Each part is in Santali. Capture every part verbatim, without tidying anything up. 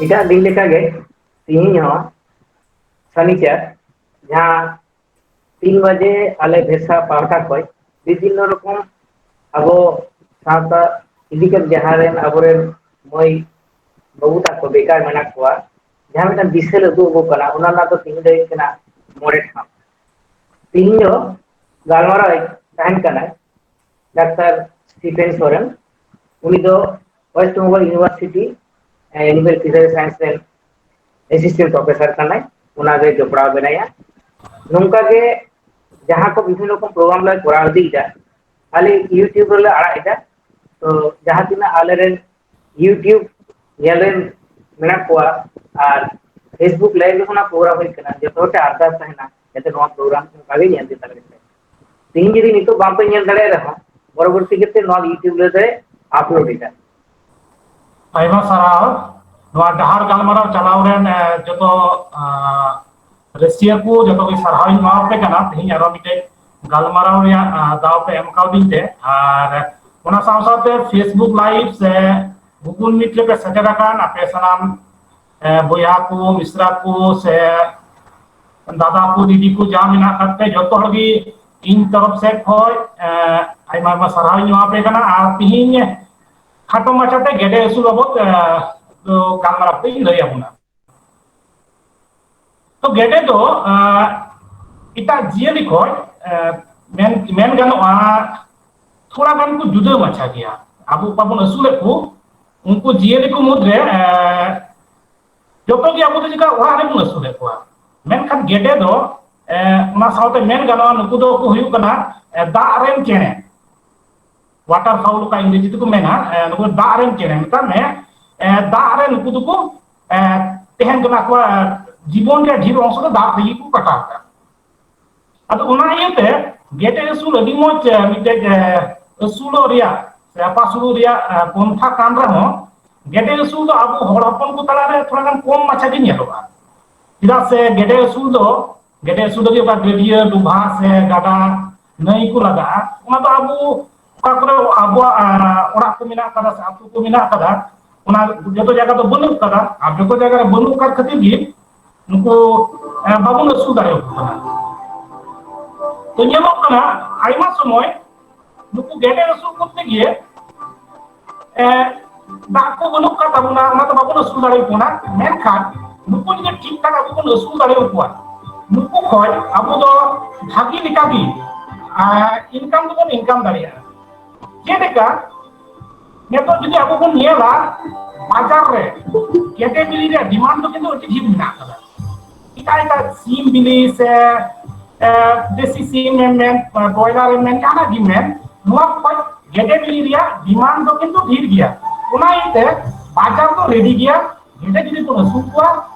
ᱮᱴᱟᱜ ᱫᱤᱱ ᱞᱮᱠᱟᱜᱮ ᱛᱤᱦᱤᱧ ᱦᱚᱸ ᱥᱟᱱᱤᱪᱟᱨ ᱡᱟᱦᱟᱸ ᱛᱤᱱ ᱵᱟᱡᱮ ᱟᱞᱮ ᱵᱷᱮᱥᱟ ᱯᱟᱦᱴᱟ ᱠᱷᱚᱱ ᱵᱤᱵᱷᱤᱱᱱᱚ ᱨᱚᱠᱚᱢ ᱟᱵᱚ ᱥᱟᱶᱛᱟ ᱤᱫᱤ ᱠᱟᱛᱮ ᱡᱟᱦᱟᱸ ᱨᱮᱱ ᱟᱵᱚᱨᱮᱱ ᱢᱟᱹᱭ ᱵᱟᱹᱵᱩ ᱛᱟᱠᱚ ᱵᱮᱠᱟᱨ ᱢᱮᱱᱟᱜ ᱠᱚᱣᱟ, ᱡᱟᱦᱟᱸ ᱢᱤᱫᱴᱟᱝ ᱫᱤᱥᱟᱹ ᱟᱹᱜᱩ ᱟᱠᱚ ᱠᱟᱱᱟ, ᱚᱱᱟ ᱨᱮᱱᱟᱜ ᱫᱚ ᱛᱤᱦᱤᱧ ᱫᱚ ᱦᱩᱭᱩᱜ ᱠᱟᱱᱟ ᱢᱚᱬᱮ ᱴᱷᱟᱶ᱾ ᱛᱤᱦᱤᱧ ᱫᱚ ᱜᱟᱞᱢᱟᱨᱟᱣ ᱛᱟᱦᱮᱱ ᱠᱟᱱᱟᱭ ᱰᱟᱠᱛᱟᱨ ᱥᱴᱤᱯᱷᱮᱱ ᱥᱚᱨᱮᱱ᱾ ᱩᱱᱤ ᱫᱚ west Bengal university animal fishery science ᱨᱮᱱ ᱮᱥᱤᱥᱴᱮᱱᱴ ᱯᱨᱚᱯᱷᱮᱥᱚᱨ ᱠᱟᱱᱟᱭ, ᱚᱱᱟᱨᱮ ᱡᱚᱯᱲᱟᱣ ᱢᱮᱱᱟᱭᱟ᱾ ᱱᱚᱝᱠᱟ ᱜᱮ ᱡᱟᱦᱟᱸ ᱠᱚ ᱵᱤᱵᱷᱤᱱᱱᱚ ᱨᱚᱠᱚᱢ ᱯᱨᱳᱜᱨᱟᱢ ᱞᱮ ᱠᱚᱨᱟᱣ ᱤᱫᱤᱭᱮᱫᱟ, ᱟᱞᱮ ᱭᱩᱴᱤᱭᱩᱵᱽ ᱨᱮᱞᱮ ᱟᱲᱟᱜ ᱮᱫᱟ᱾ ᱛᱚ ᱡᱟᱦᱟᱸ ᱛᱤᱱᱟᱹᱜ ᱟᱞᱮᱨᱮᱱ ᱭᱩᱴᱤᱭᱩᱵᱽ ᱧᱮᱞ ᱨᱮᱱ ᱢᱮᱱᱟᱜ ᱠᱚᱣᱟ ᱟᱨ ᱯᱷᱮᱥᱵᱩᱠ ᱞᱟᱭᱤᱵᱷ ᱡᱚᱠᱷᱚᱱ ᱯᱨᱳᱜᱨᱟᱢ ᱦᱩᱭᱩᱜ ᱠᱟᱱᱟ, ᱡᱚᱛᱚ ᱦᱚᱲ ᱴᱷᱮᱱ ᱟᱨᱫᱟᱥ ᱛᱟᱦᱮᱱᱟ ᱡᱟᱛᱮ ᱱᱚᱣᱟ ᱯᱨᱳᱜᱨᱟᱢ ᱚᱱᱠᱟ ᱜᱮ ᱧᱮᱞ ᱤᱫᱤ ᱫᱟᱲᱮᱭᱟᱜ ᱯᱮ᱾ ᱛᱮᱦᱤᱧ ᱡᱩᱫᱤ ᱱᱤᱛᱚᱜ ᱵᱟᱝ ᱯᱮ ᱧᱮᱞ ᱫᱟᱲᱮᱭᱟᱜ ᱨᱮᱦᱚᱸ, ᱯᱚᱨᱚᱵᱚᱨᱛᱤ ᱠᱷᱮᱛᱨᱮ ᱱᱚᱣᱟ ᱭᱩᱴᱤᱭᱩᱵᱽ ᱨᱮᱞᱮ ᱟᱯᱞᱳᱰ ᱮᱫᱟ᱾ ᱟᱭᱢᱟ ᱥᱟᱨᱦᱟᱣ ᱱᱚᱣᱟ ᱰᱟᱦᱟᱨ ᱜᱟᱞᱢᱟᱨᱟᱣ ᱪᱟᱞᱟᱣ ᱨᱮᱱ, ᱮ, ᱡᱚᱛᱚ, ᱟ, ᱨᱟᱹᱥᱤᱭᱟᱹ ᱠᱚ ᱡᱚᱛᱚ ᱜᱮ ᱥᱟᱨᱦᱟᱣ ᱤᱧ ᱮᱢᱟᱣᱟᱯᱮ ᱠᱟᱱᱟ᱾ ᱛᱮᱦᱮᱧ ᱟᱨᱚ ᱢᱤᱫᱴᱮᱡ ᱜᱟᱞᱢᱟᱨᱟᱣ ᱨᱮᱭᱟᱜ, ᱟ, ᱫᱟᱣ ᱯᱮ ᱮᱢ ᱠᱟᱣᱫᱤᱧ ᱛᱮ᱾ ᱟᱨ ᱚᱱᱟ ᱥᱟᱶ ᱥᱟᱶᱛᱮ Facebook Live ᱥᱮ Google Meet ᱨᱮᱯᱮ ᱥᱮᱴᱮᱨ ᱟᱠᱟᱱ ᱟᱯᱮ ᱥᱟᱱᱟᱢ, ᱮ, ᱵᱚᱭᱦᱟ ᱠᱚ, ᱢᱤᱥᱨᱟ ᱠᱚ ᱥᱮ ᱫᱟᱫᱟ ᱠᱚ, ᱫᱤᱫᱤ ᱠᱚ ᱡᱟ ᱢᱮᱱᱟᱜ ᱟᱠᱟᱫ ᱯᱮ, ᱡᱚᱛᱚ ᱦᱚᱲ ᱜᱮ ᱤᱧ ᱛᱚᱨᱚᱯ ᱥᱮᱫ ᱠᱷᱚᱱ, ᱮ, ᱟᱭᱢᱟ ᱟᱭᱢᱟ ᱥᱟᱨᱦᱟᱣ ᱤᱧ ᱮᱢᱟ ᱯᱮ ᱠᱟᱱᱟ᱾ ᱟᱨ ᱛᱤᱦᱤᱧ ᱠᱷᱟᱴᱚ ᱢᱟᱪᱷᱟᱛᱮ ᱜᱮᱰᱮ ᱟᱹᱥᱩᱞ ᱵᱟᱵᱚᱫ, ᱮ, ᱫᱚ ᱜᱟᱞᱢᱟᱨᱟᱣ ᱛᱮᱧ ᱞᱟᱹᱭ ᱟᱵᱚᱱᱟ᱾ ᱛᱚ ᱜᱮᱰᱮ ᱫᱚ, ᱮ, ᱮᱴᱟᱜ ᱡᱤᱭᱟᱹᱞᱤ ᱠᱷᱚᱱ, ᱮ, ᱢᱮᱱ, ᱢᱮᱱ ᱜᱟᱱᱚᱜᱼᱟ ᱛᱷᱚᱲᱟ ᱜᱟᱱ ᱠᱚ ᱡᱩᱫᱟᱹ ᱢᱟᱪᱷᱟ ᱜᱮᱭᱟ᱾ ᱟᱵᱚ ᱚᱠᱟ ᱵᱚᱱ ᱟᱹᱥᱩᱞᱮᱫ ᱠᱚ, ᱩᱱᱠᱩ ᱡᱤᱭᱟᱹᱞᱤ ᱠᱚ ᱢᱩᱫᱽᱨᱮ, ᱮ, ᱡᱚᱛᱚ ᱜᱮ ᱟᱵᱚ ᱫᱚ ᱪᱮᱠᱟ ᱚᱲᱟᱜ ᱨᱮᱵᱚᱱ ᱟᱹᱥᱩᱞᱮᱫ ᱠᱚᱣᱟ, ᱢᱮᱱᱠᱷᱟᱱ ᱜᱮᱰᱮ ᱫᱚ, ᱮ, ᱚᱱᱟ ᱥᱟᱶᱛᱮ ᱢᱮᱱ ᱜᱟᱱᱚᱜᱼᱟ ᱱᱩᱠᱩ ᱫᱚ ᱠᱚ ᱦᱩᱭᱩᱜ ᱠᱟᱱᱟ, ᱮ, ᱫᱟᱜ ᱨᱮᱱ ᱪᱮᱬᱮ᱾ ᱣᱟᱴᱟᱨ ᱯᱷᱟᱣᱩᱞ ᱚᱠᱟ ᱤᱝᱨᱮᱡᱤ ᱛᱮᱠᱚ ᱢᱮᱱᱟ, ᱮ, ᱱᱩᱠᱩ ᱫᱟᱜ ᱨᱮᱱ ᱪᱮᱬᱮ ᱢᱮᱛᱟᱜ ᱢᱮ, ᱮ, ᱫᱟᱜ ᱨᱮ ᱱᱩᱠᱩ ᱫᱚᱠᱚ, ᱮ, ᱛᱟᱦᱮᱱ ᱠᱟᱱᱟ᱾ ᱟᱠᱚᱣᱟᱜ, ᱮ, ᱡᱤᱵᱚᱱ ᱨᱮᱭᱟᱜ ᱰᱷᱮᱨ ᱚᱝᱥᱚ ᱫᱚ ᱫᱟᱜ ᱨᱮᱜᱮ ᱠᱚ ᱠᱟᱴᱟᱣ ᱮᱫᱟ᱾ ᱟᱫᱚ ᱚᱱᱟ ᱤᱭᱟᱹᱛᱮ ᱜᱮᱰᱮ ᱟᱹᱥᱩᱞ ᱟᱹᱰᱤ ᱢᱚᱡᱽ, ᱮ, ᱢᱤᱫᱴᱮᱡ, ᱮ, ᱟᱹᱥᱩᱞᱚᱜ ᱨᱮᱭᱟᱜ ᱥᱮ ᱟᱯᱟᱥᱩᱞᱚᱜ ᱨᱮᱭᱟᱜ, ᱮ, ᱯᱚᱱᱛᱷᱟ ᱠᱟᱱ ᱨᱮᱦᱚᱸ ᱜᱮᱰᱮ ᱟᱹᱥᱩᱞ ᱫᱚ ᱟᱵᱚ ᱦᱚᱲ ᱦᱚᱯᱚᱱ ᱠᱚ ᱛᱟᱞᱟᱨᱮ ᱛᱷᱚᱲᱟ ᱜᱟᱱ ᱠᱚᱢ ᱢᱟᱪᱷᱟ ᱜᱮ ᱧᱮᱞᱚᱜᱼᱟ᱾ ᱪᱮᱫᱟᱜ ᱥᱮ ᱜᱮᱰᱮ ᱟᱹᱥᱩᱞ ᱫᱚ, ᱜᱮᱰᱮ ᱟᱹᱥᱩᱞ ᱞᱟᱹᱜᱤᱫ ᱚᱠᱟ ᱜᱟᱹᱰᱭᱟᱹ, ᱰᱚᱵᱷᱟ ᱥᱮ ᱜᱟᱰᱟ, ᱱᱟᱹᱭ ᱠᱚ ᱞᱟᱜᱟᱜᱼᱟ, ᱚᱱᱟ ᱫᱚ ᱟᱵᱚ ᱚᱠᱟ ᱠᱚᱨᱮ ᱟᱵᱚᱣᱟᱜ, ᱟ, ᱚᱲᱟᱜ ᱠᱚ ᱢᱮᱱᱟᱜ ᱟᱠᱟᱫᱟ ᱥᱮ ᱟᱹᱛᱩ ᱠᱚ ᱢᱮᱱᱟᱜ ᱟᱠᱟᱫᱟ, ᱚᱱᱟ ᱡᱚᱛᱚ ᱡᱟᱭᱜᱟ ᱫᱚ ᱵᱟᱹᱱᱩᱜ ᱠᱟᱫᱟ, ᱟᱨ ᱡᱚᱛᱚ ᱡᱟᱭᱜᱟ ᱨᱮ ᱵᱟᱹᱱᱩᱜ ᱠᱟᱫ ᱠᱷᱟᱹᱛᱤᱨ ᱜᱮ ᱱᱩᱠᱩ, ᱮ, ᱵᱟᱵᱚᱱ ᱟᱹᱥᱩᱞ ᱫᱟᱲᱮᱭᱟᱠᱚ ᱠᱟᱱᱟ᱾ ᱛᱚ, ᱧᱮᱞᱚᱜ ᱠᱟᱱᱟ ᱟᱭᱢᱟ ᱥᱚᱢᱚᱭ ᱱᱩᱠᱩ ᱜᱮᱰᱮ ᱟᱹᱥᱩᱞ ᱠᱚᱨᱛᱮ ᱜᱤᱭᱮ, ᱮ, ᱫᱟᱜ ᱠᱚ ᱵᱟᱹᱱᱩᱜ ᱠᱟᱫ ᱛᱟᱵᱚᱱᱟ, ᱚᱱᱟᱛᱮ ᱵᱟᱵᱚᱱ ᱟᱹᱥᱩᱞ ᱫᱟᱲᱮᱭᱟᱠᱚ ᱠᱟᱱᱟ᱾ ᱢᱮᱱᱠᱷᱟᱱ ᱱᱩᱠᱩ ᱡᱩᱫᱤ ᱴᱷᱤᱠ ᱴᱷᱟᱠ ᱟᱵᱚ ᱵᱚᱱ ᱟᱹᱥᱩᱞ ᱫᱟᱲᱮᱭᱟᱠᱚᱣᱟ, ᱱᱩᱠᱩ ᱠᱷᱚᱱ ᱟᱵᱚ ᱫᱚ ᱵᱷᱟᱹᱜᱤ ᱞᱮᱠᱟᱜᱮ, ᱟ, ᱤᱱᱠᱟᱢ ᱫᱚᱵᱚᱱ ᱤᱱᱠᱟᱢ ᱫᱟᱲᱮᱭᱟᱜᱼᱟ᱾ ᱡᱮᱞᱮᱠᱟ ᱱᱤᱛᱚᱜ ᱡᱩᱫᱤ ᱟᱵᱚ ᱵᱚᱱ ᱧᱮᱞᱟ, ᱵᱟᱡᱟᱨ ᱨᱮ ᱜᱮᱰᱮ ᱵᱤᱞᱤ ᱨᱮᱭᱟᱜ ᱰᱤᱢᱟᱱᱰ ᱫᱚ ᱠᱤᱱᱛᱩ ᱟᱹᱰᱤ ᱰᱷᱮᱨ ᱢᱮᱱᱟᱜ ᱟᱠᱟᱫᱟ᱾ ᱮᱴᱟᱜ ᱮᱴᱟᱜ ᱥᱤᱢ ᱵᱤᱞᱤ ᱥᱮ, ᱮ, ᱫᱮᱥᱤ ᱥᱤᱢ ᱮᱢ ᱢᱮᱱ, ᱵᱚᱭᱞᱟᱨ ᱮᱢ ᱢᱮᱱ, ᱡᱟᱦᱟᱱᱟᱜ ᱜᱮᱢ ᱢᱮᱱ, ᱱᱚᱣᱟ ᱠᱷᱚᱱ ᱜᱮᱰᱮ ᱵᱤᱞᱤ ᱨᱮᱭᱟᱜ ᱰᱤᱢᱟᱱᱰ ᱫᱚ ᱠᱤᱱᱛᱩ ᱰᱷᱮᱨ ᱜᱮᱭᱟ᱾ ᱚᱱᱟ ᱤᱭᱟᱹᱛᱮ ᱵᱟᱡᱟᱨ ᱫᱚ ᱨᱮᱰᱤ ᱜᱮᱭᱟ᱾ ᱜᱮᱰᱮ ᱡᱩᱫᱤ ᱵᱚᱱ ᱟᱹᱥᱩᱞ ᱠᱚᱣᱟ,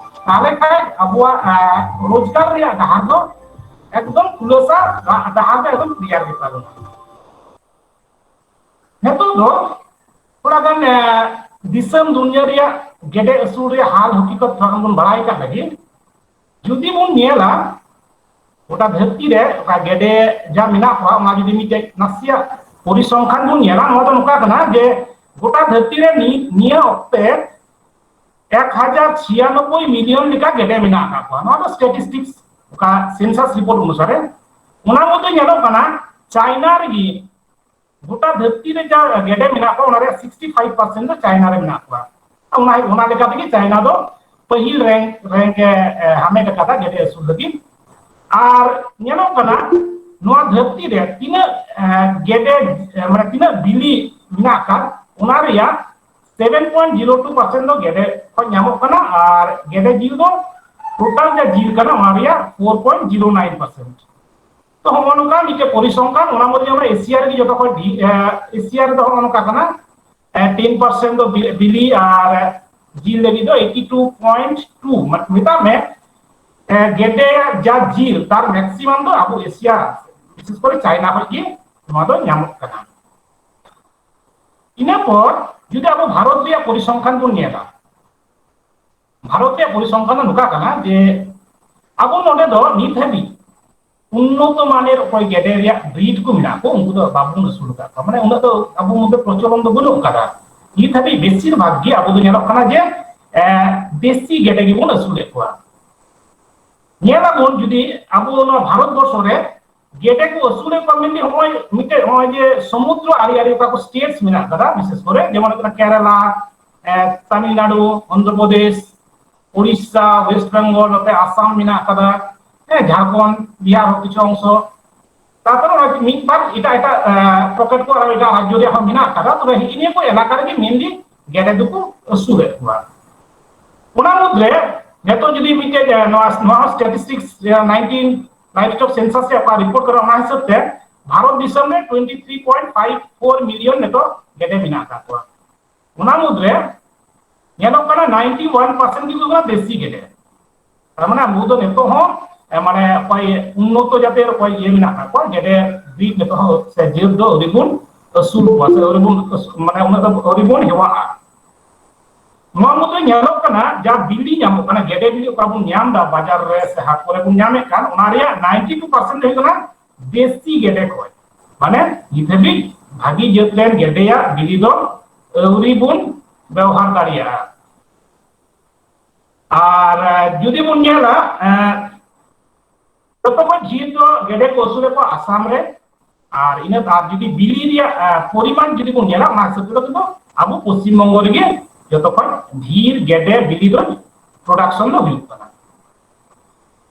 ᱛᱟᱦᱚᱞᱮ ᱠᱷᱟᱱ ᱟᱵᱚᱣᱟᱜ, ᱮ, ᱨᱳᱡᱽᱜᱟᱨ ᱨᱮᱭᱟᱜ ᱰᱟᱦᱟᱨ ᱫᱚ ᱮᱠᱫᱚᱢ ᱠᱷᱩᱞᱟᱹᱥᱟ ᱰᱟᱦᱟᱨ ᱫᱚ ᱮᱠᱫᱚᱢ ᱠᱞᱤᱭᱟᱨ ᱜᱮ ᱛᱟᱵᱚᱱᱟ᱾ ᱱᱤᱛᱚᱜ ᱫᱚ ᱛᱷᱚᱲᱟ ᱜᱟᱱ, ᱮ, ᱫᱤᱥᱚᱢ ᱫᱩᱱᱤᱭᱟᱹ ᱨᱮᱭᱟᱜ ᱜᱮᱰᱮ ᱟᱹᱥᱩᱞ ᱨᱮᱭᱟᱜ ᱦᱟᱞ ᱦᱟᱹᱠᱤᱠᱚᱛ ᱛᱷᱚᱲᱟ ᱜᱟᱱ ᱵᱚᱱ ᱵᱟᱲᱟᱭ ᱠᱟᱜ ᱞᱟᱹᱜᱤᱫ᱾ ᱡᱩᱫᱤ ᱵᱚᱱ ᱧᱮᱞᱟ, ᱜᱚᱴᱟ ᱫᱷᱟᱹᱨᱛᱤ ᱨᱮ ᱚᱠᱟ ᱜᱮᱰᱮ ᱡᱟ ᱢᱮᱱᱟᱜ ᱠᱚᱣᱟ, ᱚᱱᱟ ᱡᱩᱫᱤ ᱢᱤᱫᱴᱮᱡ ᱱᱟᱥᱮᱭᱟᱜ ᱯᱚᱨᱤᱥᱚᱝᱠᱷᱟᱱ ᱵᱚᱱ ᱧᱮᱞᱟ, ᱱᱚᱣᱟ ᱫᱚ ᱱᱚᱝᱠᱟ ᱠᱟᱱᱟ ᱡᱮ ᱜᱚᱴᱟ ᱫᱷᱟᱹᱨᱛᱤ ᱨᱮ ᱱᱤ-, ᱱᱤᱭᱟᱹ ᱚᱠᱛᱮ ᱮᱠ ᱦᱟᱡᱟᱨ ᱪᱷᱤᱭᱟᱱᱚᱵᱵᱳᱭ ᱢᱤᱞᱤᱭᱚᱱ ᱞᱮᱠᱟ ᱜᱮᱰᱮ ᱢᱮᱱᱟᱜ ᱟᱠᱟᱫ ᱠᱚᱣᱟ᱾ ᱱᱚᱣᱟ ᱫᱚ statistics, ᱚᱠᱟ census report ᱚᱱᱩᱥᱟᱨᱮ᱾ ᱚᱱᱟ ᱢᱚᱫᱽᱫᱷᱮ ᱧᱮᱞᱚᱜ ᱠᱟᱱᱟ, ᱪᱟᱭᱱᱟ ᱨᱮᱜᱮ ᱜᱚᱴᱟ ᱫᱷᱟᱹᱨᱛᱤ ᱨᱮ ᱡᱟ ᱜᱮᱰᱮ ᱢᱮᱱᱟᱜ ᱠᱚᱣᱟ, ᱚᱱᱟ ᱨᱮᱭᱟᱜ sixty five percent ᱫᱚ ᱪᱟᱭᱱᱟ ᱨᱮ ᱢᱮᱱᱟᱜ ᱠᱚᱣᱟ᱾ ᱚᱱᱟ, ᱚᱱᱟ ᱞᱮᱠᱟ ᱛᱮᱜᱮ ᱪᱟᱭᱱᱟ ᱫᱚ ᱯᱟᱹᱦᱤᱞ ᱨᱮᱝᱠ, ᱨᱮᱝᱠ ᱮ, ᱮ, ᱦᱟᱢᱮᱴ ᱟᱠᱟᱫᱟ ᱜᱮᱰᱮ ᱟᱹᱥᱩᱞ ᱞᱟᱹᱜᱤᱫ᱾ ᱟᱨ ᱧᱮᱞᱚᱜ ᱠᱟᱱᱟ, ᱱᱚᱣᱟ ᱫᱷᱟᱹᱨᱛᱤ ᱨᱮ ᱛᱤᱱᱟᱹᱜ, ᱮ, ᱜᱮᱰᱮ, ᱮ, ᱢᱟᱱᱮ ᱛᱤᱱᱟᱹᱜ ᱵᱤᱞᱤ ᱢᱮᱱᱟᱜ ᱟᱠᱟᱫ, ᱚᱱᱟ ᱨᱮᱭᱟᱜ seven point zero two percent ᱫᱚ ᱜᱮᱰᱮ ᱠᱷᱚᱱ ᱧᱟᱢᱚᱜ ᱠᱟᱱᱟ, ᱟᱨ ᱜᱮᱰᱮ ᱡᱤᱞ ᱫᱚ total ᱡᱟ ᱡᱤᱞ ᱠᱟᱱᱟ, ᱚᱱᱟ ᱨᱮᱭᱟᱜ four point zero nine percent᱾ ᱛᱚ, ᱦᱚᱸᱜᱼᱚ ᱱᱚᱝᱠᱟ ᱢᱤᱫᱴᱮᱡ ᱯᱚᱨᱤᱥᱚᱝᱠᱷᱟᱱ, ᱚᱱᱟ ᱢᱚᱫᱽᱫᱷᱮ ᱚᱱᱟ ᱮᱥᱤᱭᱟ ᱨᱮᱜᱮ ᱡᱚᱛᱚ ᱠᱷᱚᱱ ᱰᱷᱮ-, ᱮ, ᱮᱥᱤᱭᱟ ᱨᱮᱫᱚ ᱦᱚᱸᱜᱼᱚ ᱱᱚᱝᱠᱟ ᱠᱟᱱᱟ, ᱮ, ten percent ᱫᱚ ᱵᱤ-, ᱵᱤᱞᱤ ᱟᱨ ᱡᱤᱞ ᱞᱟᱹᱜᱤᱫ ᱫᱚ eighty two point two, ᱢᱟ-, ᱢᱮᱛᱟᱜ ᱢᱮ, ᱮ, ᱜᱮᱰᱮᱭᱟᱜ ᱡᱟ ᱡᱤᱞ, ᱛᱟᱨ maximum ᱫᱚ ᱟᱵᱚ ᱮᱥᱤᱭᱟ, ᱵᱤᱥᱮᱥ ᱠᱚᱨᱮ ᱪᱟᱭᱱᱟ ᱠᱷᱚᱱ ᱜᱮ ᱱᱚᱣᱟ ᱫᱚ ᱧᱟᱢᱚᱜ ᱠᱟᱱᱟ᱾ ᱤᱱᱟᱹ ᱯᱚᱨ ᱡᱩᱫᱤ ᱟᱵᱚ ᱵᱷᱟᱨᱚᱛ ᱨᱮᱭᱟᱜ ᱯᱚᱨᱤᱥᱚᱝᱠᱷᱟᱱ ᱵᱚᱱ ᱧᱮᱞᱟ, ᱵᱷᱟᱨᱚᱛ ᱨᱮᱭᱟᱜ ᱯᱚᱨᱤᱥᱚᱝᱠᱷᱟᱱ ᱫᱚ ᱱᱚᱝᱠᱟ ᱠᱟᱱᱟ ᱡᱮ ᱟᱵᱚ ᱱᱚᱰᱮ ᱫᱚ ᱱᱤᱛ ᱦᱟᱹᱵᱤᱡ ᱩᱱᱱᱚᱛᱚ ᱢᱟᱱᱮᱨ ᱚᱠᱚᱭ ᱜᱮᱰᱮ ᱨᱮᱭᱟᱜ breed ᱠᱚ ᱢᱮᱱᱟᱜ ᱠᱚ, ᱩᱱᱠᱩ ᱫᱚ ᱵᱟᱵᱚᱱ ᱟᱹᱥᱩᱞ ᱟᱠᱟᱫ ᱠᱚᱣᱟ᱾ ᱢᱟᱱᱮ ᱩᱱᱟᱹᱜ ᱫᱚ ᱟᱵᱚ ᱢᱚᱫᱽᱫᱷᱮ ᱯᱨᱚᱪᱚᱞᱚᱱ ᱫᱚ ᱵᱟᱹᱱᱩᱜ ᱟᱠᱟᱫᱟ᱾ ᱱᱤᱛ ᱦᱟᱹᱵᱤᱡ ᱵᱮᱥᱤᱨ ᱵᱷᱟᱜᱽ ᱜᱮ ᱟᱵᱚ ᱫᱚ ᱧᱮᱞᱚᱜ ᱠᱟᱱᱟ ᱡᱮ ᱫᱮᱥᱤ ᱜᱮᱰᱮ ᱜᱮᱵᱚᱱ ᱟᱹᱥᱩᱞᱮᱫ ᱠᱚᱣᱟ᱾ ᱧᱮᱞ ᱟᱵᱚᱱ ᱡᱩᱫᱤ ᱟᱵᱚ ᱱᱚᱣᱟ ᱵᱷᱟᱨᱚᱛ ᱵᱚᱨᱥᱚ ᱨᱮ ᱜᱮᱰᱮ ᱠᱚ ᱟᱹᱥᱩᱞᱮᱫ ᱠᱚᱣᱟ ᱢᱮᱱᱛᱮ ᱱᱚᱜᱼᱚᱭ ᱢᱤᱫᱴᱮᱡ ᱱᱚᱜᱼᱚᱭ ᱡᱮ ᱥᱚᱢᱩᱫᱨᱚ ᱟᱲᱮ ᱟᱲᱮ ᱚᱠᱟ ᱠᱚ ᱥᱴᱮᱴᱥ ᱢᱮᱱᱟᱜ ᱠᱟᱫᱟ, ᱵᱤᱥᱮᱥ ᱠᱚᱨᱮ ᱡᱮᱢᱚᱱ ᱦᱩᱭᱩᱜ ᱠᱟᱱᱟ ᱠᱮᱨᱟᱞᱟ, ᱛᱟᱢᱤᱞᱱᱟᱲᱩ, ᱚᱱᱫᱷᱨᱚᱯᱨᱚᱫᱮᱥ, ᱩᱲᱤᱥᱥᱟ, ᱳᱭᱮᱥᱴ ᱵᱮᱝᱜᱚᱞ, ᱱᱚᱛᱮ ᱟᱥᱟᱢ ᱢᱮᱱᱟᱜ ᱠᱟᱫᱟ, ᱦᱮᱸ, ᱡᱷᱟᱲᱠᱷᱚᱸᱰ, ᱵᱤᱦᱟᱨ ᱦᱚᱸ ᱠᱤᱪᱷᱩ ᱚᱝᱥᱚ, ᱛᱟᱨᱯᱚᱨᱮ ᱚᱱᱟ ᱢᱤᱫ ᱵᱟᱨ ᱮᱴᱟᱜ ᱮᱴᱟᱜ ᱯᱚᱠᱮᱴ ᱠᱚ ᱟᱨ ᱮᱴᱟᱜ ᱨᱟᱡᱽᱡᱚ ᱨᱮᱭᱟᱜ ᱦᱚᱸ ᱢᱮᱱᱟᱜ ᱠᱟᱫᱟ᱾ ᱛᱚᱵᱮ ᱦᱤᱜᱼᱤ ᱱᱤᱭᱟᱹ ᱠᱚ ᱮᱞᱟᱠᱟ ᱨᱮᱜᱮ ᱢᱮᱱᱞᱤ ᱜᱮᱰᱮ ᱫᱚᱠᱚ ᱟᱹᱥᱩᱞᱮᱫ ᱠᱚᱣᱟ᱾ ᱚᱱᱟ ᱢᱩᱫᱽᱨᱮ ᱱᱤᱛᱚᱜ ᱡᱩᱫᱤ ᱢᱤᱫᱴᱮᱡ ᱱᱚᱣᱟ ᱱᱚᱣᱟ ᱥᱴᱮᱴᱤᱥᱴᱤᱠᱥ ᱱᱟᱭᱤᱱᱴᱤᱱ ᱞᱟᱭᱤᱵᱷ ᱥᱴᱚᱠ ᱥᱮᱱᱥᱟᱥ ᱨᱮᱭᱟᱜ ᱚᱠᱟ ᱨᱤᱯᱳᱨᱴ ᱠᱟᱱᱟ, ᱚᱱᱟ ᱦᱤᱥᱟᱹᱵ ᱛᱮ ᱵᱷᱟᱨᱚᱛ ᱫᱤᱥᱚᱢ ᱨᱮ twenty three point five four million ᱱᱤᱛᱚᱜ ᱜᱮᱰᱮ ᱢᱮᱱᱟᱜ ᱟᱠᱟᱫ ᱠᱚᱣᱟ᱾ ᱚᱱᱟ ᱢᱩᱫᱽᱨᱮ ᱧᱮᱞᱚᱜ ᱠᱟᱱᱟ ᱱᱟᱭᱤᱱᱴᱤ ᱳᱣᱟᱱ ᱯᱟᱨᱥᱮᱱᱴ ᱜᱮ ᱦᱩᱭᱩᱜ ᱠᱟᱱᱟ ᱫᱮᱥᱤ ᱜᱮᱰᱮ᱾ ᱛᱟᱨ ᱢᱟᱱᱮ ᱟᱵᱚ ᱫᱚ ᱱᱤᱛᱚᱜ ᱦᱚᱸ ᱢᱟᱱᱮ ᱚᱠᱚᱭ ᱩᱱᱱᱚᱛᱚ ᱡᱟᱹᱛᱤ ᱚᱠᱚᱭ ᱤᱭᱟᱹ ᱢᱮᱱᱟᱜ ᱠᱟᱜ ᱠᱚᱣᱟ, ᱜᱮᱰᱮ ᱵᱨᱤᱰ ᱱᱤᱛᱚᱜ ᱦᱚᱸ ᱥᱮ ᱡᱟᱹᱛ ᱫᱚ ᱟᱹᱣᱨᱤ ᱵᱚᱱ ᱟᱹᱥᱩᱞ ᱠᱚᱣᱟ ᱥᱮ ᱟᱹᱣᱨᱤ ᱵᱚᱱ ᱢᱟᱱᱮ ᱩᱱᱟᱹᱜ ᱫᱚ ᱟᱹᱣᱨᱤ ᱵᱚᱱ ᱦᱮᱣᱟᱜᱼᱟ᱾ ᱱᱚᱣᱟ ᱢᱩᱫᱽᱨᱮ ᱧᱮᱞᱚᱜ ᱠᱟᱱᱟ ᱡᱟ ᱵᱤᱞᱤ ᱧᱟᱢᱚᱜ ᱠᱟᱱᱟ, ᱜᱮᱰᱮ ᱵᱤᱞᱤ ᱚᱠᱟ ᱵᱚᱱ ᱧᱟᱢ ᱮᱫᱟ ᱵᱟᱡᱟᱨ ᱨᱮ ᱥᱮ ᱦᱟᱴ ᱠᱚᱨᱮ ᱵᱚᱱ ᱧᱟᱢᱮᱫ ᱠᱟᱱ, ᱚᱱᱟ ᱨᱮᱭᱟᱜ ᱱᱟᱭᱤᱱᱴᱤ ᱴᱩ ᱯᱟᱨᱥᱮᱱᱴ ᱦᱩᱭᱩᱜ ᱠᱟᱱᱟ ᱫᱮᱥᱤ ᱜᱮᱰᱮ ᱠᱷᱚᱱ᱾ ᱢᱟᱱᱮ ᱱᱤᱛ ᱦᱟᱹᱵᱤᱡ ᱵᱷᱟᱹᱜᱤ ᱡᱟᱹᱛ ᱨᱮᱱ ᱜᱮᱰᱮᱭᱟᱜ ᱵᱤᱞᱤ ᱫᱚ ᱟᱹᱣᱨᱤ ᱵᱚᱱ ᱵᱮᱣᱦᱟᱨ ᱫᱟᱲᱮᱭᱟᱜᱼᱟ᱾ ᱟᱨ ᱡᱩᱫᱤ ᱵᱚᱱ ᱧᱮᱞᱟ, ᱡᱚᱛᱚ ᱠᱷᱚᱱ ᱰᱷᱮᱨ ᱫᱚ ᱜᱮᱰᱮ ᱠᱚ ᱟᱹᱥᱩᱞᱮᱫ ᱠᱚᱣᱟ ᱟᱥᱟᱢ ᱨᱮ᱾ ᱟᱨ ᱤᱱᱟᱹ ᱟᱨ ᱡᱩᱫᱤ ᱵᱤᱞᱤ ᱨᱮᱭᱟᱜ ᱯᱚᱨᱤᱢᱟᱱ ᱡᱩᱫᱤ ᱵᱚᱱ ᱧᱮᱞᱟ, ᱚᱱᱟ ᱦᱤᱥᱟᱹᱵ ᱛᱮᱫᱚ ᱠᱤᱱᱛᱩ ᱟᱵᱚ ᱯᱚᱥᱪᱤᱢ ᱵᱚᱝᱜᱚ ᱨᱮᱜᱮ ᱡᱚᱛᱚ ᱠᱷᱚᱱ ᱰᱷᱮᱨ ᱜᱮᱰᱮ ᱵᱤᱞᱤ ᱫᱚ ᱯᱨᱚᱰᱟᱠᱥᱚᱱ ᱫᱚ ᱦᱩᱭᱩᱜ ᱠᱟᱱᱟ᱾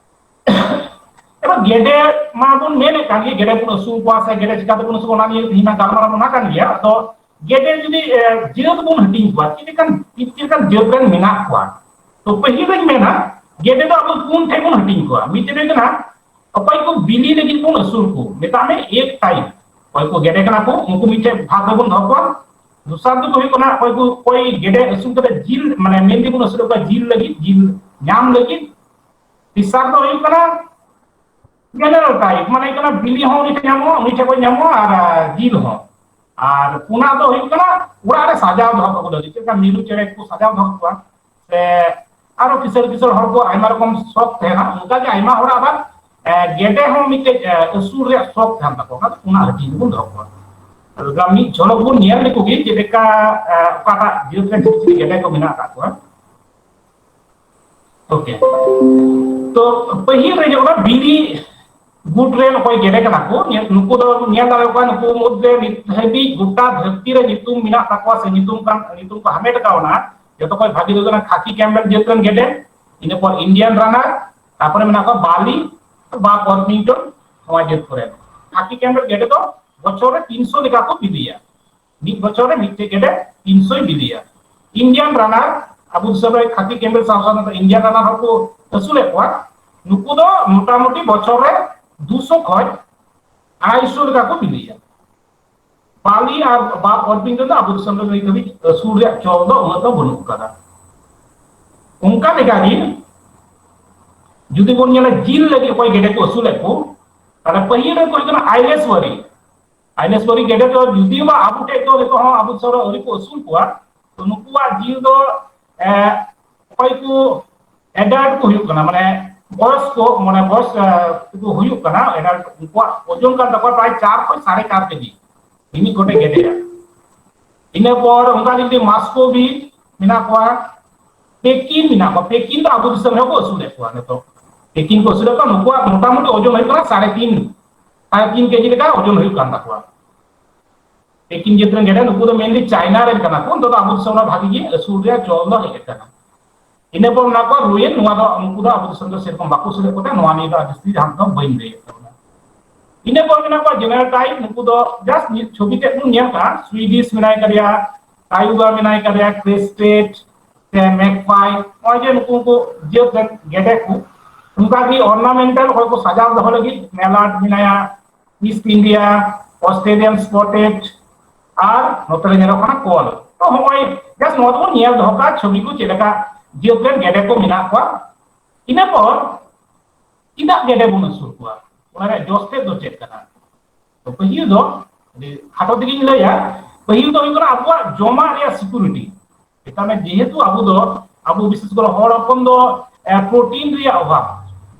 ᱮᱵᱟᱨ ᱜᱮᱰᱮ ᱢᱟᱵᱚᱱ ᱢᱮᱱᱮᱫ ᱠᱟᱱ ᱜᱮ, ᱜᱮᱰᱮ ᱵᱚᱱ ᱟᱹᱥᱩᱞ ᱠᱚᱣᱟ ᱥᱮ ᱜᱮᱰᱮ ᱪᱤᱠᱟᱹ ᱛᱮᱵᱚᱱ ᱟᱹᱥᱩᱞ ᱠᱚᱣᱟ, ᱚᱱᱟ ᱱᱤᱭᱮ ᱛᱮᱦᱮᱧ ᱜᱟᱞᱢᱟᱨᱟᱣ ᱚᱱᱟ ᱠᱟᱱ ᱜᱮᱭᱟ᱾ ᱛᱚ ᱜᱮᱰᱮ ᱡᱩᱫᱤ ᱡᱟᱹᱛ ᱵᱚᱱ ᱦᱟᱹᱴᱤᱧ ᱠᱚᱣᱟ, ᱪᱮᱫ ᱞᱮᱠᱟᱱ ᱪᱮᱫ ᱞᱮᱠᱟᱱ ᱡᱟᱹᱛ ᱨᱮᱱ ᱢᱮᱱᱟᱜ ᱠᱚᱣᱟ, ᱛᱚ ᱯᱟᱹᱦᱤᱞ ᱨᱮᱧ ᱢᱮᱱᱟ ᱜᱮᱰᱮ ᱫᱚ ᱟᱵᱚ ᱯᱩᱱ ᱴᱷᱮᱱ ᱵᱚᱱ ᱦᱟᱹᱴᱤᱧ ᱠᱚᱣᱟ᱾ ᱢᱤᱫᱴᱮᱱ ᱦᱩᱭᱩᱜ ᱠᱟᱱᱟ ᱚᱠᱚᱭ ᱠᱚ ᱵᱤᱞᱤ ᱞᱟᱹᱜᱤᱫ ᱵᱚᱱ ᱟᱹᱥᱩᱞ ᱠᱚ, ᱢᱮᱛᱟᱜ ᱢᱮ ᱮᱜ ᱴᱟᱭᱤᱯ, ᱚᱠᱚᱭ ᱠᱚ ᱜᱮᱰᱮ ᱠᱟᱱᱟ ᱠᱚ ᱩᱱᱠᱩ ᱢᱤᱫᱴᱮᱱ ᱵᱷᱟᱜᱽ ᱨᱮᱵᱚᱱ ᱫᱚᱦᱚ ᱠᱚᱣᱟ᱾ ᱫᱚᱥᱟᱨ ᱫᱚᱠᱚ ᱦᱩᱭᱩᱜ ᱠᱟᱱᱟ ᱚᱠᱚᱭ ᱠᱚ ᱚᱠᱚᱭ ᱜᱮᱰᱮ ᱟᱹᱥᱩᱞ ᱠᱟᱛᱮ ᱡᱤᱞ ᱢᱟᱱᱮ ᱢᱮᱱᱞᱤ ᱵᱚᱱ ᱟᱹᱥᱩᱞ ᱠᱚᱣᱟ ᱡᱤᱞ ᱞᱟᱹᱜᱤᱫ, ᱡᱤᱞ ᱧᱟᱢ ᱞᱟᱹᱜᱤᱫ᱾ ᱛᱮᱥᱟᱨ ᱫᱚ ᱦᱩᱭᱩᱜ ᱠᱟᱱᱟ ᱡᱮᱱᱟᱨᱮᱞ ᱴᱟᱭᱤᱯ, ᱢᱟᱱᱮ ᱦᱩᱭᱩᱜ ᱠᱟᱱᱟ ᱵᱤᱞᱤ ᱦᱚᱸ ᱩᱱᱤ ᱴᱷᱮᱱ ᱧᱟᱢᱚᱜᱼᱟ, ᱩᱱᱤ ᱴᱷᱮᱱ ᱠᱷᱚᱱ ᱧᱟᱢᱚᱜᱼᱟ ᱟᱨ ᱡᱤᱞ ᱦᱚᱸ᱾ ᱟᱨ ᱯᱩᱱᱟᱜ ᱫᱚ ᱦᱩᱭᱩᱜ ᱠᱟᱱᱟ ᱚᱲᱟᱜ ᱨᱮ ᱥᱟᱡᱟᱣ ᱫᱚᱦᱚ ᱠᱟᱠᱚ ᱞᱟᱹᱜᱤᱫ, ᱪᱮᱫ ᱞᱮᱠᱟ ᱢᱤᱨᱩ ᱪᱮᱬᱮ ᱠᱚ ᱥᱟᱡᱟᱣ ᱫᱚᱦᱚ ᱠᱚᱣᱟ ᱥᱮ ᱟᱨᱚ ᱠᱤᱥᱟᱹᱬ ᱠᱤᱥᱟᱹᱬ ᱦᱚᱲ ᱠᱚ ᱟᱭᱢᱟ ᱨᱚᱠᱚᱢ ᱥᱚᱠ ᱛᱟᱦᱮᱱᱟ, ᱚᱱᱠᱟᱜᱮ ᱟᱭᱢᱟ ᱦᱚᱲᱟᱜ ᱟᱵᱟᱨ ᱜᱮᱰᱮ ᱦᱚᱸ ᱢᱤᱫᱴᱮᱡ ᱟᱹᱥᱩᱞ ᱨᱮᱭᱟᱜ ᱥᱚᱠ ᱛᱟᱦᱮᱱ ᱛᱟᱠᱚᱣᱟ, ᱚᱱᱟ ᱦᱟᱹᱴᱤᱧ ᱨᱮᱵᱚᱱ ᱫᱚᱦᱚ ᱠᱚᱣᱟ᱾ ᱢᱤᱫ ᱡᱷᱚᱞᱚᱠ ᱵᱚᱱ ᱧᱮᱞ ᱞᱮᱠᱚ ᱜᱮ, ᱪᱮᱫ ᱞᱮᱠᱟ, ᱮ, ᱚᱠᱟᱴᱟᱜ ᱡᱟᱹᱛ ᱨᱮᱱ ᱪᱤᱞᱤ ᱪᱤᱞᱤ ᱜᱮᱰᱮ ᱠᱚ ᱢᱮᱱᱟᱜ ᱟᱠᱟᱫ ᱠᱚᱣᱟ᱾ ᱳᱠᱮ, ᱛᱚ ᱯᱟᱹᱦᱤᱞ ᱨᱮ ᱡᱚᱠᱷᱚᱱ ᱵᱤᱞᱤ ᱜᱩᱴ ᱨᱮᱱ ᱚᱠᱚᱭ ᱜᱮᱰᱮ ᱠᱟᱱᱟ ᱠᱚ, ᱧᱮ-, ᱱᱩᱠᱩ ᱫᱚ ᱧᱮᱞ ᱫᱟᱲᱮᱭᱟᱠᱚ ᱠᱟᱱᱟ, ᱱᱩᱠᱩ ᱢᱩᱫᱽᱨᱮ ᱱᱤᱛ ᱫᱷᱟᱹᱵᱤᱡ ᱜᱚᱴᱟ ᱫᱷᱟᱹᱨᱛᱤ ᱨᱮ ᱧᱩᱛᱩᱢ ᱢᱮᱱᱟᱜ ᱛᱟᱠᱚᱣᱟ ᱥᱮ ᱧᱩᱛᱩᱢ ᱠᱟᱱ, ᱧᱩᱛᱩᱢ ᱠᱚ ᱦᱟᱢᱮᱴ ᱠᱟᱣᱱᱟ, ᱡᱚᱛᱚ ᱠᱷᱚᱱ ᱵᱷᱟᱜᱤ ᱫᱚ ᱦᱩᱭᱩᱜ ᱠᱟᱱᱟ ᱠᱷᱟᱠᱤ ᱠᱮᱢᱵᱮᱞ ᱡᱟᱹᱛ ᱨᱮᱱ ᱜᱮᱰᱮ, ᱤᱱᱟᱹ ᱯᱚᱨ ᱤᱱᱰᱤᱭᱟᱱ ᱨᱟᱱᱟᱨ, ᱛᱟᱨᱯᱚᱨᱮ ᱢᱮᱱᱟᱜ ᱠᱚᱣᱟ ᱵᱟᱞᱤ ᱵᱟ ᱯᱚᱨᱯᱤᱝᱴᱚᱱ, ᱱᱚᱣᱟ ᱡᱟᱹᱛ ᱠᱚᱨᱮ᱾ ᱠᱷᱟᱠᱤ ᱠᱮᱢᱵᱮᱞ ᱜᱮᱰᱮ ᱫᱚ ᱵᱚᱪᱷᱚᱨ ᱨᱮ ᱛᱤᱱᱥᱚ ᱞᱮᱠᱟ ᱠᱚ ᱵᱤᱞᱤᱭᱟ᱾ ᱢᱤᱫ ᱵᱚᱪᱷᱚᱨ ᱨᱮ ᱢᱤᱫᱴᱮᱡ ᱜᱮᱰᱮ ᱛᱤᱱᱥᱚᱭ ᱵᱤᱞᱤᱭᱟ᱾ ᱤᱱᱰᱤᱭᱟᱱ ᱨᱟᱱᱟᱨ, ᱟᱵᱚ ᱫᱤᱥᱚᱢ ᱨᱮ ᱠᱷᱟᱹᱛᱤ ᱠᱮᱢᱵᱮᱞ ᱥᱟᱶ ᱥᱟᱶᱛᱮ ᱤᱱᱰᱤᱭᱟᱱ ᱨᱟᱱᱟᱨ ᱦᱚᱸᱠᱚ ᱟᱹᱥᱩᱞᱮᱫ ᱠᱚᱣᱟ᱾ ᱱᱩᱠᱩ ᱫᱚ ᱢᱚᱴᱟᱢᱩᱴᱤ ᱵᱚᱪᱷᱚᱨ ᱨᱮ ᱫᱩᱥᱚ ᱠᱷᱚᱱ ᱟᱲᱟᱭᱥᱚ ᱞᱮᱠᱟ ᱠᱚ ᱵᱤᱞᱤᱭᱟ᱾ ᱵᱟᱞᱤ ᱟᱨ ᱵᱟᱯ ᱚᱨᱯᱤᱝ ᱫᱚ ᱟᱵᱚ ᱫᱤᱥᱚᱢ ᱨᱮ ᱱᱤᱛ ᱫᱷᱟᱹᱵᱤᱡ ᱟᱹᱥᱩᱞ ᱨᱮᱭᱟᱜ ᱪᱚᱞ ᱫᱚ ᱩᱱᱟᱹᱜ ᱫᱚ ᱵᱟᱹᱱᱩᱜ ᱟᱠᱟᱫᱟ᱾ ᱚᱱᱠᱟ ᱞᱮᱠᱟᱜᱮ ᱡᱩᱫᱤ ᱵᱚᱱ ᱧᱮᱞᱟ ᱡᱤᱞ ᱞᱟᱹᱜᱤᱫ ᱚᱠᱚᱭ ᱜᱮᱰᱮ ᱠᱚ ᱟᱹᱥᱩᱞᱮᱫ ᱠᱚ, ᱛᱟᱦᱞᱮ ᱯᱟᱹᱦᱤᱞ ᱨᱮ ᱦᱩᱭᱩᱜ ᱠᱟᱱᱟ ᱟᱭᱞᱮᱥᱣᱟᱨᱤ᱾ ᱟᱭᱞᱮᱥᱣᱟᱨᱤ ᱜᱮᱰᱮ ᱫᱚ ᱡᱩᱫᱤ ᱵᱟ ᱟᱵᱚ ᱴᱷᱮᱡ ᱫᱚ ᱱᱤᱛᱚᱜ ᱦᱚᱸ ᱟᱵᱚ ᱫᱤᱥᱚᱢ ᱨᱮ ᱟᱹᱣᱨᱤ ᱠᱚ ᱟᱹᱥᱩᱞ ᱠᱚᱣᱟ, ᱛᱚ ᱱᱩᱠᱩᱣᱟᱜ ᱡᱤᱞ ᱫᱚ, ᱮ, ᱚᱠᱚᱭ ᱠᱚ ᱮᱰᱟᱞᱴ ᱠᱚ ᱦᱩᱭᱩᱜ ᱠᱟᱱᱟ, ᱢᱟᱱᱮ ᱵᱚᱭᱚᱥ ᱠᱚ, ᱢᱟᱱᱮ ᱵᱚᱭᱚᱥ, ᱮ, ᱠᱚ ᱦᱩᱭᱩᱜ ᱠᱟᱱᱟ, ᱮᱰᱟᱞᱴ, ᱩᱱᱠᱩᱣᱟᱜ ᱳᱡᱚᱱ ᱠᱟᱱ ᱛᱟᱠᱚᱣᱟ ᱯᱨᱟᱭ ᱪᱟᱨ ᱠᱷᱚᱱ ᱥᱟᱲᱮ ᱪᱟᱨ ᱠᱮᱡᱤ ᱢᱤᱢᱤᱫ ᱜᱚᱴᱮᱡ ᱜᱮᱰᱮᱭᱟᱜ᱾ ᱤᱱᱟᱹ ᱯᱚᱨ ᱚᱱᱠᱟ ᱡᱩᱫᱤ ᱢᱟᱥᱠᱳ ᱵᱤ ᱢᱮᱱᱟᱜ ᱠᱚᱣᱟ, ᱯᱮᱠᱤᱱ ᱢᱮᱱᱟᱜ ᱠᱚᱣᱟ, ᱯᱮᱠᱤᱱ ᱫᱚ ᱟᱵᱚ ᱫᱤᱥᱚᱢ ᱨᱮᱦᱚᱸ ᱠᱚ ᱟᱹᱥᱩᱞᱮᱫ ᱠᱚᱣᱟ ᱱᱤᱛᱚᱜ᱾ ᱯᱮᱠᱤᱱ ᱠᱚ ᱟᱹᱥᱩᱞᱮᱫ ᱠᱚᱣᱟ, ᱱᱩᱠᱩᱣᱟᱜ ᱢᱚᱴᱟᱢᱩᱴᱤ ᱳᱡᱚᱱ ᱦᱩᱭᱩᱜ ᱠᱟᱱᱟ ᱥᱟᱲᱮ ᱛᱤᱱ, ᱥᱟᱲᱮ ᱛᱤᱱ ᱠᱮᱡᱤ ᱞᱮᱠᱟ ᱳᱡᱚᱱ ᱦᱩᱭᱩᱜ ᱠᱟᱱ ᱛᱟᱠᱚᱣᱟ᱾ ᱯᱮᱠᱤᱱ ᱡᱟᱹᱛ ᱨᱮᱱ ᱜᱮᱰᱮ, ᱱᱩᱠᱩ ᱫᱚ mainly ᱪᱟᱭᱱᱟ ᱨᱮᱱ ᱠᱟᱱᱟ ᱠᱚ, ᱱᱤᱛᱚᱜ ᱫᱚ ᱟᱵᱚ ᱫᱤᱥᱚᱢ ᱨᱮ ᱵᱷᱟᱜᱤ ᱜᱮ ᱟᱹᱥᱩᱞ ᱨᱮᱭᱟᱜ ᱪᱚᱞ ᱫᱚ ᱦᱮᱡ ᱟᱠᱟᱱᱟ᱾ ᱤᱱᱟᱹ ᱯᱚᱨ ᱢᱮᱱᱟᱜ ᱠᱚᱣᱟ ᱨᱩᱭᱮᱱ, ᱱᱚᱣᱟ ᱫᱚ ᱩᱱᱠᱩ ᱫᱚ ᱟᱵᱚ ᱫᱤᱥᱚᱢ ᱫᱚ ᱥᱮᱨᱚᱠᱚᱢ ᱵᱟᱠᱚ ᱟᱹᱥᱩᱞᱮᱫ ᱠᱚᱛᱮ ᱱᱚᱣᱟ ᱱᱤᱭᱮ ᱫᱚ ᱟᱹᱰᱤ ᱡᱟᱹᱥᱛᱤ ᱡᱟᱦᱟᱸ ᱫᱚ ᱵᱟᱹᱧ ᱞᱟᱹᱭᱮᱫ ᱛᱟᱵᱚᱱᱟ᱾ ᱤᱱᱟᱹ ᱯᱚᱨ ᱢᱮᱱᱟᱜ ᱠᱚᱣᱟ ᱡᱮᱱᱟᱨᱟᱞ ᱴᱟᱭᱤᱯ, ᱱᱩᱠᱩ ᱫᱚ just ᱢᱤᱫ ᱪᱷᱚᱵᱤ ᱛᱮᱫ ᱵᱚᱱ ᱧᱮᱞ ᱠᱟᱜᱼᱟ, ᱥᱩᱭᱰᱤᱥ ᱢᱮᱱᱟᱭ ᱠᱟᱫᱮᱭᱟ, ᱴᱟᱭᱩᱜᱟ ᱢᱮᱱᱟᱭ ᱠᱟᱫᱮᱭᱟ, ᱠᱨᱮᱥᱴᱮᱰ ᱥᱮ ᱢᱮᱠᱯᱟᱭ, ᱱᱚᱜᱼᱚᱭ ᱡᱮ ᱱᱩᱠᱩ ᱠᱚ ᱡᱟᱹᱛ ᱨᱮᱱ ᱜᱮᱰᱮ ᱠᱚ, ᱚᱱᱠᱟᱜᱮ ᱚᱨᱱᱟᱢᱮᱱᱴᱟᱞ ᱚᱠᱚᱭ ᱠᱚ ᱥᱟᱡᱟᱣ ᱫᱚᱦᱚ ᱞᱟᱹᱜᱤᱫ ᱢᱮᱞᱟᱨᱰ ᱢᱮᱱᱟᱭᱟ, ᱤᱥᱴ ᱤᱱᱰᱤᱭᱟ, ᱚᱥᱴᱨᱮᱞᱤᱭᱟᱱ ᱥᱯᱚᱴᱮᱰ, ᱟᱨ ᱱᱚᱛᱮ ᱨᱮ ᱧᱮᱞᱚᱜ ᱠᱟᱱᱟ ᱠᱚᱞ᱾ ᱛᱚ ᱦᱚᱸᱜᱼᱚᱭ just ᱱᱚᱣᱟ ᱫᱚᱵᱚᱱ ᱧᱮᱞ ᱫᱚᱦᱚ ᱠᱟᱜᱼᱟ ᱪᱷᱚᱵᱤ ᱠᱚ ᱪᱮᱫ ᱞᱮᱠᱟ ᱡᱟᱹᱛ ᱨᱮᱱ ᱜᱮᱰᱮ ᱠᱚ ᱢᱮᱱᱟᱜ ᱠᱚᱣᱟ᱾ ᱤᱱᱟᱹ ᱯᱚᱨ ᱪᱮᱫᱟᱜ ᱜᱮᱰᱮ ᱵᱚᱱ ᱟᱹᱥᱩᱞ ᱠᱚᱣᱟ? ᱚᱱᱟ ᱨᱮᱭᱟᱜ ᱡᱚᱥ ᱛᱮᱫ ᱫᱚ ᱪᱮᱫ ᱠᱟᱱᱟ? ᱛᱚ ᱯᱟᱹᱦᱤᱞ ᱫᱚ, ᱟᱹᱰᱤ ᱠᱷᱟᱴᱚ ᱛᱮᱜᱮᱧ ᱞᱟᱹᱭᱟ, ᱯᱟᱹᱦᱤᱞ ᱫᱚ ᱦᱩᱭᱩᱜ ᱠᱟᱱᱟ ᱟᱵᱚᱣᱟᱜ ᱡᱚᱢᱟᱜ ᱨᱮᱭᱟᱜ ᱥᱤᱠᱩᱨᱤᱴᱤ᱾ ᱢᱮᱛᱟᱜ ᱢᱮ, ᱡᱮᱦᱮᱛᱩ ᱟᱵᱚ ᱫᱚ, ᱟᱵᱚ ᱵᱤᱥᱮᱥ ᱠᱚᱨᱮ ᱦᱚᱲ ᱦᱚᱯᱚᱱ ᱫᱚ, ᱮ, ᱯᱨᱳᱴᱤᱱ ᱨᱮᱭᱟᱜ ᱚᱵᱷᱟᱵ,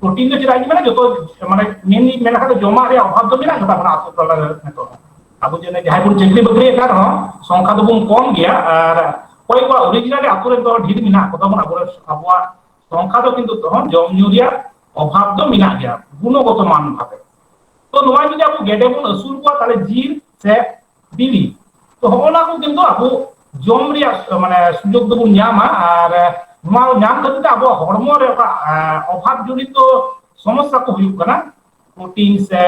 ᱯᱨᱳᱴᱤᱱ ᱫᱚ ᱪᱮᱫᱟᱜ ᱤᱧ ᱢᱮᱱᱟ, ᱡᱚᱛᱚ, ᱢᱟᱱᱮ, mainly ᱢᱮᱱ ᱞᱮᱠᱷᱟᱱ ᱫᱚ ᱡᱚᱢᱟᱜ ᱨᱮᱭᱟᱜ ᱚᱵᱷᱟᱵ ᱫᱚ ᱢᱮᱱᱟᱜ ᱜᱮᱛᱟ ᱵᱚᱱᱟ ᱟᱛᱳ ᱴᱚᱞᱟ ᱨᱮ ᱱᱤᱛᱚᱜ ᱦᱚᱸ᱾ ᱟᱵᱚ ᱡᱮ ᱡᱟᱦᱟᱸᱭ ᱵᱚᱱ ᱪᱟᱹᱠᱨᱤ ᱵᱟᱹᱠᱨᱤᱭᱮᱫ ᱠᱟᱱ ᱨᱮᱦᱚᱸ ᱥᱚᱝᱠᱷᱟ ᱫᱚᱵᱚᱱ ᱠᱚᱢ ᱜᱮᱭᱟ, ᱟᱨ ᱚᱠᱚᱭ ᱠᱚᱣᱟᱜ originally ᱟᱛᱳ ᱨᱮ ᱫᱚ ᱰᱷᱮᱨ ᱢᱮᱱᱟᱜ ᱠᱚ ᱛᱟᱵᱚᱱ, ᱟᱵᱚ ᱟᱵᱚᱣᱟᱜ ᱥᱚᱝᱠᱷᱟ ᱫᱚ ᱠᱤᱱᱛᱩ ᱛᱚᱠᱷᱚᱱ ᱡᱚᱢ ᱧᱩ ᱨᱮᱭᱟᱜ ᱚᱵᱷᱟᱵ ᱫᱚ ᱢᱮᱱᱟᱜ ᱜᱮᱭᱟ ᱜᱩᱱᱚᱜᱚᱛᱚ ᱢᱟᱱ ᱵᱷᱟᱵᱮ᱾ ᱛᱚ ᱱᱚᱣᱟ ᱡᱩᱫᱤ ᱟᱵᱚ ᱜᱮᱰᱮ ᱵᱚᱱ ᱟᱹᱥᱩᱞ ᱠᱚᱣᱟ, ᱛᱟᱦᱞᱮ ᱡᱤᱞ ᱥᱮ ᱵᱤᱞᱤ, ᱛᱚ ᱦᱚᱸᱜᱼᱚ ᱱᱟ ᱠᱚ ᱠᱤᱱᱛᱩ ᱟᱵᱚ ᱡᱚᱢ ᱨᱮᱭᱟᱜ ᱢᱟᱱᱮ ᱥᱩᱡᱳᱜᱽ ᱫᱚᱵᱚᱱ ᱧᱟᱢᱟ, ᱟᱨ ᱱᱚᱣᱟ ᱧᱟᱢ ᱠᱷᱟᱹᱛᱤᱨ ᱛᱮ ᱟᱵᱚᱣᱟᱜ ᱦᱚᱲᱢᱚ ᱨᱮ ᱚᱠᱟ ᱮ, ᱚᱵᱷᱟᱵ ᱡᱚᱱᱤᱛ ᱥᱚᱢᱚᱥᱥᱟ ᱠᱚ ᱦᱩᱭᱩᱜ ᱠᱟᱱᱟ, ᱯᱨᱳᱴᱤᱱ ᱥᱮ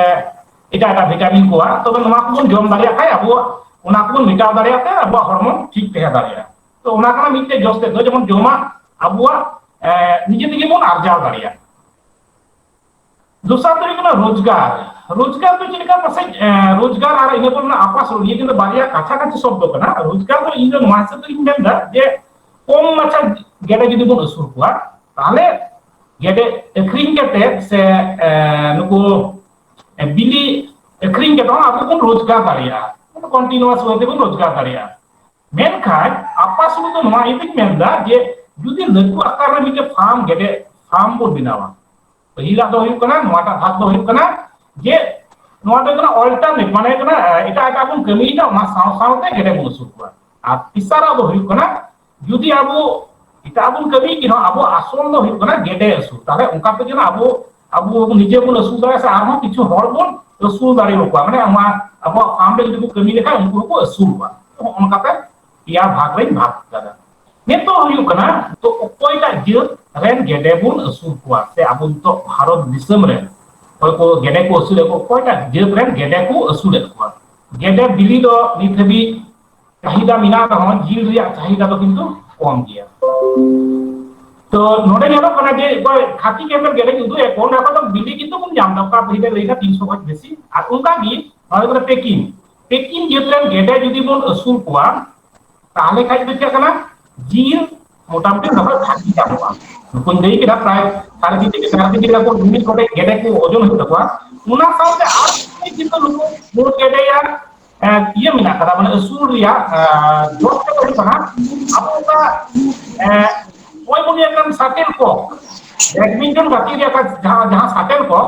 ᱮᱴᱟᱜ ᱮᱴᱟᱜ ᱵᱷᱤᱴᱟᱢᱤᱱ ᱠᱚᱣᱟᱜ, ᱛᱚᱵᱮ ᱱᱚᱣᱟ ᱠᱚᱵᱚᱱ ᱡᱚᱢ ᱫᱟᱲᱮᱭᱟᱜ ᱠᱷᱟᱡ ᱟᱵᱚᱣᱟᱜ ᱚᱱᱟ ᱠᱚᱵᱚᱱ ᱢᱮᱴᱟᱣ ᱫᱟᱲᱮᱭᱟᱜ ᱛᱮ ᱟᱵᱚᱣᱟᱜ ᱦᱚᱲᱢᱚ ᱴᱷᱤᱠ ᱛᱟᱦᱮᱸ ᱫᱟᱲᱮᱭᱟᱜᱼᱟ᱾ ᱛᱚ ᱚᱱᱟ ᱠᱟᱱᱟ ᱢᱤᱫᱴᱮᱡ ᱡᱚᱥ ᱛᱮᱫ ᱫᱚ, ᱡᱮᱢᱚᱱ ᱡᱚᱢᱟᱜ ᱟᱵᱚᱣᱟᱜ ᱮ, ᱱᱤᱡᱮ ᱛᱮᱜᱮ ᱵᱚᱱ ᱟᱨᱡᱟᱣ ᱫᱟᱲᱮᱭᱟᱜᱼᱟ᱾ ᱫᱚᱥᱟᱨ ᱫᱚ ᱦᱩᱭᱩᱜ ᱠᱟᱱᱟ ᱨᱳᱡᱽᱜᱟᱨ᱾ ᱨᱳᱡᱽᱜᱟᱨ ᱫᱚ ᱪᱮᱫ ᱞᱮᱠᱟ ᱯᱟᱥᱮᱡ ᱮ, ᱨᱳᱡᱽᱜᱟᱨ ᱟᱨ ᱤᱱᱟᱹ ᱯᱚᱨ ᱨᱮᱱᱟᱜ ᱟᱯᱟᱥᱩᱞ, ᱱᱤᱭᱟᱹ ᱠᱤᱱ ᱫᱚ ᱵᱟᱨᱭᱟ ᱠᱟᱪᱷᱟ ᱠᱟᱪᱷᱤ ᱥᱚᱵᱫᱚ ᱠᱟᱱᱟ᱾ ᱨᱳᱡᱽᱜᱟᱨ ᱫᱚ ᱤᱧ ᱫᱚ ᱱᱚᱣᱟ ᱦᱤᱥᱟᱹᱵ ᱛᱮᱧ ᱢᱮᱱᱫᱟ ᱡᱮ ᱠᱚᱢ ᱢᱟᱪᱷᱟ ᱜᱮᱰᱮ ᱡᱩᱫᱤ ᱵᱚᱱ ᱟᱹᱥᱩᱞ ᱠᱚᱣᱟ, ᱛᱟᱦᱞᱮ ᱜᱮᱰᱮ ᱟᱹᱠᱷᱨᱤᱧ ᱠᱟᱛᱮ ᱥᱮ ᱮ, ᱱᱩᱠᱩ ᱮ, ᱵᱤᱞᱤ ᱟᱹᱠᱷᱨᱤᱧ ᱠᱟᱛᱮ ᱦᱚᱸ ᱟᱵᱚ ᱵᱚᱱ ᱨᱳᱡᱽᱜᱟᱨ ᱫᱟᱲᱮᱭᱟᱜᱼᱟ, continuous way ᱛᱮᱵᱚᱱ ᱨᱳᱡᱽᱜᱟᱨ ᱫᱟᱲᱮᱭᱟᱜᱼᱟ᱾ ᱢᱮᱱᱠᱷᱟᱱ ᱟᱯᱟᱥᱩᱞ ᱫᱚ ᱱᱚᱣᱟ ᱤᱭᱟᱹᱛᱮᱧ ᱢᱮᱱᱫᱟ ᱡᱮ ᱡᱩᱫᱤ ᱞᱟᱹᱴᱩ ᱟᱠᱟᱨ ᱨᱮ ᱢᱤᱫᱴᱮᱱ ᱯᱷᱟᱨᱢ, ᱜᱮᱰᱮ ᱯᱷᱟᱨᱢ ᱵᱚᱱ ᱵᱮᱱᱟᱣᱟ, ᱯᱟᱹᱦᱤᱞᱟᱜ ᱫᱚ ᱦᱩᱭᱩᱜ ᱠᱟᱱᱟ, ᱱᱚᱣᱟᱴᱟᱜ ᱫᱷᱟᱯ ᱫᱚ ᱦᱩᱭᱩᱜ ᱠᱟᱱᱟ ᱡᱮ ᱱᱚᱣᱟ ᱫᱚ ᱦᱩᱭᱩᱜ ᱠᱟᱱᱟ alternate, ᱢᱟᱱᱮ ᱦᱩᱭᱩᱜ ᱠᱟᱱᱟ ᱮᱴᱟᱜ ᱮᱴᱟᱜ ᱵᱚᱱ ᱠᱟᱹᱢᱤᱭᱮᱫᱟ, ᱚᱱᱟ ᱥᱟᱶ ᱥᱟᱶᱛᱮ ᱜᱮᱰᱮ ᱵᱚᱱ ᱟᱹᱥᱩᱞ ᱠᱚᱣᱟ᱾ ᱟᱨ ᱛᱮᱥᱟᱨᱟᱜ ᱫᱚ ᱦᱩᱭᱩᱜ ᱠᱟᱱᱟ ᱡᱩᱫᱤ ᱟᱵᱚ ᱮᱴᱟᱜ ᱵᱚᱱ ᱠᱟᱹᱢᱤ ᱠᱤ ᱨᱮᱦᱚᱸ ᱟᱵᱚᱣᱟᱜ ᱟᱥᱚᱞ ᱫᱚ ᱦᱩᱭᱩᱜ ᱠᱟᱱᱟ ᱜᱮᱰᱮ ᱟᱹᱥᱩᱞ᱾ ᱛᱟᱦᱞᱮ ᱚᱱᱠᱟ ᱛᱮᱜᱮ ᱟᱵᱚ, ᱟᱵᱚ ᱱᱤᱡᱮ ᱵᱚᱱ ᱟᱹᱥᱩᱞ ᱫᱟᱲᱮᱭᱟᱜᱼᱟ ᱥᱮ ᱟᱨᱦᱚᱸ ᱠᱤᱪᱷᱩ ᱦᱚᱲ ᱵᱚᱱ ᱟᱹᱥᱩᱞ ᱫᱟᱲᱮᱭᱟᱠᱚᱣᱟ, ᱢᱟᱱᱮ ᱟᱢᱟᱜ, ᱟᱵᱚᱣᱟᱜ ᱯᱷᱟᱨᱢ ᱨᱮ ᱡᱩᱫᱤ ᱠᱚ ᱠᱟᱹᱢᱤ ᱞᱮᱠᱷᱟᱱ ᱩᱱᱠᱩ ᱦᱚᱸᱠᱚ ᱟᱹᱥᱩᱞᱚᱜᱼᱟ᱾ ᱛᱚ ᱦᱚᱸᱜᱼᱚ ᱱᱚᱝᱠᱟᱛᱮ ᱯᱮᱭᱟ ᱵᱷᱟᱜᱽ ᱨᱮᱧ ᱵᱷᱟᱜᱽ ᱠᱟᱫᱟ᱾ ᱱᱤᱛᱚᱜ ᱦᱩᱭᱩᱜ ᱠᱟᱱᱟ, ᱛᱚ ᱚᱠᱚᱭᱴᱟᱜ ᱡᱟᱹᱛ ᱨᱮᱱ ᱜᱮᱰᱮ ᱵᱚᱱ ᱟᱹᱥᱩᱞ ᱠᱚᱣᱟ ᱥᱮ ᱟᱵᱚ ᱱᱤᱛᱚᱜ ᱵᱷᱟᱨᱚᱛ ᱫᱤᱥᱚᱢ ᱨᱮ ᱚᱠᱚᱭ ᱠᱚ ᱜᱮᱰᱮ ᱠᱚ ᱟᱹᱥᱩᱞᱮᱫ ᱠᱚᱣᱟ, ᱚᱠᱚᱭᱴᱟᱜ ᱡᱟᱹᱛ ᱨᱮᱱ ᱜᱮᱰᱮ ᱠᱚ ᱟᱹᱥᱩᱞᱮᱫ ᱠᱚᱣᱟ? ᱜᱮᱰᱮ ᱵᱤᱞᱤ ᱫᱚ ᱱᱤᱛ ᱦᱟᱹᱵᱤᱡ ᱪᱟᱦᱤᱫᱟ ᱢᱮᱱᱟᱜ ᱨᱮᱦᱚᱸ ᱡᱤᱞ ᱨᱮᱭᱟᱜ ᱪᱟᱦᱤᱫᱟ ᱫᱚ ᱠᱤᱱᱛᱩ ᱠᱚᱢ ᱜᱮᱭᱟ᱾ ᱛᱚ ᱱᱚᱰᱮ ᱧᱮᱞᱚᱜ ᱠᱟᱱᱟ ᱡᱮ ᱚᱠᱚᱭ ᱠᱷᱟᱹᱛᱤ ᱠᱮᱢᱮᱞ ᱜᱮᱰᱮᱧ ᱩᱫᱩᱜ ᱮᱫ ᱠᱚ, ᱚᱸᱰᱮ ᱠᱷᱚᱱ ᱫᱚ ᱵᱤᱞᱤ ᱠᱤᱱᱛᱩ ᱵᱚᱱ ᱧᱟᱢ ᱮᱫᱟ, ᱚᱠᱟ ᱵᱤᱞᱤ ᱞᱟᱹᱭ ᱮᱫᱟ ᱛᱤᱱᱥᱚ ᱠᱷᱚᱱ ᱵᱮᱥᱤ᱾ ᱟᱨ ᱚᱱᱠᱟ ᱜᱮ ᱱᱚᱰᱮ ᱠᱟᱱᱟ ᱯᱮᱠᱤᱝ, ᱯᱮᱠᱤᱝ ᱡᱟᱹᱛ ᱨᱮᱱ ᱜᱮᱰᱮ ᱡᱩᱫᱤ ᱵᱚᱱ ᱟᱹᱥᱩᱞ ᱠᱚᱣᱟ, ᱛᱟᱦᱞᱮ ᱠᱷᱟᱡ ᱫᱚ ᱪᱮᱫ ᱠᱟᱱᱟ, ᱡᱤᱞ ᱢᱚᱴᱟᱢᱩᱴᱤ ᱫᱚᱢᱮ ᱵᱷᱟᱜᱤ ᱧᱟᱢᱚᱜᱼᱟ᱾ ᱱᱩᱠᱩᱧ ᱞᱟᱹᱭ ᱠᱮᱫᱟ ᱯᱨᱟᱭ ᱥᱟᱲᱮ ᱛᱤᱱ ᱠᱮᱡᱤ, ᱥᱟᱲᱮ ᱛᱤᱱ ᱠᱮᱡᱤ ᱠᱚ ᱢᱤᱫ ᱜᱚᱴᱮᱡ ᱜᱮᱰᱮ ᱠᱚ ᱳᱡᱚᱱ ᱦᱩᱭᱩᱜ ᱛᱟᱠᱚᱣᱟ᱾ ᱚᱱᱟ ᱥᱟᱶᱛᱮ ᱟᱨ ᱢᱤᱫ ᱫᱤᱱ ᱫᱚ ᱱᱩᱠᱩ ᱢᱳᱴ ᱜᱮᱰᱮᱭᱟᱜ ᱮ, ᱤᱭᱟᱹ ᱢᱮᱱᱟᱜ ᱠᱟᱫᱟ, ᱢᱟᱱᱮ ᱟᱹᱥᱩᱞ ᱨᱮᱭᱟᱜ ᱮ, ᱡᱚᱥ ᱫᱚ ᱦᱩᱭᱩᱜ ᱠᱟᱱᱟ ᱟᱵᱚ ᱚᱱᱟ ᱮ, ᱱᱚᱜᱼᱚᱭ ᱵᱚᱱ ᱞᱟᱹᱭᱮᱫ ᱠᱟᱱ ᱥᱟᱴᱮᱞ ᱠᱚ, ᱵᱮᱰᱢᱤᱱᱴᱚᱱ ᱜᱟᱛᱮᱜ ᱨᱮᱭᱟᱜ ᱡᱟᱦᱟᱸ, ᱡᱟᱦᱟᱸ ᱥᱟᱴᱮᱞ ᱠᱚ,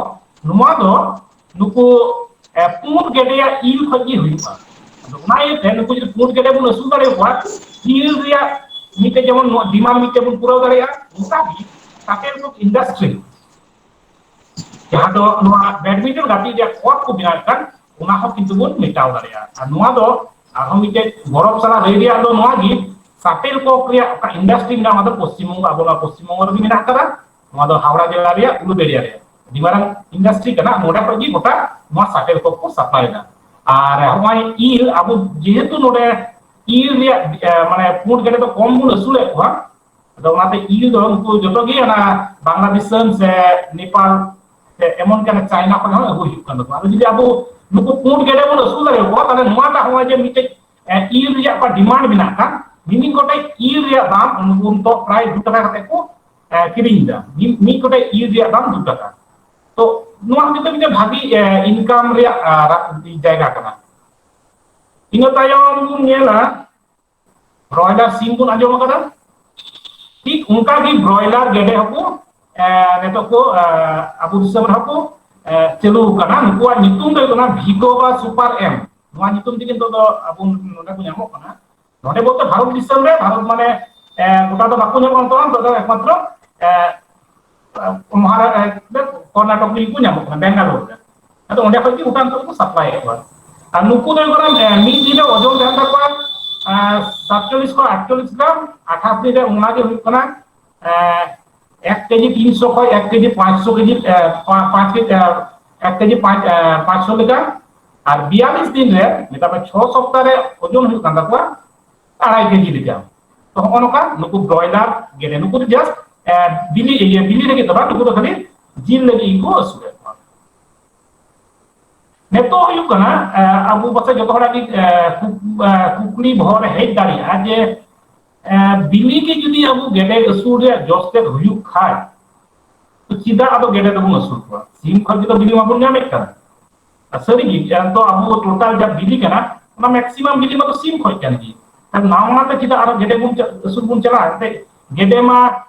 ᱱᱚᱣᱟ ᱫᱚ ᱱᱩᱠᱩ ᱮ, ᱯᱩᱸᱰ ᱜᱮᱰᱮᱭᱟᱜ ᱤᱞ ᱠᱷᱚᱱ ᱜᱮ ᱦᱩᱭᱩᱜᱼᱟ᱾ ᱟᱫᱚ ᱚᱱᱟ ᱤᱭᱟᱹᱛᱮ ᱱᱩᱠᱩ ᱡᱩᱫᱤ ᱯᱩᱸᱰ ᱜᱮᱰᱮ ᱵᱚᱱ ᱟᱹᱥᱩᱞ ᱫᱟᱲᱮᱭᱟᱠᱚᱣᱟ, ᱤᱞ ᱨᱮᱭᱟᱜ ᱢᱤᱫᱴᱮᱡ ᱡᱮᱢᱚᱱ ᱱᱚᱣᱟ ᱰᱤᱢᱟᱱᱰ ᱢᱤᱫᱴᱮᱡ ᱵᱚᱱ ᱯᱩᱨᱟᱹᱣ ᱫᱟᱲᱮᱭᱟᱜᱼᱟ, ᱚᱱᱠᱟ ᱜᱮ ᱥᱟᱴᱮᱞ ᱠᱚᱠ ᱤᱱᱰᱟᱥᱴᱨᱤ, ᱡᱟᱦᱟᱸ ᱫᱚ ᱱᱚᱣᱟ ᱵᱮᱰᱢᱤᱱᱴᱚᱱ ᱜᱟᱛᱮᱜ ᱨᱮᱭᱟᱜ ᱠᱚᱨᱴ ᱠᱚ ᱵᱮᱱᱟᱣᱮᱫ ᱠᱟᱱ, ᱚᱱᱟ ᱦᱚᱸ ᱠᱤᱱᱛᱩ ᱵᱚᱱ ᱢᱮᱴᱟᱣ ᱫᱟᱲᱮᱭᱟᱜᱼᱟ᱾ ᱟᱨ ᱱᱚᱣᱟ ᱫᱚ ᱟᱨᱦᱚᱸ ᱢᱤᱫᱴᱮᱡ ᱜᱚᱨᱚᱵᱽ ᱥᱟᱞᱟᱜ ᱞᱟᱹᱭ ᱨᱮᱭᱟᱜ ᱫᱚ ᱱᱚᱣᱟ ᱜᱮ, ᱥᱟᱴᱮᱞ ᱠᱚᱠ ᱨᱮᱭᱟᱜ ᱚᱠᱟ ᱤᱱᱰᱟᱥᱴᱨᱤ ᱢᱮᱱᱟᱜᱼᱟ, ᱚᱱᱟ ᱫᱚ ᱯᱚᱥᱪᱤᱢ ᱵᱚᱝᱜᱚ, ᱟᱵᱚ ᱱᱚᱣᱟ ᱯᱚᱥᱪᱤᱢ ᱵᱚᱝᱜᱚ ᱨᱮᱜᱮ ᱢᱮᱱᱟᱜ ᱟᱠᱟᱫᱟ᱾ ᱱᱚᱣᱟ ᱫᱚ ᱦᱟᱣᱲᱟ ᱡᱮᱞᱟ ᱨᱮᱭᱟᱜ ᱩᱞᱩᱵᱮᱲᱤᱭᱟ ᱨᱮ ᱟᱹᱰᱤ ᱢᱟᱨᱟᱝ ᱤᱱᱰᱟᱥᱴᱨᱤ ᱠᱟᱱᱟ᱾ ᱱᱚᱰᱮ ᱠᱷᱚᱱ ᱜᱮ ᱜᱚᱴᱟ ᱱᱚᱣᱟ ᱥᱟᱴᱮᱞ ᱠᱚᱠ ᱠᱚ ᱥᱟᱯᱞᱟᱭ ᱮᱫᱟ᱾ ᱟᱨ ᱦᱚᱸᱜᱼᱚᱭ ᱤᱞ, ᱟᱵᱚ ᱡᱮᱦᱮᱛᱩ ᱱᱚᱰᱮ ᱤᱞ ᱨᱮᱭᱟᱜ, ᱮ, ᱢᱟᱱᱮ ᱯᱩᱸᱰ ᱜᱮᱰᱮ ᱫᱚ ᱠᱚᱢ ᱵᱚᱱ ᱟᱹᱥᱩᱞᱮᱫ ᱠᱚᱣᱟ, ᱟᱫᱚ ᱚᱱᱟᱛᱮ ᱤᱞ ᱫᱚ ᱱᱩᱠᱩ ᱡᱚᱛᱚ ᱜᱮ ᱚᱱᱟ ᱵᱟᱝᱞᱟ ᱫᱤᱥᱚᱢ ᱥᱮ ᱱᱮᱯᱟᱞ ᱥᱮ ᱮᱢᱚᱱ ᱠᱟᱱᱟ ᱪᱟᱭᱱᱟ ᱠᱷᱚᱱ ᱦᱚᱸ ᱟᱹᱜᱩ ᱦᱩᱭᱩᱜ ᱠᱟᱱ ᱛᱟᱠᱚᱣᱟ᱾ ᱟᱫᱚ ᱡᱩᱫᱤ ᱟᱵᱚ ᱱᱩᱠᱩ ᱯᱩᱸᱰ ᱜᱮᱰᱮ ᱵᱚᱱ ᱟᱹᱥᱩᱞ ᱫᱟᱲᱮᱭᱟᱠᱚᱣᱟ, ᱛᱟᱦᱞᱮ ᱱᱚᱣᱟᱴᱟᱜ ᱱᱚᱜᱼᱚᱭ ᱡᱮ ᱢᱤᱫᱴᱮᱡ, ᱮ, ᱤᱞ ᱨᱮᱭᱟᱜ ᱚᱠᱟ ᱰᱤᱢᱟᱱᱰ ᱢᱮᱱᱟᱜ ᱠᱷᱟᱱ, ᱢᱤᱢᱤᱫ ᱜᱚᱴᱮᱡ ᱤᱞ ᱨᱮᱭᱟᱜ ᱫᱟᱢ ᱩᱱᱠᱩ ᱱᱤᱛᱚᱜ ᱯᱨᱟᱭ ᱫᱩ ᱴᱟᱠᱟ ᱠᱟᱛᱮ ᱠᱚ, ᱮ, ᱠᱤᱨᱤᱧ ᱮᱫᱟ᱾ ᱢᱤᱫ, ᱢᱤᱫ ᱜᱚᱴᱮᱡ ᱤᱞ ᱨᱮᱭᱟᱜ ᱫᱟᱢ ᱫᱩ ᱴᱟᱠᱟ᱾ ᱛᱚ ᱱᱚᱣᱟ ᱦᱚᱸ ᱢᱤᱫᱴᱮᱱ ᱵᱷᱟᱜᱤ, ᱮ, ᱤᱱᱠᱟᱢ ᱨᱮᱭᱟᱜ, ᱟ, ᱨᱟ-, ᱡᱟᱭᱜᱟ ᱠᱟᱱᱟ᱾ ᱤᱱᱟᱹ ᱛᱟᱭᱚᱢ ᱵᱚᱱ ᱧᱮᱞᱟ, ᱵᱨᱚᱭᱞᱟᱨ ᱥᱤᱢ ᱵᱚᱱ ᱟᱸᱡᱚᱢ ᱟᱠᱟᱫᱟ, ᱴᱷᱤᱠ ᱚᱱᱠᱟ ᱜᱮ ᱵᱨᱚᱭᱞᱟᱨ ᱜᱮᱰᱮ ᱦᱚᱸᱠᱚ, ᱮ, ᱱᱤᱛᱚᱜ ᱠᱚ, ᱮ, ᱟᱵᱚ ᱫᱤᱥᱚᱢ ᱨᱮᱦᱚᱸ ᱠᱚ, ᱮ, ᱪᱟᱹᱞᱩ ᱟᱠᱟᱱᱟ᱾ ᱱᱩᱠᱩᱣᱟᱜ ᱧᱩᱛᱩᱢ ᱫᱚ ᱦᱩᱭᱩᱜ ᱠᱟᱱᱟ ᱵᱷᱤᱜᱳ ᱵᱟ ᱥᱩᱯᱟᱨ ᱮᱢ᱾ ᱱᱚᱣᱟ ᱧᱩᱛᱩᱢ ᱛᱮᱜᱮ ᱱᱤᱛᱚᱜ ᱫᱚ ᱟᱵᱚ ᱱᱚᱰᱮ ᱠᱚ ᱧᱟᱢᱚᱜ ᱠᱟᱱᱟ᱾ ᱱᱚᱰᱮ ᱵᱚᱞᱛᱮ ᱵᱷᱟᱨᱚᱛ ᱫᱤᱥᱚᱢ ᱨᱮ, ᱵᱷᱟᱨᱚᱛ ᱢᱟᱱᱮ, ᱮ, ᱜᱚᱴᱟ ᱫᱚ ᱵᱟᱠᱚ ᱧᱟᱢᱚᱜᱼᱟ, ᱱᱤᱛᱚᱜ ᱫᱚ ᱮᱠᱢᱟᱛᱨᱚ, ᱮ, ᱢᱚᱦᱟᱨᱟ-, ᱮ, ᱠᱚᱨᱱᱟᱴᱚᱠ ᱨᱮᱜᱮ ᱠᱚ ᱧᱟᱢᱚᱜ ᱠᱟᱱᱟ, ᱵᱮᱝᱜᱟᱞᱳᱨ ᱨᱮ᱾ ᱟᱫᱚ ᱚᱸᱰᱮ ᱠᱷᱚᱱ ᱜᱮ ᱜᱚᱴᱟ ᱱᱤᱛᱚᱜ ᱫᱚᱠᱚ ᱥᱟᱯᱞᱟᱭᱮᱫ ᱠᱚᱣᱟ᱾ ᱟᱨ ᱱᱩᱠᱩ ᱫᱚ ᱦᱩᱭᱩᱜ ᱠᱟᱱᱟ, ᱮ, ᱢᱤᱫ ᱫᱤᱱ ᱨᱮ ᱳᱡᱚᱱ ᱛᱟᱦᱮᱱ ᱛᱟᱠᱚᱣᱟ, ᱮ, ᱥᱟᱛᱪᱚᱞᱞᱤᱥ ᱠᱷᱚᱱ ᱟᱴᱪᱚᱞᱞᱤᱥ ᱜᱨᱟᱢ, ᱟᱴᱷᱟᱥ ᱫᱤᱱ ᱨᱮ ᱚᱱᱟ ᱜᱮ ᱦᱩᱭᱩᱜ ᱠᱟᱱᱟ, ᱮ, ᱮᱠ ᱠᱮᱡᱤ ᱛᱤᱱᱥᱚ ᱠᱷᱚᱱ ᱮᱠ ᱠᱮᱡᱤ ᱯᱟᱸᱪᱥᱚ ᱠᱮᱡᱤ, ᱮ, ᱯᱟ-, ᱯᱟᱸᱪ ᱠᱮᱡᱤ, ᱮ, ᱮᱠ ᱠᱮᱡᱤ ᱯᱟᱸᱪ, ᱮ, ᱯᱟᱸᱪᱥᱚ ᱞᱮᱠᱟ᱾ ᱟᱨ ᱵᱤᱭᱟᱞᱞᱤᱥ ᱫᱤᱱ ᱨᱮ, ᱢᱮᱛᱟᱜ ᱢᱮ ᱪᱷᱚ ᱥᱚᱯᱛᱟ ᱨᱮ ᱳᱡᱚᱱ ᱦᱩᱭᱩᱜ ᱠᱟᱱ ᱛᱟᱠᱚᱣᱟ ᱟᱲᱟᱭ ᱠᱮᱡᱤ ᱞᱮᱠᱟ᱾ ᱛᱚ ᱦᱚᱸᱜᱼᱚ ᱱᱚᱝᱠᱟ ᱱᱩᱠᱩ ᱵᱨᱚᱭᱞᱟᱨ ᱜᱮᱰᱮ, ᱱᱩᱠᱩ ᱫᱚ just, ᱮ, ᱵᱤᱞᱤ, ᱤᱭᱟᱹ, ᱵᱤᱞᱤ ᱞᱟᱹᱜᱤᱫ ᱫᱚ ᱵᱟᱝ, ᱱᱩᱠᱩ ᱫᱚ ᱠᱷᱟᱹᱞᱤ ᱡᱤᱞ ᱞᱟᱹᱜᱤᱫ ᱜᱮᱠᱚ ᱟᱹᱥᱩᱞᱮᱫ ᱠᱚᱣᱟ᱾ ᱱᱤᱛᱚᱜ ᱦᱩᱭᱩᱜ ᱠᱟᱱᱟ, ᱮ, ᱟᱵᱚ ᱯᱟᱥᱮ ᱡᱚᱛᱚ ᱦᱚᱲᱟᱜ ᱜᱮ, ᱮ, ᱠᱩᱠ-, ᱮ, ᱠᱩᱠᱞᱤ ᱵᱚᱦᱚᱜ ᱨᱮ ᱦᱮᱡ ᱫᱟᱲᱮᱭᱟᱜᱼᱟ ᱡᱮ, ᱮ, ᱵᱤᱞᱤ ᱜᱮ ᱡᱩᱫᱤ ᱟᱵᱚ ᱜᱮᱰᱮ ᱟᱹᱥᱩᱞ ᱨᱮᱭᱟᱜ ᱡᱚᱥ ᱛᱮᱫ ᱦᱩᱭᱩᱜ ᱠᱷᱟᱡ, ᱛᱚ ᱪᱮᱫᱟᱜ ᱟᱫᱚ ᱜᱮᱰᱮ ᱫᱚᱵᱚᱱ ᱟᱹᱥᱩᱞ ᱠᱚᱣᱟ? ᱥᱤᱢ ᱠᱷᱚᱱ ᱜᱮᱛᱚ ᱵᱤᱞᱤ ᱢᱟᱵᱚᱱ ᱧᱟᱢᱮᱫ ᱠᱟᱱ᱾ ᱟᱨ ᱥᱟᱹᱨᱤᱜᱮ, ᱮ, ᱛᱚ ᱟᱵᱚ ᱴᱳᱴᱟᱞ ᱡᱟ ᱵᱤᱞᱤ ᱠᱟᱱᱟ, ᱚᱱᱟ ᱢᱮᱠᱥᱤᱢᱟᱢ ᱵᱤᱞᱤ ᱢᱟᱛᱚ ᱥᱤᱢ ᱠᱷᱚᱱ ᱠᱟᱱ ᱜᱮ᱾ ᱟᱨ ᱱᱟᱣᱟ ᱱᱟᱣᱟ ᱛᱮ ᱪᱮᱫᱟᱜ ᱟᱨᱚ ᱜᱮᱰᱮ ᱵᱚᱱ ᱪᱟ-, ᱟᱹᱥᱩᱞ ᱵᱚᱱ ᱪᱟᱞᱟᱜᱼᱟ? ᱮᱱᱛᱮᱫ ᱜᱮᱰᱮ ᱢᱟ,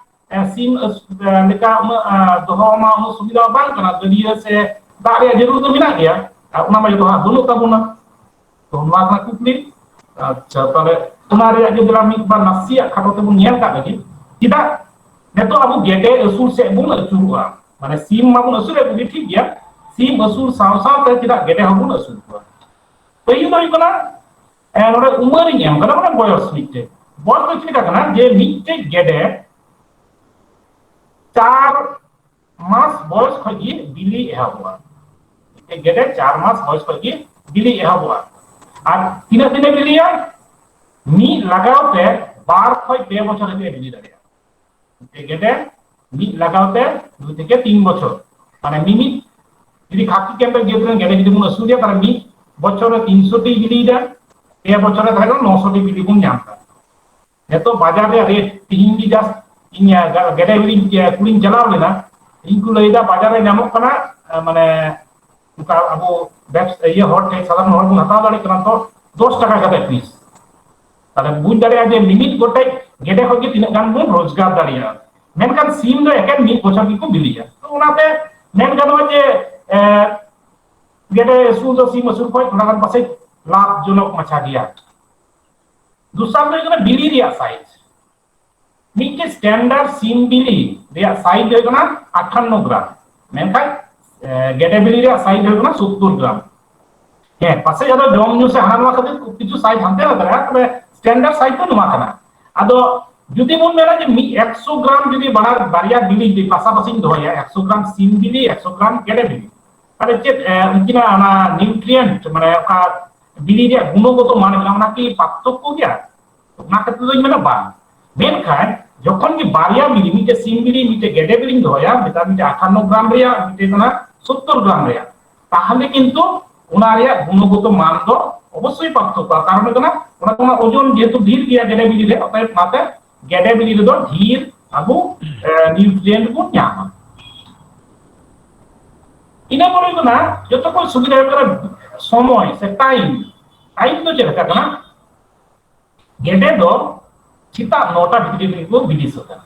ᱮ, ᱥᱤᱢ ᱟᱹᱥ-, ᱮ, ᱞᱮᱠᱟ ᱩᱱᱟᱹᱜ, ᱮ, ᱫᱚᱦᱚ ᱢᱟ ᱩᱱᱟᱹᱜ ᱥᱩᱵᱤᱫᱷᱟ ᱵᱟᱝ ᱠᱟᱱᱟ᱾ ᱜᱟᱹᱰᱭᱟᱹ ᱥᱮ ᱫᱟᱜ ᱨᱮᱭᱟᱜ ᱡᱟᱹᱨᱩᱲ ᱫᱚ ᱢᱮᱱᱟᱜ ᱜᱮᱭᱟ᱾ ᱟᱨ ᱚᱱᱟ ᱢᱟ ᱡᱚᱛᱚ ᱦᱟᱸᱜ ᱵᱟᱹᱱᱩᱜ ᱛᱟᱵᱚᱱᱟ᱾ ᱛᱚ ᱱᱚᱣᱟ ᱠᱟᱱᱟ ᱠᱩᱠᱞᱤ᱾ ᱟᱪᱪᱷᱟ, ᱛᱟᱦᱞᱮ ᱚᱱᱟ ᱨᱮᱭᱟᱜ ᱡᱩᱫᱤ ᱞᱟᱝ ᱢᱤᱫ ᱵᱟᱨ ᱱᱟᱥᱮᱭᱟᱜ ᱠᱷᱟᱴᱚ ᱛᱮᱵᱚᱱ ᱧᱮᱞ ᱠᱟᱜ ᱞᱮᱜᱮ, ᱪᱮᱫᱟᱜ ᱱᱤᱛᱚᱜ ᱟᱵᱚ ᱜᱮᱰᱮ ᱟᱹᱥᱩᱞ ᱥᱮᱫ ᱵᱚᱱ ᱟᱹᱪᱩᱨᱚᱜᱼᱟ? ᱢᱟᱱᱮ ᱥᱤᱢ ᱢᱟᱵᱚᱱ ᱟᱹᱥᱩᱞᱮᱫ ᱠᱚᱜᱮ, ᱴᱷᱤᱠ ᱜᱮᱭᱟ, ᱥᱤᱢ ᱟᱹᱥᱩᱞ ᱥᱟᱶ ᱥᱟᱶᱛᱮ ᱪᱮᱫᱟᱜ ᱜᱮᱰᱮ ᱦᱚᱸᱵᱚᱱ ᱟᱹᱥᱩᱞ ᱠᱚᱣᱟ? ᱯᱟᱹᱦᱤᱞ ᱫᱚ ᱦᱩᱭᱩᱜ ᱠᱟᱱᱟ, ᱮ, ᱱᱚᱰᱮ ᱩᱢᱟᱹᱨ ᱤᱧ ᱮᱢ ᱠᱟᱫᱟ, ᱢᱟᱱᱮ ᱵᱚᱭᱚᱥ ᱢᱤᱫᱴᱮᱡ᱾ ᱵᱚᱭᱚᱥ ᱫᱚ ᱪᱮᱫ ᱞᱮᱠᱟ ᱠᱟᱱᱟ ᱡᱮ ᱢᱤᱫᱴᱮᱡ ᱜᱮᱰᱮ ᱪᱟᱨ ᱢᱟᱥ ᱵᱚᱭᱚᱥ ᱠᱷᱚᱡ ᱜᱮ ᱵᱤᱞᱤ ᱮᱦᱚᱵᱚᱜᱼᱟ᱾ ᱢᱤᱫᱴᱮᱡ ᱜᱮᱰᱮ ᱪᱟᱨ ᱢᱟᱥ ᱵᱚᱭᱚᱥ ᱠᱷᱚᱡ ᱜᱮ ᱵᱤᱞᱤ ᱮᱦᱚᱵᱚᱜᱼᱟ᱾ ᱟᱨ ᱛᱤᱱᱟᱹᱜ ᱫᱤᱱᱮ ᱵᱤᱞᱤᱭᱟ? ᱢᱤᱫ ᱞᱟᱜᱟᱣ ᱛᱮ ᱵᱟᱨ ᱠᱷᱚᱡ ᱯᱮ ᱵᱚᱪᱷᱚᱨ ᱦᱟᱹᱵᱤᱡ ᱮ ᱵᱤᱞᱤ ᱫᱟᱲᱮᱭᱟᱜᱼᱟ᱾ ᱢᱤᱫᱴᱮᱡ ᱜᱮᱰᱮ ᱢᱤᱫ ᱞᱟᱜᱟᱣ ᱛᱮ ᱫᱩᱭ ᱛᱷᱮᱠᱮ ᱛᱤᱱ ᱵᱚᱪᱷᱚᱨ, ᱢᱟᱱᱮ ᱢᱤᱢᱤᱫ ᱡᱩᱫᱤ ᱠᱷᱟᱹᱥᱤ ᱠᱮᱱᱫᱨᱚ ᱡᱟᱹᱛ ᱨᱮᱱ ᱜᱮᱰᱮ ᱡᱩᱫᱤ ᱵᱚᱱ ᱟᱹᱥᱩᱞᱮᱭᱟ, ᱛᱟᱦᱞᱮ ᱢᱤᱫ ᱵᱚᱪᱷᱚᱨ ᱨᱮ ᱛᱤᱱᱥᱚ ᱴᱤ ᱵᱤᱞᱤᱭᱮᱫᱟ, ᱯᱮ ᱵᱚᱪᱷᱚᱨ ᱨᱮ ᱛᱟᱦᱞᱮ ᱱᱚᱥᱚ ᱴᱤ ᱵᱤᱞᱤ ᱵᱚᱱ ᱧᱟᱢ ᱮᱫᱟ᱾ ᱱᱤᱛᱚᱜ ᱵᱟᱡᱟᱨ ᱨᱮᱭᱟᱜ ᱨᱮᱴ, ᱛᱤᱦᱤᱧ ᱜᱮ just ᱤᱧ, ᱟ, ᱜᱟ-, ᱜᱮᱰᱮ ᱵᱤᱞᱤ, ᱟ, ᱠᱩᱞᱤᱧ ᱪᱟᱞᱟᱣ ᱞᱮᱱᱟ, ᱤᱧ ᱠᱚ ᱞᱟᱹᱭᱫᱟ ᱵᱟᱡᱟᱨ ᱨᱮ ᱧᱟᱢᱚᱜ ᱠᱟᱱᱟ, ᱟ, ᱢᱟᱱᱮ ᱚᱱᱠᱟ ᱟᱵᱚ ᱵᱮᱵᱥ-, ᱤᱭᱟᱹ ᱦᱚᱲ ᱴᱷᱮᱱ, ᱥᱟᱫᱷᱟᱨᱚᱱ ᱦᱚᱲ ᱵᱚᱱ ᱦᱟᱛᱟᱣ ᱫᱟᱲᱮᱭᱟᱜ ᱠᱟᱱᱟ ᱛᱚ ᱫᱚᱥ ᱴᱟᱠᱟ ᱠᱟᱛᱮ ᱯᱤᱥ᱾ ᱛᱟᱦᱞᱮ ᱵᱩᱡᱽ ᱫᱟᱲᱮᱭᱟᱜᱼᱟ ᱡᱮ ᱢᱤᱢᱤᱫ ᱜᱚᱴᱮᱡ ᱜᱮᱰᱮ ᱠᱷᱚᱱ ᱜᱮ ᱛᱤᱱᱟᱹᱜ ᱜᱟᱱ ᱵᱚᱱ ᱨᱳᱡᱽᱜᱟᱨ ᱫᱟᱲᱮᱭᱟᱜᱼᱟ᱾ ᱢᱮᱱᱠᱷᱟᱱ ᱥᱤᱢ ᱫᱚ ᱮᱠᱮᱱ ᱢᱤᱫ ᱵᱚᱪᱷᱚᱨ ᱜᱮᱠᱚ ᱵᱤᱞᱤᱭᱟ᱾ ᱛᱚ ᱚᱱᱟᱛᱮ ᱢᱮᱱ ᱜᱟᱱᱚᱜᱼᱟ ᱡᱮ, ᱮ, ᱜᱮᱰᱮ ᱟᱹᱥᱩᱞ ᱫᱚ ᱥᱤᱢ ᱟᱹᱥᱩᱞ ᱠᱷᱚᱱ ᱛᱷᱚᱲᱟ ᱜᱟᱱ ᱯᱟᱥᱮᱡ ᱞᱟᱵᱷᱡᱚᱱᱚᱠ ᱢᱟᱪᱷᱟ ᱜᱮᱭᱟ᱾ ᱫᱚᱥᱟᱨ ᱫᱚ ᱦᱩᱭᱩᱜ ᱠᱟᱱᱟ ᱵᱤᱞᱤ ᱨᱮᱭᱟᱜ ᱥᱟᱭᱤᱡ᱾ ᱢᱤᱫᱴᱮᱡ standard ᱥᱤᱢ ᱵᱤᱞᱤ ᱨᱮᱭᱟᱜ ᱥᱟᱭᱤᱡ ᱦᱩᱭᱩᱜ ᱠᱟᱱᱟ ᱟᱴᱷᱟᱱᱱᱚ ᱜᱨᱟᱢ, ᱢᱮᱱᱠᱷᱟᱱ, ᱮ, ᱜᱮᱰᱮ ᱵᱤᱞᱤ ᱨᱮᱭᱟᱜ ᱥᱟᱭᱤᱡ ᱦᱩᱭᱩᱜ ᱠᱟᱱᱟ ᱥᱳᱛᱛᱳᱨ ᱜᱨᱟᱢ᱾ ᱦᱮᱸ, ᱯᱟᱥᱮᱡ ᱟᱫᱚ ᱡᱚᱢ ᱧᱩ ᱥᱮ ᱦᱟᱱᱟ ᱱᱚᱣᱟ ᱠᱷᱟᱹᱛᱤᱨ ᱠᱤᱪᱷᱩ ᱥᱟᱭᱤᱡ ᱦᱟᱱᱛᱮ ᱱᱟᱛᱮ ᱫᱟᱲᱮᱭᱟᱜᱼᱟ, ᱛᱚᱵᱮ standard ᱥᱟᱭᱤᱡ ᱫᱚ ᱱᱚᱣᱟ ᱠᱟᱱᱟ᱾ ᱟᱫᱚ ᱡᱩᱫᱤ ᱵᱚᱱ ᱢᱮᱱᱟ ᱡᱮ ᱢᱤᱫ ᱮᱠᱥᱚ ᱜᱨᱟᱢ ᱡᱩᱫᱤ ᱵᱟᱱᱟᱨ ᱵᱟᱨᱭᱟ ᱵᱤᱞᱤ ᱡᱩᱫᱤ ᱯᱟᱥᱟᱯᱟᱥᱤᱧ ᱫᱚᱦᱚᱭᱟ, ᱮᱠᱥᱚ ᱜᱨᱟᱢ ᱥᱤᱢ ᱵᱤᱞᱤ, ᱮᱠᱥᱚ ᱜᱨᱟᱢ ᱜᱮᱰᱮ ᱵᱤᱞᱤ, ᱛᱟᱦᱞᱮ ᱪᱮᱫ, ᱮ, ᱩᱱᱠᱤᱱᱟᱜ ᱚᱱᱟ nutrient, ᱢᱟᱱᱮ ᱚᱠᱟ ᱵᱤᱞᱤ ᱨᱮᱭᱟᱜ ᱜᱩᱱᱚᱜᱚᱛᱚ ᱢᱟᱱ ᱢᱮᱱᱟᱜᱼᱟ, ᱚᱱᱟ ᱠᱤ ᱯᱟᱨᱛᱷᱚᱠᱠᱚ ᱜᱮᱭᱟ? ᱚᱱᱟ ᱠᱷᱟᱹᱛᱤᱨ ᱫᱚᱧ ᱢᱮᱱᱟ ᱵᱟᱝ᱾ ᱢᱮᱱᱠᱷᱟᱱ ᱡᱚᱠᱷᱚᱱ ᱜᱮ ᱵᱟᱨᱭᱟ ᱵᱤᱞᱤ, ᱢᱤᱫᱴᱮᱡ ᱥᱤᱢ ᱵᱤᱞᱤ, ᱢᱤᱫᱴᱮᱡ ᱜᱮᱰᱮ ᱵᱤᱞᱤᱧ ᱫᱚᱦᱚᱭᱟ, ᱢᱤᱫᱴᱟᱝ, ᱢᱤᱫᱴᱮᱡ ᱟᱴᱷᱟᱱᱱᱚ ᱜᱨᱟᱢ ᱨᱮᱭᱟᱜ, ᱢᱤᱫᱴᱮᱡ ᱠᱟᱱᱟ ᱥᱳᱛᱛᱳᱨ ᱜᱨᱟᱢ ᱨᱮᱭᱟᱜ, ᱛᱟᱦᱞᱮ ᱠᱤᱱᱛᱩ ᱚᱱᱟ ᱨᱮᱭᱟᱜ ᱜᱩᱱᱚᱜᱚᱛᱚ ᱢᱟᱱ ᱫᱚ ᱚᱵᱚᱥᱥᱳᱭ ᱯᱟᱨᱛᱷᱚᱠᱠᱚ᱾ ᱠᱟᱨᱚᱱ ᱦᱩᱭᱩᱜ ᱠᱟᱱᱟ, ᱚᱱᱟ ᱫᱚ ᱚᱱᱟ ᱳᱡᱚᱱ ᱡᱮᱦᱮᱛᱩ ᱰᱷᱮᱨ ᱜᱮᱭᱟ ᱜᱮᱰᱮ ᱵᱤᱞᱤ ᱨᱮ, ᱚᱛᱚᱮᱵ ᱚᱱᱟᱛᱮ ᱜᱮᱰᱮ ᱵᱤᱞᱤ ᱨᱮᱫᱚ ᱰᱷᱮᱨ ᱟᱵᱚ, ᱮ, nutrient ᱵᱚᱱ ᱧᱟᱢᱟ᱾ ᱤᱱᱟᱹ ᱯᱚᱨᱮ ᱦᱩᱭᱩᱜ ᱠᱟᱱᱟ, ᱡᱚᱛᱚ ᱠᱷᱚᱱ ᱥᱩᱵᱤᱫᱷᱟ ᱦᱩᱭᱩᱜ ᱠᱟᱱᱟ ᱥᱚᱢᱚᱭ ᱥᱮ time᱾ Time ᱫᱚ ᱪᱮᱫ ᱞᱮᱠᱟ ᱠᱟᱱᱟ? ᱜᱮᱰᱮ ᱫᱚ ᱥᱮᱛᱟᱜ ᱱᱚᱴᱟ ᱵᱷᱤᱛᱨᱤ ᱨᱮᱜᱮ ᱠᱚ ᱵᱤᱞᱤ ᱥᱟᱹᱛᱟ᱾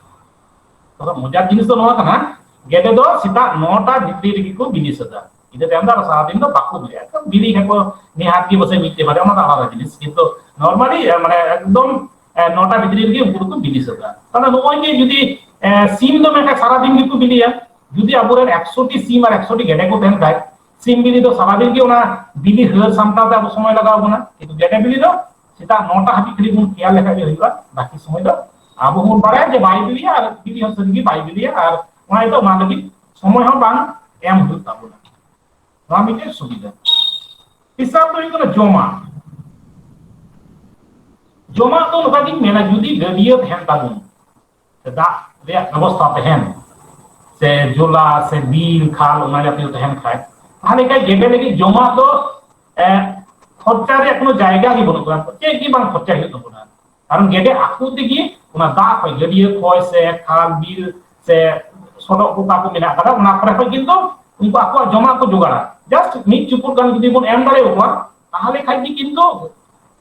ᱛᱚᱵᱮ ᱢᱚᱡᱟᱨ ᱡᱤᱱᱤᱥ ᱫᱚ ᱱᱚᱣᱟ ᱠᱟᱱᱟ, ᱜᱮᱰᱮ ᱫᱚ ᱥᱮᱛᱟᱜ ᱱᱚᱴᱟ ᱵᱷᱤᱛᱨᱤ ᱨᱮᱜᱮ ᱠᱚ ᱵᱤᱞᱤ ᱥᱟᱹᱛᱟ᱾ ᱧᱤᱫᱟᱹ ᱛᱟᱭᱚᱢ ᱫᱚ ᱟᱨᱚ ᱥᱟᱨᱟᱫᱤᱱ ᱫᱚ ᱵᱟᱠᱚ ᱵᱤᱞᱤᱭᱟ᱾ ᱮᱠᱫᱚᱢ ᱵᱤᱞᱤ ᱠᱷᱟᱱ ᱠᱚ ᱱᱤᱦᱟᱹᱛ ᱜᱮ ᱯᱟᱥᱮᱡ ᱢᱤᱫᱴᱮᱡ ᱵᱟᱨᱭᱟ, ᱚᱱᱟ ᱫᱚ ᱟᱞᱟᱫᱟ ᱡᱤᱱᱤᱥ, ᱠᱤᱱᱛᱩ normally, ᱮ, ᱢᱟᱱᱮ ᱮᱠᱫᱚᱢ, ᱮ, ᱱᱚᱴᱟ ᱵᱷᱤᱛᱨᱤ ᱨᱮᱜᱮ ᱩᱱᱠᱩ ᱫᱚᱠᱚ ᱵᱤᱞᱤ ᱥᱟᱹᱛᱟ᱾ ᱛᱟᱦᱞᱮ ᱱᱚᱜᱼᱚᱭ ᱡᱮ ᱡᱩᱫᱤ, ᱮ, ᱥᱤᱢ ᱫᱚ ᱢᱮᱱᱠᱷᱟᱱ ᱥᱟᱨᱟᱫᱤᱱ ᱜᱮᱠᱚ ᱵᱤᱞᱤᱭᱟ, ᱡᱩᱫᱤ ᱟᱵᱚᱨᱮᱱ ᱮᱠᱥᱚ ᱴᱤ ᱥᱤᱢ ᱟᱨ ᱮᱠᱥᱚ ᱴᱤ ᱜᱮᱰᱮ ᱠᱚ ᱛᱟᱦᱮᱱ ᱠᱷᱟᱡ, ᱥᱤᱢ ᱵᱤᱞᱤ ᱫᱚ ᱥᱟᱨᱟᱫᱤᱱ ᱜᱮ ᱚᱱᱟ ᱵᱤᱞᱤ ᱦᱟᱹᱨ ᱥᱟᱢᱴᱟᱣ ᱛᱮ ᱟᱵᱚ ᱥᱚᱢᱚᱭ ᱞᱟᱜᱟᱣ ᱵᱚᱱᱟ, ᱠᱤᱱᱛᱩ ᱜᱮᱰᱮ ᱵᱤᱞᱤ ᱫᱚ ᱥᱮᱛᱟᱜ ᱱᱚᱴᱟ ᱦᱟᱹᱵᱤᱡ ᱠᱷᱟᱹᱞᱤ ᱵᱚᱱ ᱠᱷᱮᱭᱟᱞ ᱞᱮᱠᱷᱟᱡ ᱜᱮ ᱦᱩᱭᱩᱜᱼᱟ᱾ ᱵᱟᱹᱠᱤ ᱥᱚᱢᱚᱭ ᱫᱚ ᱟᱵᱚ ᱦᱚᱸ ᱵᱚᱱ ᱵᱟᱲᱟᱭᱟ ᱡᱮ ᱵᱟᱭ ᱵᱤᱞᱤᱭᱟ ᱟᱨ ᱵᱤᱞᱤ ᱦᱚᱸ ᱥᱟᱹᱨᱤ ᱜᱮ ᱵᱟᱭ ᱵᱤᱞᱤᱭᱟ, ᱟᱨ ᱚᱱᱟ ᱫᱚ ᱚᱱᱟ ᱞᱟᱹᱜᱤᱫ ᱥᱚᱢᱚᱭ ᱦᱚᱸ ᱵᱟᱝ ᱮᱢ ᱦᱩᱭᱩᱜ ᱛᱟᱵᱚᱱᱟ᱾ ᱱᱚᱣᱟ ᱢᱤᱫᱴᱮᱱ ᱥᱩᱵᱤᱫᱷᱟ᱾ ᱛᱮᱥᱟᱨ ᱫᱚ ᱦᱩᱭᱩᱜ ᱠᱟᱱᱟ ᱡᱚᱢᱟᱜ᱾ ᱡᱚᱢᱟᱜ ᱫᱚ ᱱᱚᱝᱠᱟ ᱜᱤᱧ ᱢᱮᱱᱟ, ᱡᱩᱫᱤ ᱜᱟᱹᱰᱭᱟᱹ ᱛᱟᱦᱮᱱ ᱛᱟᱵᱚᱱ, ᱥᱮ ᱫᱟᱜ ᱨᱮᱭᱟᱜ ᱵᱮᱵᱚᱥᱛᱷᱟ ᱛᱟᱦᱮᱱ, ᱥᱮ ᱡᱚᱞᱟ ᱥᱮ ᱵᱤᱨ ᱠᱷᱟᱞ ᱚᱱᱟ ᱡᱟᱛᱤᱭᱚ ᱛᱟᱦᱮᱱ ᱠᱷᱟᱡ, ᱛᱟᱦᱞᱮ ᱠᱷᱟᱡ ᱜᱮᱰᱮ ᱞᱟᱹᱜᱤᱫ ᱡᱚᱢᱟᱜ ᱫᱚ, ᱮ, ᱠᱷᱚᱨᱪᱟ ᱨᱮᱭᱟᱜ ᱠᱳᱱᱳ ᱡᱟᱭᱜᱟ ᱜᱮ ᱵᱟᱹᱱᱩᱜ ᱠᱟᱫᱟ, ᱪᱮᱫ ᱜᱮ ᱵᱟᱝ ᱠᱷᱚᱨᱪᱟ ᱦᱩᱭᱩᱜ ᱛᱟᱵᱚᱱᱟ᱾ ᱠᱟᱨᱚᱱ ᱜᱮᱰᱮ ᱟᱠᱚ ᱛᱮᱜᱮ ᱚᱱᱟ ᱫᱟᱜ ᱠᱷᱚᱡ, ᱜᱟᱹᱰᱭᱟᱹ ᱠᱷᱚᱡ ᱥᱮ ᱠᱷᱟᱞ ᱵᱤᱨ ᱥᱮ ᱥᱚᱰᱚᱜ ᱠᱚ ᱚᱠᱟ ᱠᱚ ᱢᱮᱱᱟᱜ ᱠᱟᱫᱟ, ᱚᱱᱟ ᱠᱚᱨᱮ ᱠᱷᱚᱡ ᱠᱤᱱᱛᱩ ᱩᱱᱠᱩ ᱟᱠᱚᱣᱟᱜ ᱡᱚᱢᱟᱜ ᱠᱚ ᱡᱚᱜᱟᱲᱟ᱾ Just ᱢᱤᱫ ᱪᱩᱯᱩᱫ ᱜᱟᱱ ᱡᱩᱫᱤ ᱵᱚᱱ ᱮᱢ ᱫᱟᱲᱮᱭᱟᱠᱚᱣᱟ, ᱛᱟᱦᱞᱮ ᱠᱷᱟᱡ ᱜᱮ ᱠᱤᱱᱛᱩ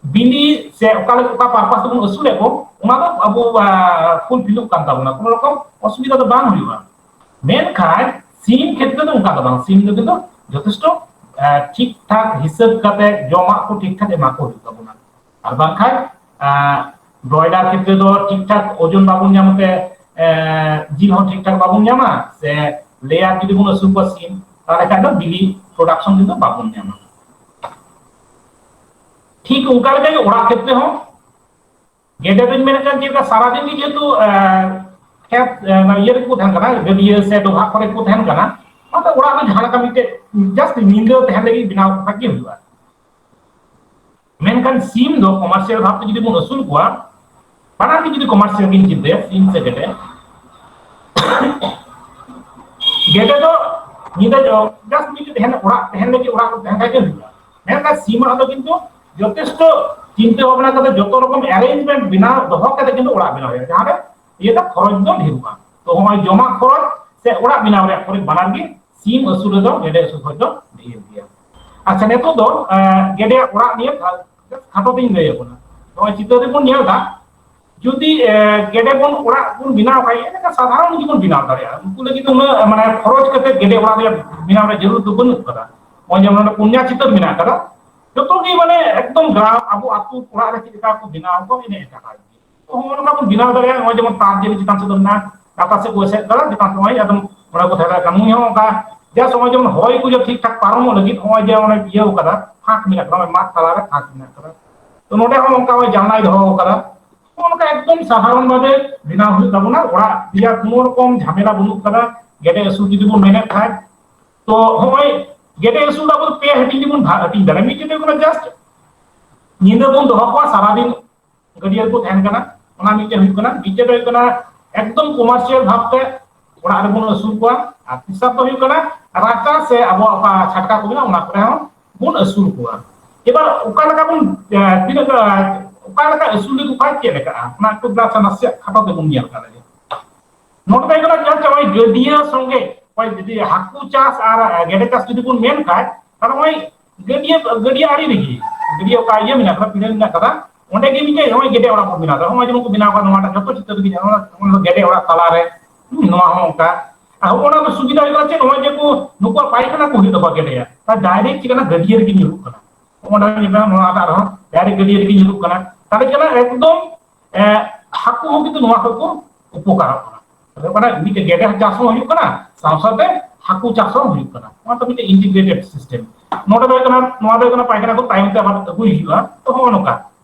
ᱵᱤᱞᱤ ᱥᱮ ᱚᱠᱟ ᱞᱮᱠᱟ, ᱚᱠᱟ purpose ᱛᱮᱵᱚᱱ ᱟᱹᱥᱩᱞᱮᱫ ᱠᱚ, ᱚᱱᱟ ᱫᱚ ᱟᱵᱚ, ᱟ, fulfill ᱚᱜ ᱠᱟᱱ ᱛᱟᱵᱚᱱᱟ, ᱠᱳᱱᱳ ᱨᱚᱠᱚᱢ ᱚᱥᱩᱵᱤᱫᱷᱟ ᱫᱚ ᱵᱟᱝ ᱦᱩᱭᱩᱜᱼᱟ᱾ ᱢᱮᱱᱠᱷᱟᱱ ᱥᱤᱢ ᱠᱷᱮᱛᱨᱮ ᱫᱚ ᱚᱱᱠᱟ ᱫᱚ ᱵᱟᱝ, ᱥᱤᱢ ᱫᱚ ᱠᱤᱱᱛᱩ ᱡᱚᱛᱷᱮᱥᱴᱚ, ᱟ, ᱴᱷᱤᱠ ᱴᱷᱟᱠ ᱦᱤᱥᱟᱹᱵ ᱠᱟᱛᱮ ᱡᱚᱢᱟᱜ ᱠᱚ ᱴᱷᱤᱠ ᱴᱷᱟᱠ ᱮᱢᱟ ᱠᱚ ᱦᱩᱭᱩᱜ ᱛᱟᱵᱚᱱᱟ᱾ ᱟᱨ ᱵᱟᱝᱠᱷᱟᱱ, ᱟ, broiler ᱠᱷᱮᱛᱨᱮ ᱫᱚ ᱴᱷᱤᱠ ᱴᱷᱟᱠ ᱳᱡᱚᱱ ᱵᱟᱵᱚᱱ ᱧᱟᱢ ᱛᱮ, ᱮ, ᱡᱤᱞ ᱦᱚᱸ ᱴᱷᱤᱠ ᱴᱷᱟᱠ ᱵᱟᱵᱚᱱ ᱧᱟᱢᱟ, ᱥᱮ layer ᱡᱩᱫᱤ ᱵᱚᱱ ᱟᱹᱥᱩᱞ ᱠᱚᱣᱟ ᱥᱤᱢ, ᱛᱟᱦᱞᱮ ᱠᱷᱟᱱ ᱫᱚ ᱵᱤᱞᱤ production ᱠᱤᱱᱛᱩ ᱵᱟᱵᱚᱱ ᱧᱟᱢᱟ᱾ ᱴᱷᱤᱠ ᱚᱱᱠᱟ ᱞᱮᱠᱟ ᱜᱮ ᱚᱲᱟᱜ ᱠᱷᱮᱛᱨᱮ ᱦᱚᱸ ᱜᱮᱰᱮ ᱫᱚᱧ ᱢᱮᱱᱮᱫ ᱠᱟᱱ ᱪᱮᱫ ᱞᱮᱠᱟ ᱥᱟᱨᱟᱫᱤᱱ ᱜᱮ ᱡᱮᱦᱮᱛᱩ, ᱮ, ᱠᱷᱮᱛ, ᱮ, ᱚᱱᱟ ᱤᱭᱟᱹ ᱨᱮᱠᱚ ᱛᱟᱦᱮᱱ ᱠᱟᱱᱟ, ᱜᱟᱹᱰᱭᱟᱹ ᱥᱮ ᱰᱚᱵᱷᱟᱜ ᱠᱚᱨᱮ ᱠᱚ ᱛᱟᱦᱮᱱ ᱠᱟᱱᱟ, ᱚᱱᱟᱛᱮ ᱚᱲᱟᱜ ᱨᱮ ᱡᱟᱦᱟᱸ ᱞᱮᱠᱟ ᱢᱤᱫᱴᱮᱡ just ᱧᱤᱫᱟᱹ ᱛᱟᱦᱮᱱ ᱞᱟᱹᱜᱤᱫ ᱵᱮᱱᱟᱣ ᱠᱟᱜ ᱜᱮ ᱦᱩᱭᱩᱜᱼᱟ᱾ ᱢᱮᱱᱠᱷᱟᱱ ᱥᱤᱢ ᱫᱚ commercial ᱵᱷᱟᱵ ᱛᱮ ᱡᱩᱫᱤ ᱵᱚᱱ ᱟᱹᱥᱩᱞ ᱠᱚᱣᱟ, ᱵᱟᱱᱟᱨ ᱜᱮ ᱡᱩᱫᱤ commercial ᱜᱤᱧ ᱪᱤᱱᱛᱟᱹᱭᱟ, ᱥᱤᱢ ᱥᱮ ᱜᱮᱰᱮ, ᱜᱮᱰᱮ ᱫᱚ ᱧᱤᱫᱟᱹ ᱡᱚ-, just ᱢᱤᱫᱴᱮᱡ ᱛᱟᱦᱮᱱ, ᱚᱲᱟᱜ ᱛᱟᱦᱮᱱ ᱞᱟᱹᱜᱤᱫ ᱚᱲᱟᱜ ᱨᱮ ᱛᱟᱦᱮᱱ ᱠᱷᱟᱡ ᱜᱮ ᱦᱩᱭᱩᱜᱼᱟ᱾ ᱢᱮᱱᱠᱷᱟᱱ ᱥᱤᱢᱟᱜ ᱫᱚ ᱠᱤᱱᱛᱩ ᱡᱚᱛᱷᱮᱥᱴᱚ ᱪᱤᱱᱛᱟᱹ ᱵᱷᱟᱵᱽᱱᱟ ᱠᱟᱛᱮ ᱡᱚᱛᱚ ᱨᱚᱠᱚᱢ arrangement ᱵᱮᱱᱟᱣ ᱫᱚᱦᱚ ᱠᱟᱛᱮ ᱠᱤᱱᱛᱩ ᱚᱲᱟᱜ ᱵᱮᱱᱟᱣ ᱦᱩᱭᱩᱜᱼᱟ, ᱡᱟᱦᱟᱸ ᱨᱮ ᱤᱭᱟᱹ ᱫᱚ ᱠᱷᱚᱨᱚᱪ ᱫᱚ ᱰᱷᱮᱨᱚᱜᱼᱟ᱾ ᱛᱚ ᱱᱚᱜᱼᱚᱭ ᱡᱚᱢᱟᱜ ᱠᱷᱚᱨᱚᱪ ᱥᱮ ᱚᱲᱟᱜ ᱵᱮᱱᱟᱣ ᱨᱮᱭᱟᱜ ᱠᱷᱚᱨᱚᱪ ᱵᱟᱱᱟᱨ ᱜᱮ ᱥᱤᱢ ᱟᱹᱥᱩᱞ ᱨᱮᱫᱚ ᱜᱮᱰᱮ ᱟᱹᱥᱩᱞ ᱠᱷᱚᱡ ᱫᱚ ᱰᱷᱮᱨ ᱜᱮᱭᱟ᱾ ᱟᱪᱪᱷᱟ, ᱱᱤᱛᱚᱜ ᱫᱚ, ᱮ, ᱜᱮᱰᱮᱭᱟᱜ ᱚᱲᱟᱜ ᱱᱤᱭᱮ ᱠᱷᱟ-, ᱠᱷᱟᱴᱚ ᱛᱤᱧ ᱞᱟᱹᱭ ᱟᱵᱚᱱᱟ᱾ ᱱᱚᱜᱼᱚᱭ ᱪᱤᱛᱟᱹᱨ ᱨᱮᱵᱚᱱ ᱧᱮᱞ ᱮᱫᱟ, ᱡᱩᱫᱤ ᱜᱮᱰᱮ ᱵᱚᱱ ᱚᱲᱟᱜ ᱵᱚᱱ ᱵᱮᱱᱟᱣ ᱠᱷᱟᱡ, ᱮᱱᱠᱷᱟᱱ ᱥᱟᱫᱷᱟᱨᱚᱱ ᱜᱮᱵᱚᱱ ᱵᱮᱱᱟᱣ ᱫᱟᱲᱮᱭᱟᱜᱼᱟ᱾ ᱩᱱᱠᱩ ᱞᱟᱹᱜᱤᱫ ᱩᱱᱟᱹᱜ ᱢᱟᱱᱮ ᱠᱷᱚᱨᱚᱪ ᱠᱟᱛᱮ ᱜᱮᱰᱮ ᱚᱲᱟᱜ ᱨᱮᱭᱟᱜ ᱵᱮᱱᱟᱣ ᱨᱮ ᱡᱟᱹᱨᱩᱲ ᱫᱚ ᱵᱟᱹᱱᱩᱜ ᱠᱟᱫᱟ᱾ ᱱᱚᱜᱼᱚᱭ ᱡᱮᱢᱚᱱ ᱱᱚᱰᱮ ᱯᱩᱱᱭᱟ ᱪᱤᱛᱟᱹᱨ ᱢᱮᱱᱟᱜ ᱠᱟᱫᱟ, ᱡᱚᱛᱚ ᱜᱮ ᱢᱟᱱᱮ ᱮᱠᱫᱚᱢ ᱜᱨᱟᱢ, ᱟᱵᱚ ᱟᱹᱛᱩ ᱚᱲᱟᱜ ᱨᱮ ᱪᱮᱫ ᱞᱮᱠᱟ ᱠᱚ ᱵᱮᱱᱟᱣ ᱟᱠᱚ, ᱤᱱᱟᱹ ᱮᱴᱟᱜᱟᱜ ᱜᱮ᱾ ᱛᱚ ᱦᱚᱸᱜᱼᱚ ᱱᱚᱝᱠᱟ ᱵᱚᱱ ᱵᱮᱱᱟᱣ ᱫᱟᱲᱮᱭᱟᱜᱼᱟ᱾ ᱱᱚᱜᱼᱚᱭ ᱡᱮᱢᱚᱱ ᱛᱟᱨ ᱡᱟᱹᱞᱤ ᱪᱮᱛᱟᱱ ᱥᱮᱫ ᱫᱚ ᱢᱮᱱᱟᱜᱼᱟ, ᱞᱟᱛᱟᱨ ᱥᱮᱫ ᱠᱚ ᱮᱥᱮᱫ ᱠᱟᱫᱟ, ᱪᱮᱛᱟᱱ ᱥᱮᱫ ᱱᱚᱜᱼᱚᱭ ᱟᱫᱚᱢ ᱚᱱᱟ ᱠᱚ ᱛᱟᱦᱮᱸ ᱫᱟᱲᱮᱭᱟᱜ ᱠᱟᱱᱟ᱾ ᱱᱩᱭ ᱦᱚᱸ ᱚᱱᱠᱟ ᱡᱟ ᱥᱚᱢᱚᱭ ᱡᱮᱢᱚᱱ ᱦᱚᱭ ᱠᱚ ᱡᱟ ᱴᱷᱤᱠ ᱴᱷᱟᱠ ᱯᱟᱨᱚᱢᱚᱜ ᱞᱟᱹᱜᱤᱫ ᱱᱚᱜᱼᱚᱭ ᱡᱮ ᱚᱱᱮ ᱤᱭᱟᱹ ᱠᱟᱫᱟ, ᱯᱷᱟᱸᱠ ᱢᱮᱱᱟᱜ ᱠᱟᱫᱟ, ᱢᱟᱫ ᱛᱟᱞᱟᱨᱮ ᱯᱷᱟᱸᱠ ᱢᱮᱱᱟᱜ ᱠᱟᱫᱟ᱾ ᱛᱚ ᱱᱚᱰᱮ ᱦᱚᱸ ᱚᱱᱠᱟ ᱡᱟᱱᱞᱟᱭ ᱫᱚᱦᱚ ᱠᱟᱫᱟ᱾ ᱱᱚᱜᱼᱚ ᱱᱚᱝᱠᱟ ᱮᱠᱫᱚᱢ ᱥᱟᱫᱷᱟᱨᱚᱱ ᱵᱷᱟᱵᱮ ᱵᱮᱱᱟᱣ ᱦᱩᱭᱩᱜ ᱛᱟᱵᱚᱱᱟ᱾ ᱚᱲᱟᱜ ᱨᱮᱭᱟᱜ ᱠᱳᱱᱳ ᱨᱚᱠᱚᱢ ᱡᱷᱟᱢᱮᱞᱟ ᱵᱟᱹᱱᱩᱜ ᱠᱟᱫᱟ᱾ ᱜᱮᱰᱮ ᱟᱹᱥᱩᱞ ᱡᱩᱫᱤ ᱵᱚᱱ ᱢᱮᱱᱮᱫ ᱠᱷᱟᱡ, ᱛᱚ ᱦᱚᱸᱜᱼᱚᱭ ᱜᱮᱰᱮ ᱟᱹᱥᱩᱞ ᱫᱚ ᱟᱵᱚ ᱫᱚ ᱯᱮ ᱦᱟᱹᱴᱤᱧ ᱨᱮᱵᱚᱱ ᱵᱷᱟᱜᱽ ᱦᱟᱹᱴᱤᱧ ᱫᱟᱲᱮᱭᱟᱜᱼᱟ᱾ ᱢᱤᱫᱴᱮᱱ ᱫᱚ ᱦᱩᱭᱩᱜ ᱠᱟᱱᱟ just ᱧᱤᱫᱟᱹ ᱵᱚᱱ ᱫᱚᱦᱚ ᱠᱚᱣᱟ, ᱥᱟᱨᱟᱫᱤᱱ ᱜᱟᱹᱰᱭᱟᱹ ᱨᱮᱠᱚ ᱛᱟᱦᱮᱱ ᱠᱟᱱᱟ, ᱚᱱᱟ ᱢᱤᱫᱴᱮᱱ ᱦᱩᱭᱩᱜ ᱠᱟᱱᱟ᱾ ᱢᱤᱫᱴᱮᱱ ᱫᱚ ᱦᱩᱭᱩᱜ ᱠᱟᱱᱟ ᱮᱠᱫᱚᱢ ᱠᱚᱢᱟᱨᱥᱤᱭᱟᱞ ᱵᱷᱟᱵᱛᱮ ᱚᱲᱟᱜ ᱨᱮᱵᱚᱱ ᱟᱹᱥᱩᱞ ᱠᱚᱣᱟ, ᱟᱨ ᱛᱮᱥᱟᱨ ᱫᱚ ᱦᱩᱭᱩᱜ ᱠᱟᱱᱟ ᱨᱟᱪᱟ ᱥᱮ ᱟᱵᱚᱣᱟᱜ ᱚᱠᱟ ᱪᱷᱟᱴᱠᱟ ᱠᱚ ᱢᱮᱱᱟᱜᱼᱟ, ᱚᱱᱟ ᱠᱚᱨᱮ ᱦᱚᱸ ᱵᱚᱱ ᱟᱹᱥᱩᱞ ᱠᱚᱣᱟ᱾ ᱮᱵᱟᱨ ᱚᱠᱟ ᱞᱮᱠᱟ ᱵᱚᱱ, ᱮ, ᱛᱤᱱᱟᱹᱜ, ᱮ, ᱚᱠᱟ ᱞᱮᱠᱟ ᱟᱹᱥᱩᱞ ᱞᱮᱠᱚ ᱠᱷᱟᱱ ᱪᱮᱫ ᱞᱮᱠᱟᱜᱼᱟ, ᱚᱱᱟ ᱮᱠᱴᱩ ᱱᱟᱥᱮᱭᱟᱜ ᱠᱷᱟᱴᱚ ᱛᱮᱵᱚᱱ ᱧᱮᱞ ᱠᱟᱜ ᱞᱮᱜᱮ᱾ ᱱᱚᱰᱮ ᱫᱚ ᱦᱩᱭᱩᱜ ᱠᱟᱱᱟ just ᱱᱚᱜᱼᱚᱭ ᱜᱟᱹᱰᱭᱟᱹ ᱥᱚᱸᱜᱮ, ᱱᱚᱜᱼᱚᱭ ᱡᱩᱫᱤ ᱦᱟᱹᱠᱩ ᱪᱟᱥ ᱟᱨ, ᱮ, ᱜᱮᱰᱮ ᱪᱟᱥ ᱡᱩᱫᱤ ᱵᱚᱱ ᱢᱮᱱ ᱠᱷᱟᱡ, ᱛᱟᱦᱞᱮ ᱱᱚᱜᱼᱚᱭ ᱜᱟᱹᱰᱭᱟᱹ, ᱜᱟᱹᱰᱭᱟᱹ ᱟᱲᱮ ᱨᱮᱜᱮ, ᱜᱟᱹᱰᱭᱟᱹ ᱚᱠᱟ ᱤᱭᱟᱹ ᱢᱮᱱᱟᱜ ᱠᱟᱫᱟ, ᱯᱤᱸᱰᱟᱹ ᱢᱮᱱᱟᱜ ᱠᱟᱫᱟ, ᱚᱸᱰᱮ ᱜᱮ ᱢᱤᱫᱴᱮᱡ ᱱᱚᱜᱼᱚᱭ ᱜᱮᱰᱮ ᱚᱲᱟᱜ ᱵᱚᱱ ᱵᱮᱱᱟᱣ ᱫᱟ᱾ ᱱᱚᱜᱼᱚᱭ ᱡᱮᱢᱚᱱ ᱠᱚ ᱵᱮᱱᱟᱣ ᱠᱟᱫᱟ ᱱᱚᱣᱟᱴᱟᱜ, ᱡᱚᱛᱚ ᱪᱤᱛᱟᱹᱨ ᱜᱮ ᱧᱮᱞᱚᱜᱼᱟ, ᱱᱚᱣᱟ ᱫᱚ ᱜᱮᱰᱮ ᱚᱲᱟᱜ ᱛᱟᱞᱟᱨᱮ, ᱦᱩᱸ, ᱱᱚᱣᱟ ᱦᱚᱸ ᱚᱱᱠᱟ᱾ ᱟᱨ ᱦᱚᱸᱜᱼᱚ ᱱᱟ ᱫᱚ ᱥᱩᱵᱤᱫᱷᱟ ᱦᱩᱭᱩᱜ ᱠᱟᱱᱟ ᱪᱮᱫ, ᱱᱚᱜᱼᱚᱭ ᱡᱮ ᱠᱚ, ᱱᱩᱠᱩᱣᱟᱜ ᱯᱟᱭᱠᱷᱟᱱᱟ ᱠᱚ ᱦᱩᱭᱩᱜ ᱛᱟᱠᱚᱣᱟ ᱜᱮᱰᱮᱭᱟᱜ, ᱛᱟ direct ᱪᱮᱫ ᱠᱟᱱᱟ, ᱜᱟᱹᱰᱭᱟᱹ ᱨᱮᱜᱮ ᱧᱩᱨᱩᱜ ᱠᱟᱱᱟ᱾ ᱱᱚᱜᱼᱚ ᱱᱟ ᱧᱮᱞ ᱢᱮ, ᱱᱚᱣᱟ ᱫᱟᱜ ᱨᱮᱦᱚᱸ direct ᱜᱟᱹᱰᱭᱟᱹ ᱨᱮᱜᱮ ᱧᱩᱨᱩᱜ ᱠᱟᱱᱟ᱾ ᱛᱟᱦᱞᱮ ᱪᱮᱫ ᱠᱟᱱᱟ, ᱮᱠᱫᱚᱢ, ᱮ, ᱦᱟᱹᱠᱩ ᱦᱚᱸ ᱠᱤᱱᱛᱩ ᱱᱚᱣᱟ ᱠᱷᱚᱡ ᱠᱚ ᱩᱯᱚᱠᱟᱨᱚᱜ ᱠᱟᱱᱟ᱾ ᱛᱟᱦᱞᱮ ᱚᱠᱟᱨᱮ ᱢᱤᱫᱴᱮᱡ ᱜᱮᱰᱮ ᱪᱟᱥ ᱦᱚᱸ ᱦᱩᱭᱩᱜ ᱠᱟᱱᱟ, ᱥᱟᱶ ᱥᱟᱶᱛᱮ ᱦᱟᱹᱠᱩ ᱪᱟᱥ ᱦᱚᱸ ᱦᱩᱭᱩᱜ ᱠᱟᱱᱟ᱾ ᱱᱚᱣᱟ ᱫᱚ ᱢᱤᱫᱴᱮᱡ integrated system᱾ ᱱᱚᱰᱮ ᱫᱚ ᱦᱩᱭᱩᱜ ᱠᱟᱱᱟ, ᱱᱚᱣᱟ ᱫᱚ ᱦᱩᱭᱩᱜ ᱠᱟᱱᱟ ᱯᱟᱭᱠᱷᱟᱱᱟ ᱠᱚ ᱛᱟᱭᱚᱢ ᱛᱮ ᱟᱵᱟᱨ ᱟᱹᱜᱩᱭ ᱦᱩᱭᱩᱜᱼᱟ᱾ ᱛᱚ ᱦᱚᱸᱜᱼᱚ ᱱᱚᱝᱠᱟ,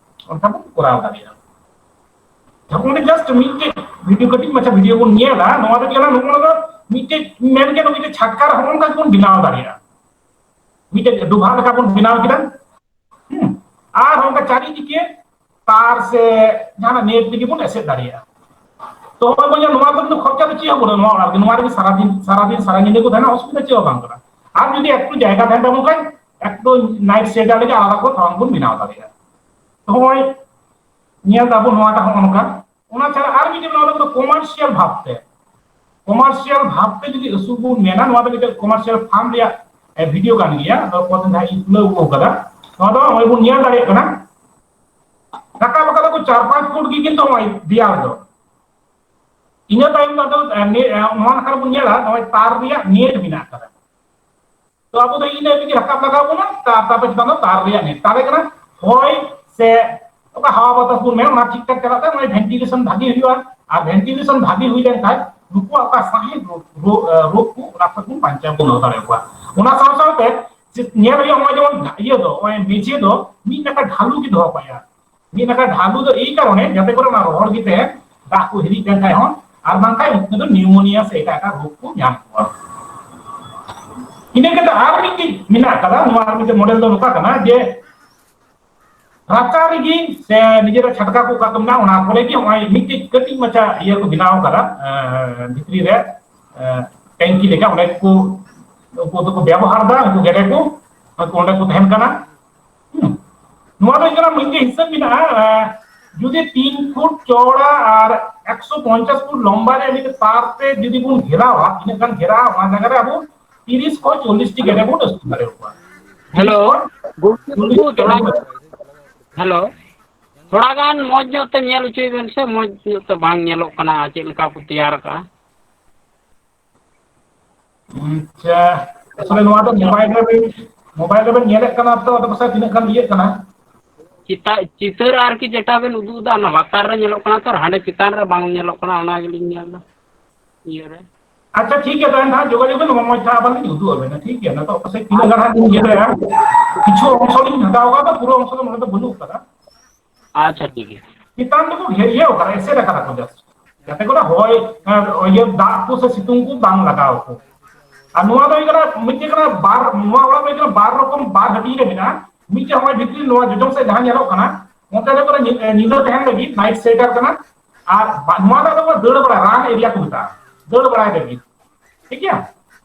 ᱚᱱᱠᱟ ᱵᱚᱱ ᱠᱚᱨᱟᱣ ᱫᱟᱲᱮᱭᱟᱜᱼᱟ᱾ ᱡᱚᱠᱷᱚᱱ ᱜᱮ just ᱢᱤᱫᱴᱮᱡ video, ᱠᱟᱹᱴᱤᱡ ᱢᱟᱪᱷᱟ video ᱵᱚᱱ ᱧᱮᱞᱟ, ᱱᱚᱣᱟ ᱫᱚ ᱪᱮᱫ ᱠᱟᱱᱟ, ᱱᱚᱣᱟ ᱫᱚ ᱢᱤᱫᱴᱮᱡ ᱢᱮᱱ ᱜᱮ ᱢᱤᱫᱴᱮᱡ ᱪᱷᱟᱴᱠᱟ ᱨᱮ ᱦᱚᱸᱜᱼᱚ ᱱᱚᱝᱠᱟ ᱵᱚᱱ ᱵᱮᱱᱟᱣ ᱫᱟᱲᱮᱭᱟᱜᱼᱟ᱾ ᱢᱤᱫᱴᱮᱡ ᱰᱚᱵᱷᱟᱜ ᱞᱮᱠᱟ ᱵᱚᱱ ᱵᱮᱱᱟᱣ ᱠᱮᱫᱟ, ᱦᱩᱸ, ᱟᱨ ᱚᱱᱠᱟ ᱪᱟᱨᱤᱫᱤᱠᱮ ᱛᱟᱨ ᱥᱮ ᱡᱟᱦᱟᱱᱟᱜ net ᱛᱮᱜᱮ ᱵᱚᱱ ᱮᱥᱮᱫ ᱫᱟᱲᱮᱭᱟᱜᱼᱟ᱾ ᱛᱚ ᱦᱚᱸᱜᱼᱚᱭ ᱵᱚᱱ ᱧᱮᱞᱟ, ᱱᱚᱣᱟ ᱠᱚᱨᱮ ᱫᱚ ᱠᱷᱚᱨᱪᱟ ᱫᱚ ᱪᱮᱫ ᱦᱚᱸ ᱵᱟᱹᱱᱩᱜᱼᱟ, ᱱᱚᱣᱟ ᱚᱲᱟᱜ ᱨᱮᱜᱮ, ᱱᱚᱣᱟ ᱨᱮᱜᱮ ᱥᱟᱨᱟᱫᱤᱱ, ᱥᱟᱨᱟᱫᱤᱱ ᱥᱟᱨᱟ ᱧᱤᱫᱟᱹ ᱠᱚ ᱛᱟᱦᱮᱱᱟ, ᱚᱥᱩᱵᱤᱫᱷᱟ ᱪᱮᱫ ᱦᱚᱸ ᱵᱟᱝ ᱠᱟᱱᱟ᱾ ᱟᱨ ᱡᱩᱫᱤ ᱮᱠᱴᱩ ᱡᱟᱭᱜᱟ ᱛᱟᱦᱮᱱ ᱛᱟᱵᱚᱱ ᱠᱷᱟᱱ, ᱮᱠᱴᱩ night shed ᱞᱟᱹᱜᱤᱫ ᱟᱞᱟᱫᱟ ᱠᱚ farm ᱵᱚᱱ ᱵᱮᱱᱟᱣ ᱫᱟᱲᱮᱭᱟᱜᱼᱟ᱾ ᱛᱚ ᱦᱚᱸᱜᱼᱚᱭ ᱧᱮᱞ ᱫᱟᱵᱚᱱ ᱱᱚᱣᱟᱴᱟᱜ ᱦᱚᱸ ᱚᱱᱠᱟ᱾ ᱚᱱᱟ ᱪᱷᱟᱲᱟ ᱟᱨ ᱢᱤᱫᱴᱮᱱ ᱱᱚᱣᱟ ᱫᱚ commercial ᱵᱷᱟᱵᱛᱮ, commercial ᱵᱷᱟᱵᱛᱮ ᱡᱩᱫᱤ ᱟᱹᱥᱩᱞ ᱵᱚᱱ ᱢᱮᱱᱟ, ᱱᱚᱣᱟ ᱫᱚ ᱢᱤᱫᱴᱮᱱ commercial farm ᱨᱮᱭᱟᱜ, ᱮ, video ᱠᱟᱱ ᱜᱮᱭᱟ᱾ ᱟᱫᱚ ᱚᱠᱚᱭ ᱫᱚ ᱱᱟᱦᱟᱜ ᱤᱧ ᱛᱩᱞᱟᱹᱣ ᱟᱹᱜᱩ ᱟᱠᱟᱫᱟ, ᱱᱚᱣᱟ ᱫᱚ ᱱᱚᱜᱼᱚᱭ ᱵᱚᱱ ᱧᱮᱞ ᱫᱟᱲᱮᱭᱟᱜ ᱠᱟᱱᱟ᱾ ᱨᱟᱠᱟᱵ ᱟᱠᱟᱫᱟ ᱠᱚ ᱪᱟᱨ ᱯᱟᱸᱪ ᱯᱷᱩᱴ ᱜᱮ, ᱠᱤᱱᱛᱩ ᱱᱚᱜᱼᱚᱭ ᱫᱮᱭᱟᱞ ᱫᱚ᱾ ᱤᱱᱟᱹ ᱛᱟᱭᱚᱢ ᱫᱚ ᱟᱫᱚ, ᱮ, ᱱᱤ-, ᱮ, ᱱᱚᱣᱟ ᱱᱟᱠᱷᱟ ᱨᱮᱵᱚᱱ ᱧᱮᱞᱟ, ᱱᱚᱜᱼᱚᱭ ᱛᱟᱨ ᱨᱮᱭᱟᱜ ᱱᱮᱴ ᱢᱮᱱᱟᱜ ᱟᱠᱟᱫᱟ᱾ ᱛᱚ ᱟᱵᱚ ᱫᱚ ᱤᱱᱟᱹ ᱨᱮᱜᱮ ᱨᱟᱠᱟᱵ ᱞᱟᱜᱟᱣ ᱵᱚᱱᱟ, ᱛᱟ-, ᱛᱟᱨᱯᱚᱨ ᱪᱮᱛᱟᱱ ᱫᱚ ᱛᱟᱨ ᱨᱮᱭᱟᱜ ᱱᱮᱴ᱾ ᱛᱟᱦᱞᱮ ᱠᱟᱱᱟ ᱦᱚᱭ ᱥᱮ ᱚᱠᱟ ᱦᱟᱣᱟ ᱵᱟᱛᱟᱥ ᱵᱚᱱ ᱢᱮᱱᱟ, ᱚᱱᱟ ᱴᱷᱤᱠ ᱴᱷᱟᱠ ᱪᱟᱞᱟᱜ ᱠᱷᱟᱱ ᱚᱱᱟ ᱵᱷᱮᱱᱴᱤᱞᱮᱥᱚᱱ ᱵᱷᱟᱜᱤ ᱦᱩᱭᱩᱜᱼᱟ᱾ ᱟᱨ ᱵᱷᱮᱱᱴᱤᱞᱮᱥᱚᱱ ᱵᱷᱟᱜᱤ ᱦᱩᱭ ᱞᱮᱱᱠᱷᱟᱱ ᱱᱩᱠᱩᱣᱟᱜ ᱚᱠᱟ ᱥᱟᱦᱮᱫ ᱨᱳᱜᱽ, ᱨᱳᱜᱽ, ᱮ, ᱨᱳᱜᱽ ᱠᱚ, ᱚᱱᱟ ᱠᱷᱚᱱ ᱵᱚᱱ ᱵᱟᱧᱪᱟᱣ ᱵᱚᱱ ᱫᱚᱦᱚ ᱫᱟᱲᱮᱭᱟᱠᱚᱣᱟ᱾ ᱚᱱᱟ ᱥᱟᱶ ᱥᱟᱶᱛᱮ ᱪᱮᱫ ᱧᱮᱞ ᱦᱩᱭᱩᱜᱼᱟ, ᱱᱚᱜᱼᱚᱭ ᱡᱮᱢᱚᱱ ᱤᱭᱟᱹ ᱫᱚ, ᱱᱚᱜᱼᱚᱭ ᱢᱮᱡᱷᱮ ᱫᱚ ᱢᱤᱫ ᱱᱟᱠᱷᱟ ᱰᱷᱟᱞᱩ ᱜᱮ ᱫᱚᱦᱚ ᱠᱟᱭᱟ᱾ ᱢᱤᱫ ᱱᱟᱠᱷᱟ ᱰᱷᱟᱞᱩ ᱫᱚ ᱮᱭ ᱠᱟᱨᱚᱱᱮ, ᱡᱟᱛᱮ ᱠᱚᱨᱮ ᱚᱱᱟ ᱨᱚᱦᱚᱲ ᱜᱮ ᱛᱟᱦᱮᱸᱱ, ᱫᱟᱜ ᱠᱚ ᱦᱤᱨᱤᱡ ᱞᱮᱱᱠᱷᱟᱱ ᱦᱚᱸ, ᱟᱨ ᱵᱟᱝᱠᱷᱟᱱ ᱩᱱᱠᱩ ᱫᱚ ᱱᱤᱭᱩᱢᱳᱱᱤᱭᱟ ᱥᱮ ᱮᱴᱟᱜ ᱮᱴᱟᱜ ᱨᱳᱜᱽ ᱠᱚ ᱧᱟᱢ ᱠᱚᱣᱟ᱾ ᱤᱱᱟᱹ ᱠᱟᱛᱮ ᱟᱨ ᱢᱤᱫᱴᱤᱡ ᱢᱮᱱᱟᱜ ᱟᱠᱟᱫᱟ, ᱱᱚᱣᱟ ᱟᱨ ᱢᱤᱫᱴᱤᱡ ᱢᱚᱰᱮᱞ ᱫᱚ ᱱᱚᱝᱠᱟ ᱠᱟᱱᱟ ᱡᱮ, ᱨᱟᱪᱟ ᱨᱮᱜᱮ ᱥᱮ ᱱᱤᱡᱮᱨᱟᱜ ᱪᱷᱟᱴᱠᱟ ᱠᱚ ᱚᱠᱟ ᱠᱚ ᱢᱮᱱᱟᱜᱼᱟ, ᱚᱱᱟ ᱠᱚᱨᱮ ᱜᱮ ᱱᱚᱜᱼᱚᱭ ᱢᱤᱫᱴᱤᱡ ᱠᱟᱹᱴᱤᱡ ᱢᱟᱪᱷᱟ ᱤᱭᱟᱹ ᱠᱚ ᱵᱮᱱᱟᱣ ᱠᱟᱫᱟ, ᱮᱸ, ᱵᱷᱤᱛᱨᱤ ᱨᱮ, ᱮᱸ, ᱴᱮᱝᱠᱤ ᱞᱮᱠᱟ, ᱚᱸᱰᱮ ᱠᱚ, ᱩᱱᱠᱩ ᱫᱚᱠᱚ ᱵᱮᱵᱚᱦᱟᱨ ᱫᱟ, ᱩᱱᱠᱩ ᱜᱮᱰᱮ ᱠᱚ, ᱩᱱᱠᱩ ᱚᱸᱰᱮ ᱠᱚ ᱛᱟᱦᱮᱱ ᱠᱟᱱᱟ᱾ ᱦᱩᱸ᱾ ᱱᱚᱣᱟ ᱫᱚ ᱦᱩᱭᱩᱜ ᱠᱟᱱᱟ, ᱢᱤᱫᱴᱮᱡ ᱦᱤᱥᱟᱹᱵ ᱢᱮᱱᱟᱜᱼᱟ, ᱮᱸ, ᱡᱩᱫᱤ ᱛᱤᱱ ᱯᱷᱩᱴ ᱪᱚᱣᱲᱟ ᱟᱨ ᱮᱠᱥᱚ ᱯᱚᱧᱪᱟᱥ ᱯᱷᱩᱴ ᱞᱚᱢᱵᱟ ᱨᱮ ᱢᱤᱫᱴᱮᱡ ᱛᱟᱨ ᱛᱮ ᱡᱩᱫᱤ ᱵᱚᱱ ᱜᱷᱮᱨᱟᱣᱟ, ᱛᱤᱱᱟᱹᱜ ᱜᱟᱱ ᱜᱷᱮᱨᱟᱣᱟ, ᱚᱱᱟ ᱡᱟᱭᱜᱟ ᱨᱮ ᱟᱵᱚ ᱛᱤᱨᱤᱥ ᱠᱷᱚᱱ ᱪᱚᱞᱞᱤᱥ ᱴᱤ ᱜᱮᱰᱮ ᱵᱚᱱ ᱟᱹᱥᱩᱞ ᱫᱟᱲᱮᱭᱟᱠᱚᱣᱟ᱾ ᱦᱮᱞᱳ, ᱛᱤᱨᱤᱥ ᱠᱷᱚᱱ ᱜᱚᱢᱠᱮ ᱪᱚᱞᱞᱤᱥ ᱵᱟᱹᱵᱩ, ᱴᱤ ᱜᱮᱰᱮ ᱛᱷᱚᱲᱟ, ᱵᱚᱱ ᱟᱹᱥᱩᱞ ᱫᱟᱲᱮᱭᱟᱠᱚᱣᱟ᱾ ᱦᱮᱞᱳ, ᱛᱷᱚᱲᱟ ᱜᱟᱱ ᱢᱚᱡᱽ ᱧᱚᱜ ᱛᱮ ᱧᱮᱞ ᱦᱚᱪᱚᱭ ᱵᱮᱱ ᱥᱮ, ᱢᱚᱡᱽ ᱧᱚᱜ ᱛᱮ ᱵᱟᱝ ᱧᱮᱞᱚᱜ ᱠᱟᱱᱟ ᱪᱮᱫ ᱞᱮᱠᱟ ᱠᱚ ᱛᱮᱭᱟᱨ ᱠᱟᱜᱼᱟ᱾ ᱟᱪᱪᱷᱟ, ᱟᱥᱚᱞᱮ ᱱᱚᱣᱟ ᱫᱚ ᱢᱳᱵᱟᱭᱤᱞ ᱨᱮᱵᱮᱱ, ᱢᱳᱵᱟᱭᱤᱞ ᱨᱮᱵᱮᱱ ᱧᱮᱞᱮᱫ ᱠᱟᱱᱟ ᱛᱚ, ᱟᱫᱚ ᱯᱟᱥᱮᱡ ᱛᱤᱱᱟᱹᱜ ᱜᱟᱱ ᱤᱭᱟᱹᱜ ᱠᱟᱱᱟ᱾ ᱪᱮᱛᱟ-, ᱪᱤᱛᱟᱹᱨ ᱟᱨᱠᱤ ᱡᱮᱴᱟ ᱵᱮᱱ ᱩᱫᱩᱜ ᱮᱫᱟ, ᱚᱱᱟ ᱞᱟᱛᱟᱨ ᱨᱮ ᱧᱮᱞᱚᱜ ᱠᱟᱱᱟ ᱛᱚ, ᱟᱨ ᱦᱟᱸᱰᱮ ᱪᱮᱛᱟᱱ ᱨᱮ ᱵᱟᱝ ᱧᱮᱞᱚᱜ ᱠᱟᱱᱟ, ᱚᱱᱟ ᱜᱮᱞᱤᱧ ᱧᱮᱞ ᱮᱫᱟ ᱤᱭᱟᱹ ᱨᱮ᱾ ᱟᱪᱪᱷᱟ, ᱴᱷᱤᱠ ᱜᱮᱭᱟ, ᱛᱟᱦᱮᱱ ᱦᱟᱸᱜ ᱡᱳᱜᱟᱡᱳᱜᱽ ᱵᱮᱱ, ᱢᱚᱡᱽ ᱫᱷᱟᱨᱟ ᱟᱵᱟᱨ ᱞᱤᱧ ᱩᱫᱩᱜ ᱟᱵᱮᱱᱟ, ᱴᱷᱤᱠ ᱜᱮᱭᱟ? ᱱᱤᱛᱚᱜ ᱯᱟᱥᱮᱡ ᱛᱤᱱᱟᱹᱜ ᱜᱟᱱ ᱦᱟᱸᱜ ᱞᱤᱧ ᱤᱭᱟᱹ ᱫᱟᱲᱮᱭᱟᱜᱼᱟ, ᱠᱤᱪᱷᱩ ᱚᱝᱥᱚ ᱞᱤᱧ ᱦᱟᱛᱟᱣ ᱠᱟᱫᱟ, ᱯᱩᱨᱟᱹ ᱚᱝᱥᱚ ᱫᱚ ᱱᱚᱰᱮ ᱫᱚ ᱵᱟᱹᱱᱩᱜ ᱠᱟᱫᱟ᱾ ᱟᱪᱪᱷᱟ, ᱴᱷᱤᱠ ᱜᱮᱭᱟ᱾ ᱪᱮᱛᱟᱱ ᱫᱚᱠᱚ ᱜᱷᱮᱨ ᱤᱭᱟᱹ ᱠᱟᱫᱟ, ᱮᱥᱮᱫ ᱠᱟᱫᱟ ᱠᱚ just᱾ ᱡᱟᱛᱮ ᱠᱚᱨᱮ ᱦᱚᱭ, ᱟᱨ ᱤᱭᱟᱹ ᱫᱟᱜ ᱠᱚ ᱥᱮ ᱥᱤᱛᱩᱝ ᱠᱚ ᱵᱟᱝ ᱞᱟᱜᱟᱣ ᱟᱠᱚ᱾ ᱟᱨ ᱱᱚᱣᱟ ᱫᱚ ᱦᱩᱭᱩᱜ ᱠᱟᱱᱟ, ᱢᱤᱫᱴᱮᱡ ᱠᱟᱱᱟ ᱵᱟᱨ, ᱱᱚᱣᱟ ᱚᱲᱟᱜ ᱫᱚ ᱦᱩᱭᱩᱜ ᱠᱟᱱᱟ ᱵᱟᱨ ᱨᱚᱠᱚᱢ, ᱵᱟᱨ ᱦᱟᱹᱴᱤᱧ ᱨᱮ ᱢᱮᱱᱟᱜᱼᱟ᱾ ᱢᱤᱫᱴᱮᱡ ᱦᱚᱸᱜᱼᱚᱭ ᱵᱷᱤᱛᱨᱤ ᱱᱚᱣᱟ ᱡᱚᱡᱚᱢ ᱥᱮᱫ ᱡᱟᱦᱟᱸ ᱧᱮᱞᱚᱜ ᱠᱟᱱᱟ, ᱚᱱᱛᱮ ᱫᱚ ᱠᱟᱱᱟ ᱧᱤ-, ᱧᱤᱫᱟᱹ ᱛᱟᱦᱮᱱ ᱞᱟᱹᱜᱤᱫ night shelter ᱠᱟᱱᱟ᱾ ᱟᱨ ᱵᱟ-, ᱱᱚᱣᱟ ᱫᱚ ᱟᱫᱚ ᱫᱟᱹᱲ ᱵᱟᱲᱟ, run area ᱠᱚ ᱢᱮᱛᱟᱜᱼᱟ, ᱫᱟᱹᱲ ᱵᱟᱲᱟᱭ ᱞᱟᱹᱜᱤᱫ, ᱴᱷᱤᱠ ᱜᱮᱭᱟ?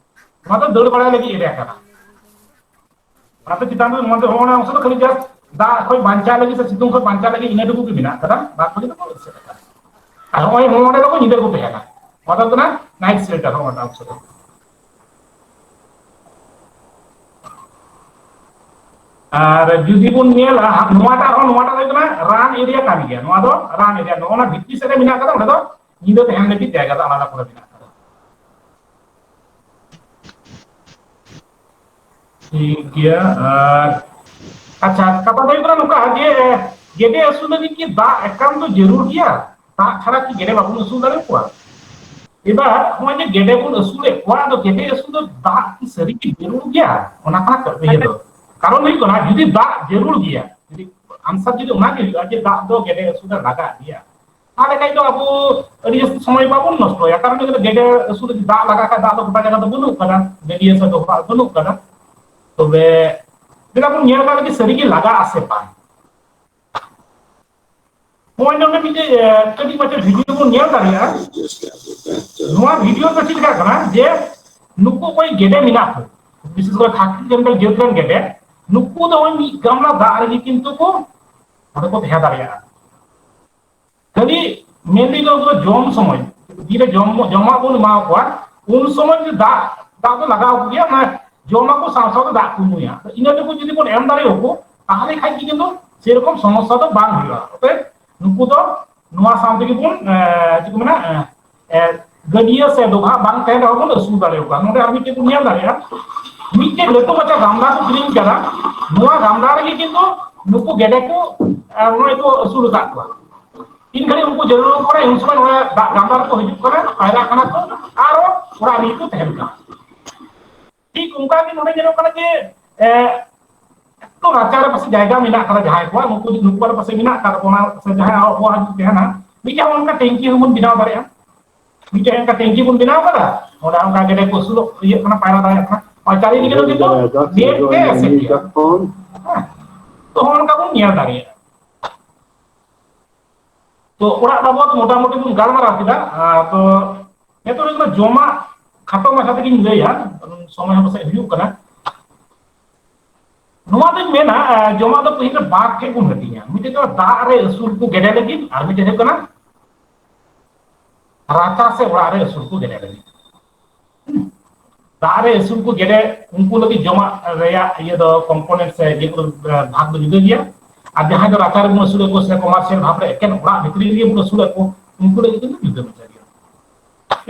ᱱᱚᱣᱟ ᱫᱚ ᱫᱟᱹᱲ ᱵᱟᱲᱟᱭ ᱞᱟᱹᱜᱤᱫ area ᱠᱟᱱᱟ᱾ ᱚᱱᱟᱛᱮ ᱪᱮᱛᱟᱱ ᱨᱮ ᱱᱚᱣᱟ ᱫᱚ, ᱦᱚᱸᱜᱼᱚ ᱱᱟ ᱚᱝᱥᱚ ᱫᱚ ᱠᱷᱟᱹᱞᱤ just ᱫᱟᱜ ᱠᱷᱚᱱ ᱵᱟᱧᱪᱟᱣ ᱞᱟᱹᱜᱤᱫ ᱥᱮ ᱥᱤᱛᱩᱝ ᱠᱷᱚᱱ ᱵᱟᱧᱪᱟᱣ ᱞᱟᱹᱜᱤᱫ ᱤᱱᱟᱹ ᱴᱩᱠᱩ ᱜᱮ ᱢᱮᱱᱟᱜ ᱠᱟᱫᱟ, ᱵᱟᱫ ᱵᱟᱹᱠᱤ ᱫᱚᱠᱚ ᱮᱥᱮᱫ ᱟᱠᱟᱫᱟ᱾ ᱟᱨ ᱦᱚᱸᱜᱼᱚᱭ ᱱᱚᱰᱮ ᱫᱚᱠᱚ ᱧᱤᱫᱟᱹ ᱠᱚ ᱛᱟᱦᱮᱱᱟ, ᱱᱚᱣᱟ ᱫᱚ ᱠᱟᱱᱟ night shelter, ᱦᱚᱸᱜᱼᱚ ᱱᱟ ᱚᱝᱥᱚ ᱫᱚ᱾ ᱟᱨ ᱡᱩᱫᱤ ᱵᱚᱱ ᱧᱮᱞᱟ, ᱱᱚᱣᱟᱴᱟᱜ ᱦᱚᱸ, ᱱᱚᱣᱟᱴᱟᱜ ᱫᱚ ᱦᱩᱭᱩᱜ ᱠᱟᱱᱟ ᱨᱟᱱ ᱮᱨᱤᱭᱟ ᱠᱟᱱ ᱜᱮᱭᱟ᱾ ᱱᱚᱣᱟ ᱫᱚ ᱨᱟᱱ ᱮᱨᱤᱭᱟ, ᱱᱚᱜᱼᱚ ᱱᱟ ᱵᱷᱤᱛᱨᱤ ᱥᱮᱫ ᱨᱮ ᱢᱮᱱᱟᱜ ᱠᱟᱫᱟ, ᱚᱸᱰᱮ ᱫᱚ ᱧᱤᱫᱟᱹ ᱛᱟᱦᱮᱱ ᱞᱟᱹᱜᱤᱫ ᱡᱟᱭᱜᱟ ᱫᱚ ᱟᱞᱟᱫᱟ ᱠᱚᱨᱮ ᱢᱮᱱᱟᱜ ᱠᱟᱫᱟ᱾ ᱴᱷᱤᱠ ᱜᱮᱭᱟ᱾ ᱟᱨ ᱟᱪᱪᱷᱟ, ᱠᱟᱛᱷᱟ ᱫᱚ ᱦᱩᱭᱩᱜ ᱠᱟᱱᱟ ᱱᱚᱝᱠᱟ ᱡᱮ, ᱜᱮᱰᱮ ᱟᱹᱥᱩᱞ ᱞᱟᱹᱜᱤᱫ ᱠᱤ ᱫᱟᱜ ᱮᱠᱟᱱᱛᱚ ᱡᱟᱹᱨᱩᱲ ᱜᱮᱭᱟ? ᱫᱟᱜ ᱪᱷᱟᱲᱟ ᱠᱤ ᱜᱮᱰᱮ ᱵᱟᱵᱚᱱ ᱟᱹᱥᱩᱞ ᱫᱟᱲᱮᱭᱟᱠᱚᱣᱟ? ᱮᱵᱟᱨ ᱱᱚᱜᱼᱚᱭ ᱡᱮ ᱜᱮᱰᱮ ᱵᱚᱱ ᱟᱹᱥᱩᱞᱮᱫ ᱠᱚᱣᱟ, ᱟᱫᱚ ᱜᱮᱰᱮ ᱟᱹᱥᱩᱞ ᱫᱚ ᱫᱟᱜ ᱠᱤ ᱥᱟᱹᱨᱤ ᱜᱮ ᱡᱟᱹᱨᱩᱲ ᱜᱮᱭᱟ? ᱚᱱᱟ ᱠᱟᱱᱟ ᱤᱭᱟᱹ ᱫᱚ᱾ ᱠᱟᱨᱚᱱ ᱦᱩᱭᱩᱜ ᱠᱟᱱᱟ, ᱡᱩᱫᱤ ᱫᱟᱜ ᱡᱟᱹᱨᱩᱲ ᱜᱮᱭᱟ, ᱡᱩᱫᱤ ᱟᱱᱥᱟᱨ ᱡᱩᱫᱤ ᱚᱱᱟ ᱜᱮ ᱦᱩᱭᱩᱜᱼᱟ ᱡᱮ ᱫᱟᱜ ᱫᱚ ᱜᱮᱰᱮ ᱟᱹᱥᱩᱞ ᱨᱮ ᱞᱟᱜᱟᱜ ᱜᱮᱭᱟ, ᱛᱟᱦᱞᱮ ᱠᱷᱟᱡ ᱫᱚ ᱟᱵᱚ ᱟᱹᱰᱤ ᱡᱟᱹᱥᱛᱤ ᱥᱚᱢᱚᱭ ᱵᱟᱵᱚᱱ ᱱᱚᱥᱴᱚᱭᱟ᱾ ᱠᱟᱨᱚᱱ ᱦᱩᱭᱩᱜ ᱠᱟᱱᱟ, ᱜᱮᱰᱮ ᱟᱹᱥᱩᱞ ᱞᱟᱹᱜᱤᱫ ᱫᱟᱜ ᱞᱟᱜᱟᱜ ᱠᱷᱟᱡ ᱫᱟᱜ ᱫᱚ ᱜᱚᱴᱟ ᱡᱟᱭᱜᱟ ᱫᱚ ᱵᱟᱹᱱᱩᱜ ᱠᱟᱫᱟ, ᱜᱟᱹᱰᱭᱟᱹ ᱥᱮ ᱰᱚᱵᱷᱟᱜ ᱵᱟᱹᱱᱩᱜ ᱠᱟᱫᱟ᱾ ᱛᱚᱵᱮ ᱪᱮᱫᱟᱜ ᱵᱚᱱ ᱧᱮᱞ ᱠᱟᱜ ᱞᱮᱜᱮ ᱥᱟᱹᱨᱤ ᱜᱮ ᱞᱟᱜᱟᱜ ᱟᱥᱮ ᱵᱟᱝ? ᱱᱚᱜᱼᱚᱭ ᱱᱚᱰᱮ ᱢᱤᱫᱴᱮᱡ, ᱮ, ᱠᱟᱹᱴᱤᱡ ᱢᱟᱪᱷᱟ ᱵᱷᱤᱰᱤᱭᱳ ᱵᱚᱱ ᱧᱮᱞ ᱫᱟᱲᱮᱭᱟᱜᱼᱟ᱾ ᱱᱚᱣᱟ ᱵᱷᱤᱰᱤᱭᱳ ᱫᱚ ᱪᱮᱫ ᱞᱮᱠᱟ ᱠᱟᱱᱟ ᱡᱮ ᱱᱩᱠᱩ ᱚᱠᱚᱭ ᱜᱮᱰᱮ ᱢᱮᱱᱟᱜ ᱠᱚ, ᱵᱤᱥᱮᱥ ᱠᱚᱨᱮ ᱠᱷᱟᱥᱤ ᱡᱟᱹᱛ ᱨᱮᱱ ᱜᱮᱰᱮ, ᱱᱩᱠᱩ ᱫᱚ ᱳᱭ ᱢᱤᱫ ᱜᱟᱢᱞᱟ ᱫᱟᱜ ᱨᱮᱜᱮ ᱠᱤᱱᱛᱩ ᱠᱚ ᱚᱸᱰᱮ ᱠᱚ ᱛᱟᱦᱮᱸ ᱫᱟᱲᱮᱭᱟᱜᱼᱟ᱾ ᱠᱷᱟᱹᱞᱤ mainly ᱫᱚ ᱩᱱᱠᱩ ᱫᱚ ᱡᱚᱢ ᱥᱚᱢᱚᱭ, ᱛᱤᱨᱮ ᱡᱚᱢ, ᱡᱚᱢᱟᱜ ᱵᱚᱱ ᱮᱢᱟ ᱠᱚᱣᱟ, ᱩᱱ ᱥᱚᱢᱚᱭ ᱡᱩᱫᱤ ᱫᱟᱜ, ᱫᱟᱜ ᱫᱚ ᱞᱟᱜᱟᱣ ᱠᱚ ᱜᱮᱭᱟ, ᱢᱟᱱᱮ ᱡᱚᱢᱟᱠᱚ ᱥᱟᱶ ᱥᱟᱶᱛᱮ ᱫᱟᱜ ᱠᱚ ᱧᱩᱭᱟ᱾ ᱤᱱᱟᱹ ᱴᱩᱠᱩ ᱡᱩᱫᱤ ᱵᱚᱱ ᱮᱢ ᱫᱟᱲᱮᱭᱟᱠᱚ, ᱛᱟᱦᱞᱮ ᱠᱷᱟᱡ ᱜᱮ ᱠᱤᱱᱛᱩ ᱥᱮᱨᱚᱠᱚᱢ ᱥᱚᱢᱚᱥᱥᱟ ᱫᱚ ᱵᱟᱝ ᱦᱩᱭᱩᱜᱼᱟ᱾ ᱚᱛᱚᱮᱵ ᱱᱩᱠᱩ ᱫᱚ ᱱᱚᱣᱟ ᱥᱟᱶ ᱛᱮᱜᱮ ᱵᱚᱱ, ᱮ, ᱪᱮᱫ ᱠᱚ ᱢᱮᱱᱟ, ᱮ, ᱮ, ᱜᱟᱹᱰᱭᱟᱹ ᱥᱮ ᱰᱚᱵᱷᱟᱜ ᱵᱟᱝ ᱛᱟᱦᱮᱱ ᱨᱮᱦᱚᱸ ᱵᱚᱱ ᱟᱹᱥᱩᱞ ᱫᱟᱲᱮᱭᱟᱠᱚᱣᱟ᱾ ᱱᱚᱰᱮ ᱟᱨ ᱢᱤᱫᱴᱮᱡ ᱵᱚᱱ ᱧᱮᱞ ᱫᱟᱲᱮᱭᱟᱜᱼᱟ, ᱢᱤᱫᱴᱮᱡ ᱞᱟᱹᱴᱩ ᱢᱟᱪᱷᱟ ᱜᱟᱢᱞᱟ ᱠᱚ ᱠᱤᱨᱤᱧ ᱠᱟᱫᱟ᱾ ᱱᱚᱣᱟ ᱜᱟᱢᱞᱟ ᱨᱮᱜᱮ ᱠᱤᱱᱛᱩ ᱱᱩᱠᱩ ᱜᱮᱰᱮ ᱠᱚ, ᱮ, ᱱᱚᱜᱼᱚᱭ ᱠᱚ ᱟᱹᱥᱩᱞ ᱟᱠᱟᱫ ᱠᱚᱣᱟ᱾ ᱛᱤᱱ ᱜᱷᱟᱹᱲᱤᱡ ᱩᱱᱠᱩ ᱡᱟᱹᱨᱩᱲ ᱠᱚ ᱠᱟᱱᱟ, ᱩᱱ ᱥᱚᱢᱚᱭ ᱱᱚᱣᱟ ᱫᱟᱜ ᱜᱟᱢᱞᱟ ᱨᱮᱠᱚ ᱦᱤᱡᱩᱜ ᱠᱟᱱᱟ, ᱯᱟᱭᱨᱟᱜ ᱠᱟᱱᱟ ᱠᱚ, ᱟᱨᱚ ᱚᱲᱟᱜ ᱨᱮᱜᱮ ᱠᱚ ᱛᱟᱦᱮᱱ ᱠᱟᱱᱟ᱾ ᱴᱷᱤᱠ ᱚᱱᱠᱟ ᱜᱮ ᱱᱚᱰᱮ ᱧᱮᱞᱚᱜ ᱠᱟᱱᱟ ᱡᱮ, ᱮ, ᱮᱠᱴᱩ ᱨᱟᱪᱟ ᱨᱮ ᱯᱟᱥᱮ ᱡᱟᱭᱜᱟ ᱢᱮᱱᱟᱜ ᱠᱟᱫᱟ ᱡᱟᱦᱟᱸᱭ ᱠᱚᱣᱟᱜ, ᱱᱩᱠᱩ, ᱱᱩᱠᱩᱣᱟᱜ ᱨᱮ ᱯᱟᱥᱮ ᱢᱮᱱᱟᱜ ᱠᱟᱫ ᱠᱚᱣᱟ, ᱚᱱᱟ ᱥᱮ ᱡᱟᱦᱟᱸᱭ ᱟᱵᱚᱣᱟᱜ ᱡᱩᱫᱤ ᱛᱟᱦᱮᱱᱟ, ᱢᱤᱫᱴᱟᱝ ᱚᱱᱠᱟ ᱴᱮᱝᱠᱤ ᱦᱚᱸᱵᱚᱱ ᱵᱮᱱᱟᱣ ᱫᱟᱲᱮᱭᱟᱜᱼᱟ᱾ ᱢᱤᱫᱴᱮᱱ ᱚᱱᱠᱟ ᱴᱮᱝᱠᱤ ᱵᱚᱱ ᱵᱮᱱᱟᱣ ᱠᱟᱫᱟ, ᱚᱸᱰᱮ ᱚᱱᱠᱟ ᱜᱮᱰᱮ ᱠᱚ ᱟᱹᱥᱩᱞᱚᱜ ᱤᱭᱟᱹᱜ ᱠᱟᱱᱟ, ᱯᱟᱭᱨᱟ ᱫᱟᱲᱮᱭᱟᱜ ᱠᱟᱱᱟ, ᱟᱨ ᱪᱟᱨᱤᱫᱤᱠᱮ ᱫᱚ ᱠᱤᱱᱛᱩ net ᱛᱮ ᱮᱥᱮᱫ ᱜᱮᱭᱟ᱾ ᱦᱮᱸ, ᱛᱚ ᱦᱚᱸᱜᱼᱚ ᱱᱚᱝᱠᱟ ᱵᱚᱱ ᱧᱮᱞ ᱫᱟᱲᱮᱭᱟᱜᱼᱟ᱾ ᱛᱚ ᱚᱲᱟᱜ ᱵᱟᱵᱚᱫ ᱢᱚᱴᱟᱢᱩᱴᱤ ᱵᱚᱱ ᱜᱟᱞᱢᱟᱨᱟᱣ ᱠᱮᱫᱟ᱾ ᱟᱨ ᱛᱚ ᱱᱤᱛᱚᱜ ᱦᱩᱭᱩᱜ ᱠᱟᱱᱟ ᱡᱚᱢᱟᱜ ᱠᱷᱟᱴᱚ ᱢᱟᱪᱷᱟ ᱛᱮᱜᱮᱧ ᱞᱟᱹᱭᱟ, ᱥᱚᱢᱚᱭ ᱦᱚᱸ ᱯᱟᱥᱮᱡ ᱦᱩᱭᱩᱜ ᱠᱟᱱᱟ᱾ ᱱᱚᱣᱟ ᱫᱚᱧ ᱢᱮᱱᱟ, ᱮ, ᱡᱚᱢᱟᱜ ᱫᱚ ᱯᱟᱹᱦᱤᱞ ᱨᱮ ᱵᱟᱨ ᱴᱷᱮᱡ ᱵᱚᱱ ᱦᱟᱹᱴᱤᱧᱟ, ᱢᱤᱫᱴᱮᱡ ᱫᱚ ᱫᱟᱜ ᱨᱮ ᱟᱹᱥᱩᱞ ᱠᱚ ᱜᱮᱰᱮ ᱞᱟᱹᱜᱤᱫ, ᱟᱨ ᱢᱤᱫᱴᱮᱡ ᱦᱩᱭᱩᱜ ᱠᱟᱱᱟ ᱨᱟᱪᱟ ᱥᱮ ᱚᱲᱟᱜ ᱨᱮ ᱟᱹᱥᱩᱞ ᱠᱚ ᱜᱮᱰᱮ ᱞᱟᱹᱜᱤᱫ᱾ ᱦᱩᱸ᱾ ᱫᱟᱜ ᱨᱮ ᱟᱹᱥᱩᱞ ᱠᱚ ᱜᱮᱰᱮ, ᱩᱱᱠᱩ ᱞᱟᱹᱜᱤᱫ ᱡᱚᱢᱟᱜ ᱨᱮᱭᱟᱜ ᱤᱭᱟᱹ ᱫᱚ, ᱠᱚᱢᱯᱳᱱᱮᱱᱴ ᱥᱮ ᱤᱭᱟᱹ ᱠᱚᱫᱚ, ᱮ, ᱵᱷᱟᱜᱽ ᱫᱚ ᱡᱩᱫᱟᱹ ᱜᱮᱭᱟ᱾ ᱟᱨ ᱡᱟᱦᱟᱸᱭ ᱫᱚ ᱨᱟᱪᱟ ᱨᱮᱵᱚᱱ ᱟᱹᱥᱩᱞᱮᱫ ᱠᱚ ᱥᱮ ᱠᱚᱢᱟᱨᱥᱤᱭᱟᱞ ᱵᱷᱟᱵᱽ ᱨᱮ ᱮᱠᱮᱱ ᱚᱲᱟᱜ ᱵᱷᱤᱛᱨᱤ ᱨᱮᱜᱮ ᱵᱚᱱ ᱟᱹᱥᱩᱞᱮᱫ ᱠᱚ, ᱩᱱᱠᱩ ᱞᱟᱹᱜᱤᱫ ᱫᱚ ᱡᱩᱫᱟᱹ ᱢᱮᱱᱟᱜ ᱜᱮᱭᱟ᱾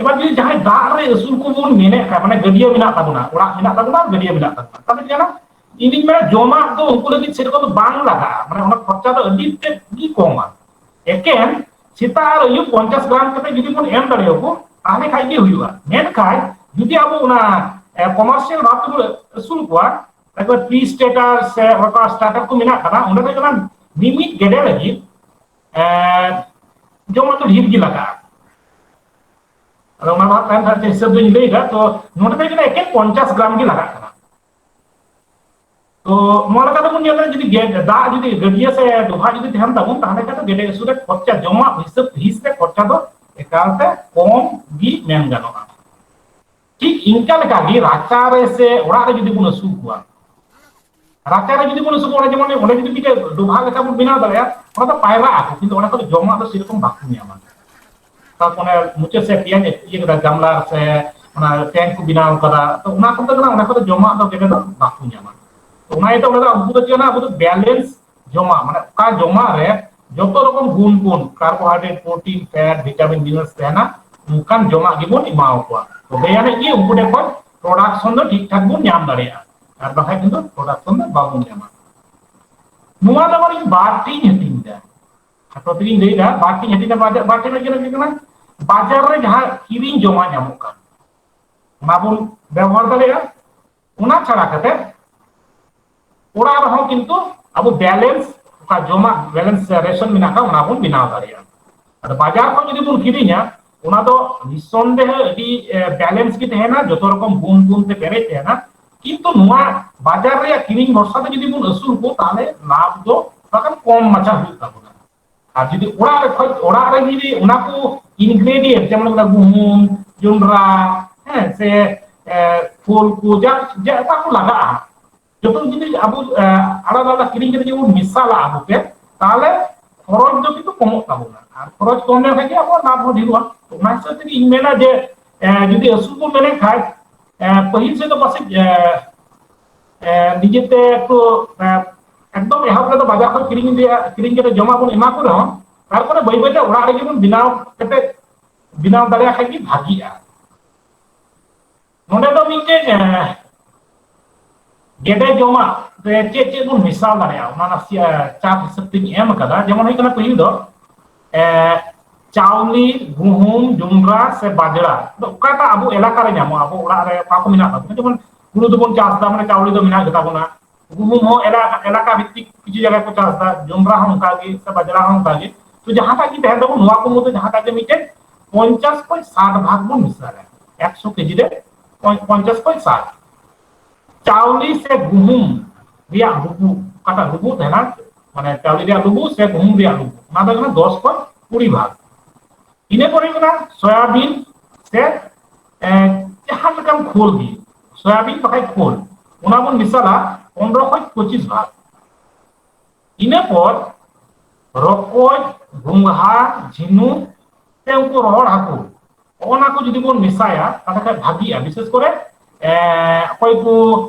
ᱮᱵᱟᱨ ᱡᱩᱫᱤ ᱡᱟᱦᱟᱸᱭ ᱫᱟᱜ ᱨᱮ ᱟᱹᱥᱩᱞ ᱠᱚᱵᱚᱱ ᱢᱮᱱᱮᱫ ᱠᱷᱟᱱ, ᱢᱟᱱᱮ ᱜᱟᱹᱰᱭᱟᱹ ᱢᱮᱱᱟᱜ ᱛᱟᱵᱚᱱᱟ, ᱚᱲᱟᱜ ᱢᱮᱱᱟᱜ ᱛᱟᱵᱚᱱᱟ, ᱜᱟᱹᱰᱭᱟᱹ ᱢᱮᱱᱟᱜ ᱛᱟᱵᱚᱱᱟ, ᱛᱟᱦᱚᱞᱮ ᱪᱮᱫ ᱠᱟᱱᱟ? ᱤᱧ ᱫᱩᱧ ᱢᱮᱱᱟ ᱡᱚᱢᱟᱜ ᱫᱚ ᱩᱱᱠᱩ ᱞᱟᱹᱜᱤᱫ ᱥᱮᱨᱚᱠᱚᱢ ᱫᱚ ᱵᱟᱝ ᱞᱟᱜᱟᱜᱼᱟ, ᱢᱟᱱᱮ ᱚᱱᱟ ᱠᱷᱚᱨᱪᱟ ᱫᱚ ᱟᱹᱰᱤ ᱛᱮᱫ ᱜᱮ ᱠᱚᱢᱟ᱾ ᱮᱠᱮᱱ ᱥᱮᱛᱟᱜ ᱟᱨ ᱟᱹᱭᱩᱵ ᱯᱚᱧᱪᱟᱥ ᱜᱨᱟᱢ ᱠᱟᱛᱮ ᱡᱩᱫᱤ ᱵᱚᱱ ᱮᱢ ᱫᱟᱲᱮᱭᱟᱠᱚ, ᱛᱟᱦᱚᱞᱮ ᱠᱷᱟᱡ ᱜᱮ ᱦᱩᱭᱩᱜᱼᱟ᱾ ᱢᱮᱱᱠᱷᱟᱱ ᱡᱩᱫᱤ ᱟᱵᱚ ᱚᱱᱟ, ᱮ, ᱠᱚᱢᱟᱨᱥᱤᱭᱟᱞ ᱵᱷᱟᱵ ᱛᱮᱵᱚᱱ ᱟᱹᱥᱩᱞ ᱠᱚᱣᱟ, ᱮᱠᱵᱟᱨ ᱯᱨᱤ ᱥᱴᱟᱨᱴᱟᱨ ᱥᱮ ᱚᱠᱟ ᱥᱴᱟᱨᱴᱟᱨ ᱠᱚ ᱢᱮᱱᱟᱜ ᱠᱟᱫᱟ, ᱚᱸᱰᱮ ᱫᱚ ᱠᱟᱱᱟ ᱢᱤᱢᱤᱫ ᱜᱮᱰᱮ ᱞᱟᱹᱜᱤᱫ, ᱮ, ᱡᱚᱢᱟᱜ ᱫᱚ ᱰᱷᱮᱨ ᱜᱮ ᱞᱟᱜᱟᱜᱼᱟ᱾ ᱟᱫᱚ ᱚᱱᱟ ᱫᱚ ᱦᱟᱸᱜ ᱛᱟᱭᱚᱢ ᱫᱟᱨᱟᱢ ᱛᱮ ᱦᱤᱥᱟᱹᱵ ᱫᱚᱧ ᱞᱟᱹᱭ ᱮᱫᱟ᱾ ᱛᱚ ᱱᱚᱰᱮ ᱫᱚ ᱦᱩᱭᱩᱜ ᱠᱟᱱᱟ ᱮᱠᱮᱱ ᱯᱚᱧᱪᱟᱥ ᱜᱨᱟᱢ ᱜᱮ ᱞᱟᱜᱟᱜ ᱠᱟᱱᱟ᱾ ᱛᱚ ᱱᱚᱣᱟ ᱞᱮᱠᱟ ᱛᱮᱵᱚᱱ ᱧᱮᱞ ᱫᱟ, ᱡᱩᱫᱤ ᱜᱮ-, ᱫᱟᱜ ᱡᱩᱫᱤ ᱜᱟᱹᱰᱭᱟᱹ ᱥᱮ ᱰᱚᱵᱷᱟᱜ ᱡᱩᱫᱤ ᱛᱟᱦᱮᱱ ᱛᱟᱵᱚᱱ, ᱛᱟᱦᱚᱞᱮ ᱠᱷᱟᱱ ᱫᱚ ᱜᱮᱰᱮ ᱟᱹᱥᱩᱞ ᱨᱮ ᱠᱷᱚᱨᱪᱟ, ᱡᱚᱢᱟᱜ ᱦᱤᱥᱟᱹᱵ ᱦᱤᱥ ᱨᱮ ᱠᱷᱚᱨᱪᱟ ᱫᱚ ᱮᱠᱟᱞ ᱛᱮ ᱠᱚᱢ ᱜᱮ ᱢᱮᱱ ᱜᱟᱱᱚᱜᱼᱟ᱾ ᱴᱷᱤᱠ ᱤᱱᱠᱟ ᱞᱮᱠᱟ ᱜᱮ ᱨᱟᱪᱟ ᱨᱮ ᱥᱮ ᱚᱲᱟᱜ ᱨᱮ ᱡᱩᱫᱤ ᱵᱚᱱ ᱟᱹᱥᱩᱞ ᱠᱚᱣᱟ, ᱨᱟᱪᱟ ᱨᱮ ᱡᱩᱫᱤ ᱵᱚᱱ ᱟᱹᱥᱩᱞ ᱠᱚᱣᱟ, ᱚᱸᱰᱮ ᱡᱮᱢᱚᱱ, ᱚᱸᱰᱮ ᱡᱩᱫᱤ ᱢᱤᱫᱴᱮᱡ ᱰᱚᱵᱷᱟᱜ ᱞᱮᱠᱟ ᱵᱚᱱ ᱵᱮᱱᱟᱣ ᱫᱟᱲᱮᱭᱟᱜᱼᱟ, ᱚᱸᱰᱮ ᱫᱚ ᱯᱟᱭᱨᱟᱜ ᱟᱠᱚ, ᱠᱤᱱᱛᱩ ᱚᱸᱰᱮ ᱠᱷᱚᱱ ᱫᱚ ᱡᱚᱢᱟᱜ ᱫᱚ ᱥᱮᱨᱚᱠᱚᱢ ᱵᱟᱠᱚ ᱧᱟᱢᱟ᱾ ᱛᱟᱨᱯᱚᱨᱮ ᱢᱩᱪᱟᱹᱫ ᱥᱮᱫ ᱯᱮᱭᱟᱧ ᱤᱭᱟᱹ ᱠᱮᱫᱟ, ᱜᱟᱢᱞᱟ ᱥᱮ ᱚᱱᱟ ᱴᱮᱝᱠ ᱠᱚ ᱵᱮᱱᱟᱣ ᱠᱟᱫᱟ, ᱛᱚ ᱚᱱᱟ ᱠᱚᱫᱚ ᱠᱟᱱᱟ, ᱚᱱᱟ ᱠᱚᱫᱚ ᱡᱚᱢᱟᱜ ᱫᱚ ᱜᱮᱰᱮ ᱫᱚ ᱵᱟᱠᱚ ᱧᱟᱢᱟ᱾ ᱛᱚ ᱚᱱᱟ ᱤᱭᱟᱹᱛᱮ ᱚᱸᱰᱮ ᱫᱚ ᱟᱵᱚ ᱫᱚ ᱪᱮᱫ ᱠᱟᱱᱟ, ᱟᱵᱚ ᱫᱚ ᱵᱮᱞᱮᱱᱥ ᱡᱚᱢᱟᱜ, ᱢᱟᱱᱮ ᱚᱠᱟ ᱡᱚᱢᱟᱜ ᱨᱮ ᱡᱚᱛᱚ ᱨᱚᱠᱚᱢ ᱜᱩᱱ ᱜᱩᱱ, ᱠᱟᱨᱵᱳᱦᱟᱭᱰᱨᱮᱴ, ᱯᱨᱳᱴᱤᱱ, ᱯᱷᱮᱴ, ᱵᱷᱤᱴᱟᱢᱤᱱ, ᱢᱤᱱᱟᱨᱟᱞᱥ ᱛᱟᱦᱮᱱᱟ, ᱚᱱᱠᱟᱱ ᱡᱚᱢᱟᱜ ᱜᱮᱵᱚᱱ ᱮᱢᱟᱣ ᱠᱚᱣᱟ᱾ ᱛᱚᱵᱮ ᱟᱹᱱᱤᱡ ᱜᱮ ᱩᱱᱠᱩ ᱴᱷᱮᱱ ᱠᱷᱚᱱ ᱯᱨᱚᱰᱟᱠᱥᱚᱱ ᱫᱚ ᱴᱷᱤᱠ ᱴᱷᱟᱠ ᱵᱚᱱ ᱧᱟᱢ ᱫᱟᱲᱮᱭᱟᱜᱼᱟ, ᱟᱨ ᱵᱟᱠᱷᱟᱡ ᱠᱤᱱᱛᱩ ᱯᱨᱚᱰᱟᱠᱥᱚᱱ ᱫᱚ ᱵᱟᱵᱚᱱ ᱧᱟᱢᱟ᱾ ᱱᱚᱣᱟ ᱫᱚ ᱟᱵᱟᱨ ᱤᱧ ᱵᱟᱨ ᱴᱷᱮᱡ ᱤᱧ ᱦᱟᱹᱴᱤᱧ ᱮᱫᱟ, ᱠᱷᱟᱴᱚ ᱛᱮᱜᱤᱧ ᱞᱟᱹᱭ ᱮᱫᱟ, ᱵᱟᱨ ᱴᱷᱮᱡ ᱤᱧ ᱦᱟᱹᱴᱤᱧ ᱮᱫᱟ᱾ ᱵᱟᱡᱟᱨ, ᱵᱟᱨ ᱴᱷᱮᱡ ᱦᱩᱭᱩᱜ ᱠᱟᱱᱟ, ᱵᱟᱡᱟᱨ ᱨᱮ ᱡᱟᱦᱟᱸ ᱠᱤᱨᱤᱧ ᱡᱚᱢᱟᱜ ᱧᱟᱢᱚᱜ ᱠᱟᱱ, ᱚᱱᱟ ᱵᱚᱱ ᱵᱮᱵᱚᱦᱟᱨ ᱫᱟᱲᱮᱭᱟᱜᱼᱟ᱾ ᱚᱱᱟ ᱪᱷᱟᱲᱟ ᱠᱟᱛᱮ ᱚᱲᱟᱜ ᱨᱮᱦᱚᱸ ᱠᱤᱱᱛᱩ ᱟᱵᱚ ᱵᱮᱞᱮᱱᱥ, ᱚᱠᱟ ᱡᱚᱢᱟᱜ ᱵᱮᱞᱮᱱᱥ ᱨᱮᱥᱚᱱ ᱢᱮᱱᱟᱜ ᱟᱠᱟᱫ, ᱚᱱᱟ ᱵᱚᱱ ᱵᱮᱱᱟᱣ ᱫᱟᱲᱮᱭᱟᱜᱼᱟ᱾ ᱟᱫᱚ ᱵᱟᱡᱟᱨ ᱠᱷᱚᱱ ᱡᱩᱫᱤ ᱵᱚᱱ ᱠᱤᱨᱤᱧᱟ, ᱚᱱᱟ ᱫᱚ ᱱᱤᱥᱥᱚᱱᱫᱮᱦᱮ ᱟᱹᱰᱤ, ᱮ, ᱵᱮᱞᱮᱱᱥ ᱜᱮ ᱛᱟᱦᱮᱱᱟ, ᱡᱚᱛᱚ ᱨᱚᱠᱚᱢ ᱜᱩᱱ ᱜᱩᱱ ᱛᱮ ᱯᱮᱨᱮᱡ ᱛᱟᱦᱮᱱᱟ᱾ ᱠᱤᱱᱛᱩ ᱱᱚᱣᱟ ᱵᱟᱡᱟᱨ ᱨᱮᱭᱟᱜ ᱠᱤᱨᱤᱧ ᱵᱷᱚᱨᱥᱟ ᱛᱮ ᱡᱩᱫᱤ ᱵᱚᱱ ᱟᱹᱥᱩᱞ ᱠᱚ, ᱛᱟᱦᱚᱞᱮ ᱞᱟᱵᱷ ᱫᱚ ᱛᱷᱚᱲᱟ ᱜᱟᱱ ᱠᱚᱢ ᱢᱟᱪᱷᱟ ᱦᱩᱭᱩᱜ ᱛᱟᱵᱚᱱᱟ᱾ ᱟᱨ ᱡᱩᱫᱤ ᱚᱲᱟᱜ ᱨᱮ ᱠᱷᱚᱡ, ᱚᱲᱟᱜ ᱨᱮ ᱡᱩᱫᱤ ᱚᱱᱟ ᱠᱚ ᱤᱱᱜᱨᱮᱰᱤᱭᱮᱱᱴ, ᱡᱮᱢᱚᱱ ᱚᱱᱟ ᱜᱩᱦᱩᱢ, ᱡᱚᱱᱰᱨᱟ, ᱦᱮᱸ, ᱥᱮ, ᱮ, ᱠᱷᱳᱞ ᱠᱚ, ᱡᱟ, ᱡᱟ ᱚᱠᱟ ᱠᱚ ᱞᱟᱜᱟᱜᱼᱟ, ᱡᱚᱛᱚ ᱡᱩᱫᱤ ᱟᱵᱚ, ᱮ, ᱟᱞᱟᱫᱟ ᱟᱞᱟᱫᱟ ᱠᱤᱨᱤᱧ ᱠᱟᱛᱮ ᱡᱩᱫᱤ ᱵᱚᱱ ᱢᱮᱥᱟᱞᱟ ᱟᱵᱚ ᱛᱮ, ᱛᱟᱦᱚᱞᱮ ᱠᱷᱚᱨᱚᱪ ᱫᱚ ᱠᱤᱱᱛᱩ ᱠᱚᱢᱚᱜ ᱛᱟᱵᱚᱱᱟ᱾ ᱟᱨ ᱠᱷᱚᱨᱚᱪ ᱠᱚᱢ ᱞᱮᱱᱠᱷᱟᱱ ᱜᱮ ᱟᱵᱚᱣᱟᱜ ᱞᱟᱵᱷ ᱦᱚᱸ ᱰᱷᱮᱨᱚᱜᱼᱟ᱾ ᱛᱚ ᱚᱱᱟ ᱦᱤᱥᱟᱹᱵ ᱛᱮᱜᱮ ᱤᱧ ᱢᱮᱱᱟ ᱡᱮ, ᱮ, ᱡᱩᱫᱤ ᱟᱹᱥᱩᱞ ᱵᱚᱱ ᱢᱮᱱᱮᱫ ᱠᱷᱟᱡ, ᱮ, ᱯᱟᱹᱦᱤᱞ ᱥᱮᱫ ᱫᱚ ᱯᱟᱥᱮᱡ, ᱮ, ᱮ, ᱱᱤᱡᱮᱛᱮ ᱮᱠᱴᱩ, ᱮ, ᱮᱠᱫᱚᱢ ᱮᱦᱚᱵ ᱨᱮᱫᱚ ᱵᱟᱡᱟᱨ ᱠᱷᱚᱱ ᱠᱤᱨᱤᱧ ᱤᱫᱤᱭᱟ, ᱠᱤᱨᱤᱧ ᱠᱟᱛᱮ ᱡᱚᱢᱟᱜ ᱵᱚᱱ ᱮᱢᱟ ᱠᱚ ᱨᱮᱦᱚᱸ, ᱛᱟᱨᱯᱚᱨᱮ ᱵᱟᱹᱭ ᱵᱟᱹᱭᱛᱮ ᱚᱲᱟᱜ ᱨᱮᱜᱮ ᱵᱚᱱ ᱵᱮᱱᱟᱣ ᱠᱟᱛᱮ, ᱵᱮᱱᱟᱣ ᱫᱟᱲᱮᱭᱟᱜ ᱠᱷᱟᱡ ᱜᱮ ᱵᱷᱟᱜᱤᱜᱼᱟ᱾ ᱱᱚᱰᱮ ᱫᱚ ᱢᱤᱫᱴᱮᱡ, ᱮ, ᱜᱮᱰᱮ ᱡᱚᱢᱟᱜ ᱨᱮ ᱪᱮᱫ ᱪᱮᱫ ᱵᱚᱱ ᱢᱮᱥᱟᱞ ᱫᱟᱲᱮᱭᱟᱜᱼᱟ, ᱚᱱᱟ ᱱᱟᱥᱮᱭᱟᱜ ᱪᱟᱨᱴ ᱦᱤᱥᱟᱹᱵ ᱛᱤᱧ ᱮᱢ ᱟᱠᱟᱫᱟ᱾ ᱡᱮᱢᱚᱱ ᱦᱩᱭᱩᱜ ᱠᱟᱱᱟ, ᱯᱟᱹᱦᱤᱞ ᱫᱚ, ᱮ, ᱪᱟᱣᱞᱮ, ᱜᱩᱦᱩᱢ, ᱡᱚᱱᱰᱨᱟ ᱥᱮ ᱵᱟᱡᱽᱲᱟ, ᱟᱫᱚ ᱚᱠᱟᱴᱟᱜ ᱟᱵᱚ ᱮᱞᱟᱠᱟ ᱨᱮ ᱧᱟᱢᱚᱜᱼᱟ, ᱟᱵᱚ ᱚᱲᱟᱜ ᱨᱮ ᱚᱠᱟ ᱠᱚ ᱢᱮᱱᱟᱜ ᱛᱟᱵᱚᱱᱟ, ᱡᱮᱢᱚᱱ ᱦᱩᱲᱩ ᱫᱚᱵᱚᱱ ᱪᱟᱥ ᱮᱫᱟ, ᱢᱟᱱᱮ ᱪᱟᱣᱞᱮ ᱫᱚ ᱢᱮᱱᱟᱜ ᱜᱮᱛᱟ ᱵᱚᱱᱟ, ᱜᱩᱦᱩᱢ ᱦᱚᱸ ᱮᱞᱟᱠᱟ, ᱮᱞᱟᱠᱟ ᱵᱷᱤᱛᱛᱤᱠ ᱠᱤᱪᱷᱩ ᱡᱟᱭᱜᱟ ᱠᱚ ᱪᱟᱥ ᱮᱫᱟ, ᱡᱚᱱᱰᱨᱟ ᱦᱚᱸ ᱚᱱᱠᱟ ᱜᱮ, ᱥᱮ ᱵᱟᱡᱽᱲᱟ ᱦᱚᱸ ᱚᱱᱠᱟ ᱜᱮ᱾ ᱛᱚ ᱡᱟᱦᱟᱸᱴᱟᱜ ᱜᱮ ᱛᱟᱦᱮᱱ ᱛᱟᱵᱚᱱ, ᱱᱚᱣᱟ ᱠᱚ ᱢᱚᱫᱽᱫᱷᱮ ᱡᱟᱦᱟᱸᱴᱟᱜ ᱜᱮ ᱢᱤᱫᱴᱮᱱ ᱯᱚᱧᱪᱟᱥ ᱠᱷᱚᱱ ᱥᱟᱴ ᱵᱷᱟᱜᱽ ᱵᱚᱱ ᱢᱮᱥᱟᱭᱟ, ᱮᱠᱥᱚ ᱠᱮᱡᱤ ᱨᱮ ᱯᱚᱧ-, ᱯᱚᱧᱪᱟᱥ ᱠᱷᱚᱱ ᱥᱟᱴ᱾ ᱪᱟᱣᱞᱮ ᱥᱮ ᱜᱩᱦᱩᱢ ᱨᱮᱭᱟᱜ ᱞᱩᱵᱩᱜ, ᱚᱠᱟᱴᱟᱜ ᱞᱩᱵᱩᱜ ᱛᱟᱦᱮᱱᱟ, ᱢᱟᱱᱮ ᱪᱟᱣᱞᱮ ᱨᱮᱭᱟᱜ ᱞᱩᱵᱩᱜ ᱥᱮ ᱜᱩᱦᱩᱢ ᱨᱮᱭᱟᱜ ᱞᱩᱵᱩᱜ, ᱚᱱᱟ ᱫᱚ ᱦᱩᱭᱩᱜ ᱠᱟᱱᱟ ᱫᱚᱥ ᱠᱷᱚᱱ ᱠᱩᱲᱤ ᱵᱷᱟᱜᱽ᱾ ᱤᱱᱟᱹ ᱯᱚᱨᱮ ᱦᱩᱭᱩᱜ ᱠᱟᱱᱟ ᱥᱚᱭᱟᱵᱤᱱ ᱥᱮ, ᱮ, ᱡᱟᱦᱟᱸ ᱞᱮᱠᱟᱱ ᱠᱷᱳᱞ ᱜᱮ, ᱥᱚᱭᱟᱵᱤᱱ ᱵᱟᱠᱷᱟᱡ ᱠᱷᱳᱞ, ᱚᱱᱟ ᱵᱚᱱ ᱢᱮᱥᱟᱞᱟ ᱯᱚᱱᱨᱚ ᱠᱷᱚᱱ ᱯᱚᱸᱪᱤᱥ ᱵᱷᱟᱜᱽ᱾ ᱤᱱᱟᱹ ᱯᱚᱨ ᱨᱚᱠᱚᱡ, ᱜᱚᱸᱜᱷᱟ, ᱡᱷᱤᱱᱩᱠ ᱥᱮ ᱩᱱᱠᱩ ᱨᱚᱦᱚᱲ ᱦᱟᱹᱠᱩ, ᱚᱱᱟ ᱠᱚ ᱡᱩᱫᱤ ᱵᱚᱱ ᱢᱮᱥᱟᱭᱟ, ᱛᱟᱦᱚᱞᱮ ᱠᱷᱟᱱ ᱵᱷᱟᱹᱜᱤᱜᱼᱟ᱾ ᱵᱤᱥᱮᱥ ᱠᱚᱨᱮ, ᱮ, ᱚᱠᱚᱭ ᱠᱚ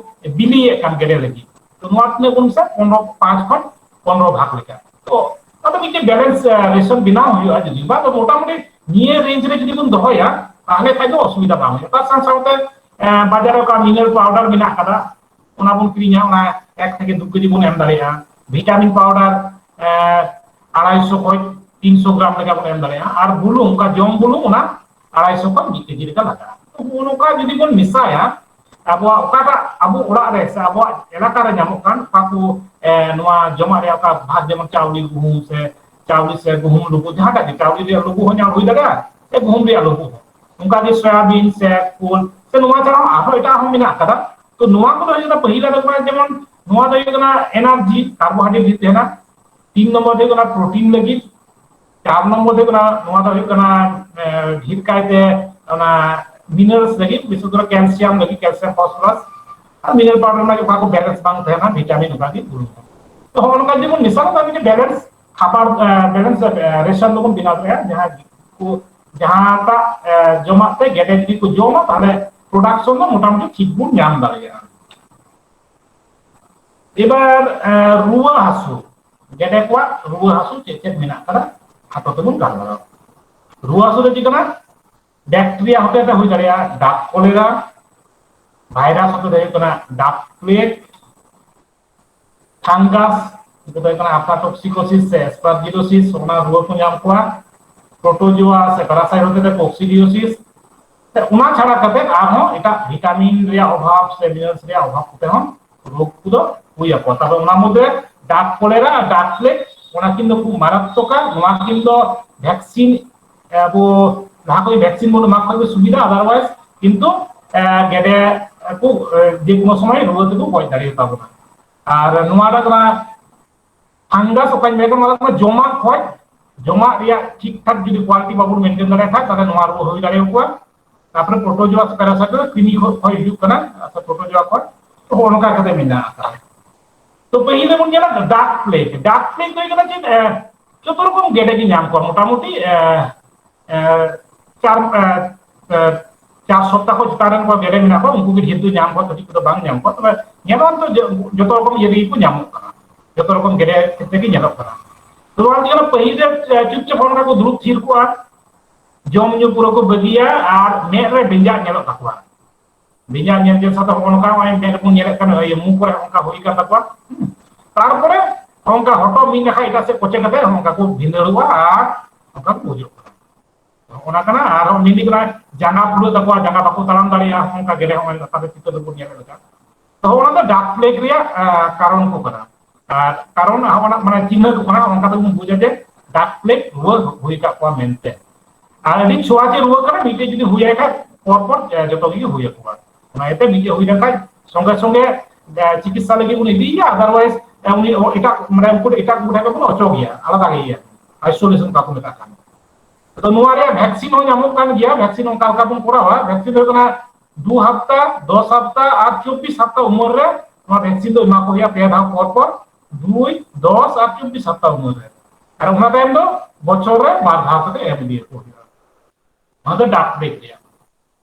ᱵᱤᱞᱤᱭᱮᱫ ᱠᱟᱱ ᱜᱮᱰᱮ ᱞᱟᱹᱜᱤᱫ, ᱛᱚ ᱱᱚᱣᱟ ᱛᱤᱱᱟᱹᱜ ᱵᱚᱱ ᱢᱮᱥᱟ? ᱯᱚᱱᱨᱚ, ᱯᱟᱸᱪ ᱠᱷᱚᱱ ᱯᱚᱱᱨᱚ ᱵᱷᱟᱜᱽ ᱞᱮᱠᱟ᱾ ᱛᱚ ᱚᱱᱟ ᱫᱚ ᱢᱤᱫᱴᱮᱱ ᱵᱮᱞᱮᱱᱥ, ᱮ, ᱨᱮᱥᱚᱱ ᱵᱮᱱᱟᱣ ᱦᱩᱭᱩᱜᱼᱟ᱾ ᱡᱩᱫᱤ ᱵᱟᱝ, ᱛᱚ ᱢᱚᱴᱟᱢᱩᱴᱤ ᱱᱤᱭᱟᱹ ᱨᱮᱧᱡᱽ ᱨᱮ ᱡᱩᱫᱤ ᱵᱚᱱ ᱫᱚᱦᱚᱭᱟ, ᱛᱟᱦᱚᱞᱮ ᱠᱷᱟᱱ ᱫᱚ ᱚᱥᱩᱵᱤᱫᱷᱟ ᱵᱟᱝ ᱦᱩᱭᱩᱜᱼᱟ᱾ ᱛᱟᱨ ᱥᱟᱶ ᱥᱟᱶᱛᱮ, ᱮ, ᱵᱟᱡᱟᱨ ᱨᱮ ᱚᱠᱟ ᱢᱤᱱᱟᱨᱟᱞ ᱯᱟᱣᱰᱟᱨ ᱢᱮᱱᱟᱜ ᱟᱠᱟᱫᱟ, ᱚᱱᱟ ᱵᱚᱱ ᱠᱤᱨᱤᱧᱟ, ᱚᱱᱟ ᱮᱠ ᱛᱷᱮᱠᱮ ᱫᱩ ᱠᱮᱡᱤ ᱵᱚᱱ ᱮᱢ ᱫᱟᱲᱮᱭᱟᱜᱼᱟ᱾ ᱵᱷᱤᱴᱟᱢᱤᱱ ᱯᱟᱣᱰᱟᱨ, ᱮ, ᱟᱲᱟᱭᱥᱚ ᱠᱷᱚᱱ ᱛᱤᱱᱥᱚ ᱜᱨᱟᱢ ᱞᱮᱠᱟ ᱵᱚᱱ ᱮᱢ ᱫᱟᱲᱮᱭᱟᱜᱼᱟ᱾ ᱟᱨ ᱵᱩᱞᱩᱝ, ᱚᱱᱠᱟ ᱡᱚᱢ ᱵᱩᱞᱩᱝ, ᱚᱱᱟ ᱟᱲᱟᱭᱥᱚ ᱠᱷᱚᱱ ᱢᱤᱫ ᱠᱮᱡᱤ ᱞᱮᱠᱟ ᱞᱟᱜᱟᱜᱼᱟ᱾ ᱛᱚ ᱱᱚᱜᱼᱚ ᱱᱚᱝᱠᱟ ᱡᱩᱫᱤ ᱵᱚᱱ ᱢᱮᱥᱟᱭᱟ, ᱟᱵᱚᱣᱟᱜ ᱚᱠᱟᱴᱟᱜ ᱟᱵᱚ ᱚᱲᱟᱜ ᱨᱮ ᱥᱮ ᱟᱵᱚᱣᱟᱜ ᱮᱞᱟᱠᱟ ᱨᱮ ᱧᱟᱢᱚᱜ ᱠᱟᱱ ᱚᱠᱟ ᱠᱚ, ᱮ, ᱱᱚᱣᱟ ᱡᱚᱢᱟᱜ ᱨᱮᱭᱟᱜ ᱚᱠᱟ ᱵᱷᱟᱜᱽ, ᱡᱮᱢᱚᱱ ᱪᱟᱣᱞᱮ, ᱜᱩᱦᱩᱢ ᱥᱮ ᱪᱟᱣᱞᱮ ᱥᱮ ᱜᱩᱦᱩᱢ ᱞᱩᱵᱩᱜ, ᱡᱟᱦᱟᱸᱴᱟᱜ ᱜᱮ ᱪᱟᱣᱞᱮ ᱨᱮᱭᱟᱜ ᱞᱩᱵᱩᱜ ᱦᱚᱸ ᱧᱟᱢ ᱦᱩᱭ ᱫᱟᱲᱮᱭᱟᱜᱼᱟ, ᱥᱮ ᱜᱩᱦᱩᱢ ᱨᱮᱭᱟᱜ ᱞᱩᱵᱩᱜ ᱦᱚᱸ, ᱚᱱᱠᱟ ᱜᱮ ᱥᱚᱭᱟᱵᱤᱱ ᱥᱮ ᱠᱷᱳᱞ ᱥᱮ ᱱᱚᱣᱟ ᱪᱷᱟᱲᱟ ᱦᱚᱸ ᱟᱨᱦᱚᱸ ᱮᱴᱟᱜ ᱦᱚᱸ ᱢᱮᱱᱟᱜ ᱟᱠᱟᱫᱟ᱾ ᱛᱚ ᱱᱚᱣᱟ ᱠᱚᱫᱚ ᱦᱩᱭᱩᱜ ᱠᱟᱱᱟ ᱯᱟᱹᱦᱤᱞ ᱟᱜ ᱫᱚ ᱠᱟᱱᱟ, ᱡᱮᱢᱚᱱ ᱱᱚᱣᱟ ᱫᱚ ᱦᱩᱭᱩᱜ ᱠᱟᱱᱟ ᱮᱱᱟᱨᱡᱤ, ᱠᱟᱨᱵᱳᱦᱟᱭᱰᱨᱮᱴ ᱰᱷᱮᱨ ᱛᱟᱦᱮᱱᱟ᱾ ᱛᱤᱱ ᱱᱚᱢᱵᱚᱨ ᱫᱚ ᱦᱩᱭᱩᱜ ᱠᱟᱱᱟ ᱯᱨᱳᱴᱤᱱ ᱞᱟᱹᱜᱤᱫ, ᱪᱟᱨ ᱱᱚᱢᱵᱚᱨ ᱫᱚ ᱦᱩᱭᱩᱜ ᱠᱟᱱᱟ, ᱱᱚᱣᱟ ᱫᱚ ᱦᱩᱭᱩᱜ ᱠᱟᱱᱟ, ᱮ, ᱰᱷᱮᱨ ᱠᱟᱭᱛᱮ ᱚᱱᱟ ᱢᱤᱱᱟᱨᱟᱞᱥ ᱞᱟᱹᱜᱤᱫ, ᱵᱤᱥᱮᱥ ᱠᱚᱨᱮ ᱠᱮᱞᱥᱤᱭᱟᱢ ᱞᱟᱹᱜᱤᱫ, ᱠᱮᱞᱥᱤᱭᱟᱢ ᱯᱷᱚᱥᱯᱷᱚᱨᱟᱥ᱾ ᱟᱨ ᱢᱤᱱᱟᱨᱟᱞ ᱯᱟᱣᱰᱟᱨ ᱨᱮᱱᱟᱜ ᱚᱠᱟ ᱠᱚ ᱵᱮᱞᱮᱱᱥ ᱵᱟᱝ ᱛᱟᱦᱮᱱᱟ, ᱵᱷᱤᱴᱟᱢᱤᱱ ᱚᱱᱠᱟ ᱜᱮ ᱯᱩᱨᱟᱹ᱾ ᱛᱚ ᱦᱚᱸᱜᱼᱚ ᱱᱚᱝᱠᱟ ᱡᱩᱫᱤ ᱵᱚᱱ ᱢᱮᱥᱟ ᱞᱮᱠᱷᱟᱱ ᱢᱤᱫᱴᱮᱱ ᱵᱮᱞᱮᱱᱥ ᱠᱷᱟᱵᱟᱨ, ᱮ, ᱵᱮᱞᱮᱱᱥ, ᱮ, ᱨᱮᱥᱚᱱ ᱫᱚᱵᱚᱱ ᱵᱮᱱᱟᱣ ᱫᱟᱲᱮᱭᱟᱜᱼᱟ᱾ ᱡᱟᱦᱟᱸ ᱠᱚ, ᱡᱟᱦᱟᱸᱴᱟᱜ, ᱮ, ᱡᱚᱢᱟᱜ ᱛᱮ ᱜᱮᱰᱮ ᱡᱩᱫᱤ ᱠᱚ ᱡᱚᱢᱟ, ᱛᱟᱦᱚᱞᱮ ᱯᱨᱚᱰᱟᱠᱥᱚᱱ ᱫᱚ ᱢᱚᱴᱟᱢᱩᱴᱤ ᱴᱷᱤᱠ ᱵᱚᱱ ᱧᱟᱢ ᱫᱟᱲᱮᱭᱟᱜᱼᱟ᱾ ᱮᱵᱟᱨ ᱨᱩᱣᱟᱹ ᱦᱟᱹᱥᱩ, ᱜᱮᱰᱮ ᱠᱚᱣᱟᱜ ᱨᱩᱣᱟᱹ ᱦᱟᱹᱥᱩ ᱪᱮᱫ ᱪᱮᱫ ᱢᱮᱱᱟᱜ ᱟᱠᱟᱫᱟ, ᱦᱟᱛᱟᱣ ᱛᱮᱵᱚᱱ ᱜᱟᱞᱢᱟᱨᱟᱣ᱾ ᱨᱩᱣᱟᱹ ᱦᱟᱹᱥᱩ ᱫᱚ ᱪᱮᱫ ᱠᱟᱱᱟ? ᱵᱮᱠᱴᱮᱨᱤᱭᱟ ᱦᱚᱛᱮ ᱛᱮ ᱦᱩᱭ ᱫᱟᱲᱮᱭᱟᱜᱼᱟ ᱰᱟᱠ ᱠᱚᱞᱮᱨᱟ, ᱵᱷᱟᱭᱨᱟᱥ ᱦᱚᱛᱮ ᱛᱮ ᱦᱩᱭᱩᱜ ᱠᱟᱱᱟ ᱰᱟᱠ ᱯᱞᱮᱜ, ᱯᱷᱟᱝᱜᱟᱥ, ᱡᱮᱴᱟ ᱦᱩᱭᱩᱜ ᱠᱟᱱᱟ ᱟᱯᱷᱞᱟᱴᱚᱠᱥᱤᱠᱳᱥᱤᱥ ᱥᱮ ᱮᱥᱯᱟᱨᱡᱤᱞᱳᱥᱤᱥ, ᱚᱱᱟ ᱨᱩᱣᱟᱹ ᱠᱚ ᱧᱟᱢ ᱠᱚᱣᱟ, ᱯᱨᱳᱴᱳᱡᱳᱣᱟ ᱥᱮ ᱯᱮᱨᱟᱥᱟᱭᱤᱴ ᱦᱚᱛᱮ ᱛᱮ ᱠᱚᱠᱥᱤᱰᱤᱭᱳᱥᱤᱥ᱾ ᱚᱱᱟ ᱪᱷᱟᱲᱟ ᱠᱟᱛᱮ ᱟᱨᱦᱚᱸ ᱮᱴᱟᱜ ᱵᱷᱤᱴᱟᱢᱤᱱ ᱨᱮᱭᱟᱜ ᱚᱵᱷᱟᱵ ᱥᱮ ᱢᱤᱱᱟᱨᱟᱞᱥ ᱨᱮᱭᱟᱜ ᱚᱵᱷᱟᱵ ᱠᱚᱛᱮ ᱦᱚᱸ ᱨᱳᱜᱽ ᱠᱚᱫᱚ ᱦᱩᱭ ᱟᱠᱚᱣᱟ᱾ ᱛᱟᱦᱞᱮ ᱚᱱᱟ ᱢᱩᱫᱽᱨᱮ ᱰᱟᱠ ᱠᱚᱞᱮᱨᱟ ᱟᱨ ᱰᱟᱠ ᱯᱞᱮᱜ, ᱚᱱᱟ ᱠᱤᱱ ᱫᱚ ᱠᱷᱩᱵ ᱢᱟᱨᱟᱛᱢᱚᱠᱟ᱾ ᱱᱚᱣᱟ ᱠᱤᱱ ᱫᱚ ᱵᱷᱮᱠᱥᱤᱱ, ᱟᱵᱚ ᱡᱟᱦᱟᱸ ᱠᱚ ᱵᱷᱮᱠᱥᱤᱱ ᱵᱚᱱ ᱮᱢᱟ ᱠᱚ ᱠᱷᱟᱱ ᱜᱮ ᱥᱩᱵᱤᱫᱷᱟ, ᱚᱫᱟᱨᱣᱟᱭᱤᱡ ᱠᱤᱱᱛᱩ ᱜᱮᱰᱮ ᱠᱚ ᱡᱮ ᱠᱳᱱᱳ ᱥᱚᱢᱚᱭ ᱨᱩᱣᱟᱹ ᱛᱮᱠᱚ ᱜᱚᱡ ᱫᱟᱲᱮᱭᱟᱛᱟ ᱵᱚᱱᱟ᱾ ᱟᱨ ᱱᱚᱣᱟ ᱫᱚ ᱠᱟᱱᱟ ᱯᱷᱟᱝᱜᱟᱥ, ᱚᱠᱟᱧ ᱢᱮᱱ ᱠᱟᱱᱟ, ᱚᱱᱟ ᱫᱚ ᱡᱚᱢᱟᱜ ᱠᱷᱚᱱ, ᱡᱚᱢᱟᱜ ᱨᱮᱭᱟᱜ ᱴᱷᱤᱠ ᱴᱷᱟᱠ ᱡᱩᱫᱤ ᱠᱳᱣᱟᱞᱤᱴᱤ ᱵᱟᱵᱚᱱ ᱢᱮᱱᱴᱮᱱ ᱫᱟᱲᱮᱭᱟᱜ ᱠᱷᱟᱱ, ᱛᱟᱦᱞᱮ ᱱᱚᱣᱟ ᱨᱩᱣᱟᱹ ᱦᱩᱭ ᱫᱟᱲᱮᱭᱟᱠᱚᱣᱟ᱾ ᱛᱟᱨᱯᱚᱨᱮ ᱯᱨᱳᱴᱳᱡᱳᱣᱟ ᱥᱮ ᱯᱮᱨᱟᱥᱟᱭᱤᱴ ᱫᱚ ᱠᱨᱤᱢᱤ ᱠᱷᱚᱱ ᱦᱤᱡᱩᱜ ᱠᱟᱱᱟ, ᱥᱮ ᱯᱨᱳᱴᱳᱡᱳᱣᱟ ᱠᱷᱚᱱ᱾ ᱛᱚ ᱱᱚᱝᱠᱟ ᱠᱟᱛᱮ ᱢᱮᱱᱟᱜ ᱟᱠᱟᱫᱟ᱾ ᱛᱚ ᱯᱟᱹᱦᱤᱞ ᱨᱮᱵᱚᱱ ᱧᱮᱞᱟ ᱰᱟᱠ ᱯᱞᱮᱜ᱾ ᱰᱟᱠ ᱯᱞᱮᱜ ᱫᱚ ᱦᱩᱭᱩᱜ ᱠᱟᱱᱟ ᱪᱮᱫ? ᱡᱚᱛᱚ ᱨᱚᱠᱚᱢ ᱜᱮᱰᱮ ᱜᱮ ᱧᱟᱢ ᱠᱚᱣᱟ ᱢᱚᱴᱟᱢᱩᱴᱤ᱾ ᱪᱟᱨ ᱪᱟᱨ ᱥᱚᱯᱛᱟᱦᱚ ᱪᱮᱛᱟᱱ ᱨᱮᱱ ᱠᱚ ᱜᱮᱰᱮ ᱢᱮᱱᱟᱜ ᱠᱚᱣᱟ, ᱩᱱᱠᱩ ᱜᱮ ᱰᱷᱮᱨ ᱫᱚ ᱧᱟᱢ ᱠᱚᱣᱟ, ᱠᱟᱹᱴᱤᱡ ᱠᱚᱫᱚ ᱵᱟᱝ ᱧᱟᱢ ᱠᱚᱣᱟ᱾ ᱛᱚᱵᱮ ᱧᱮᱞᱚᱜᱼᱟ ᱛᱚ ᱡᱚᱛᱚ ᱨᱚᱠᱚᱢ ᱤᱭᱟᱹ ᱨᱮᱜᱮ ᱠᱚ ᱧᱟᱢᱚᱜ ᱠᱟᱱᱟ, ᱡᱚᱛᱚ ᱨᱚᱠᱚᱢ ᱜᱮᱰᱮ ᱠᱷᱮᱛᱨᱮ ᱜᱮ ᱧᱮᱞᱚᱜ ᱠᱟᱱᱟ᱾ ᱛᱚ ᱚᱱᱟ ᱛᱮᱜᱮ ᱯᱟᱹᱦᱤᱞ ᱨᱮ ᱪᱩᱯᱪᱟᱯ ᱦᱚᱲ ᱠᱚ ᱫᱩᱲᱩᱵ ᱛᱷᱤᱨ ᱠᱚᱜᱼᱟ, ᱡᱚᱢ ᱧᱩ ᱯᱩᱨᱟᱹ ᱠᱚ ᱵᱟᱹᱜᱤᱭᱟ ᱟᱨ ᱢᱮᱫ ᱨᱮ ᱵᱮᱸᱡᱟᱜ ᱧᱮᱞᱚᱜ ᱛᱟᱠᱚᱣᱟ᱾ ᱵᱮᱸᱡᱟᱜ ᱧᱮᱞ ᱧᱮᱞ ᱥᱟᱶᱛᱮ ᱦᱚᱸᱜᱼᱚ ᱱᱚᱝᱠᱟ ᱱᱚᱜᱼᱚᱭ ᱢᱮᱫ ᱨᱮᱵᱚᱱ ᱧᱮᱞᱮᱫ ᱠᱟᱱᱟ, ᱤᱭᱟᱹ ᱢᱩ ᱠᱚᱨᱮ ᱦᱚᱸ ᱚᱱᱠᱟ ᱦᱩᱭ ᱠᱟᱱ ᱛᱟᱠᱚᱣᱟ᱾ ᱛᱟᱨᱯᱚᱨᱮ ᱚᱱᱠᱟ ᱦᱚᱴᱚᱜ ᱢᱤᱫ ᱱᱟᱠᱷᱟ ᱮᱴᱟᱜ ᱥᱮᱫ ᱠᱚᱪᱮ ᱠᱟᱛᱮ ᱦᱚᱸ ᱚᱱᱠᱟ ᱠᱚ ᱵᱷᱤᱸᱫᱟᱹᱲᱚᱜᱼᱟ ᱟᱨ ᱚᱱᱠᱟ ᱠᱚ ᱜᱩᱡᱩᱜ ᱠᱟᱱᱟ᱾ ᱚᱱᱟ ᱠᱟᱱᱟ᱾ ᱟᱨᱦᱚᱸ ᱢᱤᱫ ᱠᱟᱱᱟ ᱡᱟᱸᱜᱟ ᱯᱷᱩᱞᱟᱹᱜ ᱛᱟᱠᱚᱣᱟ, ᱡᱟᱸᱜᱟ ᱵᱟᱠᱚ ᱛᱟᱲᱟᱢ ᱫᱟᱲᱮᱭᱟᱜᱼᱟ, ᱚᱱᱠᱟ ᱜᱮᱰᱮ ᱦᱚᱸ ᱞᱟᱛᱟᱨ ᱨᱮ ᱪᱤᱛᱟᱹᱨ ᱨᱮᱵᱚᱱ ᱧᱮᱞ ᱞᱮᱠᱟ᱾ ᱛᱚ ᱚᱱᱟ ᱫᱚ ᱰᱟᱠ ᱯᱞᱮᱜ ᱨᱮᱭᱟᱜ ᱠᱟᱨᱚᱱ ᱠᱚ ᱠᱟᱱᱟ᱾ ᱟᱨ ᱠᱟᱨᱚᱱ ᱚᱱᱟ ᱢᱟᱱᱮ ᱪᱤᱱᱦᱟᱹ ᱠᱚ ᱠᱟᱱᱟ, ᱚᱱᱠᱟ ᱛᱮᱵᱚᱱ ᱵᱩᱡᱟ ᱡᱮ ᱰᱟᱠ ᱯᱞᱮᱜ ᱨᱩᱣᱟᱹ ᱦᱩᱭ ᱟᱠᱟᱫ ᱠᱚᱣᱟ ᱢᱮᱱᱛᱮ᱾ ᱟᱨ ᱟᱹᱰᱤ ᱪᱷᱳᱣᱟ ᱪᱮ ᱨᱩᱣᱟᱹ ᱠᱟᱱᱟ, ᱢᱤᱫᱴᱮᱡ ᱡᱩᱫᱤ ᱦᱩᱭ ᱟᱭ ᱠᱷᱟᱡ ᱯᱚᱨ ᱯᱚᱨ ᱡᱚᱛᱚ ᱜᱮ ᱦᱩᱭ ᱟᱠᱚᱣᱟ᱾ ᱚᱱᱟ ᱤᱭᱟᱹᱛᱮ ᱢᱤᱫᱴᱮᱡ ᱦᱩᱭ ᱞᱮᱱᱠᱷᱟᱡ ᱥᱚᱸᱜᱮ ᱥᱚᱸᱜᱮ ᱪᱤᱠᱤᱛᱥᱟ ᱞᱟᱹᱜᱤᱫ ᱵᱚᱱ ᱤᱫᱤᱭᱮᱭᱟ, ᱟᱫᱟᱨᱣᱟᱭᱤᱡ ᱩᱱᱤ ᱮᱴᱟᱜ ᱢᱟᱱᱮ ᱩᱱᱠᱩ ᱮᱴᱟᱜ ᱠᱚ ᱴᱷᱮᱱ ᱠᱷᱚᱱ ᱵᱚᱱ ᱚᱪᱚᱜᱮᱭᱟ, ᱟᱞᱟᱫᱟ ᱜᱮᱭᱟ, ᱟᱭᱥᱳᱞᱮᱥᱚᱱ ᱠᱟᱠᱚ ᱢᱮᱛᱟᱜ ᱠᱟᱱ᱾ ᱛᱚ ᱱᱚᱣᱟ ᱨᱮᱭᱟᱜ ᱵᱷᱮᱠᱥᱤᱱ ᱦᱚᱸ ᱧᱟᱢᱚᱜ ᱠᱟᱱ ᱜᱮᱭᱟ᱾ ᱵᱷᱮᱠᱥᱤᱱ ᱚᱱᱠᱟ ᱞᱮᱠᱟ ᱵᱚᱱ ᱠᱚᱨᱟᱣᱟ, ᱵᱷᱮᱠᱥᱤᱱ ᱫᱚ ᱦᱩᱭᱩᱜ ᱠᱟᱱᱟ ᱫᱩ ᱦᱟᱯᱛᱟ, ᱫᱚᱥ ᱦᱟᱯᱛᱟ ᱟᱨ ᱪᱚᱵᱵᱤᱥ ᱦᱟᱯᱛᱟ ᱩᱢᱮᱨ ᱨᱮ ᱱᱚᱣᱟ ᱵᱷᱮᱠᱥᱤᱱ ᱫᱚ ᱮᱢᱟ ᱠᱚ ᱦᱩᱭᱩᱜᱼᱟ ᱯᱮ ᱫᱷᱟᱣ ᱯᱚᱨ ᱯᱚᱨ, ᱫᱩᱭ, ᱫᱚᱥ ᱟᱨ ᱪᱚᱵᱵᱤᱥ ᱦᱟᱯᱛᱟ ᱩᱢᱮᱨ ᱨᱮ᱾ ᱟᱨ ᱚᱱᱟ ᱛᱟᱭᱚᱢ ᱫᱚ ᱵᱚᱪᱷᱚᱨ ᱨᱮ ᱵᱟᱨ ᱫᱷᱟᱣ ᱠᱟᱛᱮ ᱮᱢ ᱤᱫᱤ ᱟᱠᱚ ᱦᱩᱭᱩᱜᱼᱟ᱾ ᱱᱚᱣᱟ ᱫᱚ ᱰᱟᱠ ᱯᱞᱮᱜ ᱨᱮᱭᱟᱜ᱾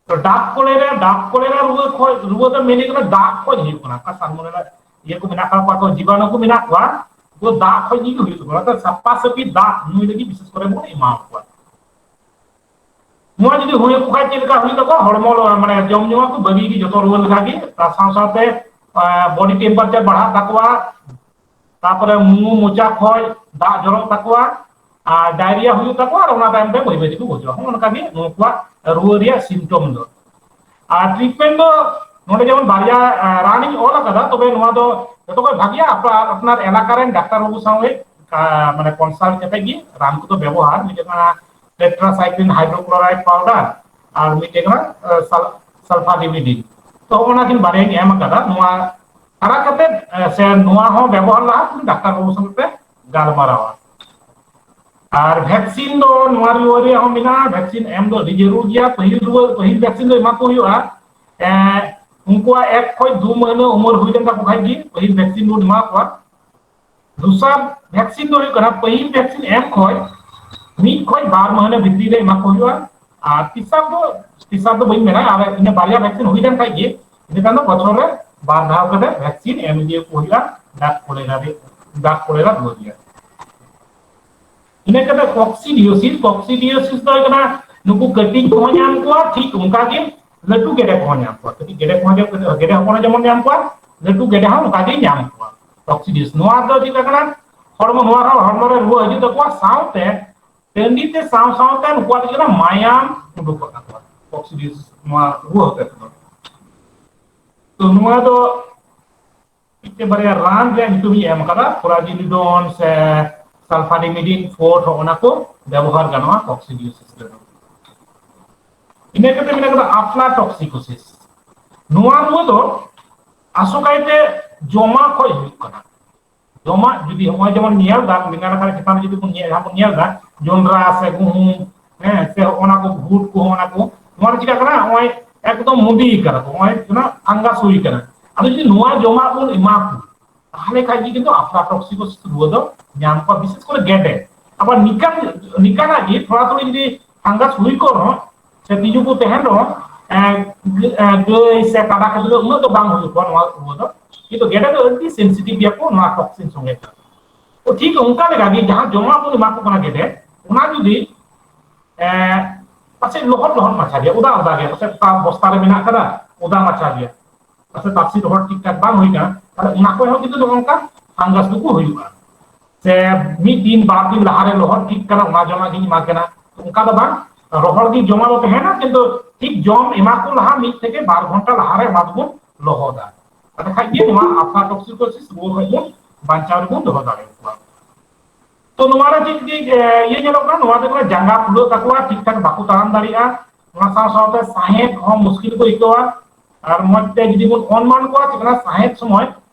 ᱛᱚ ᱰᱟᱠ ᱠᱚᱞᱮᱨᱟ, ᱰᱟᱠ ᱠᱚᱞᱮᱨᱟ ᱨᱩᱣᱟᱹ ᱠᱷᱚᱡ, ᱨᱩᱣᱟᱹ ᱫᱚ ᱢᱮᱱ ᱦᱩᱭᱩᱜ ᱠᱟᱱᱟ ᱫᱟᱜ ᱠᱷᱚᱡ ᱦᱩᱭᱩᱜ ᱠᱟᱱᱟ᱾ ᱚᱠᱟ ᱥᱟᱞᱢᱚᱱᱮᱞᱟ ᱤᱭᱟᱹ ᱠᱚ ᱢᱮᱱᱟᱜ ᱟᱠᱟᱫ ᱠᱚᱣᱟ, ᱡᱤᱵᱟᱱᱩ ᱠᱚ ᱢᱮᱱᱟᱜ ᱠᱚᱣᱟ, ᱩᱱᱠᱩ ᱫᱟᱜ ᱠᱷᱚᱡ ᱜᱮ ᱦᱩᱭᱩᱜ ᱛᱟᱠᱚᱣᱟ᱾ ᱚᱱᱟᱛᱮ ᱥᱟᱯᱷᱟ ᱥᱟᱹᱯᱷᱤ ᱫᱟᱜ ᱧᱩᱭ ᱞᱟᱹᱜᱤᱫ ᱵᱤᱥᱮᱥ ᱠᱚᱨᱮ ᱵᱚᱱ ᱮᱢᱟ ᱠᱚᱣᱟ᱾ ᱱᱚᱣᱟ ᱡᱩᱫᱤ ᱦᱩᱭᱩᱜ ᱠᱷᱟᱡ ᱪᱮᱫ ᱞᱮᱠᱟ ᱦᱩᱭᱩᱜ ᱛᱟᱠᱚᱣᱟ, ᱦᱚᱲᱢᱚ ᱞᱚ-, ᱢᱟᱱᱮ ᱡᱚᱢ ᱧᱩ ᱠᱚ ᱵᱟᱹᱜᱤ ᱜᱮ ᱡᱚᱛᱚ ᱨᱩᱣᱟᱹ ᱞᱮᱠᱟ ᱜᱮ, ᱟᱨ ᱥᱟᱶ ᱥᱟᱶᱛᱮ, ᱟᱸ, body temperature ᱵᱟᱲᱦᱟᱜ ᱛᱟᱠᱚᱣᱟ, ᱛᱟᱯᱚᱨᱮ ᱢᱩ ᱢᱚᱪᱟ ᱠᱷᱚᱡ ᱫᱟᱜ ᱡᱚᱨᱚᱜ ᱛᱟᱠᱚᱣᱟ, ᱟᱨ diarrhea ᱦᱩᱭᱩᱜ ᱛᱟᱠᱚᱣᱟ, ᱟᱨ ᱚᱱᱟ ᱛᱟᱭᱚᱢ ᱛᱮ ᱵᱟᱹᱭ ᱵᱟᱹᱭ ᱛᱮᱠᱚ ᱜᱚᱡᱚᱜᱼᱟ᱾ ᱱᱚᱜᱼᱚ ᱱᱚᱝᱠᱟ ᱜᱮ ᱱᱩᱠᱩᱣᱟᱜ ᱨᱩᱣᱟᱹ ᱨᱮᱭᱟᱜ symptom ᱫᱚ᱾ ᱟᱨ treatment ᱫᱚ ᱱᱚᱰᱮ ᱡᱮᱢᱚᱱ ᱵᱟᱨᱭᱟ, ᱟᱸ, ᱨᱟᱱ ᱤᱧ ᱚᱞ ᱟᱠᱟᱫᱟ, ᱛᱚᱵᱮ ᱱᱚᱣᱟ ᱫᱚ ᱡᱚᱛᱚ ᱠᱷᱚᱱ ᱵᱷᱟᱜᱮᱭᱟ ᱟᱯᱱᱟᱨ, ᱟᱯᱱᱟᱨ ᱮᱞᱟᱠᱟ ᱨᱮᱱ ᱰᱟᱠᱛᱟᱨ ᱵᱟᱹᱵᱩ ᱥᱟᱶ, ᱟᱸ, ᱢᱟᱱᱮ consult ᱠᱟᱛᱮ ᱜᱮ ᱨᱟᱱ ᱠᱚᱫᱚ ᱵᱮᱵᱚᱦᱟᱨ᱾ ᱢᱤᱫᱴᱮᱱ ᱠᱟᱱᱟ tetracycline hydrochloride powder, ᱟᱨ ᱢᱤᱫᱴᱮᱱ ᱠᱟᱱᱟ, ᱟᱸ, ᱥᱟᱞ-, sulfatimidine᱾ ᱛᱚ ᱚᱱᱟᱠᱤᱱ ᱵᱟᱨᱭᱟᱧ ᱮᱢ ᱟᱠᱟᱫᱟ᱾ ᱱᱚᱣᱟ ᱟᱲᱟᱜ ᱠᱟᱛᱮ, ᱟᱸ, ᱥᱮ ᱱᱚᱣᱟ ᱦᱚᱸ ᱵᱮᱵᱚᱦᱟᱨ ᱞᱟᱦᱟ ᱰᱟᱠᱛᱟᱨ ᱵᱟᱹᱵᱩ ᱥᱟᱶ ᱯᱮ ᱜᱟᱞᱢᱟᱨᱟᱣᱟ᱾ ᱟᱨ vaccine ᱫᱚ ᱱᱚᱣᱟ ᱨᱩᱣᱟᱹ ᱨᱮᱭᱟᱜ ᱦᱚᱸ ᱢᱮᱱᱟᱜᱼᱟ, vaccine ᱮᱢ ᱫᱚ ᱟᱹᱰᱤ ᱡᱟᱹᱨᱩᱲ ᱜᱮᱭᱟ᱾ ᱯᱟᱹᱦᱤᱞ ᱨᱩᱣᱟᱹ, ᱯᱟᱹᱦᱤᱞ vaccine ᱫᱚ ᱮᱢᱟ ᱠᱚ ᱦᱩᱭᱩᱜᱼᱟ, ᱮᱸ, ᱩᱱᱠᱩᱣᱟᱜ ᱮᱠ ᱠᱷᱚᱡ ᱫᱩ ᱢᱟᱹᱦᱱᱟᱹ ᱩᱢᱮᱨ ᱦᱩᱭ ᱞᱮᱱ ᱛᱟᱠᱚ ᱠᱷᱟᱡ ᱜᱮ ᱯᱟᱹᱦᱤᱞ vaccine ᱵᱚᱱ ᱮᱢᱟ ᱠᱚᱣᱟ᱾ ᱫᱚᱥᱟᱨ vaccine ᱫᱚ ᱦᱩᱭᱩᱜ ᱠᱟᱱᱟ, ᱯᱟᱹᱦᱤᱞ vaccine ᱮᱢ ᱠᱷᱚᱡ ᱢᱤᱫ ᱠᱷᱚᱡ ᱵᱟᱨ ᱢᱟᱹᱦᱱᱟᱹ ᱵᱷᱤᱛᱨᱤ ᱨᱮ ᱮᱢᱟ ᱠᱚ ᱦᱩᱭᱩᱜᱼᱟ᱾ ᱟᱨ ᱛᱮᱥᱟᱨ ᱫᱚ, ᱛᱮᱥᱟᱨ ᱫᱚ ᱵᱟᱹᱧ ᱢᱮᱱᱟ, ᱟᱨ ᱤᱱᱟᱹ ᱵᱟᱨᱭᱟ vaccine ᱦᱩᱭ ᱞᱮᱱ ᱠᱷᱟᱡ ᱜᱮ, ᱤᱱᱟᱹ ᱠᱷᱟᱱ ᱫᱚ ᱵᱚᱪᱷᱚᱨ ᱨᱮ ᱵᱟᱨ ᱫᱷᱟᱣ ᱠᱟᱛᱮ vaccine ᱮᱢ ᱤᱫᱤ ᱠᱚ ᱦᱩᱭᱩᱜᱼᱟ ᱰᱟᱠ ᱠᱚᱞᱮᱨᱟ ᱨᱮ, ᱰᱟᱠ ᱠᱚᱞᱮᱨᱟ ᱨᱩᱣᱟᱹ ᱨᱮᱭᱟᱜ᱾ ᱤᱱᱟᱹ ᱠᱟᱛᱮ coccidiosis, coccidiosis ᱫᱚ ᱦᱩᱭᱩᱜ ᱠᱟᱱᱟ ᱱᱩᱠᱩ ᱠᱟᱹᱴᱤᱡ ᱠᱚᱦᱚᱸ ᱧᱟᱢ ᱠᱚᱣᱟ, ᱴᱷᱤᱠ ᱚᱱᱠᱟ ᱜᱮ ᱞᱟᱹᱴᱩ ᱜᱮᱰᱮ ᱠᱚᱦᱚᱸ ᱧᱟᱢ ᱠᱚᱣᱟ᱾ ᱠᱟᱹᱴᱤᱡ ᱜᱮᱰᱮ ᱠᱚᱦᱚᱸ ᱡᱮ-, ᱜᱮᱰᱮ ᱦᱚᱯᱚᱱ ᱡᱮᱢᱚᱱ ᱧᱟᱢ ᱠᱚᱣᱟ, ᱞᱟᱹᱴᱩ ᱜᱮᱰᱮ ᱦᱚᱸ ᱚᱱᱠᱟ ᱜᱮ ᱧᱟᱢ ᱠᱚᱣᱟ coccidiosis᱾ ᱱᱚᱣᱟ ᱫᱚ ᱪᱮᱫ ᱠᱟᱱᱟ? ᱦᱚᱲᱢᱚ, ᱱᱚᱣᱟ ᱦᱚᱸ ᱦᱚᱲᱢᱚ ᱨᱮ ᱨᱩᱣᱟᱹ ᱦᱤᱡᱩᱜ ᱛᱟᱠᱚᱣᱟ, ᱥᱟᱶᱛᱮ ᱴᱟᱺᱰᱤ ᱛᱮ ᱥᱟᱶ ᱥᱟᱶᱛᱮ ᱱᱩᱠᱩᱣᱟᱜ ᱫᱚ ᱪᱮᱫ ᱠᱟᱱᱟ? ᱢᱟᱭᱟᱢ ᱩᱰᱩᱠᱚᱜ ᱛᱟᱠᱚᱣᱟ coccidiosis ᱱᱚᱣᱟ ᱨᱩᱣᱟᱹ ᱦᱚᱛᱮ ᱛᱮᱫᱚ᱾ ᱛᱚ ᱱᱚᱣᱟ ᱫᱚ ᱢᱤᱫᱴᱮᱱ ᱵᱟᱨᱭᱟ ᱨᱟᱱ ᱨᱮᱭᱟᱜ ᱧᱩᱛᱩᱢ ᱤᱧ ᱮᱢ ᱟᱠᱟᱫᱟ, ᱯᱷᱚᱨᱟᱡᱤᱱᱤᱰᱚᱱ ᱥᱮ ᱥᱟᱞᱯᱷᱟᱰᱤᱢᱤᱰᱤᱱ ᱯᱷᱳᱨ, ᱦᱚᱸ ᱚᱱᱟ ᱠᱚ ᱵᱮᱵᱚᱦᱟᱨ ᱜᱟᱱᱚᱜᱼᱟ coccidiosis ᱨᱮᱫᱚ᱾ ᱤᱱᱟᱹ ᱠᱟᱛᱮ ᱢᱮᱱᱟᱜ ᱠᱟᱫᱟ aflatoxicosis᱾ ᱱᱚᱣᱟ ᱨᱩᱣᱟᱹ ᱫᱚ ᱟᱥᱚᱠᱟᱭᱛᱮ ᱡᱚᱢᱟᱜ ᱠᱷᱚᱡ ᱦᱩᱭᱩᱜ ᱠᱟᱱᱟ᱾ ᱡᱚᱢᱟᱜ ᱡᱩᱫᱤ ᱦᱚᱸᱜᱼᱚᱭ ᱡᱮᱢᱚᱱ ᱧᱮᱞ ᱫᱟ, ᱵᱮᱸᱜᱟᱲ ᱟᱠᱟᱨ ᱪᱮᱛᱟᱱ ᱨᱮ ᱡᱩᱫᱤ ᱵᱚᱱ ᱧᱮᱞ, ᱡᱟᱦᱟᱸ ᱵᱚᱱ ᱧᱮᱞ ᱫᱟ, ᱡᱚᱱᱰᱨᱟ ᱥᱮ ᱜᱩᱦᱩᱢ, ᱦᱮᱸ, ᱥᱮ ᱚᱱᱟ ᱠᱚ, ᱵᱷᱩᱴ ᱠᱚ, ᱚᱱᱟ ᱠᱚ, ᱱᱚᱣᱟ ᱨᱮ ᱪᱤᱠᱟᱜ ᱠᱟᱱᱟ? ᱱᱚᱜᱼᱚᱭ ᱮᱠᱫᱚᱢ ᱢᱩᱫᱤ ᱠᱟᱱᱟ ᱠᱚ, ᱱᱚᱜᱼᱚᱭ ᱚᱱᱟ fungus ᱦᱩᱭ ᱠᱟᱱᱟ᱾ ᱟᱫᱚ ᱡᱩᱫᱤ ᱱᱚᱣᱟ ᱡᱚᱢᱟᱜ ᱵᱚᱱ ᱮᱢᱟ ᱠᱚ, ᱛᱟᱦᱞᱮ ᱠᱷᱟᱡ ᱜᱮ ᱠᱤᱱᱛᱩ aflatoxicosis ᱨᱩᱣᱟᱹ ᱫᱚ ᱧᱟᱢ ᱠᱚᱣᱟ, ᱵᱤᱥᱮᱥ ᱠᱚᱨᱮ ᱜᱮᱰᱮ᱾ ᱟᱵᱟᱨ ᱱᱤᱠᱟᱱ, ᱱᱤᱠᱟᱱᱟᱜ ᱜᱮ ᱛᱷᱚᱲᱟ ᱛᱷᱚᱲᱤ ᱡᱩᱫᱤ fungus ᱦᱩᱭ ᱠᱚᱜ ᱨᱮᱦᱚᱸ, ᱥᱮ ᱛᱤᱡᱩ ᱠᱚ ᱛᱟᱦᱮᱱ ᱨᱮᱦᱚᱸ, ᱮᱸ, ᱜᱟᱹ-, ᱮᱸ, ᱜᱟᱹᱭ ᱥᱮ ᱠᱟᱰᱟ ᱠᱷᱟᱹᱫᱽᱨᱟᱹ ᱩᱱᱟᱹᱜ ᱫᱚ ᱵᱟᱝ ᱦᱩᱭᱩᱜ ᱠᱟᱱᱟ ᱱᱚᱣᱟ ᱨᱩᱣᱟᱹ ᱫᱚ᱾ ᱠᱤᱱᱛᱩ ᱜᱮᱰᱮ ᱫᱚ ᱟᱹᱰᱤ sensitive ᱜᱮᱭᱟ ᱠᱚ ᱱᱚᱣᱟ toxin ᱥᱚᱸᱜᱮ ᱛᱮ᱾ ᱛᱚ ᱴᱷᱤᱠ ᱚᱱᱠᱟ ᱞᱮᱠᱟ ᱜᱮ ᱡᱟᱦᱟᱸ ᱡᱚᱢᱟᱜ ᱵᱚᱱ ᱮᱢᱟ ᱠᱚ ᱠᱟᱱᱟ ᱜᱮᱰᱮ, ᱚᱱᱟ ᱡᱩᱫᱤ, ᱮᱸ, ᱯᱟᱥᱮᱡ ᱞᱚᱦᱚᱫ ᱞᱚᱦᱚᱫ ᱢᱟᱪᱷᱟ ᱜᱮᱭᱟ, ᱚᱫᱟ ᱚᱫᱟ ᱜᱮᱭᱟ, ᱯᱟᱥᱮᱡ ᱚᱠᱟ ᱵᱚᱥᱛᱟ ᱨᱮ ᱢᱮᱱᱟᱜ ᱠᱟᱫᱟ, ᱚᱫᱟ ᱢᱟᱪᱷᱟ ᱜᱮᱭᱟ, ᱯᱟᱥᱮᱡ ᱛᱟᱯᱥᱤ ᱨᱚᱦᱚᱲ ᱴᱷᱤᱠ ᱴᱷᱟᱠ ᱵᱟᱝ ᱦᱩᱭ ᱠᱟᱱᱟ, ᱛᱟᱦᱞᱮ ᱚᱱᱟ ᱠᱚᱨᱮ ᱦᱚᱸ ᱠᱤᱱᱛᱩ ᱱᱚᱜᱼᱚ ᱱᱚᱝᱠᱟ fungus ᱫᱚᱠᱚ ᱦᱩᱭᱩᱜᱼᱟ᱾ ᱥᱮ ᱢᱤᱫ ᱫᱤᱱ ᱵᱟᱨ ᱫᱤᱱ ᱞᱟᱦᱟᱨᱮ ᱞᱚᱦᱚᱫ ᱴᱷᱤᱠ ᱠᱟᱱᱟ, ᱚᱱᱟ ᱡᱚᱢᱟᱜ ᱜᱤᱧ ᱮᱢᱟ ᱠᱟᱱᱟ, ᱚᱱᱠᱟ ᱫᱚ ᱵᱟᱝ, ᱨᱚᱦᱚᱲ ᱜᱮ ᱡᱚᱢᱟᱜ ᱫᱚ ᱛᱟᱦᱮᱱᱟ, ᱠᱤᱱᱛᱩ ᱴᱷᱤᱠ ᱡᱚᱢ ᱮᱢᱟ ᱠᱚ ᱞᱟᱦᱟ ᱢᱤᱫ ᱛᱷᱮᱠᱮ ᱵᱟᱨ ᱜᱷᱚᱱᱴᱟ ᱞᱟᱦᱟᱨᱮ ᱚᱱᱟ ᱫᱚᱵᱚᱱ ᱞᱚᱦᱚᱫᱟ᱾ ᱮᱸᱰᱮᱠᱷᱟᱡ ᱜᱮ ᱱᱚᱣᱟ aflatoxicosis ᱨᱩᱣᱟᱹ ᱠᱷᱚᱱ ᱵᱚᱱ ᱵᱟᱧᱪᱟᱣ ᱨᱮᱵᱚᱱ ᱫᱚᱦᱚ ᱫᱟᱲᱮᱭᱟᱠᱚᱣᱟ᱾ ᱛᱚ ᱱᱚᱣᱟ ᱨᱮ ᱪᱮᱫ ᱪᱮᱫ, ᱮ, ᱤᱭᱟᱹ ᱧᱮᱞᱚᱜ ᱠᱟᱱᱟ, ᱱᱚᱣᱟ ᱛᱮᱫᱚ ᱡᱟᱸᱜᱟ ᱯᱷᱩᱞᱟᱹᱜ ᱛᱟᱠᱚᱣᱟ, ᱴᱷᱤᱠ ᱴᱷᱟᱠ ᱵᱟᱠᱚ ᱛᱟᱲᱟᱢ ᱫᱟᱲᱮᱭᱟᱜᱼᱟ᱾ ᱚᱱᱟ ᱥᱟᱶ ᱥᱟᱶᱛᱮ ᱥᱟᱸᱦᱮᱫ ᱦᱚᱸ ᱢᱩᱥᱠᱤᱞ ᱠᱚ ᱟᱹᱭᱠᱟᱹᱣᱟ᱾ ᱟᱨ ᱢᱚᱡᱽ ᱛᱮ ᱡᱩᱫᱤ ᱵᱚᱱ ᱚᱱᱢᱟᱱ ᱠᱚᱣᱟ, ᱪᱮᱫ ᱠᱟᱱᱟ, ᱥᱟᱸᱦᱮᱫ ᱥᱚᱢᱚᱭ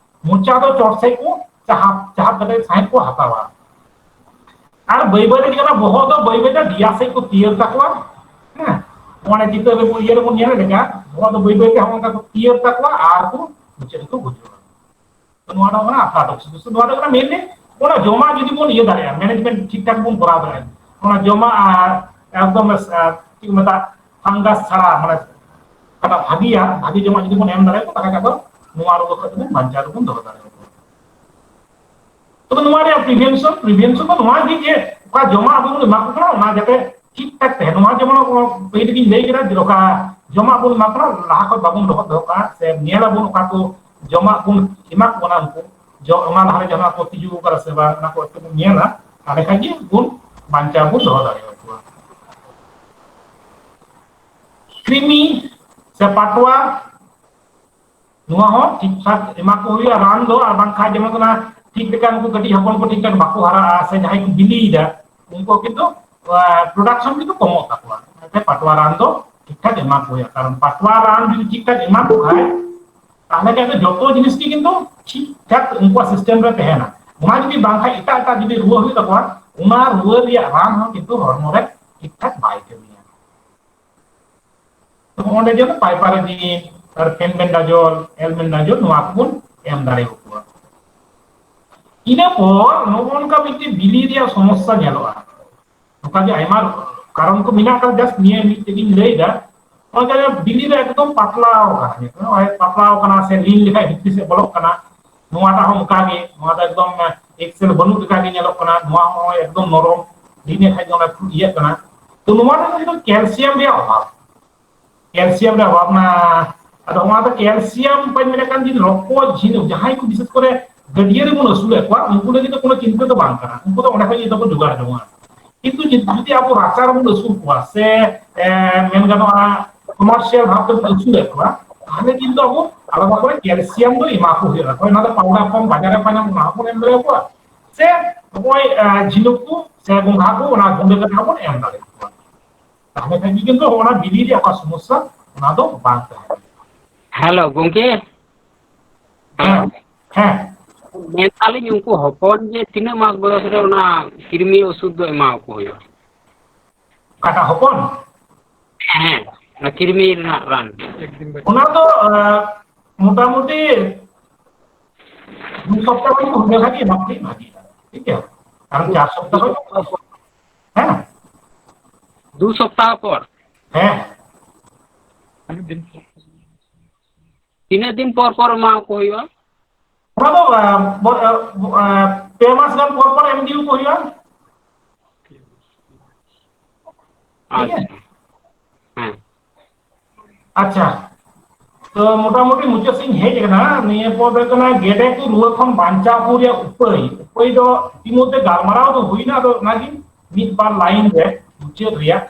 ᱢᱚᱪᱟ ᱫᱚ ᱪᱚᱴ ᱥᱮᱫ ᱠᱚ ᱪᱟᱦᱟᱯ, ᱪᱟᱦᱟᱯ ᱠᱟᱛᱮ ᱥᱟᱸᱦᱮᱫ ᱠᱚ ᱦᱟᱛᱟᱣᱟ᱾ ᱟᱨ ᱵᱟᱹᱭ ᱵᱟᱹᱭ ᱛᱮ ᱪᱮᱫ ᱠᱟᱱᱟ, ᱵᱚᱦᱚᱜ ᱫᱚ ᱵᱟᱹᱭ ᱵᱟᱹᱭ ᱛᱮ ᱫᱮᱭᱟ ᱥᱮᱫ ᱠᱚ ᱛᱤᱭᱟᱹᱨ ᱛᱟᱠᱚᱣᱟ᱾ ᱦᱮᱸ, ᱚᱱᱮ ᱪᱤᱛᱟᱹᱨ ᱨᱮᱵᱚᱱ, ᱤᱭᱟᱹ ᱨᱮᱵᱚᱱ ᱧᱮᱞ ᱞᱮᱠᱟ, ᱵᱚᱦᱚᱜ ᱫᱚ ᱵᱟᱹᱭ ᱵᱟᱹᱭ ᱛᱮ ᱦᱚᱸ ᱚᱱᱠᱟ ᱠᱚ ᱛᱤᱭᱟᱹᱨ ᱛᱟᱠᱚᱣᱟ ᱟᱨ ᱠᱚ ᱢᱩᱪᱟᱹᱫ ᱨᱮᱠᱚ ᱜᱩᱡᱩᱜᱼᱟ᱾ ᱱᱚᱣᱟ ᱫᱚ ᱠᱟᱱᱟ aflatoxicosis᱾ ᱱᱚᱣᱟ ᱫᱚ ᱠᱟᱱᱟ mainly ᱚᱱᱟ ᱡᱚᱢᱟᱜ ᱡᱩᱫᱤ ᱵᱚᱱ ᱤᱭᱟᱹ ᱫᱟᱲᱮᱭᱟᱜᱼᱟ, management ᱴᱷᱤᱠ ᱴᱷᱟᱠ ᱵᱚᱱ ᱠᱚᱨᱟᱣ ᱫᱟᱲᱮᱭᱟᱜᱼᱟ, ᱚᱱᱟ ᱡᱚᱢᱟᱜ, ᱟᱨ ᱮᱠᱫᱚᱢ, ᱟᱨ, ᱪᱮᱫ ᱠᱚ ᱢᱮᱛᱟᱜᱼᱟ, fungus ᱪᱷᱟᱲᱟ, ᱢᱟᱱᱮ ᱚᱠᱟᱴᱟᱜ ᱵᱷᱟᱜᱤᱭᱟ, ᱵᱷᱟᱜᱤ ᱡᱚᱢᱟᱜ ᱡᱩᱫᱤ ᱵᱚᱱ ᱮᱢ ᱫᱟᱲᱮᱭᱟᱠᱚ, ᱛᱟᱦᱚᱞᱮ ᱠᱷᱟᱱ ᱫᱚ ᱱᱚᱣᱟ ᱨᱳᱜᱽ ᱠᱷᱚᱱ ᱫᱚᱵᱚᱱ ᱵᱟᱧᱪᱟᱣ ᱨᱮᱵᱚᱱ ᱫᱚᱦᱚ ᱫᱟᱲᱮᱭᱟᱠᱚᱣᱟ᱾ ᱛᱚᱵᱮ ᱱᱚᱣᱟ ᱨᱮᱭᱟᱜ prevention, prevention ᱫᱚ ᱱᱚᱣᱟ ᱜᱮ ᱡᱮ ᱚᱠᱟ ᱡᱚᱢᱟᱜ ᱟᱵᱚ ᱵᱚᱱ ᱮᱢᱟ ᱠᱚ ᱠᱟᱱᱟ, ᱚᱱᱟ ᱡᱟᱛᱮ ᱴᱷᱤᱠ ᱴᱷᱟᱠ ᱛᱟᱦᱮᱱ᱾ ᱱᱚᱣᱟ ᱡᱮᱢᱚᱱ ᱯᱟᱹᱦᱤᱞ ᱨᱮᱜᱤᱧ ᱞᱟᱹᱭ ᱠᱮᱫᱟ ᱡᱮ ᱚᱠᱟ ᱡᱚᱢᱟᱜ ᱵᱚᱱ ᱮᱢᱟ ᱠᱚ ᱠᱟᱱᱟ, ᱞᱟᱦᱟ ᱠᱷᱚᱱ ᱵᱟᱵᱚᱱ ᱞᱚᱦᱚᱫ ᱫᱚᱦᱚ ᱠᱟᱜᱼᱟ, ᱥᱮ ᱧᱮᱞ ᱟᱵᱚᱱ ᱚᱠᱟ ᱠᱚ ᱡᱚᱢᱟᱜ ᱵᱚᱱ ᱮᱢᱟ ᱠᱚ ᱠᱟᱱᱟ ᱩᱱᱠᱩ, ᱡᱚ-, ᱚᱱᱟ ᱞᱟᱦᱟᱨᱮ ᱡᱟᱦᱟᱱᱟᱜ ᱠᱚ ᱛᱤᱡᱩ ᱟᱠᱟᱫᱟ ᱥᱮ ᱵᱟᱝ, ᱚᱱᱟ ᱠᱚ ᱮᱠᱴᱩ ᱵᱚᱱ ᱧᱮᱞᱟ, ᱛᱟᱦᱚᱞᱮ ᱠᱷᱟᱱ ᱜᱮ ᱵᱚᱱ ᱵᱟᱧᱪᱟᱣ ᱵᱚᱱ ᱫᱚᱦᱚ ᱫᱟᱲᱮᱭᱟᱠᱚᱣᱟ᱾ ᱠᱨᱤᱢᱤ ᱥᱮ ᱯᱟᱴᱣᱟ, ᱱᱚᱣᱟ ᱦᱚᱸ ᱴᱷᱤᱠ ᱴᱷᱟᱠ ᱮᱢᱟ ᱠᱚ ᱦᱩᱭᱩᱜᱼᱟ ᱨᱟᱱ ᱫᱚ, ᱟᱨ ᱵᱟᱝᱠᱷᱟᱱ ᱡᱮᱢᱚᱱ ᱚᱱᱟ ᱴᱷᱤᱠ ᱞᱮᱠᱟ ᱩᱱᱠᱩ ᱠᱟᱹᱴᱤᱡ ᱦᱚᱯᱚᱱ ᱠᱚ ᱴᱷᱤᱠ ᱴᱷᱟᱠ ᱵᱟᱠᱚ ᱦᱟᱨᱟᱜᱼᱟ, ᱥᱮ ᱡᱟᱦᱟᱸᱭ ᱠᱚ ᱵᱤᱞᱤᱭᱮᱫᱟ ᱩᱱᱠᱩ ᱠᱤᱱᱛᱩ, ᱟᱸ, production ᱠᱤᱱᱛᱩ ᱠᱚᱢᱚᱜ ᱛᱟᱠᱚᱣᱟ᱾ ᱚᱱᱟᱛᱮ ᱯᱟᱴᱣᱟ ᱨᱟᱱ ᱫᱚ ᱴᱷᱤᱠ ᱴᱷᱟᱠ ᱮᱢᱟ ᱠᱚ ᱦᱩᱭᱩᱜᱼᱟ, ᱠᱟᱨᱚᱱ ᱯᱟᱴᱣᱟ ᱨᱟᱱ ᱡᱩᱫᱤ ᱴᱷᱤᱠ ᱴᱷᱟᱠ ᱮᱢᱟ ᱠᱚ ᱠᱷᱟᱡ, ᱛᱟᱦᱚᱞᱮ ᱠᱷᱟᱱ ᱫᱚ ᱡᱚᱛᱚ ᱡᱤᱱᱤᱥ ᱜᱮ ᱠᱤᱱᱛᱩ ᱴᱷᱤᱠ ᱴᱷᱟᱠ ᱩᱱᱠᱩᱣᱟᱜ system ᱨᱮ ᱛᱟᱦᱮᱱᱟ᱾ ᱚᱱᱟ ᱡᱩᱫᱤ ᱵᱟᱝ ᱠᱷᱟᱡ ᱮᱴᱟᱜ ᱮᱴᱟᱜ ᱡᱩᱫᱤ ᱨᱩᱣᱟᱹ ᱦᱩᱭᱩᱜ ᱛᱟᱠᱚᱣᱟ, ᱚᱱᱟ ᱨᱩᱣᱟᱹ ᱨᱮᱭᱟᱜ ᱨᱟᱱ ᱦᱚᱸ ᱠᱤᱱᱛᱩ ᱦᱚᱲᱢᱚ ᱨᱮ ᱴᱷᱤᱠ ᱴᱷᱟᱠ ᱵᱟᱭ ᱠᱟᱹᱢᱤᱭᱟ᱾ ᱛᱚ ᱚᱸᱰᱮ ᱡᱮᱢᱚᱱ piperazine ᱟᱨ fenbendazole, albendazole ᱱᱚᱣᱟ ᱠᱚᱵᱚᱱ ᱮᱢ ᱫᱟᱲᱮ ᱟᱠᱚᱣᱟ᱾ ᱤᱱᱟᱹ ᱯᱚᱨ ᱱᱚᱜᱼᱚ ᱱᱚᱝᱠᱟ ᱢᱤᱫᱴᱮᱱ ᱵᱤᱞᱤ ᱨᱮᱭᱟᱜ ᱥᱚᱢᱚᱥᱥᱟ ᱧᱮᱞᱚᱜᱼᱟ᱾ ᱱᱚᱝᱠᱟ ᱜᱮ ᱟᱭᱢᱟ ᱠᱟᱨᱚᱱ ᱠᱚ ᱢᱮᱱᱟᱜ ᱟᱠᱟᱫᱟ, just ᱱᱤᱭᱟᱹ ᱢᱤᱫᱴᱮᱡ ᱤᱧ ᱞᱟᱹᱭ ᱮᱫᱟ᱾ ᱱᱚᱜᱼᱚᱭ ᱡᱮ ᱵᱤᱞᱤ ᱨᱮ ᱮᱠᱫᱚᱢ ᱯᱟᱛᱞᱟᱣ ᱠᱟᱱᱟ, ᱱᱚᱜᱼᱚᱭ ᱯᱟᱛᱞᱟᱣ ᱠᱟᱱᱟ ᱥᱮ ᱞᱤᱱ ᱞᱮᱠᱷᱟᱡ ᱵᱷᱤᱛᱨᱤ ᱥᱮᱫ ᱵᱚᱞᱚᱜ ᱠᱟᱱᱟ, ᱱᱚᱣᱟᱴᱟᱜ ᱦᱚᱸ ᱚᱱᱠᱟ ᱜᱮ, ᱱᱚᱣᱟ ᱫᱚ ᱮᱠᱫᱚᱢ ᱮᱠᱥᱮᱞ ᱵᱟᱹᱱᱩᱜ ᱞᱮᱠᱟ ᱜᱮ ᱧᱮᱞᱚᱜ ᱠᱟᱱᱟ, ᱱᱚᱣᱟ ᱦᱚᱸ ᱮᱠᱫᱚᱢ ᱱᱚᱨᱚᱢ, ᱞᱤᱱ ᱞᱮᱠᱷᱟᱡ ᱜᱮ ᱚᱱᱟ ᱤᱭᱟᱹᱜ ᱠᱟᱱᱟ᱾ ᱛᱚ ᱱᱚᱣᱟ ᱫᱚ ᱠᱟᱞᱥᱤᱭᱟᱢ ᱨᱮᱭᱟᱜ ᱚᱵᱷᱟᱵᱽ, ᱠᱟᱞᱥᱤᱭᱟᱢ ᱨᱮᱭᱟᱜ ᱚᱵᱷᱟᱵᱽ ᱱᱟ᱾ ᱟᱫᱚ ᱱᱚᱣᱟ ᱫᱚ ᱠᱟᱞᱥᱤᱭᱟᱢ ᱵᱟᱹᱧ ᱢᱮᱱᱮᱫ ᱠᱟᱱ, ᱡᱩᱫᱤ ᱨᱚᱠᱚᱡ ᱡᱷᱤᱱᱩᱠ ᱡᱟᱦᱟᱸᱭ ᱠᱚ ᱵᱤᱥᱮᱥ ᱠᱚᱨᱮ ᱜᱟᱹᱰᱭᱟᱹ ᱨᱮᱵᱚᱱ ᱟᱹᱥᱩᱞᱮᱫ ᱠᱚᱣᱟ, ᱩᱱᱠᱩ ᱞᱟᱹᱜᱤᱫ ᱫᱚ ᱠᱳᱱᱳ ᱪᱤᱱᱛᱟᱹ ᱫᱚ ᱵᱟᱝ ᱠᱟᱱᱟ, ᱩᱱᱠᱩ ᱫᱚ ᱚᱸᱰᱮ ᱠᱷᱚᱱ ᱡᱚᱛᱚ ᱠᱚ ᱡᱚᱜᱟᱲ ᱡᱚᱝᱟ᱾ ᱠᱤᱱᱛᱩ ᱡᱩᱫᱤ ᱡᱩᱫᱤ ᱟᱵᱚ ᱨᱟᱪᱟ ᱨᱮᱵᱚᱱ ᱟᱹᱥᱩᱞ ᱠᱚᱣᱟ ᱥᱮ, ᱮ, ᱢᱮᱱ ᱜᱟᱱᱚᱜᱼᱟ ᱠᱚᱢᱟᱨᱥᱤᱭᱟᱞ ᱵᱷᱟᱵ ᱛᱮᱵᱚᱱ ᱟᱹᱥᱩᱞᱮᱫ ᱠᱚᱣᱟ, ᱛᱟᱦᱚᱞᱮ ᱠᱤᱱᱛᱩ ᱟᱵᱚ ᱟᱞᱟᱫᱟ ᱠᱚᱨᱮ ᱠᱟᱞᱥᱤᱭᱟᱢ ᱫᱚ ᱮᱢᱟ ᱠᱚ ᱦᱩᱭᱩᱜᱼᱟ᱾ ᱦᱳᱭ, ᱚᱱᱟ ᱫᱚ ᱯᱟᱣᱰᱟᱨ ᱯᱷᱚᱨᱢ ᱵᱟᱡᱟᱨ ᱨᱮ ᱧᱟᱢᱚᱜ, ᱚᱱᱟ ᱦᱚᱸᱵᱚᱱ ᱮᱢ ᱫᱟᱲᱮᱭᱟᱠᱚᱣᱟ, ᱥᱮ ᱱᱚᱜᱼᱚᱭ, ᱮ, ᱡᱷᱤᱱᱩᱠ ᱠᱚ ᱥᱮ ᱜᱚᱸᱜᱷᱟ ᱠᱚ, ᱚᱱᱟ ᱜᱩᱸᱰᱟᱹ ᱠᱟᱛᱮ ᱦᱚᱸᱵᱚᱱ ᱮᱢ ᱫᱟᱲᱮᱭᱟᱠᱚᱣᱟ᱾ ᱛᱟᱦᱚᱞᱮ ᱠᱷᱟᱱ ᱜᱮ ᱠᱤᱱᱛᱩ ᱚᱱᱟ ᱵᱤᱞᱤ ᱨᱮᱭᱟᱜ ᱚᱠᱟ ᱥᱚᱢᱚᱥᱥᱟ, ᱚᱱᱟ ᱫᱚ ᱵᱟᱝ ᱛᱟᱦᱮᱱᱟ᱾ ᱦᱮᱞᱳ ᱜᱚᱝᱠᱮ, ᱦᱮᱸ, ᱦᱮᱸ᱾ ᱢᱮᱱᱫᱟᱞᱤᱧ ᱩᱱᱠᱩ ᱦᱚᱯᱚᱱ ᱡᱮ ᱛᱤᱱᱟᱹᱜ ᱢᱟᱥ ᱵᱚᱭᱚᱥ ᱨᱮ ᱚᱱᱟ ᱠᱨᱤᱢᱤ ᱚᱥᱩᱫ ᱫᱚ ᱮᱢᱟᱣᱟᱠᱚ ᱦᱩᱭᱩᱜᱼᱟ? ᱚᱠᱟᱴᱟᱜ ᱦᱚᱯᱚᱱ? ᱦᱮᱸ, ᱚᱱᱟ ᱠᱨᱤᱢᱤ ᱨᱮᱱᱟᱜ ᱨᱟᱱ᱾ ᱚᱱᱟ ᱫᱚ, ᱟᱸ, ᱢᱚᱴᱟᱢᱩᱴᱤ ᱫᱩ ᱥᱚᱯᱛᱟᱦᱚ ᱠᱷᱚᱱ ᱦᱩᱭ ᱞᱮᱱᱠᱷᱟᱱ ᱜᱮ ᱮᱢᱟ ᱠᱚ ᱵᱷᱟᱜᱤᱜᱼᱟ᱾ ᱴᱷᱤᱠ ᱜᱮᱭᱟ? ᱠᱟᱨᱚᱱ ᱪᱟᱨ ᱥᱚᱯᱛᱟᱦᱚ, ᱦᱮᱸ? ᱫᱩ ᱥᱚᱯᱛᱟᱦᱚ ᱯᱚᱨ? ᱦᱮᱸ᱾ ᱛᱤᱱᱟᱹᱜ ᱫᱤᱱ ᱯᱚᱨ ᱯᱚᱨ ᱮᱢᱟ ᱠᱚ ᱦᱩᱭᱩᱜᱼᱟ? ᱚᱱᱟ ᱫᱚ, ᱟᱸ, ᱵᱚ-, ᱟᱸ, ᱯᱮ ᱢᱟᱥ ᱜᱟᱱ ᱯᱚᱨ ᱯᱚᱨ ᱮᱢ ᱤᱫᱤ ᱟᱠᱚ ᱦᱩᱭᱩᱜᱼᱟ᱾ ᱴᱷᱤᱠ ᱜᱮᱭᱟ? ᱟᱪᱪᱷᱟ᱾ ᱦᱮᱸ᱾ ᱟᱪᱪᱷᱟ, ᱛᱚ ᱢᱚᱴᱟᱢᱩᱴᱤ ᱢᱩᱪᱟᱹᱫ ᱥᱮᱫ ᱤᱧ ᱦᱮᱡ ᱟᱠᱟᱱᱟ᱾ ᱱᱤᱭᱟᱹ ᱯᱚᱨ ᱫᱚ ᱦᱩᱭᱩᱜ ᱠᱟᱱᱟ ᱜᱮᱰᱮ ᱠᱚ ᱨᱩᱣᱟᱹ ᱠᱷᱚᱱ ᱵᱟᱧᱪᱟᱣ ᱠᱚ ᱨᱮᱭᱟᱜ ᱩᱯᱟᱹᱭ᱾ ᱩᱯᱟᱹᱭ ᱫᱚ ᱤᱛᱤᱢᱚᱫᱽᱫᱷᱮ ᱜᱟᱞᱢᱟᱨᱟᱣ ᱫᱚ ᱦᱩᱭᱱᱟ, ᱟᱫᱚ ᱚᱱᱟᱜᱮ ᱢᱤᱫ ᱵᱟᱨ ᱞᱟᱭᱤᱱ ᱨᱮ ᱢᱩᱪᱟᱹᱫ ᱨᱮᱭᱟᱜ᱾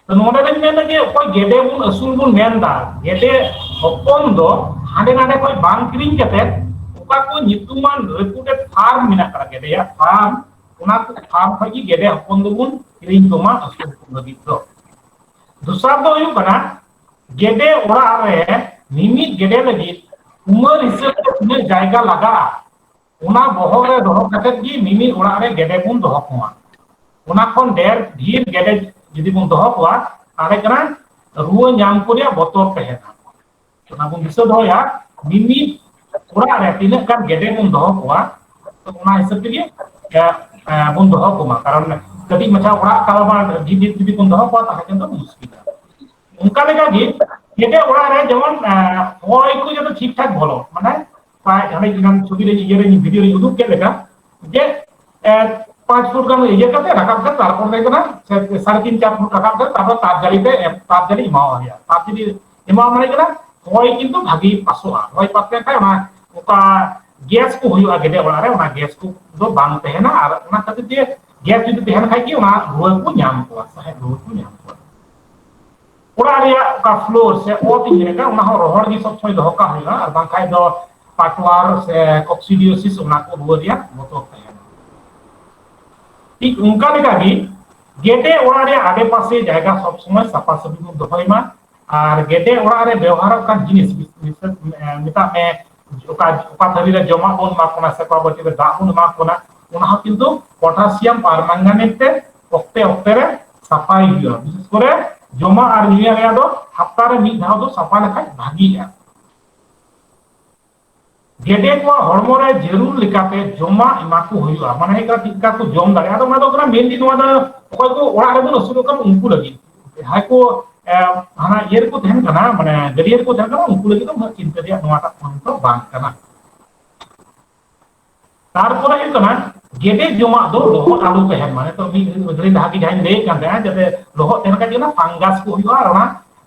ᱛᱚ ᱱᱚᱰᱮ ᱫᱚᱧ ᱢᱮᱱᱫᱟ ᱡᱮ ᱚᱠᱚᱭ ᱜᱮᱰᱮ ᱵᱚᱱ ᱟᱹᱥᱩᱞ ᱵᱚᱱ ᱢᱮᱱᱫᱟ, ᱜᱮᱰᱮ ᱦᱚᱯᱚᱱ ᱫᱚ ᱦᱟᱸᱰᱮ ᱱᱟᱰᱮ ᱠᱷᱚᱱ ᱵᱟᱝ ᱠᱤᱨᱤᱧ ᱠᱟᱛᱮ, ᱚᱠᱟ ᱠᱚ ᱧᱩᱛᱩᱢᱟᱱ ᱨᱮᱯᱩᱴᱮᱰ ᱯᱷᱟᱨᱢ ᱢᱮᱱᱟᱜ ᱠᱟᱫᱟ ᱜᱮᱰᱮᱭᱟᱜ ᱯᱷᱟᱨᱢ, ᱚᱱᱟ ᱠᱚ ᱯᱷᱟᱨᱢ ᱠᱷᱚᱱ ᱜᱮ ᱜᱮᱰᱮ ᱦᱚᱯᱚᱱ ᱫᱚᱵᱚᱱ ᱠᱤᱨᱤᱧ ᱠᱚᱢᱟ ᱟᱹᱥᱩᱞ ᱠᱚ ᱞᱟᱹᱜᱤᱫ ᱫᱚ᱾ ᱫᱚᱥᱟᱨ ᱫᱚ ᱦᱩᱭᱩᱜ ᱠᱟᱱᱟ, ᱜᱮᱰᱮ ᱚᱲᱟᱜ ᱨᱮ ᱢᱤᱢᱤᱫ ᱜᱮᱰᱮ ᱞᱟᱹᱜᱤᱫ ᱩᱢᱟᱹᱨ ᱦᱤᱥᱟᱹᱵ ᱛᱮ ᱛᱤᱱᱟᱹᱜ ᱡᱟᱭᱜᱟ ᱞᱟᱜᱟᱜᱼᱟ, ᱚᱱᱟ ᱵᱚᱦᱚᱜ ᱨᱮ ᱫᱚᱦᱚ ᱠᱟᱛᱮ ᱜᱮ ᱢᱤᱢᱤᱫ ᱚᱲᱟᱜ ᱨᱮ ᱜᱮᱰᱮ ᱵᱚᱱ ᱫᱚᱦᱚ ᱠᱚᱢᱟ᱾ ᱚᱱᱟ ᱠᱷᱚᱱ ᱰᱷᱮᱨ ᱰᱷᱮᱨ ᱜᱮᱰᱮ ᱡᱩᱫᱤ ᱵᱚᱱ ᱫᱚᱦᱚ ᱠᱚᱣᱟ, ᱛᱟᱦᱚᱞᱮ ᱠᱷᱟᱱ ᱨᱩᱣᱟᱹ ᱧᱟᱢ ᱠᱚ ᱨᱮᱭᱟᱜ ᱵᱚᱛᱚᱨ ᱛᱟᱦᱮᱱᱟ᱾ ᱚᱱᱟ ᱵᱚᱱ ᱫᱤᱥᱟᱹ ᱫᱚᱦᱚᱭᱟ, ᱢᱤᱢᱤᱫ ᱚᱲᱟᱜ ᱨᱮ ᱛᱤᱱᱟᱹᱜ ᱜᱟᱱ ᱜᱮᱰᱮ ᱵᱚᱱ ᱫᱚᱦᱚ ᱠᱚᱣᱟ, ᱛᱚ ᱚᱱᱟ ᱦᱤᱥᱟᱹᱵ ᱛᱮᱜᱮ, ᱮ, ᱮ, ᱵᱚᱱ ᱫᱚᱦᱚ ᱠᱚᱢᱟ᱾ ᱠᱟᱨᱚᱱ ᱠᱟᱹᱴᱤᱡ ᱢᱟᱪᱷᱟ ᱚᱲᱟᱜ ᱠᱟᱨᱵᱟᱨ ᱡᱩᱫᱤ, ᱡᱩᱫᱤ ᱵᱚᱱ ᱫᱚᱦᱚ ᱠᱚᱣᱟ, ᱛᱟᱦᱚᱞᱮ ᱠᱷᱟᱱ ᱫᱚ ᱢᱩᱥᱠᱤᱞᱟ᱾ ᱚᱱᱠᱟ ᱞᱮᱠᱟ ᱜᱮ ᱜᱮᱰᱮ ᱚᱲᱟᱜ ᱨᱮ ᱡᱮᱢᱚᱱ ᱦᱚᱭ ᱠᱚ ᱡᱚᱛᱚ ᱴᱷᱤᱠ ᱴᱷᱟᱠ ᱵᱚᱞᱚ, ᱢᱟᱱᱮ ᱯᱨᱟᱭ ᱚᱱᱮ ᱤᱧ ᱪᱷᱚᱵᱤ ᱨᱮ, ᱤᱭᱟᱹ ᱨᱮ, ᱵᱷᱤᱰᱤᱭᱳ ᱨᱮᱧ ᱩᱫᱩᱜ ᱠᱮᱫ ᱞᱮᱠᱟ, ᱡᱮ ᱯᱟᱸᱪ ᱯᱷᱩᱴ ᱜᱟᱱ ᱤᱭᱟᱹ ᱠᱟᱛᱮ ᱨᱟᱠᱟᱵ ᱠᱟᱛᱮ, ᱛᱟᱨᱯᱚᱨ ᱦᱩᱭᱩᱜ ᱠᱟᱱᱟ ᱥᱟᱲᱮ ᱛᱤᱱ ᱪᱟᱨ ᱯᱷᱩᱴ ᱨᱟᱠᱟᱵ ᱠᱟᱛᱮ, ᱛᱟᱨᱯᱚᱨ ᱛᱟᱨ ᱡᱟᱹᱞᱤ ᱛᱮ, ᱛᱟᱨ ᱡᱟᱹᱞᱤ ᱮᱢᱟᱣᱟᱜ ᱦᱩᱭᱩᱜᱼᱟ᱾ ᱛᱟᱨ ᱡᱟᱹᱞᱤ ᱮᱢᱟᱣᱟᱜ ᱢᱟᱱᱮ ᱠᱟᱱᱟ ᱦᱚᱭ ᱠᱤᱱᱛᱩ ᱵᱷᱟᱜᱤ ᱯᱟᱥᱚᱜᱼᱟ᱾ ᱦᱚᱭ ᱯᱟᱥ ᱞᱮᱱᱠᱷᱟᱱ ᱚᱱᱟ ᱚᱠᱟ ᱜᱮᱥ ᱠᱚ ᱦᱩᱭᱩᱜᱼᱟ ᱜᱮᱰᱮ ᱚᱲᱟᱜ ᱨᱮ, ᱚᱱᱟ ᱜᱮᱥ ᱠᱚ ᱫᱚ ᱵᱟᱝ ᱛᱟᱦᱮᱱᱟ᱾ ᱟᱨ ᱚᱱᱟ ᱠᱷᱟᱹᱛᱤᱨ ᱛᱮ ᱜᱮᱥ ᱡᱩᱫᱤ ᱛᱟᱦᱮᱱ ᱠᱷᱟᱡ ᱜᱮ ᱚᱱᱟ ᱨᱩᱣᱟᱹ ᱠᱚ ᱧᱟᱢ ᱠᱚᱣᱟ, ᱥᱟᱦᱮᱫ ᱨᱩᱣᱟᱹ ᱠᱚ ᱧᱟᱢ ᱠᱚᱣᱟ᱾ ᱚᱲᱟᱜ ᱨᱮᱭᱟᱜ ᱚᱠᱟ ᱯᱷᱞᱳᱨ ᱥᱮ ᱚᱛ ᱤᱧ ᱢᱮᱱᱮᱫ ᱠᱟᱱ, ᱚᱱᱟ ᱦᱚᱸ ᱨᱚᱦᱚᱲ ᱜᱮ ᱥᱚᱵ ᱥᱚᱢᱚᱭ ᱫᱚᱦᱚ ᱠᱟᱜ ᱦᱩᱭᱩᱜᱼᱟ, ᱟᱨ ᱵᱟᱝᱠᱷᱟᱡ ᱫᱚ ᱯᱟᱴᱣᱟᱨ ᱥᱮ ᱠᱚᱠᱥᱤᱰᱤᱭᱳᱥᱤᱥ ᱚᱱᱟ ᱠᱚ ᱨᱩᱣᱟᱹ ᱨᱮᱭᱟᱜ ᱵᱚᱛᱚᱨ ᱛᱟᱦᱮᱱᱟ᱾ ᱴᱷᱤᱠ ᱚᱱᱠᱟ ᱞᱮᱠᱟ ᱜᱮ ᱜᱮᱰᱮ ᱚᱲᱟᱜ ᱨᱮᱭᱟᱜ ᱟᱰᱮᱯᱟᱥᱮ ᱡᱟᱭᱜᱟ ᱥᱚᱵ ᱥᱚᱢᱚᱭ ᱥᱟᱯᱷᱟ ᱥᱟᱹᱯᱷᱤ ᱵᱚᱱ ᱫᱚᱦᱚᱭ ᱢᱟ, ᱟᱨ ᱜᱮᱰᱮ ᱚᱲᱟᱜ ᱨᱮ ᱵᱮᱣᱦᱟᱨᱚᱜ ᱠᱟᱱ ᱡᱤᱱᱤᱥ, ᱢᱮᱛᱟᱜ ᱢᱮ ᱚᱠᱟ, ᱚᱠᱟ ᱛᱷᱟᱹᱨᱤ ᱨᱮ ᱡᱚᱢᱟᱜ ᱵᱚᱱ ᱮᱢᱟ ᱠᱚ ᱠᱟᱱᱟ ᱥᱮ ᱚᱠᱟ ᱵᱟᱹᱴᱤ ᱨᱮ ᱫᱟᱜ ᱵᱚᱱ ᱮᱢᱟ ᱠᱚ ᱠᱟᱱᱟ, ᱚᱱᱟ ᱦᱚᱸ ᱠᱤᱱᱛᱩ ᱯᱚᱴᱟᱥᱤᱭᱟᱢ ᱯᱟᱨᱢᱟᱝᱜᱟᱱᱮᱴ ᱛᱮ ᱚᱠᱛᱮ ᱚᱠᱛᱮ ᱨᱮ ᱥᱟᱯᱷᱟᱭ ᱦᱩᱭᱩᱜᱼᱟ᱾ ᱵᱤᱥᱮᱥ ᱠᱚᱨᱮ ᱡᱚᱢᱟᱜ ᱟᱨ ᱧᱩᱭᱟᱜ ᱨᱮᱭᱟᱜ ᱫᱚ ᱦᱟᱯᱛᱟ ᱨᱮ ᱢᱤᱫ ᱫᱷᱟᱣ ᱫᱚ ᱥᱟᱯᱷᱟ ᱞᱮᱠᱷᱟᱡ ᱵᱷᱟᱜᱤᱜᱼᱟ᱾ ᱜᱮᱰᱮ ᱠᱚᱣᱟᱜ ᱦᱚᱲᱢᱚ ᱨᱮ ᱡᱟᱹᱨᱩᱲ ᱞᱮᱠᱟᱛᱮ ᱡᱚᱢᱟᱜ ᱮᱢᱟ ᱠᱚ ᱦᱩᱭᱩᱜᱼᱟ, ᱢᱟᱱᱮ ᱦᱩᱭᱩᱜ ᱠᱟᱱᱟ ᱪᱮᱫ ᱞᱮᱠᱟ ᱠᱚ ᱡᱚᱢ ᱫᱟᱲᱮᱭᱟᱜᱼᱟ᱾ ᱟᱫᱚ ᱚᱱᱟ ᱫᱚ ᱠᱟᱱᱟ ᱢᱮᱱᱞᱤ ᱱᱚᱣᱟ ᱫᱚ ᱚᱠᱚᱭ ᱠᱚ ᱚᱲᱟᱜ ᱨᱮᱵᱚᱱ ᱟᱹᱥᱩᱞ ᱠᱟᱱ ᱩᱱᱠᱩ ᱞᱟᱹᱜᱤᱫ, ᱡᱟᱦᱟᱸᱭ ᱠᱚ ᱮ, ᱦᱟᱱᱟ ᱤᱭᱟᱹ ᱨᱮᱠᱚ ᱛᱟᱦᱮᱱ ᱠᱟᱱᱟ, ᱢᱟᱱᱮ ᱜᱟᱹᱰᱭᱟᱹ ᱨᱮᱠᱚ ᱛᱟᱦᱮᱱ ᱠᱟᱱᱟ, ᱩᱱᱠᱩ ᱞᱟᱹᱜᱤᱫ ᱫᱚ ᱩᱱᱟᱹᱜ ᱪᱤᱱᱛᱟᱹ ᱨᱮᱭᱟᱜ ᱱᱚᱣᱟᱴᱟᱜ ᱯᱚᱭᱮᱱᱴ ᱫᱚ ᱵᱟᱝ ᱠᱟᱱᱟ᱾ ᱛᱟᱨᱯᱚᱨᱮ ᱦᱩᱭᱩᱜ ᱠᱟᱱᱟ ᱜᱮᱰᱮ ᱡᱚᱢᱟᱜ ᱫᱚ ᱞᱚᱦᱚᱫ ᱟᱞᱚ ᱛᱟᱦᱮᱱ ᱢᱟ᱾ ᱱᱤᱛᱚᱜ ᱢᱤᱫ ᱜᱷᱟᱹᱲᱤ ᱞᱟᱦᱟ ᱜᱮ ᱡᱟᱦᱟᱸᱧ ᱞᱟᱹᱭᱮᱫ ᱠᱟᱱ ᱛᱟᱦᱮᱸᱱᱟ, ᱡᱟᱛᱮ ᱞᱚᱦᱚᱫ ᱛᱟᱦᱮᱱ ᱠᱷᱟᱡ ᱜᱮ ᱚᱱᱟ ᱯᱷᱟᱝᱜᱟᱥ ᱠᱚ ᱦᱩᱭᱩᱜᱼᱟ ᱟᱨ ᱚᱱᱟ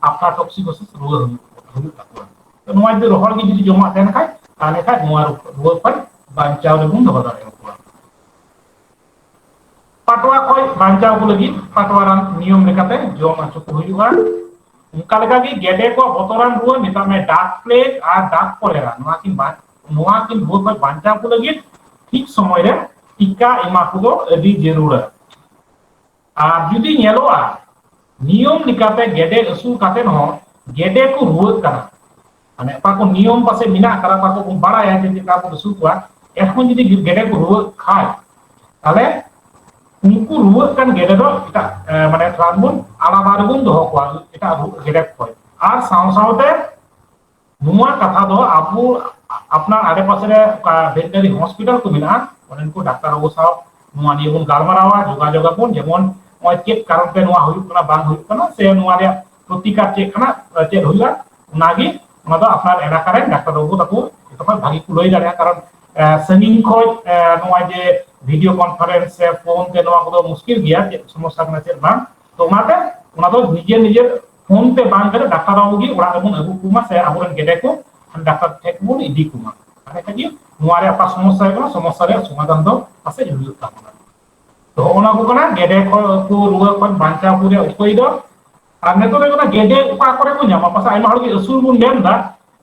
ᱟᱯᱷᱞᱟᱴᱚᱠᱥᱤᱠᱳᱥᱤᱥ ᱨᱩᱣᱟᱹ ᱦᱩᱭᱩᱜ, ᱦᱩᱭᱩᱜ ᱛᱟᱠᱚᱣᱟ᱾ ᱛᱚ ᱱᱚᱣᱟ ᱡᱩᱫᱤ ᱨᱚᱦᱚᱲ ᱜᱮ ᱡᱩᱫᱤ ᱡᱚᱢᱟᱜ ᱛᱟᱦᱮᱱ ᱠᱷᱟᱡ, ᱛᱟᱦᱞᱮ ᱠᱷᱟᱡ ᱱᱚᱣᱟ ᱨᱩᱣᱟᱹ ᱠᱷᱚᱡ ᱵᱟᱧᱪᱟᱣ ᱨᱮᱵᱚᱱ ᱫᱚᱦᱚ ᱫᱟᱲᱮᱭᱟᱠᱚᱣᱟ᱾ ᱯᱟᱴᱣᱟ ᱠᱷᱚᱡ ᱵᱟᱧᱪᱟᱣ ᱠᱚ ᱞᱟᱹᱜᱤᱫ ᱯᱟᱴᱣᱟ ᱨᱟᱱ ᱱᱤᱭᱚᱢ ᱞᱮᱠᱟᱛᱮ ᱡᱚᱢ ᱦᱚᱪᱚ ᱠᱚ ᱦᱩᱭᱩᱜᱼᱟ᱾ ᱚᱱᱠᱟ ᱞᱮᱠᱟᱜᱮ ᱜᱮᱰᱮ ᱠᱚᱣᱟᱜ ᱵᱚᱛᱚᱨᱟᱱ ᱨᱩᱣᱟᱹ, ᱢᱮᱛᱟᱜ ᱢᱮ ᱰᱟᱠ ᱯᱞᱮᱜ ᱟᱨ ᱰᱟᱠ ᱠᱚᱞᱮᱨᱟ, ᱱᱚᱣᱟ ᱠᱤᱱ ᱵᱟ-, ᱱᱚᱣᱟ ᱠᱤᱱ ᱨᱩᱣᱟᱹ ᱠᱷᱚᱡ ᱵᱟᱧᱪᱟᱣ ᱠᱚ ᱞᱟᱹᱜᱤᱫ ᱴᱷᱤᱠ ᱥᱚᱢᱚᱭ ᱨᱮ ᱴᱤᱠᱟ ᱮᱢᱟ ᱠᱚᱫᱚ ᱟᱹᱰᱤ ᱡᱟᱹᱨᱩᱲᱟ᱾ ᱟᱨ ᱡᱩᱫᱤ ᱧᱮᱞᱚᱜᱼᱟ, ᱱᱤᱭᱚᱢ ᱞᱮᱠᱟᱛᱮ ᱜᱮᱰᱮ ᱟᱹᱥᱩᱞ ᱠᱟᱛᱮ ᱦᱚᱸ ᱜᱮᱰᱮ ᱠᱚ ᱨᱩᱣᱟᱹᱜ ᱠᱟᱱᱟ, ᱢᱟᱱᱮ ᱚᱠᱟ ᱠᱚ ᱱᱤᱭᱚᱢ ᱯᱟᱥᱮ ᱢᱮᱱᱟᱜ ᱠᱟᱫᱟ, ᱚᱠᱟ ᱠᱚ ᱵᱚᱱ ᱵᱟᱲᱟᱭᱟ ᱡᱮ ᱪᱮᱫ ᱞᱮᱠᱟ ᱵᱚᱱ ᱟᱹᱥᱩᱞ ᱠᱚᱣᱟ, ᱮᱱᱦᱚᱸ ᱡᱩᱫᱤ ᱜᱮᱰᱮ ᱠᱚ ᱨᱩᱣᱟᱹᱜ ᱠᱷᱟᱡ, ᱛᱟᱦᱞᱮ ᱩᱱᱠᱩ ᱨᱩᱣᱟᱹᱜ ᱠᱟᱱ ᱜᱮᱰᱮ ᱫᱚ ᱮᱴᱟᱜ, ᱮ, ᱢᱟᱱᱮ ᱛᱷᱚᱲᱟ ᱵᱚᱱ ᱟᱞᱟᱫᱟ ᱨᱮᱵᱚᱱ ᱫᱚᱦᱚ ᱠᱚᱣᱟ ᱮᱴᱟᱜ ᱨᱩᱣᱟᱹᱜ ᱜᱮᱰᱮ ᱠᱚ ᱠᱷᱚᱡ᱾ ᱟᱨ ᱥᱟᱶ ᱥᱟᱶᱛᱮ ᱱᱚᱣᱟ ᱠᱟᱛᱷᱟ ᱫᱚ ᱟᱵᱚ ᱟᱯᱱᱟᱨ ᱟᱰᱮᱯᱟᱥᱮ ᱨᱮ ᱚᱠᱟ ᱵᱷᱮᱴᱮᱱᱟᱨᱤ ᱦᱚᱥᱯᱤᱴᱟᱞ ᱠᱚ ᱢᱮᱱᱟᱜᱼᱟ, ᱚᱸᱰᱮᱱ ᱠᱚ ᱰᱟᱠᱛᱟᱨ ᱵᱟᱹᱵᱩ ᱥᱟᱶ ᱱᱚᱣᱟ ᱱᱤᱭᱮ ᱵᱚᱱ ᱜᱟᱞᱢᱟᱨᱟᱣᱟ, ᱡᱳᱜᱟᱡᱳᱜᱽ ᱟᱵᱚᱱ, ᱡᱮᱢᱚᱱ ᱱᱚᱜᱼᱚᱭ ᱪᱮᱫ ᱠᱟᱨᱚᱱ ᱛᱮ ᱱᱚᱣᱟ ᱦᱩᱭᱩᱜ ᱠᱟᱱᱟ, ᱵᱟᱝ ᱦᱩᱭᱩᱜ ᱠᱟᱱᱟ, ᱥᱮ ᱱᱚᱣᱟ ᱨᱮᱭᱟᱜ ᱯᱨᱚᱛᱤᱠᱟᱨ ᱪᱮᱫ ᱠᱟᱱᱟ, ᱪᱮᱫ ᱦᱩᱭᱩᱜᱼᱟ, ᱚᱱᱟᱜᱮ, ᱚᱱᱟ ᱫᱚ ᱟᱯᱱᱟᱨ ᱮᱞᱟᱠᱟ ᱨᱮᱱ ᱰᱟᱠᱛᱟᱨ ᱵᱟᱹᱵᱩ ᱛᱟᱠᱚ ᱡᱚᱛᱚ ᱠᱷᱚᱱ ᱵᱷᱟᱜᱤ ᱠᱚ ᱞᱟᱹᱭ ᱫᱟᱲᱮᱭᱟᱜᱼᱟ᱾ ᱠᱟᱨᱚᱱ ᱥᱟᱺᱜᱤᱧ ᱠᱷᱚᱱ ᱱᱚᱣᱟ ᱡᱮ ᱵᱷᱤᱰᱤᱭᱳ ᱠᱚᱱᱯᱷᱟᱨᱮᱱᱥ ᱥᱮ ᱯᱷᱳᱱ ᱛᱮ ᱱᱚᱣᱟ ᱠᱚᱫᱚ ᱢᱩᱥᱠᱤᱞ ᱜᱮᱭᱟ, ᱪᱮᱫ ᱥᱚᱢᱚᱥᱥᱟ ᱠᱟᱱᱟ ᱪᱮᱫ ᱵᱟᱝ᱾ ᱛᱚ ᱚᱱᱟᱛᱮ ᱚᱱᱟ ᱫᱚ ᱱᱤᱡᱮᱨ ᱱᱤᱡᱮᱨ ᱯᱷᱳᱱ ᱛᱮ ᱵᱟᱝ ᱠᱟᱛᱮ ᱰᱟᱠᱛᱟᱨ ᱵᱟᱹᱵᱩ ᱜᱮ ᱚᱲᱟᱜ ᱨᱮᱵᱚᱱ ᱟᱹᱜᱩ ᱠᱚᱢᱟ ᱥᱮ ᱟᱵᱚᱨᱮᱱ ᱜᱮᱰᱮ ᱠᱚ ᱰᱟᱠᱛᱟᱨ ᱴᱷᱮᱱ ᱵᱚᱱ ᱤᱫᱤ ᱠᱚᱢᱟ᱾ ᱛᱟᱦᱞᱮ ᱠᱷᱟᱱ ᱜᱮ ᱱᱚᱣᱟ ᱨᱮᱭᱟᱜ ᱚᱠᱟ ᱥᱚᱢᱚᱥᱥᱟ ᱦᱩᱭᱩᱜ ᱠᱟᱱᱟ, ᱥᱚᱢᱚᱥᱥᱟ ᱨᱮᱭᱟᱜ ᱥᱚᱢᱟᱫᱷᱟᱱ ᱫᱚ ᱯᱟᱥᱮᱡ ᱦᱩᱭᱩᱜ ᱛᱟᱵᱚᱱᱟ᱾ ᱛᱚ ᱦᱚᱸᱜᱼᱚ ᱱᱚᱣᱟ ᱠᱚ ᱠᱟᱱᱟ ᱜᱮᱰᱮ ᱠᱷᱚᱱ ᱠᱚ ᱨᱩᱣᱟᱹ ᱠᱷᱚᱱ ᱵᱟᱧᱪᱟᱣ ᱠᱚ ᱨᱮᱭᱟᱜ ᱩᱯᱟᱹᱭ ᱫᱚ᱾ ᱟᱨ ᱱᱤᱛᱚᱜ ᱫᱚ ᱦᱩᱭᱩᱜ ᱠᱟᱱᱟ ᱜᱮᱰᱮ ᱚᱠᱟ ᱠᱚᱨᱮ ᱵᱚᱱ ᱧᱟᱢᱟ? ᱯᱟᱥᱮᱡ ᱟᱭᱢᱟ ᱦᱚᱲ ᱜᱮ ᱟᱹᱥᱩᱞ ᱵᱚᱱ ᱢᱮᱱ ᱮᱫᱟ,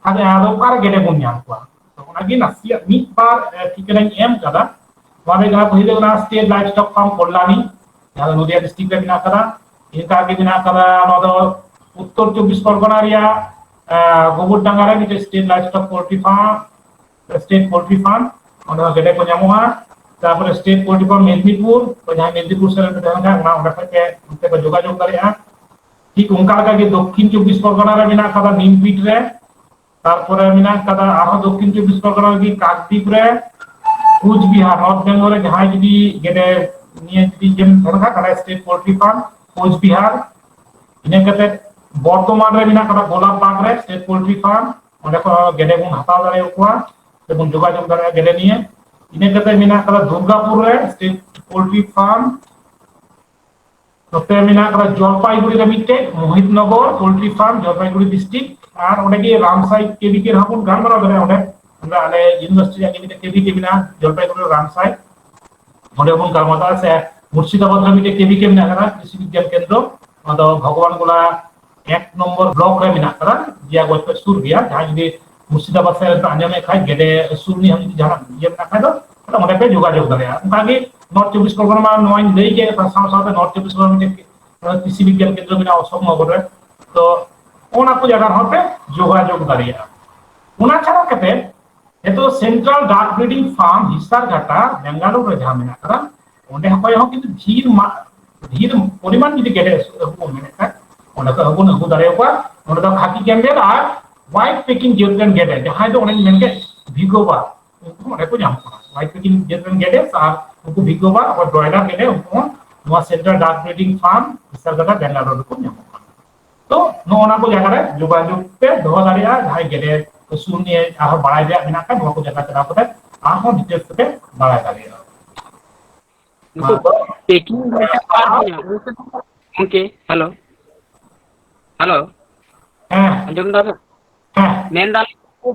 ᱟᱫᱚ ᱟᱫᱚ ᱚᱠᱟᱨᱮ ᱜᱮᱰᱮ ᱵᱚᱱ ᱧᱟᱢ ᱠᱚᱣᱟ? ᱛᱚ ᱚᱱᱟᱜᱮ ᱱᱟᱥᱮᱭᱟᱜ ᱢᱤᱫ ᱵᱟᱨ ᱴᱷᱤᱠᱟᱹᱱᱟᱧ ᱮᱢ ᱠᱟᱫᱟ᱾ ᱱᱚᱣᱟ ᱫᱚ ᱦᱩᱭᱩᱜ ᱠᱟᱱᱟ, ᱯᱟᱹᱦᱤᱞ ᱫᱚ ᱦᱩᱭᱩᱜ ᱠᱟᱱᱟ state live stock farm Kalyani, ᱡᱟᱦᱟᱸ ᱫᱚ ᱱᱚᱫᱤᱭᱟ ᱰᱤᱥᱴᱨᱤᱠᱴ ᱨᱮ ᱢᱮᱱᱟᱜ ᱠᱟᱫᱟ᱾ ᱤᱱᱠᱟ ᱜᱮ ᱢᱮᱱᱟᱜ ᱠᱟᱫᱟ ᱱᱚᱣᱟ ᱫᱚ ᱩᱛᱛᱚᱨ ᱪᱚᱵᱵᱤᱥ ᱯᱚᱨᱜᱚᱱᱟ ᱨᱮᱭᱟᱜ ᱜᱚᱵᱚᱨᱰᱟᱝᱜᱟ ᱨᱮ ᱢᱤᱫᱴᱮᱡ state live stock poultry farm, state poultry farm, ᱚᱸᱰᱮ ᱦᱚᱸ ᱜᱮᱰᱮ ᱠᱚ ᱧᱟᱢᱚᱜᱼᱟ᱾ ᱛᱟᱨᱯᱚᱨᱮ ᱥᱴᱮᱴ ᱯᱳᱞᱴᱨᱤ ᱯᱷᱟᱨᱢ ᱢᱮᱫᱽᱱᱤᱯᱩᱨ, ᱡᱟᱦᱟᱸᱭ ᱢᱮᱫᱽᱱᱤᱯᱩᱨ ᱥᱮᱫ ᱨᱮ ᱛᱟᱦᱮᱱ ᱠᱷᱟᱱ ᱚᱱᱟ ᱚᱸᱰᱮ ᱠᱷᱚᱱ ᱯᱮ ᱚᱱᱛᱮ ᱯᱮ ᱡᱳᱜᱟᱡᱳᱜᱽ ᱫᱟᱲᱮᱭᱟᱜᱼᱟ᱾ ᱴᱷᱤᱠ ᱚᱱᱠᱟ ᱞᱮᱠᱟ ᱜᱮ ᱫᱚᱠᱠᱷᱤᱱ ᱪᱚᱵᱵᱤᱥ ᱯᱚᱨᱜᱚᱱᱟ ᱨᱮ ᱢᱮᱱᱟᱜ ᱠᱟᱫᱟ ᱱᱤᱢᱯᱤᱴ ᱨᱮ, ᱛᱟᱨᱯᱚᱨᱮ ᱢᱮᱱᱟᱜ ᱠᱟᱫᱟ ᱟᱨᱦᱚᱸ ᱫᱚᱠᱠᱷᱤᱱ ᱪᱚᱵᱵᱤᱥ ᱯᱚᱨᱜᱚᱱᱟ ᱨᱮᱜᱮ ᱠᱟᱠᱫᱤᱯ ᱨᱮ, ᱠᱳᱪᱵᱤᱦᱟᱨ, ᱱᱚᱨᱛᱷ ᱵᱮᱝᱜᱚᱞ ᱨᱮ ᱡᱟᱦᱟᱸᱭ ᱡᱩᱫᱤ ᱜᱮᱰᱮ ᱱᱤᱭᱟᱹ ᱡᱩᱫᱤ ᱡᱮᱢ ᱫᱷᱚᱨᱚ ᱠᱷᱟᱱ ᱛᱟᱦᱞᱮ ᱥᱴᱮᱴ ᱯᱳᱞᱴᱨᱤ ᱯᱷᱟᱨᱢ ᱠᱳᱪᱵᱤᱦᱟᱨ᱾ ᱤᱱᱟᱹ ᱠᱟᱛᱮ ᱵᱚᱨᱫᱷᱚᱢᱟᱱ ᱨᱮ ᱢᱮᱱᱟᱜ ᱠᱟᱫᱟ ᱜᱳᱞᱟᱯᱵᱟᱜᱽ ᱨᱮ ᱥᱴᱮᱴ ᱯᱳᱞᱴᱨᱤ ᱯᱷᱟᱨᱢ, ᱚᱸᱰᱮ ᱠᱷᱚᱱ ᱜᱮᱰᱮ ᱵᱚᱱ ᱦᱟᱛᱟᱣ ᱫᱟᱲᱮᱭᱟᱠᱚᱣᱟ ᱥᱮᱵᱚᱱ ᱡᱳᱜᱟᱡᱳᱜᱽ ᱫᱟᱲᱮᱭᱟᱜᱼᱟ ᱜᱮᱰᱮ ᱱᱤᱭᱮ᱾ ᱤᱱᱟᱹ ᱠᱟᱛᱮ ᱢᱮᱱᱟᱜ ᱠᱟᱫᱟ ᱫᱩᱨᱜᱟᱯᱩᱨ ᱨᱮ ᱥᱴᱮᱴ ᱯᱳᱞᱴᱨᱤ ᱯᱷᱟᱨᱢ, ᱱᱚᱛᱮ ᱢᱮᱱᱟᱜ ᱠᱟᱫᱟ ᱡᱚᱞᱯᱟᱭᱜᱩᱲᱤ ᱨᱮ ᱢᱤᱫᱴᱮᱡ, ᱢᱳᱦᱤᱛᱱᱚᱜᱚᱨ ᱯᱳᱞᱴᱨᱤ ᱯᱷᱟᱨᱢ, ᱡᱚᱞᱯᱟᱭᱜᱩᱲᱤ ᱰᱤᱥᱴᱨᱤᱠᱴ, ᱟᱨ ᱚᱸᱰᱮ ᱜᱮ ᱨᱟᱢᱥᱟᱭ ᱠᱮᱵᱤᱠᱮ ᱨᱮᱦᱚᱸ ᱵᱚᱱ ᱜᱟᱞᱢᱟᱨᱟᱣ ᱫᱟᱲᱮᱭᱟᱜᱼᱟ᱾ ᱚᱸᱰᱮ ᱚᱸᱰᱮ ᱟᱞᱮ ᱤᱭᱩᱱᱤᱵᱷᱟᱨᱥᱤᱴᱤ ᱨᱮᱭᱟᱜ ᱜᱮ ᱢᱤᱫᱴᱮᱡ ᱠᱮᱵᱤᱠᱮ ᱢᱮᱱᱟᱜᱼᱟ ᱡᱚᱞᱯᱟᱭᱜᱩᱲᱤ ᱨᱟᱢᱥᱟᱭ, ᱚᱸᱰᱮ ᱵᱚᱱ ᱜᱟᱞᱢᱟᱨᱟᱣ ᱫᱟᱲᱮᱭᱟᱜᱼᱟ᱾ ᱥᱮ ᱢᱩᱨᱥᱤᱫᱟᱵᱟᱫᱽ ᱨᱮ ᱢᱤᱫᱴᱮᱡ ᱠᱮᱵᱤᱠᱮ ᱢᱮᱱᱟᱜ ᱠᱟᱫᱟ ᱠᱨᱤᱥᱤ ᱵᱤᱜᱽᱜᱟᱱ ᱠᱮᱱᱫᱨᱚ, ᱚᱱᱟ ᱫᱚ ᱵᱷᱚᱜᱚᱵᱟᱱ ᱜᱳᱞᱟ ᱮᱠ ᱱᱚᱢᱵᱚᱨ ᱵᱞᱚᱠ ᱨᱮ ᱢᱮᱱᱟᱜ ᱠᱟᱫᱟ, ᱡᱤᱭᱟᱜᱚᱸᱡᱽ ᱠᱷᱚᱱ ᱥᱩᱨ ᱜᱮᱭᱟ᱾ ᱡᱟᱦᱟᱸᱭ ᱡᱩᱫᱤ ᱢᱩᱨᱥᱤᱫᱟᱵᱟᱫᱽ ᱥᱮᱫ ᱨᱮ ᱟᱸᱡᱚᱢᱮᱫ ᱠᱷᱟᱡ, ᱜᱮᱰᱮ ᱟᱹᱥᱩᱞ ᱱᱤᱭᱮ ᱦᱚᱸ ᱡᱩᱫᱤ ᱡᱟᱦᱟᱱᱟᱜ ᱤᱭᱟᱹ ᱢᱮᱱᱟᱜ ᱠᱷᱟᱡ ᱫᱚ, ᱛᱟᱦᱞᱮ ᱚᱸᱰᱮ ᱯᱮ ᱡᱳᱜᱟᱡᱳᱜᱽ ᱫᱟᱲᱮᱭᱟᱜᱼᱟ᱾ ᱚᱱᱠᱟᱜᱮ ᱱᱚᱨᱛᱷ ᱪᱚᱵᱵᱤᱥ ᱯᱚᱨᱜᱚᱱᱟ ᱢᱟ ᱱᱚᱣᱟᱧ ᱞᱟᱹᱭ ᱠᱮᱫ, ᱥᱟᱶ ᱥᱟᱶᱛᱮ ᱱᱚᱨᱛᱷ ᱪᱚᱵᱵᱤᱥ ᱯᱚᱨᱜᱚᱱᱟ ᱢᱤᱫᱴᱮᱱ ᱠᱨᱤᱥᱤ ᱵᱤᱜᱽᱜᱟᱱ ᱠᱮᱱᱫᱨᱚ ᱢᱮᱱᱟᱜᱼᱟ ᱚᱥᱳᱠ ᱱᱚᱜᱚᱨ ᱨᱮ᱾ ᱛᱚ ᱚᱱᱟ ᱠᱚ ᱡᱟᱭᱜᱟ ᱨᱮᱦᱚᱸ ᱯᱮ ᱡᱳᱜᱟᱡᱳᱜᱽ ᱫᱟᱲᱮᱭᱟᱜᱼᱟ᱾ ᱚᱱᱟ ᱪᱷᱟᱲᱟ ᱠᱟᱛᱮ ᱱᱤᱛᱚᱜ ᱥᱮᱱᱴᱨᱟᱞ ᱰᱟᱠ ᱵᱨᱤᱰᱤᱝ ᱯᱷᱟᱨᱢ ᱦᱤᱥᱟᱨᱜᱷᱟᱴᱟ ᱵᱮᱝᱜᱟᱞᱩᱨᱩ ᱨᱮ ᱡᱟᱦᱟᱸ ᱢᱮᱱᱟᱜ ᱠᱟᱫᱟ, ᱚᱸᱰᱮ ᱠᱷᱚᱱ ᱦᱚᱸ ᱠᱤᱱᱛᱩ ᱰᱷᱮᱨ ᱢᱟ-, ᱰᱷᱮᱨ ᱯᱚᱨᱤᱢᱟᱱ ᱡᱩᱫᱤ ᱜᱮᱰᱮ ᱟᱹᱥᱩᱞ ᱟᱹᱜᱩ ᱵᱚᱱ ᱢᱮᱱᱮᱫ ᱠᱷᱟᱱ, ᱚᱸᱰᱮ ᱠᱷᱚᱱ ᱦᱚᱸᱵᱚᱱ ᱟᱹᱜᱩ ᱫᱟᱲᱮᱭᱟᱠᱚᱣᱟ᱾ ᱚᱸᱰᱮ ᱫᱚ ᱠᱷᱟᱹᱠᱤ ᱠᱮᱢᱵᱮᱞ ᱟᱨ ᱦᱳᱣᱟᱭᱤᱴ ᱯᱮᱠᱤᱝ ᱡᱟᱹᱛ ᱨᱮᱱ ᱜᱮᱰᱮ, ᱡᱟᱦᱟᱸᱭ ᱫᱚ ᱚᱱᱮᱧ ᱢᱮᱱ ᱠᱮᱫ ᱵᱷᱤᱜᱳᱵᱟ, ᱩᱱᱠᱩ ᱦᱚᱸ ᱚᱸᱰᱮ ᱠᱚ ᱧᱟᱢᱚᱜ ᱠᱟᱱᱟ᱾ ᱦᱳᱣᱟᱭᱤᱴ ᱯᱮᱠᱤᱝ ᱡᱟᱹᱛ ᱨᱮᱱ ᱜᱮᱰᱮ ᱟᱨ ᱩᱱᱠᱩ ᱵᱷᱤᱜᱳᱵᱟ, ᱚᱠᱚᱭ ᱵᱨᱚᱭᱞᱟᱨ ᱜᱮᱰᱮ, ᱩᱱᱠᱩ ᱦᱚᱸ ᱱᱚᱣᱟ ᱥᱮᱱᱴᱨᱟᱞ ᱰᱟᱠ ᱵᱨᱤᱰᱤᱝ ᱯᱷᱟᱨᱢ ᱦᱤᱥᱟᱨᱜᱷᱟᱴᱟ ᱵᱮᱝᱜᱟᱞᱩᱨᱩ ᱨᱮᱠᱚ ᱧᱟᱢᱚᱜ ᱠᱟᱱᱟ᱾ ᱛᱚ ᱱᱚᱜᱼᱚ ᱱᱟ ᱠᱚ ᱡᱟᱭᱜᱟ ᱨᱮ ᱡᱳᱜᱟᱡᱳᱜᱽ ᱯᱮ ᱫᱚᱦᱚ ᱫᱟᱲᱮᱭᱟᱜᱼᱟ᱾ ᱡᱟᱦᱟᱸᱭ ᱜᱮᱰᱮ ᱟᱹᱥᱩᱞ ᱱᱤᱭᱮ ᱟᱨᱦᱚᱸ ᱵᱟᱲᱟᱭ ᱨᱮᱭᱟᱜ ᱢᱮᱱᱟᱜ ᱠᱷᱟᱱ, ᱱᱚᱣᱟ ᱠᱚ ᱡᱟᱭᱜᱟ ᱪᱟᱞᱟᱣ ᱠᱟᱛᱮ ᱟᱨᱦᱚᱸ ᱰᱤᱴᱮᱞᱥ ᱠᱟᱛᱮ ᱵᱟᱲᱟᱭ ᱫᱟᱲᱮᱭᱟᱜᱼᱟ᱾ ᱱᱤᱛᱚᱜ ᱫᱚ ᱯᱮᱠᱤᱝ ᱜᱚᱢᱠᱮ, ᱦᱮᱞᱳ, ᱦᱮᱞᱳ, ᱦᱮᱸ, ᱟᱸᱡᱚᱢ ᱫᱟᱵᱮᱱ? ᱦᱮᱸ, ᱢᱮᱱ ᱫᱟᱞᱤᱧ,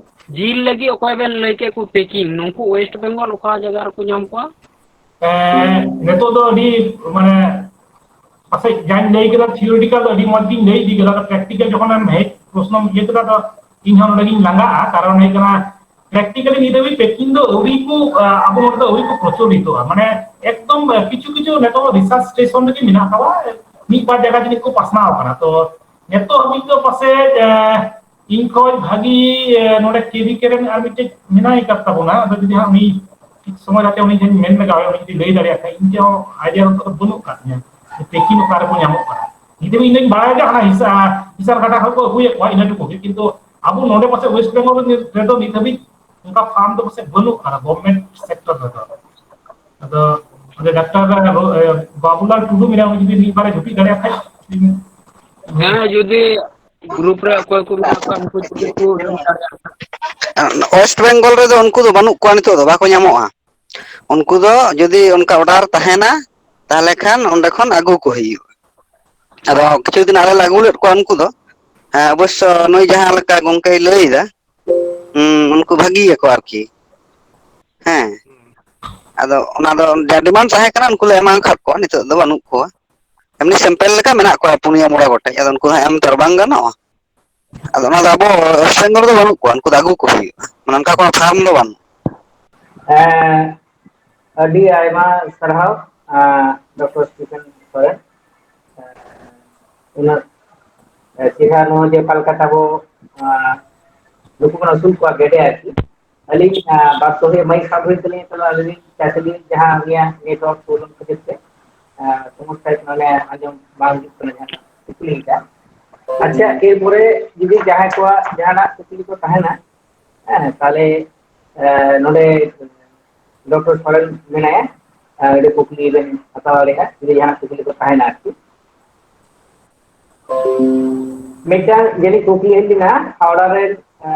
ᱡᱤᱞ ᱞᱟᱹᱜᱤᱫ ᱚᱠᱚᱭ ᱵᱮᱱ ᱞᱟᱹᱭ ᱠᱮᱫ ᱠᱚ ᱯᱮᱠᱤᱝ, ᱱᱩᱠᱩ ᱳᱭᱮᱥᱴ ᱵᱮᱝᱜᱚᱞ ᱚᱠᱟ ᱡᱟᱭᱜᱟ ᱨᱮᱠᱚ ᱧᱟᱢ ᱠᱚᱣᱟ? ᱮᱸ, ᱱᱤᱛᱚᱜ ᱫᱚ ᱟᱹᱰᱤ, ᱢᱟᱱᱮ, ᱯᱟᱥᱮᱡ ᱡᱟᱧ ᱞᱟᱹᱭ ᱠᱮᱫᱟ ᱛᱷᱤᱭᱳᱨᱤᱴᱤᱠᱟᱞ ᱫᱚ ᱟᱹᱰᱤ ᱢᱚᱡᱽ ᱜᱤᱧ ᱞᱟᱹᱭ ᱤᱫᱤ ᱠᱮᱫᱟ, ᱟᱫᱚ ᱯᱨᱮᱠᱴᱤᱠᱟᱞ ᱡᱚᱠᱷᱚᱱᱮᱢ ᱦᱮᱡ ᱯᱨᱚᱥᱱᱚᱢ ᱤᱭᱟᱹ ᱠᱮᱫᱟ, ᱟᱫᱚ ᱤᱧ ᱦᱚᱸ ᱱᱚᱰᱮ ᱜᱤᱧ ᱞᱟᱸᱜᱟᱜᱼᱟ᱾ ᱠᱟᱨᱚᱱ ᱦᱩᱭᱩᱜ ᱠᱟᱱᱟ, ᱯᱨᱮᱠᱴᱤᱠᱟᱞᱤ ᱱᱤᱛ ᱫᱷᱟᱹᱵᱤᱡ ᱯᱮᱠᱤᱝ ᱫᱚ ᱟᱹᱣᱨᱤ ᱠᱚ, ᱟᱸ, ᱟᱵᱚ ᱱᱚᱰᱮ ᱫᱚ ᱟᱹᱣᱨᱤ ᱠᱚ ᱯᱨᱚᱪᱚᱞᱤᱛᱚᱜᱼᱟ᱾ ᱢᱟᱱᱮ, ᱮᱠᱫᱚᱢ, ᱟᱸ, ᱠᱤᱪᱷᱩ ᱠᱤᱪᱷᱩ ᱱᱤᱛᱚᱜ ᱨᱤᱥᱟᱨᱪ ᱥᱴᱮᱥᱚᱱ ᱨᱮᱜᱮ ᱢᱮᱱᱟᱜ ᱟᱠᱟᱫᱟ, ᱢᱤᱫ ᱵᱟᱨ ᱡᱟᱭᱜᱟ ᱡᱟᱹᱱᱤᱡ ᱠᱚ ᱯᱟᱥᱱᱟᱣ ᱟᱠᱟᱱᱟ᱾ ᱛᱚ, ᱱᱤᱛᱚᱜ ᱦᱟᱹᱵᱤᱡ ᱫᱚ ᱯᱟᱥᱮᱡ, ᱟᱸ, ᱤᱧ ᱠᱷᱚᱱ ᱵᱷᱟᱹᱜᱤ, ᱟᱸ, ᱱᱚᱰᱮ ᱠᱮᱵᱷᱤᱠᱮ ᱨᱮᱱ ᱟᱨ ᱢᱤᱫᱴᱮᱡ ᱢᱮᱱᱟᱭ ᱟᱠᱟᱫ ᱛᱟᱵᱚᱱᱟ, ᱟᱫᱚ ᱡᱩᱫᱤ ᱦᱟᱸᱜ ᱩᱱᱤ ᱴᱷᱤᱠ ᱥᱚᱢᱚᱭ ᱨᱮ ᱩᱱᱤ ᱡᱩᱫᱤ ᱢᱮᱱ ᱞᱮᱜᱟ ᱦᱩᱭᱩᱜᱼᱟ, ᱩᱱᱤ ᱡᱩᱫᱤ ᱞᱟᱹᱭ ᱫᱟᱲᱮᱭᱟᱜ ᱠᱷᱟᱡ, ᱤᱧ ᱴᱷᱮᱱ ᱦᱚᱸ ᱟᱭᱰᱤᱭᱟ ᱚᱱᱠᱟ ᱫᱚ ᱵᱟᱹᱱᱩᱜ ᱟᱠᱟᱫ ᱛᱤᱧᱟᱹ ᱡᱮ ᱯᱮᱠᱤᱝ ᱚᱠᱟ ᱨᱮᱠᱚ ᱧᱟᱢᱚᱜ ᱠᱟᱱᱟ᱾ ᱡᱩᱫᱤ ᱤᱧ ᱫᱚᱧ ᱵᱟᱲᱟᱭᱟ ᱡᱮ ᱚᱱᱟ ᱦᱤᱥᱟ-, ᱦᱤᱥᱟᱨ ᱜᱟᱰᱟ ᱠᱷᱚᱱ ᱠᱚ ᱟᱹᱜᱩᱭᱮᱫ ᱠᱚᱣᱟ, ᱤᱱᱟᱹ ᱴᱩᱠᱩ ᱜᱮ᱾ ᱠᱤᱱᱛᱩ ᱟᱵᱚ ᱱᱚᱰᱮ ᱯᱟᱥᱮᱡ ᱳᱭᱮᱥᱴ ᱵᱮᱝᱜᱚᱞ ᱨᱮᱫᱚ ᱱᱤᱛ ᱦᱟᱹᱵᱤᱡ ᱚᱱᱠᱟ ᱯᱷᱟᱨᱢ ᱫᱚ ᱯᱟᱥᱮᱡ ᱵᱟᱹᱱᱩᱜ ᱟᱠᱟᱫᱟ ᱜᱚᱵᱷᱢᱮᱱᱴ ᱥᱮᱠᱴᱚᱨ ᱨᱮᱫᱚ᱾ ᱟᱫᱚ ᱚᱸᱰᱮ ᱰᱟᱠᱛᱟᱨ ᱵᱟᱵᱩᱞᱟᱞ ᱴᱩᱰᱩ ᱢᱮᱱᱟᱭᱟ, ᱩᱱᱤ ᱡᱩᱫᱤ ᱢᱤᱫ ᱵᱟᱨᱮ ᱡᱩᱴᱤᱡ ᱫᱟᱲᱮᱭᱟᱜ ᱠᱷᱟᱡ᱾ ᱦᱮᱸ, ᱡᱩᱫᱤ ᱜᱨᱩᱯ ᱨᱮ ᱚᱠᱚᱭ ᱠᱚ ᱢᱮᱱᱟᱜ ᱠᱚᱣᱟ, ᱩᱱᱠᱩ ᱡᱩᱫᱤ ᱠᱚ ᱮᱢ ᱫᱟᱲᱮᱭᱟᱜ ᱠᱷᱟᱱ᱾ ᱳᱭᱮᱥᱴ ᱵᱮᱝᱜᱚᱞ ᱨᱮᱫᱚ ᱩᱱᱠᱩ ᱫᱚ ᱵᱟᱹᱱᱩᱜ ᱠᱚᱣᱟ, ᱱᱤᱛᱚᱜ ᱫᱚ ᱵᱟᱠᱚ ᱧᱟᱢᱚᱜᱼᱟ᱾ ᱩᱱᱠᱩ ᱫᱚ ᱡᱩᱫᱤ ᱚᱱᱠᱟ ᱚᱰᱟᱨ ᱛᱟᱦᱮᱱᱟ, ᱛᱟᱦᱚᱞᱮ ᱠᱷᱟᱱ ᱚᱸᱰᱮ ᱠᱷᱚᱱ ᱟᱹᱜᱩ ᱠᱚ ᱦᱩᱭᱩᱜᱼᱟ᱾ ᱟᱫᱚ ᱠᱤᱪᱷᱩ ᱫᱤᱱ ᱟᱞᱮ ᱞᱮ ᱟᱹᱜᱩ ᱞᱮᱫ ᱠᱚᱣᱟ ᱩᱱᱠᱩ ᱫᱚ᱾ ᱦᱮᱸ, ᱚᱵᱚᱥᱥᱚ ᱱᱩᱭ ᱡᱟᱦᱟᱸ ᱞᱮᱠᱟ ᱜᱚᱝᱠᱮᱭ ᱞᱟᱹᱭ ᱮᱫᱟ, ᱦᱩᱸ, ᱩᱱᱠᱩ ᱵᱷᱟᱹᱜᱤ ᱜᱮᱭᱟ ᱠᱚ ᱟᱨᱠᱤ᱾ ᱦᱮᱸ, ᱟᱫᱚ ᱚᱱᱟ ᱫᱚ ᱡᱟ ᱰᱤᱢᱟᱱᱰ ᱛᱟᱦᱮᱸ ᱠᱟᱱᱟ, ᱩᱱᱠᱩ ᱞᱮ ᱮᱢᱟ ᱟᱠᱟᱫ ᱠᱚᱣᱟ, ᱱᱤᱛᱚᱜ ᱫᱚ ᱵᱟᱹᱱᱩᱜ ᱠᱚᱣᱟ᱾ ᱮᱢᱱᱤ ᱥᱮᱢᱯᱮᱞ ᱞᱮᱠᱟ ᱢᱮᱱᱟᱜ ᱠᱚᱣᱟ ᱯᱩᱱᱭᱟᱹ ᱢᱚᱬᱮ ᱜᱚᱴᱮᱡ, ᱟᱫᱚ ᱩᱱᱠᱩ ᱫᱚ ᱦᱟᱸᱜ ᱮᱢ ᱛᱚ ᱟᱨ ᱵᱟᱝ ᱜᱟᱱᱚᱜᱼᱟ᱾ ᱟᱫᱚ ᱚᱱᱟ ᱫᱚ ᱟᱵᱚ ᱳᱭᱮᱥᱴ ᱵᱮᱝᱜᱚᱞ ᱨᱮᱫᱚ ᱵᱟᱹᱱᱩᱜ ᱠᱚᱣᱟ, ᱩᱱᱠᱩ ᱫᱚ ᱟᱹᱜᱩ ᱠᱚ ᱦᱩᱭᱩᱜᱼᱟ, ᱢᱟᱱᱮ ᱚᱱᱠᱟ ᱠᱳᱱᱳ ᱯᱷᱟᱨᱢ ᱫᱚ ᱵᱟᱹᱱᱩᱜ᱾ ᱦᱮᱸ, ᱟᱹᱰᱤ ᱟᱭᱢᱟ ᱥᱟᱨᱦᱟᱣ, ᱟᱸ, ᱰᱚᱠᱴᱚᱨ ᱥᱴᱤᱯᱷᱮᱱ ᱥᱚᱨᱮᱱ᱾ ᱩᱱᱟᱹᱜ ᱪᱮᱦᱨᱟ ᱱᱚᱣᱟ ᱡᱮ ᱚᱠᱟ ᱞᱮᱠᱟ ᱛᱟᱵᱚ, ᱟᱸ, ᱱᱩᱠᱩ ᱵᱚᱱ ᱟᱹᱥᱩᱞ ᱠᱚᱣᱟ ᱜᱮᱰᱮ ᱟᱨᱠᱤ᱾ ᱟᱹᱞᱤᱧ, ᱟᱸ, ᱵᱟᱫᱽ ᱛᱚᱵᱮ ᱢᱟᱭᱤᱠ ᱥᱟᱵ ᱦᱩᱭ ᱛᱟᱹᱞᱤᱧᱟ, ᱛᱟᱦᱞᱮ ᱟᱹᱞᱤᱧ ᱪᱟᱹᱥᱤ ᱞᱤᱧ ᱡᱟᱦᱟᱸ ᱩᱱᱤᱭᱟᱜ ᱱᱮᱴᱣᱟᱨᱠ ᱯᱨᱚᱵᱞᱮᱢ ᱠᱷᱟᱹᱛᱤᱨ ᱛᱮ, ᱟᱸ, ᱥᱚᱢᱚᱥᱥᱟ ᱦᱩᱭᱩᱜ ᱠᱟᱱᱟ, ᱟᱸᱡᱚᱢ ᱵᱟᱝ ᱦᱤᱡᱩᱜ ᱠᱟᱱᱟ ᱡᱟᱦᱟᱸ ᱠᱩᱠᱞᱤ ᱞᱮᱠᱟ᱾ ᱟᱪᱪᱷᱟ, ᱮᱨᱯᱚᱨᱮ ᱡᱩᱫᱤ ᱡᱟᱦᱟᱸᱭ ᱠᱚᱣᱟᱜ ᱡᱟᱦᱟᱱᱟᱜ ᱠᱩᱠᱞᱤ ᱠᱚ ᱛᱟᱦᱮᱱᱟ, ᱦᱮᱸ, ᱛᱟᱦᱞᱮ, ᱮ, ᱱᱚᱰᱮ ᱰᱚᱠᱴᱚᱨ ᱥᱚᱨᱮᱱ ᱢᱮᱱᱟᱭᱟ, ᱮ, ᱚᱸᱰᱮ ᱠᱩᱠᱞᱤ ᱵᱮᱱ ᱦᱟᱛᱟᱣ ᱫᱟᱲᱮᱭᱟᱜᱼᱟ, ᱡᱩᱫᱤ ᱡᱟᱦᱟᱱᱟᱜ ᱠᱩᱠᱞᱤ ᱠᱚ ᱛᱟᱦᱮᱱᱟ ᱟᱨᱠᱤ᱾ ᱢᱤᱫᱴᱟᱝ ᱡᱟᱹᱱᱤᱡ ᱠᱩᱠᱞᱤ ᱦᱮᱡ ᱞᱮᱱᱟ, ᱦᱟᱣᱲᱟ ᱨᱮ,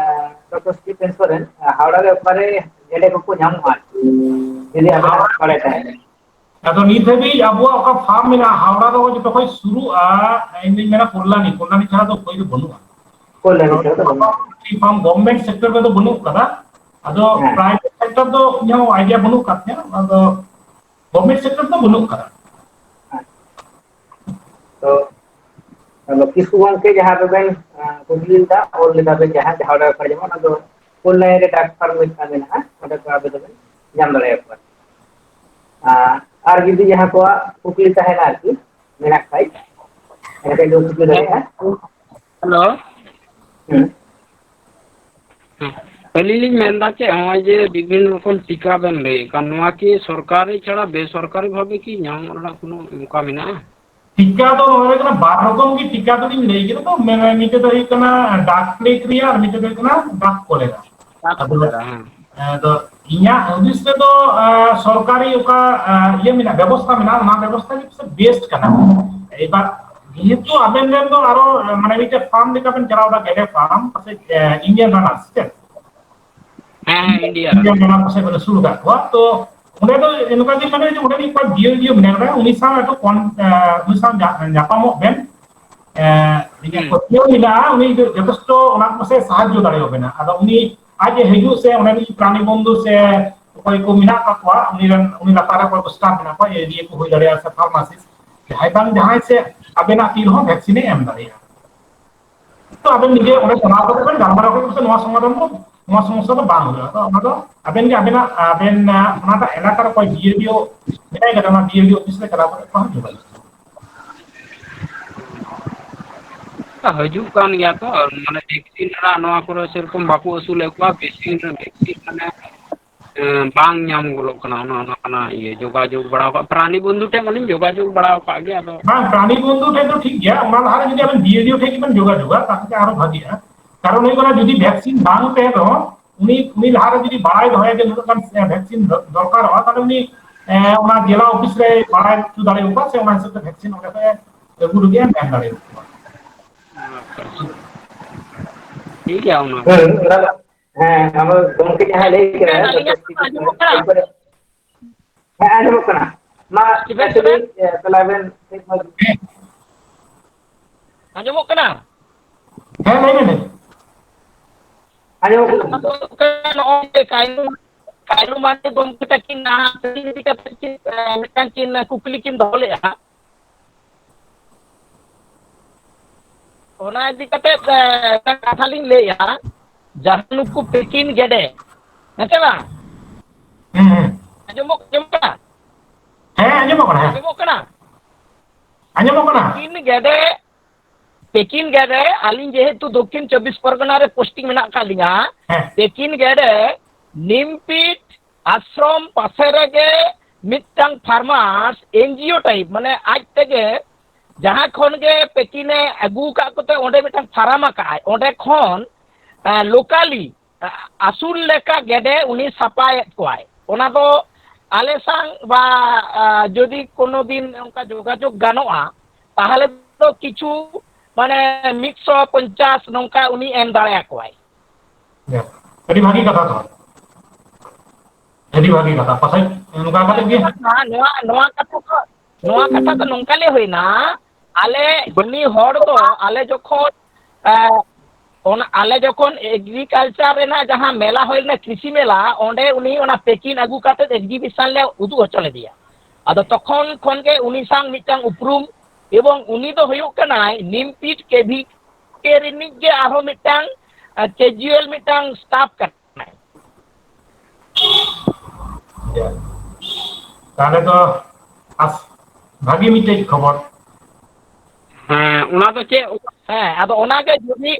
ᱰᱚᱠᱴᱚᱨ ᱥᱤ ᱯᱮᱱ ᱥᱚᱨᱮᱱ, ᱦᱟᱣᱲᱟ ᱨᱮ ᱚᱠᱟᱨᱮ ᱜᱮᱰᱮ ᱠᱚᱠᱚ ᱧᱟᱢᱚᱜᱼᱟ ᱟᱨᱠᱤ, ᱡᱩᱫᱤ ᱟᱵᱮᱱᱟᱜ ᱵᱟᱲᱟᱭ ᱛᱟᱦᱮᱸ? ᱟᱫᱚ ᱱᱤᱛ ᱦᱟᱹᱵᱤᱡ ᱟᱵᱚᱣᱟᱜ ᱚᱠᱟ ᱯᱷᱟᱨᱢ ᱢᱮᱱᱟᱜᱼᱟ, ᱦᱟᱣᱲᱟ ᱫᱚ ᱡᱚᱛᱚ ᱠᱷᱚᱱ ᱥᱩᱨᱩᱜᱼᱟ, ᱤᱧ ᱫᱩᱧ ᱢᱮᱱᱟ ᱠᱚᱞᱞᱟᱱᱤ, ᱠᱚᱞᱞᱟᱱᱤ ᱪᱷᱟᱲᱟ ᱫᱚ ᱚᱠᱚᱭ ᱫᱚ ᱵᱟᱹᱱᱩᱜᱼᱟ᱾ ᱠᱚᱞᱞᱟᱱᱤ ᱪᱷᱟᱲᱟ ᱫᱚ ᱵᱟᱹᱱᱩᱜᱼᱟ᱾ ᱯᱷᱟᱨᱢ ᱜᱚᱵᱷᱢᱮᱱᱴ ᱥᱮᱠᱴᱚᱨ ᱨᱮᱫᱚ ᱵᱟᱹᱱᱩᱜ ᱠᱟᱫᱟ᱾ ᱟᱫᱚ ᱦᱮᱸ᱾ ᱯᱨᱟᱭᱵᱷᱮᱴ ᱥᱮᱠᱴᱚᱨ ᱫᱚ ᱤᱧᱟᱹᱜ ᱦᱚᱸ ᱟᱭᱰᱤᱭᱟ ᱵᱟᱹᱱᱩᱜ ᱠᱟᱫ ᱛᱤᱧᱟᱹ, ᱟᱫᱚ ᱜᱚᱵᱷᱢᱮᱱᱴ ᱥᱮᱠᱴᱚᱨ ᱫᱚ ᱵᱟᱹᱱᱩᱜ ᱠᱟᱫᱟ᱾ ᱛᱚ, ᱟᱫᱚ ᱠᱤᱥᱠᱩ ᱜᱚᱢᱠᱮ ᱡᱟᱦᱟᱸ ᱫᱚᱵᱮᱱ, ᱟᱸ, ᱠᱩᱠᱞᱤ ᱞᱮᱫᱟ, ᱚᱞ ᱞᱮᱫᱟ ᱵᱮᱱ ᱡᱟᱦᱟᱸ, ᱡᱟᱦᱟᱸ ᱚᱸᱰᱮ ᱠᱷᱚᱱ ᱡᱮᱢᱚᱱ ᱚᱱᱟ ᱫᱚ ᱯᱷᱩᱞ ᱞᱟᱭᱤᱱ ᱨᱮ ᱰᱟᱠ ᱯᱷᱟᱨᱢ ᱢᱤᱫᱴᱟᱝ ᱢᱮᱱᱟᱜᱼᱟ, ᱚᱸᱰᱮ ᱠᱷᱚᱱ ᱟᱵᱮᱱ ᱫᱚᱵᱮᱱ ᱧᱟᱢ ᱫᱟᱲᱮᱭᱟᱠᱚᱣᱟ᱾ ᱟᱨ, ᱟᱨ ᱡᱩᱫᱤ ᱡᱟᱦᱟᱸ ᱠᱚᱣᱟᱜ ᱠᱩᱠᱞᱤ ᱛᱟᱦᱮᱱᱟ ᱟᱨᱠᱤ, ᱢᱮᱱᱟᱜ ᱠᱷᱟᱡ, ᱮᱱᱠᱷᱟᱱ ᱫᱚ ᱠᱩᱠᱞᱤ ᱫᱟᱲᱮᱭᱟᱜᱼᱟ᱾ ᱦᱮᱞᱳ᱾ ᱦᱩᱸ᱾ ᱦᱮᱸ᱾ ᱟᱹᱞᱤᱧ ᱞᱤᱧ ᱢᱮᱱᱫᱟ ᱪᱮᱫ, ᱱᱚᱜᱼᱚᱭ ᱡᱮ ᱵᱤᱵᱷᱤᱱᱱᱚ ᱨᱚᱠᱚᱢ ᱴᱤᱠᱟ ᱵᱮᱱ ᱞᱟᱹᱭᱮᱫ ᱠᱟᱱ, ᱱᱚᱣᱟ ᱠᱤ ᱥᱚᱨᱠᱟᱨᱤ ᱪᱷᱟᱲᱟ ᱵᱮᱥᱚᱨᱠᱟᱨᱤ ᱵᱷᱟᱵᱮ ᱠᱤ ᱧᱟᱢᱚᱜ ᱨᱮᱱᱟᱜ ᱠᱳᱱᱳ ᱚᱱᱠᱟ ᱢᱮᱱᱟᱜᱼᱟ? ᱴᱤᱠᱟ ᱫᱚ ᱱᱚᱣᱟ ᱦᱩᱭᱩᱜ ᱠᱟᱱᱟ, ᱵᱟᱨ ᱨᱚᱠᱚᱢ ᱜᱮ ᱴᱤᱠᱟ ᱫᱚᱞᱤᱧ ᱞᱟᱹᱭ ᱠᱮᱫᱟ, ᱛᱚ ᱢᱮ-, ᱢᱤᱫᱴᱮᱡ ᱫᱚ ᱦᱩᱭᱩᱜ ᱠᱟᱱᱟ ᱰᱟᱠ ᱯᱞᱮᱜᱽ ᱨᱮᱭᱟᱜ, ᱟᱨ ᱢᱤᱫᱴᱮᱡ ᱫᱚ ᱦᱩᱭᱩᱜ ᱠᱟᱱᱟ ᱰᱟᱠ ᱠᱚᱞᱮᱨᱟ᱾ ᱰᱟᱠ ᱟᱫᱚ, ᱠᱚᱞᱮᱨᱟ, ᱦᱮᱸ᱾ ᱟᱫᱚ ᱤᱧᱟᱹᱜ ᱦᱩᱫᱤᱥ ᱛᱮᱫᱚ, ᱟᱸ, ᱥᱚᱨᱠᱟᱨᱤ ᱚᱠᱟ, ᱟᱸ, ᱤᱭᱟᱹ ᱢᱮᱱᱟᱜᱼᱟ, ᱵᱮᱵᱚᱥᱛᱷᱟ ᱢᱮᱱᱟᱜᱼᱟ, ᱚᱱᱟ ᱵᱮᱵᱚᱥᱛᱷᱟ ᱜᱮ ᱵᱮᱥᱴ ᱠᱟᱱᱟ᱾ ᱮᱵᱟᱨ ᱡᱮᱦᱮᱛᱩ ᱟᱵᱮᱱ ᱨᱮᱱ ᱫᱚ ᱟᱨᱚ, ᱢᱟᱱᱮ, ᱢᱤᱫᱴᱮᱡ ᱯᱷᱟᱨᱢ ᱞᱮᱠᱟ ᱵᱮᱱ ᱪᱟᱞᱟᱣ ᱮᱫᱟ, ᱜᱮᱰᱮ ᱯᱷᱟᱨᱢ, ᱯᱟᱥᱮᱡ, ᱮ, ᱤᱱᱰᱤᱭᱟᱱ ᱨᱟᱱᱟᱨ, ᱥᱮ ᱪᱮᱫ? ᱦᱮᱸ, ᱦᱮᱸ, ᱤᱱᱰᱤᱭᱟᱱ ᱨᱟᱱᱟᱨ᱾ ᱤᱱᱰᱤᱭᱟᱱ ᱨᱟᱱᱟᱨ ᱯᱟᱥᱮᱡ ᱵᱮᱱ ᱟᱹᱥᱩᱞ ᱟᱠᱟᱫ ᱠᱚᱣᱟ᱾ ᱛᱚ, ᱚᱸᱰᱮ ᱫᱚ ᱱᱚᱝᱠᱟ ᱜᱮ, ᱢᱟᱱᱮ, ᱚᱸᱰᱮ ᱢᱤᱫ ᱵᱟᱨ ᱰᱤ ᱮᱞ ᱰᱤ ᱳ ᱢᱮᱱᱟᱭ ᱠᱟᱫᱟ, ᱩᱱᱤ ᱥᱟᱶ ᱮᱠᱴᱩ ᱠᱚᱱ-, ᱮ, ᱩᱱᱤ ᱥᱟᱶ ᱧᱟ-, ᱧᱟᱯᱟᱢᱚᱜ ᱵᱮᱱ᱾ ᱮ, ᱤᱧᱟᱹᱜ ᱦᱩᱸ᱾ ᱯᱟᱹᱛᱭᱟᱹᱣ ᱢᱮᱱᱟᱜᱼᱟ, ᱩᱱᱤ ᱡᱚᱛᱷᱮᱥᱴᱚ ᱚᱱᱟ ᱠᱚ ᱥᱮ ᱥᱟᱦᱟᱡᱽᱡᱚ ᱫᱟᱲᱮᱭᱟᱵᱮᱱᱟ᱾ ᱟᱫᱚ ᱩᱱᱤ ᱟᱡ ᱮ ᱦᱤᱡᱩᱜ ᱥᱮ ᱚᱸᱰᱮ ᱢᱤᱫ ᱯᱨᱟᱱᱤ ᱵᱚᱱᱫᱷᱩ ᱥᱮ ᱚᱠᱚᱭ ᱠᱚ ᱢᱮᱱᱟᱜ ᱠᱟᱜ ᱠᱚᱣᱟ, ᱩᱱᱤ ᱨᱮᱱ, ᱩᱱᱤ ᱞᱟᱛᱟᱨ ᱨᱮ ᱚᱠᱚᱭ ᱠᱚ ᱥᱴᱟᱯ ᱢᱮᱱᱟᱜ ᱠᱚᱣᱟ, ᱮ ᱰᱤ ᱮ ᱠᱚ ᱦᱩᱭ ᱫᱟᱲᱮᱭᱟᱜᱼᱟ ᱥᱮ ᱯᱷᱟᱨᱢᱟᱥᱤᱥᱴ, ᱡᱟᱦᱟᱸᱭ ᱵᱟᱝ ᱡᱟᱦᱟᱸᱭ ᱥᱮ ᱟᱵᱮᱱᱟᱜ ᱛᱤ ᱨᱮᱦᱚᱸ ᱵᱷᱮᱠᱥᱤᱱ ᱮ ᱮᱢ ᱫᱟᱲᱮᱭᱟᱜᱼᱟ᱾ ᱛᱚ ᱟᱵᱮᱱ ᱱᱤᱡᱮ ᱚᱸᱰᱮ ᱪᱟᱞᱟᱣ ᱠᱟᱛᱮ ᱵᱮᱱ ᱜᱟᱞᱢᱟᱨᱟᱣ ᱠᱟᱛᱮ ᱱᱚᱣᱟ ᱥᱚᱢᱟᱫᱷᱟᱱ ᱫᱚ, ᱱᱚᱣᱟ ᱥᱚᱢᱚᱥᱥᱟ ᱫᱚ ᱵᱟᱝ ᱦᱩᱭᱩᱜᱼᱟ᱾ ᱛᱚ ᱚᱱᱟ ᱫᱚ ᱟᱵᱮᱱ ᱜᱮ ᱟᱵᱮᱱᱟᱜ, ᱟᱵᱮᱱ, ᱟᱸ, ᱚᱱᱟᱴᱟᱜ ᱮᱞᱟᱠᱟ ᱨᱮ ᱚᱠᱚᱭ ᱰᱤ ᱮᱞ ᱰᱤ ᱳ ᱢᱮᱱᱟᱭ ᱠᱟᱫᱟ, ᱚᱱᱟ ᱰᱤ ᱮᱞ ᱰᱤ ᱳ ᱚᱯᱷᱤᱥ ᱨᱮ ᱪᱟᱞᱟᱣ ᱠᱟᱛᱮ ᱠᱚ ᱡᱳᱜᱟᱡᱳᱜᱽ᱾ ᱦᱤᱡᱩᱜ ᱠᱟᱱ ᱜᱮᱭᱟ ᱛᱚ, ᱢᱟᱱᱮ ᱵᱷᱮᱠᱥᱤᱱ ᱨᱮᱱᱟᱜ ᱱᱚᱣᱟ ᱠᱚᱨᱮ ᱥᱮᱨᱚᱠᱚᱢ ᱵᱟᱠᱚ ᱟᱹᱥᱩᱞᱮᱫ ᱠᱚᱣᱟ, ᱵᱷᱮᱠᱥᱤᱱ ᱨᱮ, ᱵᱷᱮᱠᱥᱤᱱ ᱢᱟᱱᱮ, ᱮᱸ, ᱵᱟᱝ ᱧᱟᱢ ᱜᱚᱫᱚᱜ ᱠᱟᱱᱟ, ᱚᱱᱟ, ᱚᱱᱟ ᱠᱟᱱᱟ ᱤᱭᱟᱹ, ᱡᱳᱜᱟᱡᱳᱜᱽ ᱵᱟᱲᱟ ᱠᱟᱜ, ᱯᱨᱟᱱᱤ ᱵᱚᱱᱫᱷᱩ ᱴᱷᱮᱱ ᱢᱟᱞᱤᱧ ᱡᱳᱜᱟᱡᱳᱜᱽ ᱵᱟᱲᱟ ᱟᱠᱟᱫ ᱜᱮ, ᱟᱫᱚ ᱵᱟᱝ, ᱯᱨᱟᱱᱤ ᱵᱚᱱᱫᱷᱩ ᱴᱷᱮᱱ ᱫᱚ ᱴᱷᱤᱠ ᱜᱮᱭᱟ, ᱚᱱᱟ ᱞᱟᱦᱟ ᱨᱮ ᱡᱩᱫᱤ ᱟᱵᱮᱱ ᱰᱤ ᱮᱞ ᱰᱤ ᱳ ᱴᱷᱮᱱ ᱜᱮᱵᱮᱱ ᱡᱳᱜᱟᱡᱳᱜᱟ, ᱛᱟᱦᱞᱮ ᱟᱨᱚ ᱵᱷᱟᱜᱤᱜᱼᱟ᱾ ᱠᱟᱨᱚᱱ ᱦᱩᱭᱩᱜ ᱠᱟᱱᱟ, ᱡᱩᱫᱤ ᱵᱷᱮᱠᱥᱤᱱ ᱵᱟᱝ ᱛᱟᱦᱮᱱ ᱨᱮᱦᱚᱸ, ᱩᱱᱤ, ᱩᱱᱤ ᱞᱟᱦᱟ ᱨᱮ ᱡᱩᱫᱤ ᱵᱟᱲᱟᱭ ᱫᱚᱦᱚᱭᱟ ᱡᱮ ᱱᱩᱱᱟᱹᱜ ᱜᱟᱱ, ᱮ, ᱵᱷᱮᱠᱥᱤᱱ ᱫᱚ-, ᱫᱚᱨᱠᱟᱨᱚᱜᱼᱟ, ᱛᱟᱦᱞᱮ ᱩᱱᱤ, ᱮ, ᱚᱱᱟ ᱡᱮᱞᱟ ᱚᱯᱷᱤᱥ ᱨᱮᱭ ᱵᱟᱲᱟᱭ ᱦᱚᱪᱚ ᱫᱟᱲᱮᱭᱟᱠᱚᱣᱟ, ᱥᱮ ᱚᱱᱟ ᱦᱤᱥᱟᱹᱵ ᱛᱮ ᱵᱷᱮᱠᱥᱤᱱ ᱚᱸᱰᱮ ᱠᱷᱚᱱ ᱮ ᱟᱹᱜᱩ ᱞᱟᱹᱜᱤᱫ ᱮ ᱢᱮᱱ ᱫᱟᱲᱮᱭᱟᱠᱚᱣᱟ᱾ ᱴᱷᱤᱠ ᱜᱮᱭᱟ, ᱚᱱᱟ᱾ ᱦᱮᱸ, ᱚᱱᱟ ᱫᱚ, ᱦᱮᱸ, ᱚᱱᱟ ᱫᱚ ᱜᱚᱢᱠᱮ ᱡᱟᱦᱟᱸᱭ ᱞᱟᱹᱭ ᱠᱮᱫᱟ, ᱦᱮᱸ, ᱟᱹᱞᱤᱧᱟᱜ ᱟᱸᱡᱚᱢᱚᱜ ᱠᱟᱱᱟ? ᱮᱠᱵᱟᱨᱮ, ᱦᱮᱸ, ᱟᱸᱡᱚᱢᱚᱜ ᱠᱟᱱᱟ᱾ ᱢᱟ, ᱥᱴᱤᱯᱷᱮᱱ ᱟᱪᱪᱷᱟ, ᱥᱚᱨᱮᱱ? ᱞᱟᱹᱭ, ᱮ, ᱛᱟᱦᱞᱮ ᱟᱵᱮᱱ ᱠᱟᱹᱡ ᱢᱟ᱾ ᱟᱸᱡᱚᱢᱚᱜ ᱠᱟᱱᱟ? ᱦᱮᱸ, ᱞᱟᱹᱭ ᱢᱮ, ᱞᱟᱹᱭ ᱢᱮ᱾ ᱟᱸᱡᱚᱢᱚᱜ ᱠᱟᱱᱟ᱾ ᱠᱟᱛᱷᱟ ᱫᱚ ᱦᱩᱭᱩᱜ ᱠᱟᱱᱟ, ᱱᱚᱜᱼᱚᱭ ᱡᱮ ᱠᱟᱭᱨᱩ, ᱠᱟᱭᱨᱩ ᱢᱟᱨᱰᱤ ᱜᱚᱢᱠᱮ ᱛᱟᱹᱠᱤᱱ ᱱᱟᱦᱟᱜ ᱤᱫᱤ ᱠᱟᱛᱮ ᱠᱤᱱ, ᱮ, ᱢᱤᱫᱴᱟᱝ ᱠᱤᱱ ᱠᱩᱠᱞᱤ ᱠᱤᱱ ᱫᱚᱦᱚ ᱞᱮᱫᱼᱟ᱾ ᱚᱱᱟ ᱤᱫᱤ ᱠᱟᱛᱮ, ᱮ, ᱢᱤᱫᱴᱟᱝ ᱠᱟᱛᱷᱟ ᱞᱤᱧ ᱞᱟᱹᱭᱟ, ᱡᱟᱦᱟᱸ ᱱᱩᱠᱩ ᱯᱮᱠᱤᱱ ᱜᱮᱰᱮ, ᱦᱮᱸ ᱥᱮ ᱵᱟᱝ? ᱦᱩᱸ, ᱦᱩᱸ᱾ ᱟᱸᱡᱚᱢᱚᱜ, ᱟᱸᱡᱚᱢᱚᱜ ᱠᱟᱱᱟ? ᱦᱮᱸ, ᱟᱸᱡᱚᱢᱚᱜ ᱠᱟᱱᱟ, ᱦᱮᱸ᱾ ᱟᱸᱡᱚᱢᱚᱜ ᱠᱟᱱᱟ? ᱟᱸᱡᱚᱢᱚᱜ ᱠᱟᱱᱟ? ᱯᱮᱠᱤᱱ ᱜᱮᱰᱮ, ᱯᱮᱠᱤᱱ ᱜᱮᱰᱮ, ᱟᱹᱞᱤᱧ ᱡᱮᱦᱮᱛᱩ ᱫᱚᱠᱠᱷᱤᱱ ᱪᱚᱵᱵᱤᱥ ᱯᱚᱨᱜᱚᱱᱟ ᱨᱮ posting ᱢᱮᱱᱟᱜ ᱟᱠᱟᱫ ᱞᱤᱧᱟ, ᱦᱮᱸ᱾ ᱯᱮᱠᱤᱱ ᱜᱮᱰᱮ ᱱᱤᱢᱯᱤᱴ ᱟᱥᱨᱚᱢ ᱯᱟᱥᱮ ᱨᱮᱜᱮ ᱢᱤᱫᱴᱟᱝ farmers NGO type, ᱢᱟᱱᱮ ᱟᱡ ᱛᱮᱜᱮ ᱡᱟᱦᱟᱸ ᱠᱷᱚᱱ ᱜᱮ ᱯᱮᱠᱤᱱᱮ ᱟᱹᱜᱩ ᱟᱠᱟᱫ ᱠᱚᱛᱮ ᱚᱸᱰᱮ ᱢᱤᱫᱴᱟᱝ farm ᱟᱠᱟᱫ ᱟᱭ, ᱚᱸᱰᱮ ᱠᱷᱚᱱ, ᱮ, locally, ᱮ, ᱟᱹᱥᱩᱞ ᱞᱮᱠᱟ ᱜᱮᱰᱮ ᱩᱱᱤ ᱥᱟᱯᱞᱟᱭᱮᱫ ᱠᱚᱣᱟᱭ᱾ ᱚᱱᱟ ᱫᱚ ᱟᱞᱮ ᱥᱟᱝ ᱵᱟ, ᱮ, ᱡᱩᱫᱤ ᱠᱳᱱᱳ ᱫᱤᱱ ᱚᱱᱠᱟ ᱡᱳᱜᱟᱡᱳᱜᱽ ᱜᱟᱱᱚᱜᱼᱟ, ᱛᱟᱦᱚᱞᱮ ᱫᱚ ᱠᱤᱪᱷᱩ ᱢᱟᱱᱮ ᱢᱤᱫᱥᱚ ᱯᱚᱧᱪᱟᱥ ᱱᱚᱝᱠᱟ ᱩᱱᱤ ᱮᱢ ᱫᱟᱲᱮᱭᱟᱠᱚᱣᱟᱭ᱾ ᱡᱟᱠ, ᱟᱹᱰᱤ ᱵᱷᱟᱹᱜᱤ ᱠᱟᱛᱷᱟ ᱛᱚ᱾ ᱟᱹᱰᱤ ᱵᱷᱟᱹᱜᱤ ᱠᱟᱛᱷᱟ᱾ ᱯᱟᱥᱮᱡ ᱱᱚᱝᱠᱟ ᱠᱟᱛᱮ ᱜᱮ᱾ ᱱᱚᱣᱟ, ᱱᱚᱣᱟ, ᱱᱚᱣᱟ ᱠᱟᱛᱷᱟ ᱫᱚ, ᱱᱚᱣᱟ ᱠᱟᱛᱷᱟ ᱫᱚ ᱱᱚᱝᱠᱟ ᱞᱮ ᱦᱩᱭᱱᱟ, ᱟᱞᱮ ᱩᱱᱤ ᱦᱚᱲ ᱫᱚ ᱟᱞᱮ ᱡᱚᱠᱷᱚᱱ, ᱮ, ᱚᱱᱟ ᱟᱞᱮ ᱡᱚᱠᱷᱚᱱ agriculture ᱨᱮᱱᱟᱜ ᱡᱟᱦᱟᱸ ᱢᱮᱞᱟ ᱦᱩᱭ ᱞᱮᱱᱟ, ᱠᱨᱤᱥᱤ ᱢᱮᱞᱟ, ᱚᱸᱰᱮ ᱩᱱᱤ ᱚᱱᱟ ᱯᱮᱠᱤᱱ ᱟᱹᱜᱩ ᱠᱟᱛᱮ exhibition ᱞᱮ ᱩᱫᱩᱜ ᱦᱚᱪᱚ ᱞᱮᱫᱮᱭᱟ᱾ ᱟᱫᱚ ᱛᱚᱠᱷᱚᱱ ᱠᱷᱚᱱ ᱜᱮ ᱩᱱᱤ ᱥᱟᱶ ᱢᱤᱫᱴᱟᱝ ᱩᱯᱨᱩᱢ, ᱮᱵᱚᱝ ᱩᱱᱤ ᱫᱚ ᱦᱩᱭᱩᱜ ᱠᱟᱱᱟᱭ ᱱᱤᱢᱯᱤᱴ ᱠᱮᱵᱷᱤ ᱠᱮ ᱨᱤᱱᱤᱡ ᱜᱮ ᱟᱨᱦᱚᱸ ᱢᱤᱫᱴᱟᱝ, ᱮ, casual ᱢᱤᱫᱴᱟᱝ staff ᱠᱟᱱᱟᱭ᱾ ᱛᱟᱦᱞᱮ ᱫᱚ ᱟᱥ-, ᱵᱷᱟᱹᱜᱤ ᱢᱤᱫᱴᱮᱡ ᱠᱷᱚᱵᱚᱨ᱾ ᱦᱮᱸ, ᱚᱱᱟ ᱫᱚ ᱪᱮᱫ? ᱦᱮᱸ, ᱟᱫᱚ ᱚᱱᱟᱜᱮ ᱡᱩᱫᱤ,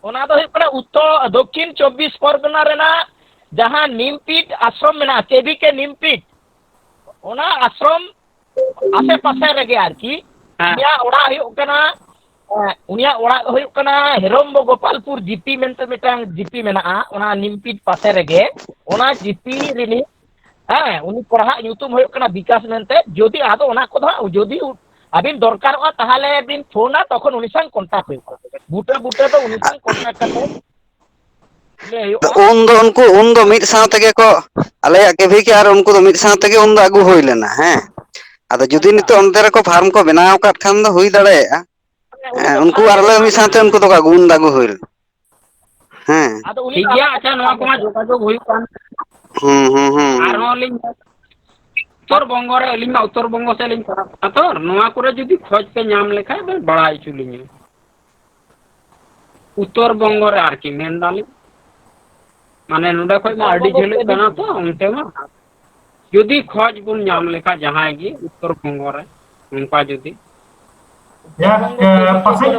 ᱚᱱᱟ ᱫᱚ ᱦᱩᱭᱩᱜ ᱠᱟᱱᱟ ᱩᱛᱛᱚᱨ, ᱫᱚᱠᱠᱷᱤᱱ ᱪᱚᱵᱵᱤᱥ ᱯᱚᱨᱜᱚᱱᱟ ᱨᱮᱱᱟᱜ ᱡᱟᱦᱟᱸ ᱱᱤᱢᱯᱤᱴ ᱟᱥᱨᱚᱢ ᱢᱮᱱᱟᱜᱼᱟ, ᱠᱮᱵᱷᱤ ᱠᱮ ᱱᱤᱢᱯᱤᱴ, ᱚᱱᱟ ᱟᱥᱨᱚᱢ ᱟᱥᱮ ᱯᱟᱥᱮ ᱨᱮᱜᱮ ᱟᱨᱠᱤ᱾ ᱦᱮᱸ᱾ ᱩᱱᱤᱭᱟᱜ ᱚᱲᱟᱜ ᱦᱩᱭᱩᱜ ᱠᱟᱱᱟ, ᱮᱸ, ᱩᱱᱤᱭᱟᱜ ᱚᱲᱟᱜ ᱦᱩᱭᱩᱜ ᱠᱟᱱᱟ ᱦᱮᱨᱚᱢᱵᱚ ᱜᱳᱯᱟᱞᱯᱩᱨ ᱡᱤᱯᱤ ᱢᱮᱱᱛᱮ ᱢᱤᱫᱴᱟᱝ ᱡᱤᱯᱤ ᱢᱮᱱᱟᱜᱼᱟ, ᱚᱱᱟ ᱱᱤᱢᱯᱤᱴ ᱯᱟᱥᱮ ᱨᱮᱜᱮ᱾ ᱚᱱᱟ ᱡᱤᱯᱤ ᱨᱤᱱᱤᱡ, ᱦᱮᱸ, ᱩᱱᱤ ᱠᱚᱲᱟᱦᱟᱜ ᱧᱩᱛᱩᱢ ᱦᱩᱭᱩᱜ ᱠᱟᱱᱟ ᱵᱤᱠᱟᱥ ᱢᱮᱱᱛᱮ᱾ ᱡᱩᱫᱤ ᱟᱫᱚ ᱚᱱᱟ ᱠᱚᱫᱚ ᱦᱟᱸᱜ ᱡᱩᱫᱤ ᱩ-, ᱟᱹᱵᱤᱱ ᱫᱚᱨᱠᱟᱨᱚᱜᱼᱟ, ᱛᱟᱦᱚᱞᱮ ᱵᱤᱱ ᱯᱷᱳᱱᱟ, ᱛᱚᱠᱷᱚᱱ ᱩᱱᱤ ᱥᱟᱶ ᱠᱚᱱᱴᱟᱠᱴ ᱦᱩᱭᱩᱜᱼᱟ᱾ ᱵᱩᱴᱟᱹ ᱵᱩᱴᱟᱹ ᱫᱚ ᱩᱱᱤ ᱥᱟᱶ ᱠᱚᱱᱴᱟᱠᱴ ᱠᱟᱛᱮ ᱞᱟᱹᱭ ᱦᱩᱭᱩᱜᱼᱟ᱾ ᱩᱱ ᱫᱚ ᱩᱱᱠᱩ, ᱩᱱ ᱫᱚ ᱢᱤᱫ ᱥᱟᱶ ᱛᱮᱜᱮ ᱠᱚ, ᱟᱞᱮᱭᱟᱜ ᱠᱮᱵᱷᱤ ᱠᱮ ᱟᱨ ᱩᱱᱠᱩ ᱫᱚ ᱢᱤᱫ ᱥᱟᱶ ᱛᱮᱜᱮ ᱩᱱ ᱫᱚ ᱟᱹᱜᱩ ᱦᱩᱭ ᱞᱮᱱᱟ᱾ ᱦᱮᱸ, ᱟᱫᱚ ᱡᱩᱫᱤ ᱟᱪᱪᱷᱟ᱾ ᱱᱤᱛᱚᱜ ᱚᱱᱛᱮ ᱨᱮᱠᱚ ᱯᱷᱟᱨᱢ ᱠᱚ ᱵᱮᱱᱟᱣ ᱟᱠᱟᱫ ᱠᱷᱟᱱ ᱫᱚ ᱦᱩᱭ ᱫᱟᱲᱮᱭᱟᱜᱼᱟ᱾ ᱢᱟᱱᱮ ᱩᱱᱤ ᱦᱮᱸ, ᱫᱚ ᱩᱱᱠᱩ ᱯᱷᱟᱨᱢ ᱟᱨ ᱟᱞᱮ ᱨᱮᱱᱟᱜ ᱢᱤᱫ ᱥᱟᱶᱛᱮ ᱩᱱᱠᱩ ᱫᱚ ᱟᱹᱜᱩ, ᱩᱱ ᱫᱚ ᱟᱹᱜᱩ ᱦᱩᱭ ᱞᱮᱱᱟ᱾ ᱦᱮᱸ᱾ ᱟᱫᱚ ᱩᱱᱤ ᱴᱷᱤᱠ ᱫᱚ ᱜᱮᱭᱟ, ᱟᱪᱪᱷᱟ, ᱱᱚᱣᱟ ᱠᱚᱢᱟ ᱡᱳᱜᱟᱡᱳᱜᱽ ᱦᱩᱭᱩᱜ ᱠᱟᱱ᱾ ᱦᱩᱸ, ᱦᱩᱸ, ᱦᱩᱸ, ᱦᱩᱸ᱾ ᱟᱨᱦᱚᱸ ᱞᱤᱧ ᱩᱛᱛᱚᱨ ᱵᱚᱝᱜᱚ ᱨᱮ, ᱟᱹᱞᱤᱧ ᱢᱟ ᱩᱛᱛᱚᱨ ᱵᱚᱝᱜᱚ ᱥᱮᱫ ᱞᱤᱧ ᱯᱟᱲᱦᱟᱜ ᱠᱟᱱᱟ ᱛᱚ, ᱱᱚᱣᱟ ᱠᱚᱨᱮ ᱡᱩᱫᱤ ᱠᱷᱚᱡᱽ ᱯᱮ ᱧᱟᱢ ᱞᱮᱠᱷᱟᱡ ᱵᱮᱱ ᱵᱟᱲᱟᱭ ᱦᱚᱪᱚ ᱞᱤᱧᱟ᱾ ᱩᱛᱛᱚᱨ ᱵᱚᱝᱜᱚ ᱨᱮ ᱟᱨᱠᱤ ᱢᱮᱱ ᱫᱟᱞᱤᱧ, ᱢᱟᱱᱮ ᱱᱚᱰᱮ ᱠᱷᱚᱡ ᱢᱟ ᱟᱹᱰᱤ ᱡᱷᱟᱹᱞᱚᱜ ᱠᱟᱱᱟ ᱛᱚ ᱚᱱᱛᱮ ᱢᱟ᱾ ᱡᱩᱫᱤ ᱠᱷᱚᱡᱽ ᱵᱚᱱ ᱧᱟᱢ ᱞᱮᱠᱷᱟᱡ ᱡᱟᱦᱟᱸᱭ ᱜᱮ ᱩᱛᱛᱚᱨ ᱵᱚᱝᱜᱚ ᱨᱮ, ᱱᱚᱝᱠᱟ ᱡᱩᱫᱤ ᱡᱟᱠ, ᱮ, ᱯᱟᱥᱮᱡ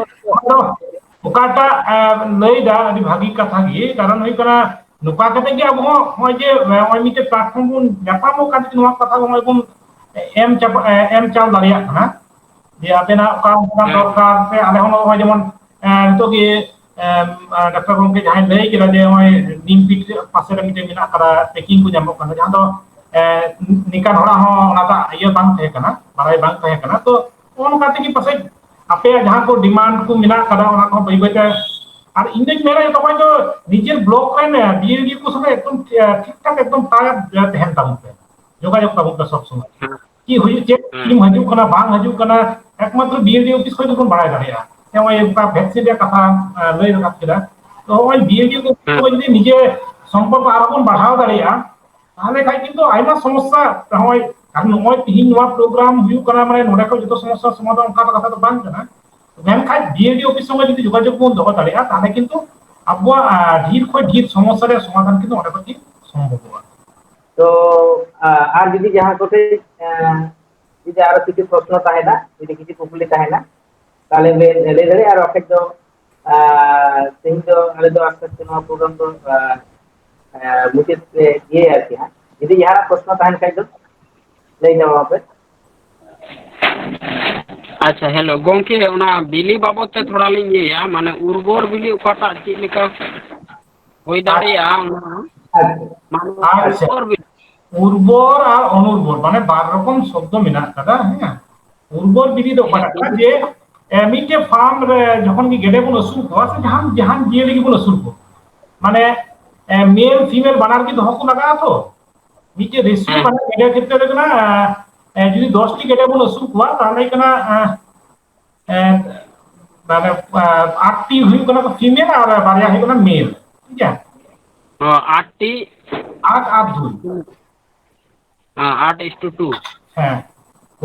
ᱚᱠᱟᱴᱟᱜ, ᱮ, ᱞᱟᱹᱭᱫᱟ ᱟᱹᱰᱤ ᱵᱷᱟᱹᱜᱤ ᱠᱟᱛᱷᱟ ᱜᱮ, ᱠᱟᱨᱚᱱ ᱦᱩᱭᱩᱜ ᱠᱟᱱᱟ ᱱᱚᱝᱠᱟ ᱠᱟᱛᱮ ᱜᱮ ᱟᱵᱚ ᱦᱚᱸ ᱱᱚᱜᱼᱚᱭ ᱡᱮ, ᱮ, ᱱᱚᱜᱼᱚᱭ ᱢᱤᱫᱴᱮᱡ platform ᱵᱚᱱ ᱧᱟᱯᱟᱢᱚᱜ ᱠᱟᱱ ᱛᱮ ᱱᱚᱣᱟ ᱠᱟᱛᱷᱟ ᱱᱚᱜᱼᱚᱭ ᱵᱚᱱ ᱮᱢ ᱪᱟᱵᱟ, ᱮ, ᱮᱢ ᱪᱟᱞ ᱫᱟᱲᱮᱭᱟᱜ ᱠᱟᱱᱟ᱾ ᱡᱮ ᱟᱵᱮᱱᱟᱜ ᱚᱠᱟ ᱚᱱᱠᱟ ᱦᱮᱸ᱾ ᱫᱚᱨᱠᱟᱨ ᱥᱮ ᱟᱞᱮ ᱦᱚᱸ ᱱᱚᱜᱼᱚᱭ ᱡᱮᱢᱚᱱ, ᱮ, ᱱᱤᱛᱚᱜ ᱜᱮ, ᱮ, ᱰᱟᱠᱛᱟᱨ ᱜᱚᱢᱠᱮ ᱡᱟᱦᱟᱸᱭ ᱞᱟᱹᱭ ᱠᱮᱫᱟ ᱡᱮ ᱱᱚᱜᱼᱚᱭ ᱱᱤᱢ ᱯᱤᱴ ᱯᱟᱥᱮ ᱨᱮ ᱢᱤᱫᱴᱮᱡ ᱢᱮᱱᱟᱜ ᱠᱟᱫᱟ, packing ᱠᱚ ᱧᱟᱢᱚᱜ ᱠᱟᱱᱟ, ᱡᱟᱦᱟᱸ ᱫᱚ, ᱮ, ᱱᱤᱝᱠᱟᱱ ᱦᱚᱲᱟᱜ ᱦᱚᱸ ᱚᱱᱟ ᱫᱚ ᱤᱭᱟᱹ ᱵᱟᱝ ᱛᱟᱦᱮᱸ ᱠᱟᱱᱟ, ᱵᱟᱲᱟᱭ ᱵᱟᱝ ᱛᱟᱦᱮᱸ ᱠᱟᱱᱟ᱾ ᱛᱚ ᱱᱚᱜᱼᱚ ᱱᱚᱝᱠᱟ ᱛᱮᱜᱮ ᱯᱟᱥᱮᱡ ᱟᱯᱮᱭᱟᱜ ᱡᱟᱦᱟᱸ ᱠᱚ demand ᱠᱚ ᱢᱮᱱᱟᱜ ᱠᱟᱫᱟ ᱚᱱᱟ ᱠᱚᱦᱚᱸ ᱵᱟᱹᱭ ᱵᱟᱹᱭ ᱛᱮ, ᱟᱨ ᱤᱧ ᱫᱚᱧ ᱢᱮᱱᱟ ᱡᱚᱛᱚ ᱠᱷᱚᱱ ᱫᱚ ᱱᱤᱡᱮᱨ block ᱨᱮᱱ, ᱮ, B L D O ᱠᱚ ᱥᱚᱸᱜᱮ ᱮᱠᱫᱚᱢ, ᱮ, ᱴᱷᱤᱠ ᱴᱷᱟᱠ ᱮᱠᱫᱚᱢ ᱛᱟᱭᱟ, ᱮ, ᱛᱟᱦᱮᱱ ᱛᱟᱵᱚᱱ ᱯᱮ, ᱡᱳᱜᱟᱡᱳᱜᱽ ᱛᱟᱵᱚᱱ ᱯᱮ ᱥᱚᱵ ᱥᱚᱢᱚᱭ᱾ ᱦᱮᱸ᱾ ᱪᱮᱫ ᱦᱩᱭᱩᱜ, ᱪᱮᱫ ᱦᱮᱸ᱾ ᱥᱠᱤᱢ ᱦᱤᱡᱩᱜ ᱠᱟᱱᱟ, ᱵᱟᱝ ᱦᱤᱡᱩᱜ ᱠᱟᱱᱟ, ᱮᱠᱢᱟᱛᱨᱚ B L D O office ᱠᱷᱚᱱ ᱜᱮᱵᱚᱱ ᱵᱟᱲᱟᱭ ᱫᱟᱲᱮᱭᱟᱜᱼᱟ᱾ ᱱᱚᱜᱼᱚᱭ ᱚᱱᱠᱟ vaccine ᱨᱮᱭᱟᱜ ᱠᱟᱛᱷᱟ, ᱮ, ᱞᱟᱹᱭ ᱨᱟᱠᱟᱵ ᱠᱮᱫᱟ, ᱛᱚ ᱱᱚᱜᱼᱚᱭ B L D O ᱦᱮᱸ᱾ ᱠᱚ ᱡᱩᱫᱤ ᱱᱤᱡᱮ ᱥᱚᱢᱯᱚᱨᱠᱚ ᱟᱨᱚ ᱵᱚᱱ ᱵᱟᱲᱦᱟᱣ ᱫᱟᱲᱮᱭᱟᱜᱼᱟ, ᱛᱟᱦᱚᱞᱮ ᱠᱷᱟᱡ ᱠᱤᱱᱛᱩ ᱟᱭᱢᱟ ᱥᱚᱢᱚᱥᱥᱟ ᱱᱚᱜᱼᱚᱭ, ᱟᱨ ᱱᱚᱜᱼᱚᱭ ᱛᱤᱦᱤᱧ ᱱᱚᱣᱟ program ᱦᱩᱭᱩᱜ ᱠᱟᱱᱟ, ᱢᱟᱱᱮ ᱱᱚᱰᱮ ᱠᱷᱚᱱ ᱡᱚᱛᱚ ᱥᱚᱢᱚᱥᱥᱟ ᱥᱚᱢᱟᱫᱷᱟᱱ ᱚᱱᱠᱟ ᱫᱚ ᱠᱟᱛᱷᱟ ᱫᱚ ᱵᱟᱝ ᱠᱟᱱᱟ᱾ ᱢᱮᱱᱠᱷᱟᱱ B L D O office ᱥᱚᱸᱜᱮ ᱡᱩᱫᱤ ᱡᱳᱜᱟᱡᱳᱜᱽ ᱵᱚᱱ ᱫᱚᱦᱚ ᱫᱟᱲᱮᱭᱟᱜᱼᱟ, ᱛᱟᱦᱚᱞᱮ ᱠᱤᱱᱛᱩ ᱟᱵᱚᱣᱟᱜ, ᱟ, ᱰᱷᱮᱨ ᱠᱷᱚᱱ ᱰᱷᱮᱨ ᱥᱚᱢᱚᱥᱥᱟ ᱨᱮᱭᱟᱜ ᱥᱚᱢᱟᱫᱷᱟᱱ ᱠᱤᱱᱛᱩ ᱚᱸᱰᱮ ᱠᱷᱚᱱ ᱜᱮ ᱥᱚᱢᱵᱷᱚᱵᱚᱜᱼᱟ᱾ ᱛᱚ, ᱟ, ᱟᱨ ᱡᱩᱫᱤ ᱡᱟᱦᱟᱸ ᱠᱚᱴᱷᱮᱱ, ᱟ, ᱡᱩᱫᱤ ᱟᱨᱚ ᱠᱤᱪᱷᱩ ᱯᱨᱚᱥᱱᱚ ᱛᱟᱦᱮᱱᱟ, ᱡᱩᱫᱤ ᱠᱤᱪᱷᱩ ᱠᱩᱠᱞᱤ ᱛᱟᱦᱮᱱᱟ, ᱛᱟᱦᱚᱞᱮ ᱵᱮᱱ ᱞᱟᱹᱭ ᱫᱟᱲᱮᱭᱟᱜᱼᱟ, ᱟᱨ ᱵᱟᱠᱷᱟᱡ ᱫᱚ, ᱟ, ᱛᱮᱦᱮᱧ ᱫᱚ ᱟᱞᱮ ᱫᱚ ᱟᱥᱛᱮ ᱟᱥᱛᱮ ᱱᱚᱣᱟ program ᱫᱚ, ᱟ, ᱟ, ᱢᱩᱪᱟᱹᱫ ᱞᱮ ᱤᱭᱟᱹᱭᱟ ᱟᱨᱠᱤ ᱦᱟᱸᱜ᱾ ᱡᱩᱫᱤ ᱡᱟᱦᱟᱱᱟᱜ ᱯᱨᱚᱥᱱᱚ ᱛᱟᱦᱮᱱ ᱠᱷᱟᱡ ᱫᱚ ᱞᱟᱹᱭ ᱧᱟᱢᱟ ᱯᱮ᱾ ᱟᱪᱪᱷᱟ, hello, ᱜᱚᱝᱠᱮ, ᱚᱱᱟ ᱵᱤᱞᱤ ᱵᱟᱵᱚᱫ ᱛᱮ ᱛᱷᱚᱲᱟ ᱞᱤᱧ ᱤᱭᱟᱹᱭᱟ, ᱢᱟᱱᱮ ᱩᱨᱵᱚᱨ ᱵᱤᱞᱤ ᱚᱠᱟᱴᱟᱜ ᱪᱮᱫ ᱞᱮᱠᱟ ᱦᱩᱭ ᱫᱟᱲᱮᱭᱟᱜᱼᱟ, ᱚᱱᱟ ᱟᱪᱪᱷᱟ᱾ ᱢᱟᱱᱮ ᱟᱪᱪᱷᱟ᱾ ᱩᱨᱵᱚᱨ ᱵᱤᱞᱤ᱾ ᱩᱨᱵᱚᱨ ᱟᱨ ᱚᱱᱩᱨᱵᱚᱨ, ᱢᱟᱱᱮ ᱵᱟᱨ ᱨᱚᱠᱚᱢ ᱥᱚᱵᱫᱚ ᱢᱮᱱᱟᱜ ᱠᱟᱫᱟ, ᱦᱮᱸ᱾ ᱩᱨᱵᱚᱨ ᱵᱤᱞᱤ ᱫᱚ ᱚᱠᱟᱴᱟᱜ ᱠᱟᱱᱟ? ᱡᱮ ᱮ, ᱢᱤᱫᱴᱮᱡ ᱯᱷᱟᱨᱢ ᱨᱮ ᱡᱚᱠᱷᱚᱱ ᱜᱮ ᱜᱮᱰᱮ ᱵᱚᱱ ᱟᱹᱥᱩᱞ ᱠᱚᱣᱟ, ᱥᱮ ᱡᱟᱦᱟᱱ ᱡᱟᱦᱟᱱ ᱡᱤᱭᱟᱹᱞᱤ ᱜᱮᱵᱚᱱ ᱟᱹᱥᱩᱞ ᱠᱚᱣᱟ, ᱢᱟᱱᱮ ᱢᱮᱞ ᱯᱷᱤᱢᱮᱞ ᱵᱟᱱᱟᱨ ᱜᱮ ᱫᱚᱦᱚ ᱠᱚ ᱞᱟᱜᱟᱜᱼᱟ ᱛᱚ᱾ ᱢᱤᱫᱴᱮᱡ ᱨᱮᱥᱤᱭᱳ ᱦᱮᱸ᱾ ᱢᱟᱱᱮ ᱜᱮᱰᱮ ᱠᱷᱮᱛᱨᱮ ᱨᱮ ᱠᱟᱱᱟ, ᱮ, ᱡᱩᱫᱤ ᱫᱚᱥ ᱴᱤ ᱜᱮᱰᱮ ᱵᱚᱱ ᱟᱹᱥᱩᱞ ᱠᱚᱣᱟ, ᱛᱟᱦᱚᱞᱮ ᱠᱟᱱᱟ ᱮ, ᱮ, ᱢᱟᱱᱮ ᱮ, ᱟᱴ ᱴᱤ ᱦᱩᱭᱩᱜ ᱠᱟᱱᱟ ᱠᱚ ᱯᱷᱤᱢᱮᱞ ᱟᱨ ᱵᱟᱨᱭᱟ ᱦᱩᱭᱩᱜ ᱠᱟᱱᱟ ᱢᱮᱞ᱾ ᱴᱷᱤᱠ ᱜᱮᱭᱟ? ᱚ, ᱟᱴ ᱴᱤ᱾ ᱟᱴ ᱟᱨ ᱫᱩᱭ᱾ ᱦᱮᱸ, ᱟᱴ is to two᱾ ᱦᱮᱸ,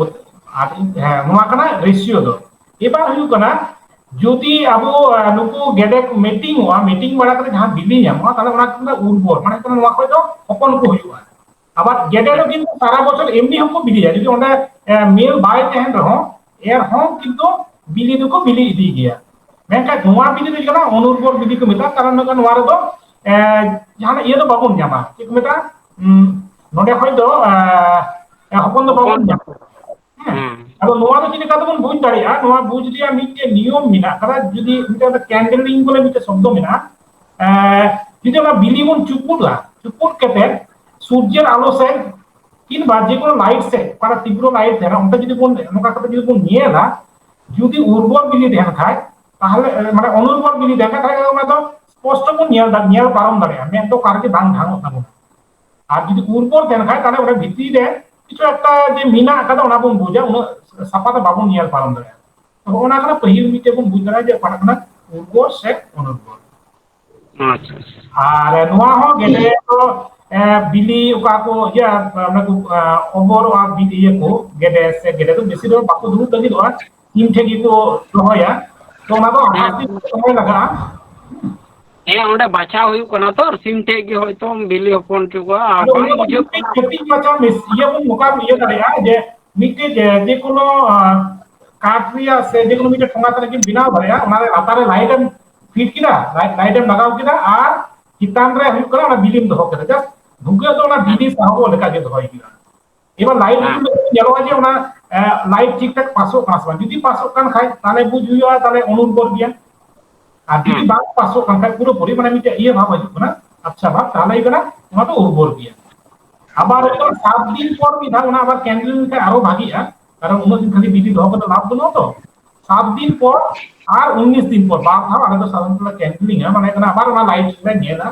ᱟᱨ ᱦᱮᱸ, ᱱᱚᱣᱟ ᱠᱟᱱᱟ ᱨᱮᱥᱤᱭᱳ ᱫᱚ᱾ ᱮᱵᱟᱨ ᱦᱩᱭᱩᱜ ᱠᱟᱱᱟ, ᱡᱩᱫᱤ ᱟᱵᱚ ᱮ, ᱱᱩᱠᱩ ᱜᱮᱰᱮ ᱠᱚ ᱢᱮᱴᱤᱝᱚᱜᱼᱟ, ᱢᱮᱴᱤᱝ ᱵᱟᱲᱟ ᱠᱟᱛᱮ ᱡᱟᱦᱟᱸ ᱵᱤᱞᱤ ᱧᱟᱢᱚᱜᱼᱟ, ᱛᱟᱦᱚᱞᱮ ᱚᱱᱟ ᱠᱚ ᱢᱮᱛᱟᱜᱼᱟ ᱩᱨᱵᱚᱨ, ᱢᱟᱱᱮ ᱦᱩᱭᱩᱜ ᱠᱟᱱᱟ ᱱᱚᱣᱟ ᱠᱷᱚᱡ ᱫᱚ ᱦᱚᱯᱚᱱ ᱠᱚ ᱦᱩᱭᱩᱜᱼᱟ᱾ ᱟᱵᱟᱨ ᱜᱮᱰᱮ ᱫᱚ ᱠᱤᱱᱛᱩ ᱥᱟᱨᱟ ᱵᱚᱪᱷᱚᱨ ᱮᱢᱱᱤ ᱦᱚᱸᱠᱚ ᱵᱤᱞᱤᱭᱟ, ᱡᱩᱫᱤ ᱚᱸᱰᱮ ᱮ, ᱢᱮᱞ ᱵᱟᱭ ᱛᱟᱦᱮᱱ ᱨᱮᱦᱚᱸ, ᱮᱱᱨᱮᱦᱚᱸ ᱠᱤᱱᱛᱩ ᱵᱤᱞᱤ ᱫᱚᱠᱚ ᱵᱤᱞᱤ ᱤᱫᱤ ᱜᱮᱭᱟ᱾ ᱢᱮᱱᱠᱷᱟᱱ ᱱᱚᱣᱟ ᱵᱤᱞᱤ ᱫᱚ ᱦᱩᱭᱩᱜ ᱠᱟᱱᱟ ᱚᱱᱩᱨᱵᱚᱨ ᱵᱤᱞᱤ ᱠᱚ ᱢᱮᱛᱟᱜᱼᱟ, ᱠᱟᱨᱚᱱ ᱱᱚᱣᱟ ᱨᱮᱫᱚ ᱮ, ᱡᱟᱦᱟᱱᱟᱜ ᱤᱭᱟᱹ ᱫᱚ ᱵᱟᱵᱚᱱ ᱧᱟᱢᱟ, ᱪᱮᱫ ᱠᱚ ᱢᱮᱛᱟᱜᱼᱟ, ᱩᱸ, ᱱᱚᱰᱮ ᱠᱷᱚᱡ ᱫᱚ ᱮ, ᱮ, ᱦᱚᱯᱚᱱ ᱫᱚ ᱵᱟᱵᱚᱱ ᱧᱟᱢᱟ᱾ ᱦᱮᱸ᱾ ᱦᱮᱸ᱾ ᱟᱫᱚ ᱱᱚᱣᱟ ᱫᱚ ᱪᱮᱫ ᱞᱮᱠᱟ ᱛᱮᱵᱚᱱ ᱵᱩᱡᱽ ᱫᱟᱲᱮᱭᱟᱜᱼᱟ? ᱱᱚᱣᱟ ᱵᱩᱡᱽ ᱨᱮᱭᱟᱜ ᱢᱤᱫᱴᱮᱱ ᱱᱤᱭᱚᱢ ᱢᱮᱱᱟᱜ ᱟᱠᱟᱫᱟ᱾ ᱡᱩᱫᱤ ᱢᱤᱫᱴᱮᱱ ᱠᱮᱱᱰᱮᱞ ᱨᱤᱝ ᱵᱚᱞᱮ ᱢᱤᱫᱴᱮᱱ ᱥᱚᱵᱫᱚ ᱢᱮᱱᱟᱜᱼᱟ, ᱮ, ᱡᱩᱫᱤ ᱚᱱᱟ ᱵᱤᱞᱤ ᱵᱚᱱ ᱪᱩᱯᱩᱫᱟ, ᱪᱩᱯᱩᱫ ᱠᱟᱛᱮ ᱥᱩᱨᱡᱮᱨ ᱟᱞᱚ ᱥᱮᱫ ᱠᱤᱝᱵᱟ ᱡᱮ ᱠᱳᱱᱳ ᱞᱟᱭᱤᱴ ᱥᱮᱫ, ᱚᱠᱟᱴᱟᱜ ᱛᱤᱵᱨᱚ ᱞᱟᱭᱤᱴ ᱛᱟᱦᱮᱱᱟ, ᱚᱱᱛᱮ ᱡᱩᱫᱤ ᱵᱚᱱ ᱱᱚᱝᱠᱟ ᱠᱟᱛᱮ ᱡᱩᱫᱤ ᱵᱚᱱ ᱧᱮᱞᱟ, ᱡᱩᱫᱤ ᱩᱨᱵᱚᱨ ᱵᱤᱞᱤ ᱛᱟᱦᱮᱱ ᱠᱷᱟᱡ, ᱛᱟᱦᱚᱞᱮ, ᱮ, ᱢᱟᱱᱮ ᱚᱱᱩᱨᱵᱚᱨ ᱵᱤᱞᱤ ᱛᱟᱦᱮᱱ ᱠᱷᱟᱡ, ᱛᱟᱦᱚᱞᱮ ᱚᱱᱟ ᱫᱚ ᱥᱯᱚᱥᱴᱚ ᱵᱚᱱ ᱧᱮᱞ ᱫᱟ-, ᱧᱮᱞ ᱯᱟᱨᱚᱢ ᱫᱟᱲᱮᱭᱟᱜᱼᱟ, ᱢᱮᱫ ᱫᱚ ᱚᱠᱟ ᱨᱮᱜᱮ ᱵᱟᱝ ᱰᱷᱟᱝᱚᱜ ᱛᱟᱵᱚᱱᱟ᱾ ᱟᱨ ᱡᱩᱫᱤ ᱩᱨᱵᱚᱨ ᱛᱟᱦᱮᱱ ᱠᱷᱟᱡ, ᱛᱟᱦᱚᱞᱮ ᱚᱸᱰᱮ ᱵᱷᱤᱛᱨᱤ ᱨᱮ ᱠᱤᱪᱷᱩ ᱮᱠᱴᱟ ᱡᱮ ᱢᱮᱱᱟᱜ ᱟᱠᱟᱫᱟ, ᱚᱱᱟ ᱵᱚᱱ ᱵᱩᱡᱟ, ᱩᱱᱟᱹᱜ ᱥᱟᱯᱷᱟ ᱫᱚ ᱵᱟᱵᱚᱱ ᱧᱮᱞ ᱯᱟᱨᱚᱢ ᱫᱟᱲᱮᱭᱟᱜᱼᱟ᱾ ᱛᱚ, ᱚᱱᱟ ᱠᱟᱱᱟ ᱯᱟᱹᱦᱤᱞ ᱢᱤᱫᱴᱮᱡ ᱵᱚᱱ ᱵᱩᱡᱽ ᱫᱟᱲᱮᱭᱟᱜᱼᱟ ᱡᱮ ᱚᱠᱟᱴᱟᱜ ᱠᱟᱱᱟ ᱩᱨᱵᱚᱨ ᱥᱮ ᱚᱱᱩᱨᱵᱚᱨ᱾ ᱟᱪᱪᱷᱟ, ᱟᱪᱪᱷᱟ᱾ ᱟᱨ ᱱᱚᱣᱟ ᱦᱚᱸ ᱜᱮᱰᱮ ᱫᱚ, ᱮ, ᱵᱤᱞᱤ ᱚᱠᱟ ᱠᱚ ᱤᱭᱟᱹ, ᱚᱱᱟ ᱠᱚ, ᱮ, ᱚᱵᱚᱨᱚᱜᱼᱟ, ᱵᱤᱞᱤ ᱤᱭᱟᱹ ᱠᱚ, ᱜᱮᱰᱮ ᱥᱮ ᱜᱮᱰᱮ ᱫᱚ ᱵᱮᱥᱤ ᱫᱚ ᱵᱟᱠᱚ ᱫᱩᱲᱩᱵ ᱞᱟᱹᱜᱤᱫᱚᱜᱼᱟ, ᱥᱤᱢ ᱴᱷᱮᱡ ᱜᱮᱠᱚ ᱫᱚᱦᱚᱭᱟ᱾ ᱛᱚ, ᱚᱱᱟ ᱫᱚ ᱦᱮᱸ᱾ ᱟᱴᱷᱟᱥ ᱫᱤᱱ ᱥᱚᱢᱚᱭ ᱞᱟᱜᱟᱜᱼᱟ᱾ ᱦᱮᱸ, ᱚᱸᱰᱮ ᱵᱟᱪᱷᱟᱣ ᱦᱩᱭᱩᱜ ᱠᱟᱱᱟ ᱛᱚ, ᱥᱤᱢ ᱴᱷᱮᱡ ᱜᱮ ᱦᱚᱭᱛᱳ ᱵᱤᱞᱤ ᱦᱚᱯᱚᱱ ᱦᱚᱪᱚ ᱠᱚᱣᱟ, ᱟᱨ ᱟᱫᱚ ᱵᱟᱝ ᱚᱱᱟ ᱫᱚ ᱵᱩᱡᱷᱟᱹᱜ ᱢᱤᱫᱴᱮᱡ ᱠᱟᱱᱟ᱾ ᱠᱟᱹᱴᱤᱡ ᱢᱟᱪᱷᱟ ᱢᱤᱥ-, ᱤᱭᱟᱹ ᱵᱚᱱ ᱱᱚᱝᱠᱟ ᱵᱚᱱ ᱤᱭᱟᱹ ᱫᱟᱲᱮᱭᱟᱜᱼᱟ ᱡᱮ ᱢᱤᱫᱴᱮᱡ ᱡᱮ, ᱡᱮᱠᱳᱱᱳ, ᱟ, ᱠᱟᱴ ᱨᱮᱭᱟᱜ ᱥᱮ ᱡᱮᱠᱳᱱᱳ ᱢᱤᱫᱴᱮᱡ ᱴᱷᱚᱸᱜᱟ ᱛᱟᱱᱟᱜ ᱜᱮᱢ ᱵᱮᱱᱟᱣ ᱫᱟᱲᱮᱭᱟᱜᱼᱟ, ᱚᱱᱟ ᱨᱮ ᱞᱟᱛᱟᱨ ᱨᱮ ᱞᱟᱭᱤᱴ ᱮᱢ ᱯᱷᱤᱴ ᱠᱮᱫᱟ, ᱞᱟᱭᱤᱴ, ᱞᱟᱭᱤᱴ ᱮᱢ ᱞᱟᱜᱟᱣ ᱠᱮᱫᱟ, ᱟᱨ ᱪᱮᱛᱟᱱ ᱨᱮ ᱦᱩᱭᱩᱜ ᱠᱟᱱᱟ ᱚᱱᱟ ᱵᱤᱞᱤᱢ ᱫᱚᱦᱚ ᱠᱮᱫᱟ᱾ ᱡᱟᱥᱴ ᱵᱷᱩᱜᱟᱹᱜ ᱫᱚ ᱚᱱᱟ ᱵᱤᱞᱤ ᱥᱟᱦᱚᱵᱚᱜ ᱞᱮᱠᱟ ᱜᱮ ᱫᱚᱦᱚᱭ ᱦᱩᱭᱩᱜᱼᱟ᱾ ᱮᱵᱟᱨ ᱞᱟᱭᱤᱴ ᱦᱮᱸ᱾ ᱡᱩᱫᱤ ᱧᱮᱞᱚᱜᱼᱟ ᱡᱮ ᱚᱱᱟ, ᱮ, ᱞᱟᱭᱤᱴ ᱴᱷᱤᱠ ᱴᱷᱟᱠ ᱯᱟᱥᱚᱜ ᱠᱟᱱᱟ ᱥᱮ ᱵᱟᱝ, ᱡᱩᱫᱤ ᱯᱟᱥᱚᱜ ᱠᱟᱱ ᱠᱷᱟᱡ ᱛᱟᱦᱚᱞᱮ ᱵᱩᱡᱽ ᱦᱩᱭᱩᱜᱼᱟ ᱛᱟᱦᱚᱞᱮ ᱚᱱᱩᱨᱵᱚᱨ ᱜᱮᱭᱟ, ᱟᱨ ᱡᱩᱫᱤ ᱦᱮᱸ᱾ ᱵᱟᱝ ᱯᱟᱥᱚᱜ ᱠᱟᱱ ᱠᱷᱟᱡ ᱯᱩᱨᱟᱹᱯᱩᱨᱤ ᱢᱟᱱᱮ ᱢᱤᱫᱴᱮᱡ ᱤᱭᱟᱹ ᱵᱷᱟᱵ ᱦᱤᱡᱩᱜ ᱠᱟᱱᱟ, ᱟᱪᱪᱷᱟ ᱵᱷᱟᱵ, ᱛᱟᱦᱚᱞᱮ ᱦᱩᱭᱩᱜ ᱠᱟᱱᱟ ᱚᱱᱟ ᱫᱚ ᱩᱨᱵᱚᱨ ᱜᱮᱭᱟ᱾ ᱟᱵᱟᱨ ᱦᱩᱭᱩᱜ ᱠᱟᱱᱟ ᱥᱟᱛ ᱫᱤᱱ ᱯᱚᱨ ᱢᱤᱫ ᱫᱷᱟᱣ ᱚᱱᱟ ᱟᱵᱟᱨ ᱠᱮᱱᱰᱮᱞ ᱞᱮᱠᱷᱟᱡ ᱟᱨᱚ ᱵᱷᱟᱜᱤᱜᱼᱟ, ᱠᱟᱨᱚᱱ ᱩᱱᱟᱹᱜ ᱫᱤᱱ ᱠᱷᱟᱹᱞᱤ ᱵᱤᱞᱤ ᱫᱚᱦᱚ ᱠᱟᱛᱮ ᱞᱟᱵᱷ ᱵᱟᱹᱱᱩᱜᱼᱟ ᱛᱚ᱾ ᱥᱟᱛ ᱫᱤᱱ ᱯᱚᱨ ᱟᱨ ᱩᱱᱤᱥ ᱫᱤᱱ ᱯᱚᱨ ᱵᱟᱨ ᱫᱷᱟᱣ ᱟᱞᱮ ᱫᱚ ᱥᱟᱫᱷᱟᱨᱚᱱᱚᱛᱚ ᱞᱮ ᱠᱮᱱᱥᱮᱞᱤᱝᱟ, ᱢᱟᱱᱮ ᱠᱟᱱᱟ ᱟᱵᱟᱨ ᱚᱱᱟ ᱞᱟᱭᱤᱴ ᱞᱮ ᱧᱮᱞᱟ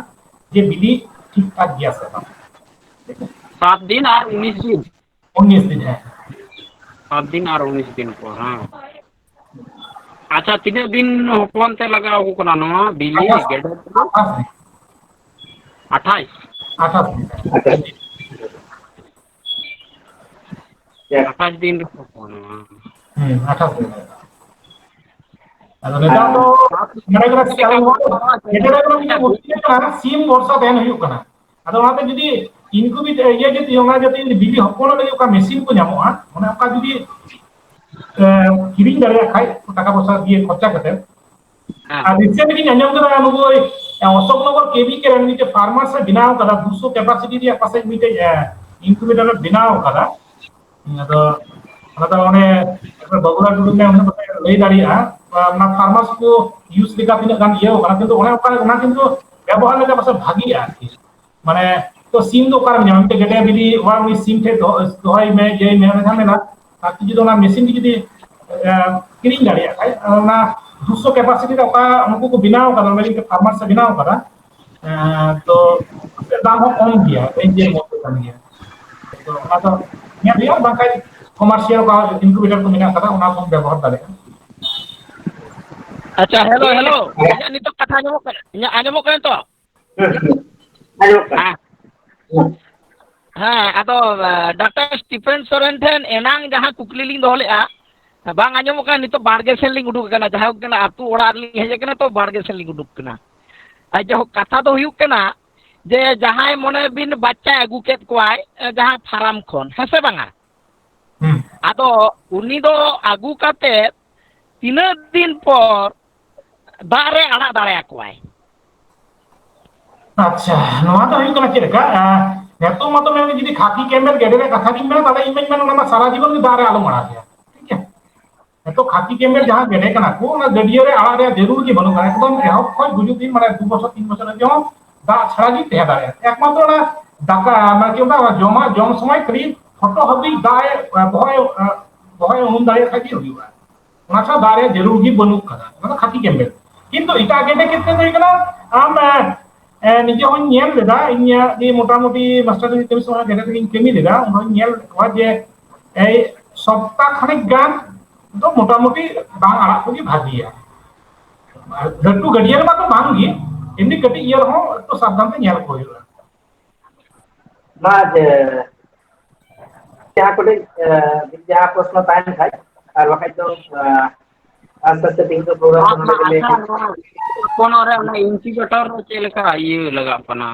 ᱡᱮ ᱵᱤᱞᱤ ᱴᱷᱤᱠ ᱴᱷᱟᱠ ᱜᱮᱭᱟ ᱥᱮ ᱵᱟᱝ᱾ ᱥᱟᱛ ᱫᱤᱱ ᱟᱨ ᱩᱱᱤᱥ ᱫᱤᱱ᱾ ᱩᱱᱤᱥ ᱫᱤᱱ, ᱦᱮᱸ᱾ ᱥᱟᱛ ᱫᱤᱱ ᱟᱨ ᱩᱱᱤᱥ ᱫᱤᱱ ᱯᱚᱨ, ᱦᱮᱸ᱾ ᱟᱪᱪᱷᱟ, ᱛᱤᱱᱟᱹᱜ ᱫᱤᱱ ᱦᱚᱯᱚᱱ ᱛᱮ ᱞᱟᱜᱟᱣ ᱟᱠᱚ ᱠᱟᱱᱟ ᱱᱚᱣᱟ ᱵᱤᱞᱤ ᱟᱴᱷᱟᱥ, ᱜᱮᱰᱮ? ᱟᱴᱷᱟᱥ ᱫᱤᱱ᱾ ᱟᱴᱷᱟᱥ᱾ ᱟᱴᱷᱟᱥ ᱫᱤᱱ᱾ ᱟᱴᱷᱟᱥ ᱫᱤᱱ ᱨᱮ ᱦᱚᱯᱚᱱᱚᱜᱼᱟ᱾ ᱦᱮᱸ, ᱟᱴᱷᱟᱥ ᱫᱤᱱ᱾ ᱟᱫᱚ ᱱᱮᱛᱟᱨ ᱫᱚ ᱢᱚᱱᱮ ᱠᱟᱱᱟ ᱥᱤ-, ᱟᱞᱮ ᱱᱚᱣᱟ ᱫᱚ ᱜᱮᱰᱮ ᱰᱟᱝᱨᱟ ᱢᱤᱫᱴᱮᱱ ᱢᱩᱥᱠᱤᱞ ᱠᱟᱱᱟ, ᱥᱤᱢ ᱵᱷᱚᱨᱥᱟ ᱛᱟᱦᱮᱱ ᱦᱩᱭᱩᱜ ᱠᱟᱱᱟ᱾ ᱟᱫᱚ ᱚᱱᱟᱛᱮ ᱡᱩᱫᱤ ᱤᱱᱠᱩᱵᱮᱴ ᱤᱭᱟᱹ ᱡᱩᱫᱤ ᱚᱱᱟ ᱡᱩᱫᱤ ᱵᱤᱞᱤ ᱦᱚᱯᱚᱱᱚᱜ ᱞᱟᱹᱜᱤᱫ ᱚᱠᱟ ᱢᱮᱥᱤᱱ ᱠᱚ ᱧᱟᱢᱚᱜᱼᱟ, ᱚᱱᱮ ᱚᱱᱠᱟ ᱡᱩᱫᱤ ᱮ, ᱠᱤᱨᱤᱧ ᱫᱟᱲᱮᱭᱟᱜ ᱠᱷᱟᱡ ᱴᱟᱠᱟ ᱯᱚᱭᱥᱟ ᱫᱤᱭᱮ ᱠᱷᱚᱨᱪᱟ ᱠᱟᱛᱮ, ᱦᱮᱸ᱾ ᱟᱨ ᱨᱤᱥᱮᱱᱴ ᱜᱤᱧ ᱟᱸᱡᱚᱢ ᱠᱮᱫᱟ ᱱᱩᱠᱩ ᱳᱭ, ᱮ, ᱚᱥᱳᱠ ᱱᱚᱜᱚᱨ ᱠᱮᱵᱤᱠᱮ ᱨᱮᱱ ᱢᱤᱫᱴᱮᱡ ᱯᱷᱟᱨᱢᱟᱨ ᱥᱮ ᱵᱮᱱᱟᱣ ᱠᱟᱫᱟ, ᱫᱩᱥᱚ ᱠᱮᱯᱟᱥᱤᱴᱤ ᱨᱮᱭᱟᱜ ᱯᱟᱥᱮᱡ ᱢᱤᱫᱴᱮᱡ, ᱮ, ᱤᱱᱠᱩᱵᱮᱴᱟᱨ ᱮ ᱵᱮᱱᱟᱣ ᱠᱟᱫᱟ᱾ ᱟᱫᱚ ᱚᱱᱟ ᱫᱚ ᱚᱱᱮ ᱵᱟᱵᱩᱞᱟᱞ ᱴᱩᱰᱩ ᱜᱮ ᱚᱱᱟ ᱫᱚ ᱞᱟᱹᱭ ᱫᱟᱲᱮᱭᱟᱜᱼᱟ᱾ ᱚᱱᱟ ᱯᱷᱟᱨᱢᱟᱨᱥ ᱠᱚ ᱤᱭᱩᱡᱽ ᱞᱮᱠᱟ ᱛᱤᱱᱟᱹᱜ ᱜᱟᱱ ᱤᱭᱟᱹ ᱠᱟᱱᱟ, ᱠᱤᱱᱛᱩ ᱚᱱᱮ ᱚᱱᱠᱟ, ᱚᱱᱟ ᱠᱤᱱᱛᱩ ᱵᱮᱵᱚᱦᱟᱨ ᱞᱮᱠᱟ ᱯᱟᱥᱮᱡ ᱵᱷᱟᱜᱤᱜᱼᱟ ᱟᱨᱠᱤ᱾ ᱢᱟᱱᱮ, ᱛᱚ ᱥᱤᱢ ᱫᱚ ᱚᱠᱟᱨᱮᱢ ᱧᱟᱢᱟ? ᱢᱤᱫᱴᱮᱡ ᱜᱮᱰᱮ ᱵᱤᱞᱤ ᱚᱲᱟᱜ ᱩᱱᱤ ᱥᱤᱢ ᱴᱷᱮᱡ ᱫᱚᱦᱚ-, ᱫᱚᱦᱚᱭ ᱢᱮ, ᱤᱭᱟᱹᱭ ᱢᱮ, ᱚᱱᱟ ᱡᱷᱟᱢᱮᱞᱟ᱾ ᱟᱨ ᱡᱩᱫᱤ ᱚᱱᱟ ᱢᱮᱥᱤᱱ ᱡᱩᱫᱤ, ᱮ, ᱠᱤᱨᱤᱧ ᱫᱟᱲᱮᱭᱟᱜ ᱠᱷᱟᱡ, ᱚᱱᱟ ᱫᱩᱥᱚ ᱠᱮᱯᱟᱥᱤᱴᱤ ᱨᱮ ᱚᱠᱟ ᱩᱱᱠᱩ ᱠᱚ ᱵᱮᱱᱟᱣ ᱠᱟᱫᱟ, ᱚᱱᱟ ᱞᱟᱹᱜᱤᱫ ᱛᱮ ᱯᱷᱟᱨᱢᱟᱨᱥ ᱮ ᱵᱮᱱᱟᱣ ᱠᱟᱫᱟ, ᱮ, ᱛᱚ ᱫᱟᱢ ᱦᱚᱸ ᱠᱚᱢ ᱜᱮᱭᱟ, ᱨᱮᱧᱡᱽ ᱮᱨ ᱢᱚᱫᱽᱫᱷᱮ ᱠᱟᱱ ᱜᱮᱭᱟ᱾ ᱛᱚ ᱚᱱᱟ ᱫᱚ ᱧᱮᱞ ᱦᱩᱭᱩᱜᱼᱟ, ᱵᱟᱝᱠᱷᱟᱡ ᱠᱚᱢᱟᱨᱥᱤᱭᱟᱞ ᱚᱠᱟ ᱤᱱᱠᱩᱵᱮᱴᱟᱨ ᱠᱚ ᱢᱮᱱᱟᱜ ᱠᱟᱫᱟ, ᱚᱱᱟ ᱠᱚᱢ ᱵᱮᱵᱚᱦᱟᱨ ᱫᱟᱲᱮᱭᱟᱜᱼᱟ᱾ ᱟᱪᱪᱷᱟ, ᱦᱮᱞᱳ, ᱦᱮᱞᱳ, ᱤᱧᱟᱹᱜ ᱱᱤᱛᱚᱜ ᱠᱟᱛᱷᱟ ᱟᱸᱡᱚᱢᱚᱜ ᱠᱟᱱᱟ? ᱤᱧᱟᱹᱜ ᱟᱸᱡᱚᱢᱚᱜ ᱠᱟᱱᱟ ᱛᱚ? ᱦᱩᱸ, ᱦᱩᱸ᱾ ᱟᱸᱡᱚᱢᱚᱜ ᱠᱟᱱᱟ᱾ ᱦᱮᱸ᱾ ᱦᱩᱸ᱾ ᱦᱮᱸ, ᱟᱫᱚ, ᱮ, ᱰᱟᱠᱛᱟᱨ ᱥᱴᱤᱯᱷᱮᱱ ᱥᱚᱨᱮᱱ ᱴᱷᱮᱱ ᱮᱱᱟᱝ ᱡᱟᱦᱟᱸ ᱠᱩᱠᱞᱤ ᱞᱤᱧ ᱫᱚᱦᱚ ᱞᱮᱫᱼᱟ, ᱵᱟᱝ ᱟᱸᱡᱚᱢᱚᱜ ᱠᱟᱱᱟ, ᱱᱤᱛᱚᱜ ᱵᱟᱲᱜᱮ ᱥᱮᱱ ᱞᱤᱧ ᱩᱰᱩᱠ ᱟᱠᱟᱱᱟ, ᱡᱟᱦᱟᱸ ᱠᱟᱱᱟ ᱟᱹᱛᱩ ᱚᱲᱟᱜ ᱨᱮᱞᱤᱧ ᱦᱮᱡ ᱟᱠᱟᱱᱟ, ᱛᱚ ᱵᱟᱲᱜᱮ ᱥᱮᱱ ᱞᱤᱧ ᱩᱰᱩᱠ ᱟᱠᱟᱱᱟ᱾ ᱟᱨ ᱡᱟᱭᱦᱳᱠ, ᱠᱟᱛᱷᱟ ᱫᱚ ᱦᱩᱭᱩᱜ ᱠᱟᱱᱟ ᱡᱮ ᱡᱟᱦᱟᱸᱭ ᱢᱚᱱᱮ ᱵᱤᱱ ᱵᱟᱪᱪᱟᱭ ᱟᱹᱜᱩ ᱠᱮᱫ ᱠᱚᱣᱟᱭ, ᱮ, ᱡᱟᱦᱟᱸ ᱯᱷᱟᱨᱟᱢ ᱠᱷᱚᱱ, ᱦᱮᱸ ᱥᱮ ᱵᱟᱝᱟ? ᱦᱩᱸ᱾ ᱟᱫᱚ ᱩᱱᱤ ᱫᱚ ᱟᱹᱜᱩ ᱠᱟᱛᱮ ᱛᱤᱱᱟᱹᱜ ᱫᱤᱱ ᱯᱚᱨ ᱫᱟᱜ ᱨᱮ ᱟᱲᱟᱜ ᱫᱟᱲᱮᱭᱟᱠᱚᱣᱟᱭ? ᱟᱪᱪᱷᱟ, ᱱᱚᱣᱟ ᱫᱚ ᱦᱩᱭᱩᱜ ᱠᱟᱱᱟ ᱪᱮᱫ ᱞᱮᱠᱟ, ᱟᱸ, ᱱᱤᱛᱚᱜ ᱢᱟᱛᱚ ᱢᱮᱱ ᱡᱩᱫᱤ ᱠᱷᱟᱹᱠᱤ ᱠᱮᱢᱮᱞ ᱜᱮᱰᱮ ᱨᱮᱭᱟᱜ ᱠᱟᱛᱷᱟ ᱜᱤᱧ ᱢᱮᱱᱟ, ᱛᱟᱦᱞᱮ ᱤᱧ ᱢᱟᱧ ᱢᱮᱱᱟ ᱚᱱᱟ ᱢᱟ ᱥᱟᱨᱟ ᱡᱤᱵᱚᱱ ᱜᱮ ᱫᱟᱜ ᱨᱮ ᱟᱞᱚᱢ ᱟᱲᱟᱜᱮᱭᱟ, ᱴᱷᱤᱠ ᱜᱮᱭᱟ? ᱱᱤᱛᱚᱜ ᱠᱷᱟᱹᱠᱤ ᱠᱮᱢᱮᱞ ᱡᱟᱦᱟᱸ ᱜᱮᱰᱮ ᱠᱟᱱᱟ ᱠᱚ, ᱚᱱᱟ ᱜᱟᱹᱰᱭᱟᱹ ᱨᱮ ᱟᱲᱟᱜ ᱨᱮᱭᱟᱜ ᱡᱟᱹᱨᱩᱲ ᱜᱮ ᱵᱟᱹᱱᱩᱜᱼᱟ᱾ ᱮᱠᱫᱚᱢ ᱮᱦᱚᱵ ᱠᱷᱚᱱ ᱜᱩᱡᱩᱜ ᱫᱤᱱ, ᱢᱟᱱᱮ ᱫᱩ ᱵᱚᱪᱷᱚᱨ ᱛᱤᱱ ᱵᱚᱪᱷᱚᱨ ᱦᱟᱹᱵᱤᱡ ᱦᱚᱸ ᱫᱟᱜ ᱪᱷᱟᱲᱟ ᱜᱮ ᱛᱟᱦᱮᱸ ᱫᱟᱲᱮᱭᱟᱜᱼᱟ᱾ ᱮᱠᱢᱟᱛᱨᱚ ᱚᱱᱟ ᱫᱟᱠᱟ, ᱢᱟᱱᱮ ᱪᱮᱫ ᱢᱮᱛᱟᱜᱼᱟ, ᱚᱱᱟ ᱡᱚᱢᱟᱜ ᱡᱚᱢ ᱥᱚᱢᱚᱭ ᱠᱷᱟᱹᱞᱤ ᱦᱚᱴᱚᱜ ᱦᱟᱹᱵᱤᱡ ᱫᱟᱜ ᱮ, ᱵᱚᱦᱚᱜ ᱮ, ᱨᱚᱦᱚᱭ ᱩᱱᱩᱢ ᱫᱟᱲᱮᱭᱟᱜ ᱠᱷᱟᱡ ᱜᱮ ᱦᱩᱭᱩᱜᱼᱟ᱾ ᱚᱱᱟ ᱪᱷᱟᱲᱟ ᱫᱟᱜ ᱨᱮᱭᱟᱜ ᱡᱟᱹᱨᱩᱲ ᱜᱮ ᱵᱟᱹᱱᱩᱜ ᱠᱟᱫᱟ, ᱚᱱᱟ ᱫᱚ ᱠᱷᱟᱹᱴᱤ ᱠᱮᱢᱵᱮᱞ᱾ ᱠᱤᱱᱛᱩ ᱮᱴᱟᱜ ᱜᱮᱰᱮ ᱠᱷᱮᱛᱨᱮ ᱫᱚ ᱦᱩᱭᱩᱜ ᱠᱟᱱᱟ, ᱟᱢ ᱮ, ᱮ, ᱱᱤᱡᱮ ᱦᱚᱸᱧ ᱧᱮᱞ ᱞᱮᱫᱟ, ᱤᱧᱟᱹᱜ ᱜᱮ ᱢᱚᱴᱟᱢᱩᱴᱤ ᱢᱟᱥᱴᱟᱨ ᱰᱤᱜᱽᱨᱤ ᱠᱟᱹᱢᱤ ᱥᱚᱢᱚᱭ ᱜᱮᱰᱮ ᱨᱮᱜᱤᱧ ᱠᱟᱹᱢᱤ ᱞᱮᱫᱟ, ᱚᱸᱰᱮᱧ ᱧᱮᱞ ᱞᱮᱫ ᱠᱚᱣᱟ ᱡᱮ ᱮᱭ ᱥᱚᱯᱛᱟ ᱠᱷᱟᱱᱮᱠ ᱜᱟᱱ ᱫᱚ ᱢᱚᱴᱟᱢᱩᱴᱤ ᱵᱟᱝ ᱟᱲᱟᱜ ᱠᱚᱜᱮ ᱵᱷᱟᱹᱜᱤᱭᱟ᱾ ᱟᱨ ᱞᱟᱹᱴᱩ ᱜᱟᱹᱰᱭᱟᱹ ᱨᱮᱢᱟ ᱛᱚ ᱵᱟᱝ ᱜᱮ, ᱮᱢᱱᱤ ᱠᱟᱹᱴᱤᱡ ᱤᱭᱟᱹ ᱨᱮᱦᱚᱸ ᱮᱠᱴᱩ ᱥᱟᱵᱫᱷᱟᱱ ᱛᱮ ᱧᱮᱞ ᱠᱚ ᱦᱩᱭᱩᱜᱼᱟ᱾ ᱵᱟ ᱡᱮ ᱡᱟᱦᱟᱸ ᱠᱚᱴᱤᱡ, ᱮ, ᱡᱟᱦᱟᱸ ᱯᱨᱚᱥᱱᱚ ᱛᱟᱦᱮᱱ ᱠᱷᱟᱡ, ᱟᱨ ᱵᱟᱠᱷᱟᱡ ᱫᱚ, ᱮ, ᱟᱥᱛᱮ ᱟᱥᱛᱮ ᱛᱮᱦᱮᱧ ᱫᱚ ᱯᱨᱳᱜᱨᱟᱢ ᱟᱪᱪᱷᱟ, ᱠᱚ ᱞᱟᱹᱭ ᱟᱪᱪᱷᱟ, ᱱᱚᱣᱟ ᱦᱚᱯᱚᱱᱚᱜ ᱨᱮ ᱚᱱᱟ incubator ᱨᱮ ᱪᱮᱫ ᱞᱮᱠᱟ ᱤᱭᱟᱹ ᱞᱟᱜᱟᱜ ᱠᱟᱱᱟ?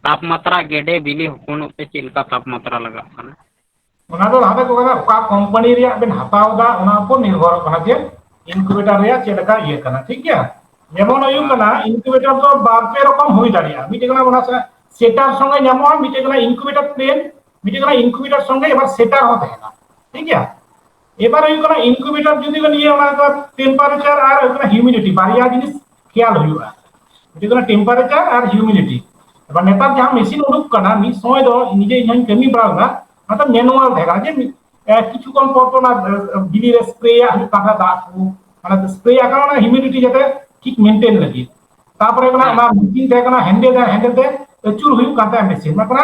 ᱛᱟᱯᱢᱟᱛᱨᱟ ᱜᱮᱰᱮ ᱵᱤᱞᱤ ᱦᱚᱯᱚᱱᱚᱜ ᱛᱮ ᱪᱮᱫ ᱞᱮᱠᱟ ᱛᱟᱯᱢᱟᱛᱨᱟ ᱞᱟᱜᱟᱜ ᱠᱟᱱᱟ? ᱚᱱᱟ ᱫᱚ ᱞᱟᱦᱟ ᱛᱮᱠᱚ ᱢᱮᱱᱟ, ᱚᱠᱟ ᱠᱳᱢᱯᱟᱱᱤ ᱨᱮᱭᱟᱜ ᱵᱮᱱ ᱦᱟᱛᱟᱣ ᱮᱫᱟ, ᱚᱱᱟ ᱩᱯᱚᱨ ᱱᱤᱨᱵᱷᱚᱨᱚᱜ ᱠᱟᱱᱟ ᱡᱮ incubator ᱨᱮᱭᱟᱜ ᱪᱮᱫ ᱞᱮᱠᱟ ᱤᱭᱟᱹ ᱠᱟᱱᱟ, ᱴᱷᱤᱠ ᱜᱮᱭᱟ? ᱡᱮᱢᱚᱱ ᱦᱩᱭᱩᱜ ᱠᱟᱱᱟ, incubator ᱫᱚ ᱵᱟᱨ ᱯᱮ ᱨᱚᱠᱚᱢ ᱦᱩᱭ ᱫᱟᱲᱮᱭᱟᱜᱼᱟ᱾ ᱢᱤᱫᱴᱮᱡ ᱠᱟᱱᱟ ᱚᱱᱟ setter ᱥᱚᱸᱜᱮ ᱧᱟᱢᱚᱜᱼᱟ, ᱢᱤᱫᱴᱮᱡ ᱠᱟᱱᱟ incubator plain, ᱢᱤᱫᱴᱮᱡ ᱠᱟᱱᱟ incubator ᱥᱚᱸᱜᱮ ᱮᱵᱟᱨ setter ᱦᱚᱸ ᱛᱟᱦᱮᱱᱟ, ᱴᱷᱤᱠ ᱜᱮᱭᱟ? ᱮᱵᱟᱨ ᱦᱩᱭᱩᱜ ᱠᱟᱱᱟ incubator ᱡᱩᱫᱤ ᱵᱮᱱ ᱤᱭᱟᱹ, ᱚᱱᱟ ᱫᱚ temperature ᱟᱨ ᱦᱩᱭᱩᱜ ᱠᱟᱱᱟ humidity, ᱵᱟᱨᱭᱟ ᱡᱤᱱᱤᱥ ᱠᱷᱮᱭᱟᱞ ᱦᱩᱭᱩᱜᱼᱟ᱾ ᱢᱤᱫᱴᱮᱡ ᱠᱟᱱᱟ temperature ᱟᱨ humidity᱾ ᱮᱵᱟᱨ ᱱᱮᱛᱟᱨ ᱡᱟᱦᱟᱸ machine ᱩᱰᱩᱠ ᱠᱟᱱᱟ, ᱢᱤᱫ ᱥᱚᱢᱚᱭ ᱫᱚ ᱱᱤᱡᱮ ᱤᱧ ᱦᱚᱸᱧ ᱠᱟᱹᱢᱤ ᱵᱟᱲᱟ ᱞᱮᱫᱟ, ᱚᱱᱟ ᱫᱚ manual ᱛᱟᱦᱮᱸ ᱠᱟᱱᱟ, ᱡᱮ ᱢᱤᱫ, ᱮ, ᱠᱤᱪᱷᱩ ᱠᱷᱚᱱ ᱯᱚᱨ ᱯᱚᱨ ᱚᱱᱟ, ᱮ, ᱵᱤᱞᱤ ᱨᱮ spray ᱟᱜ ᱦᱩᱭᱩᱜ ᱠᱟᱱ ᱛᱟᱦᱮᱸ, ᱫᱟᱜ ᱠᱚ, ᱢᱟᱱᱮ spray ᱟᱜ ᱠᱟᱱᱟ, ᱚᱱᱟ humidity ᱡᱟᱛᱮ ᱴᱷᱤᱠ maintain ᱞᱟᱹᱜᱤᱫ᱾ ᱛᱟᱨᱯᱚᱨᱮ ᱚᱱᱟ, ᱦᱮᱸ᱾ ᱚᱱᱟ machine ᱛᱟᱦᱮᱸ ᱠᱟᱱᱟ, handle ᱛᱟᱦᱮᱸ, handle ᱛᱮ ᱟᱹᱪᱩᱨ ᱦᱩᱭᱩᱜ ᱠᱟᱱ ᱛᱟᱦᱮᱸ machine, ᱢᱟᱱᱮ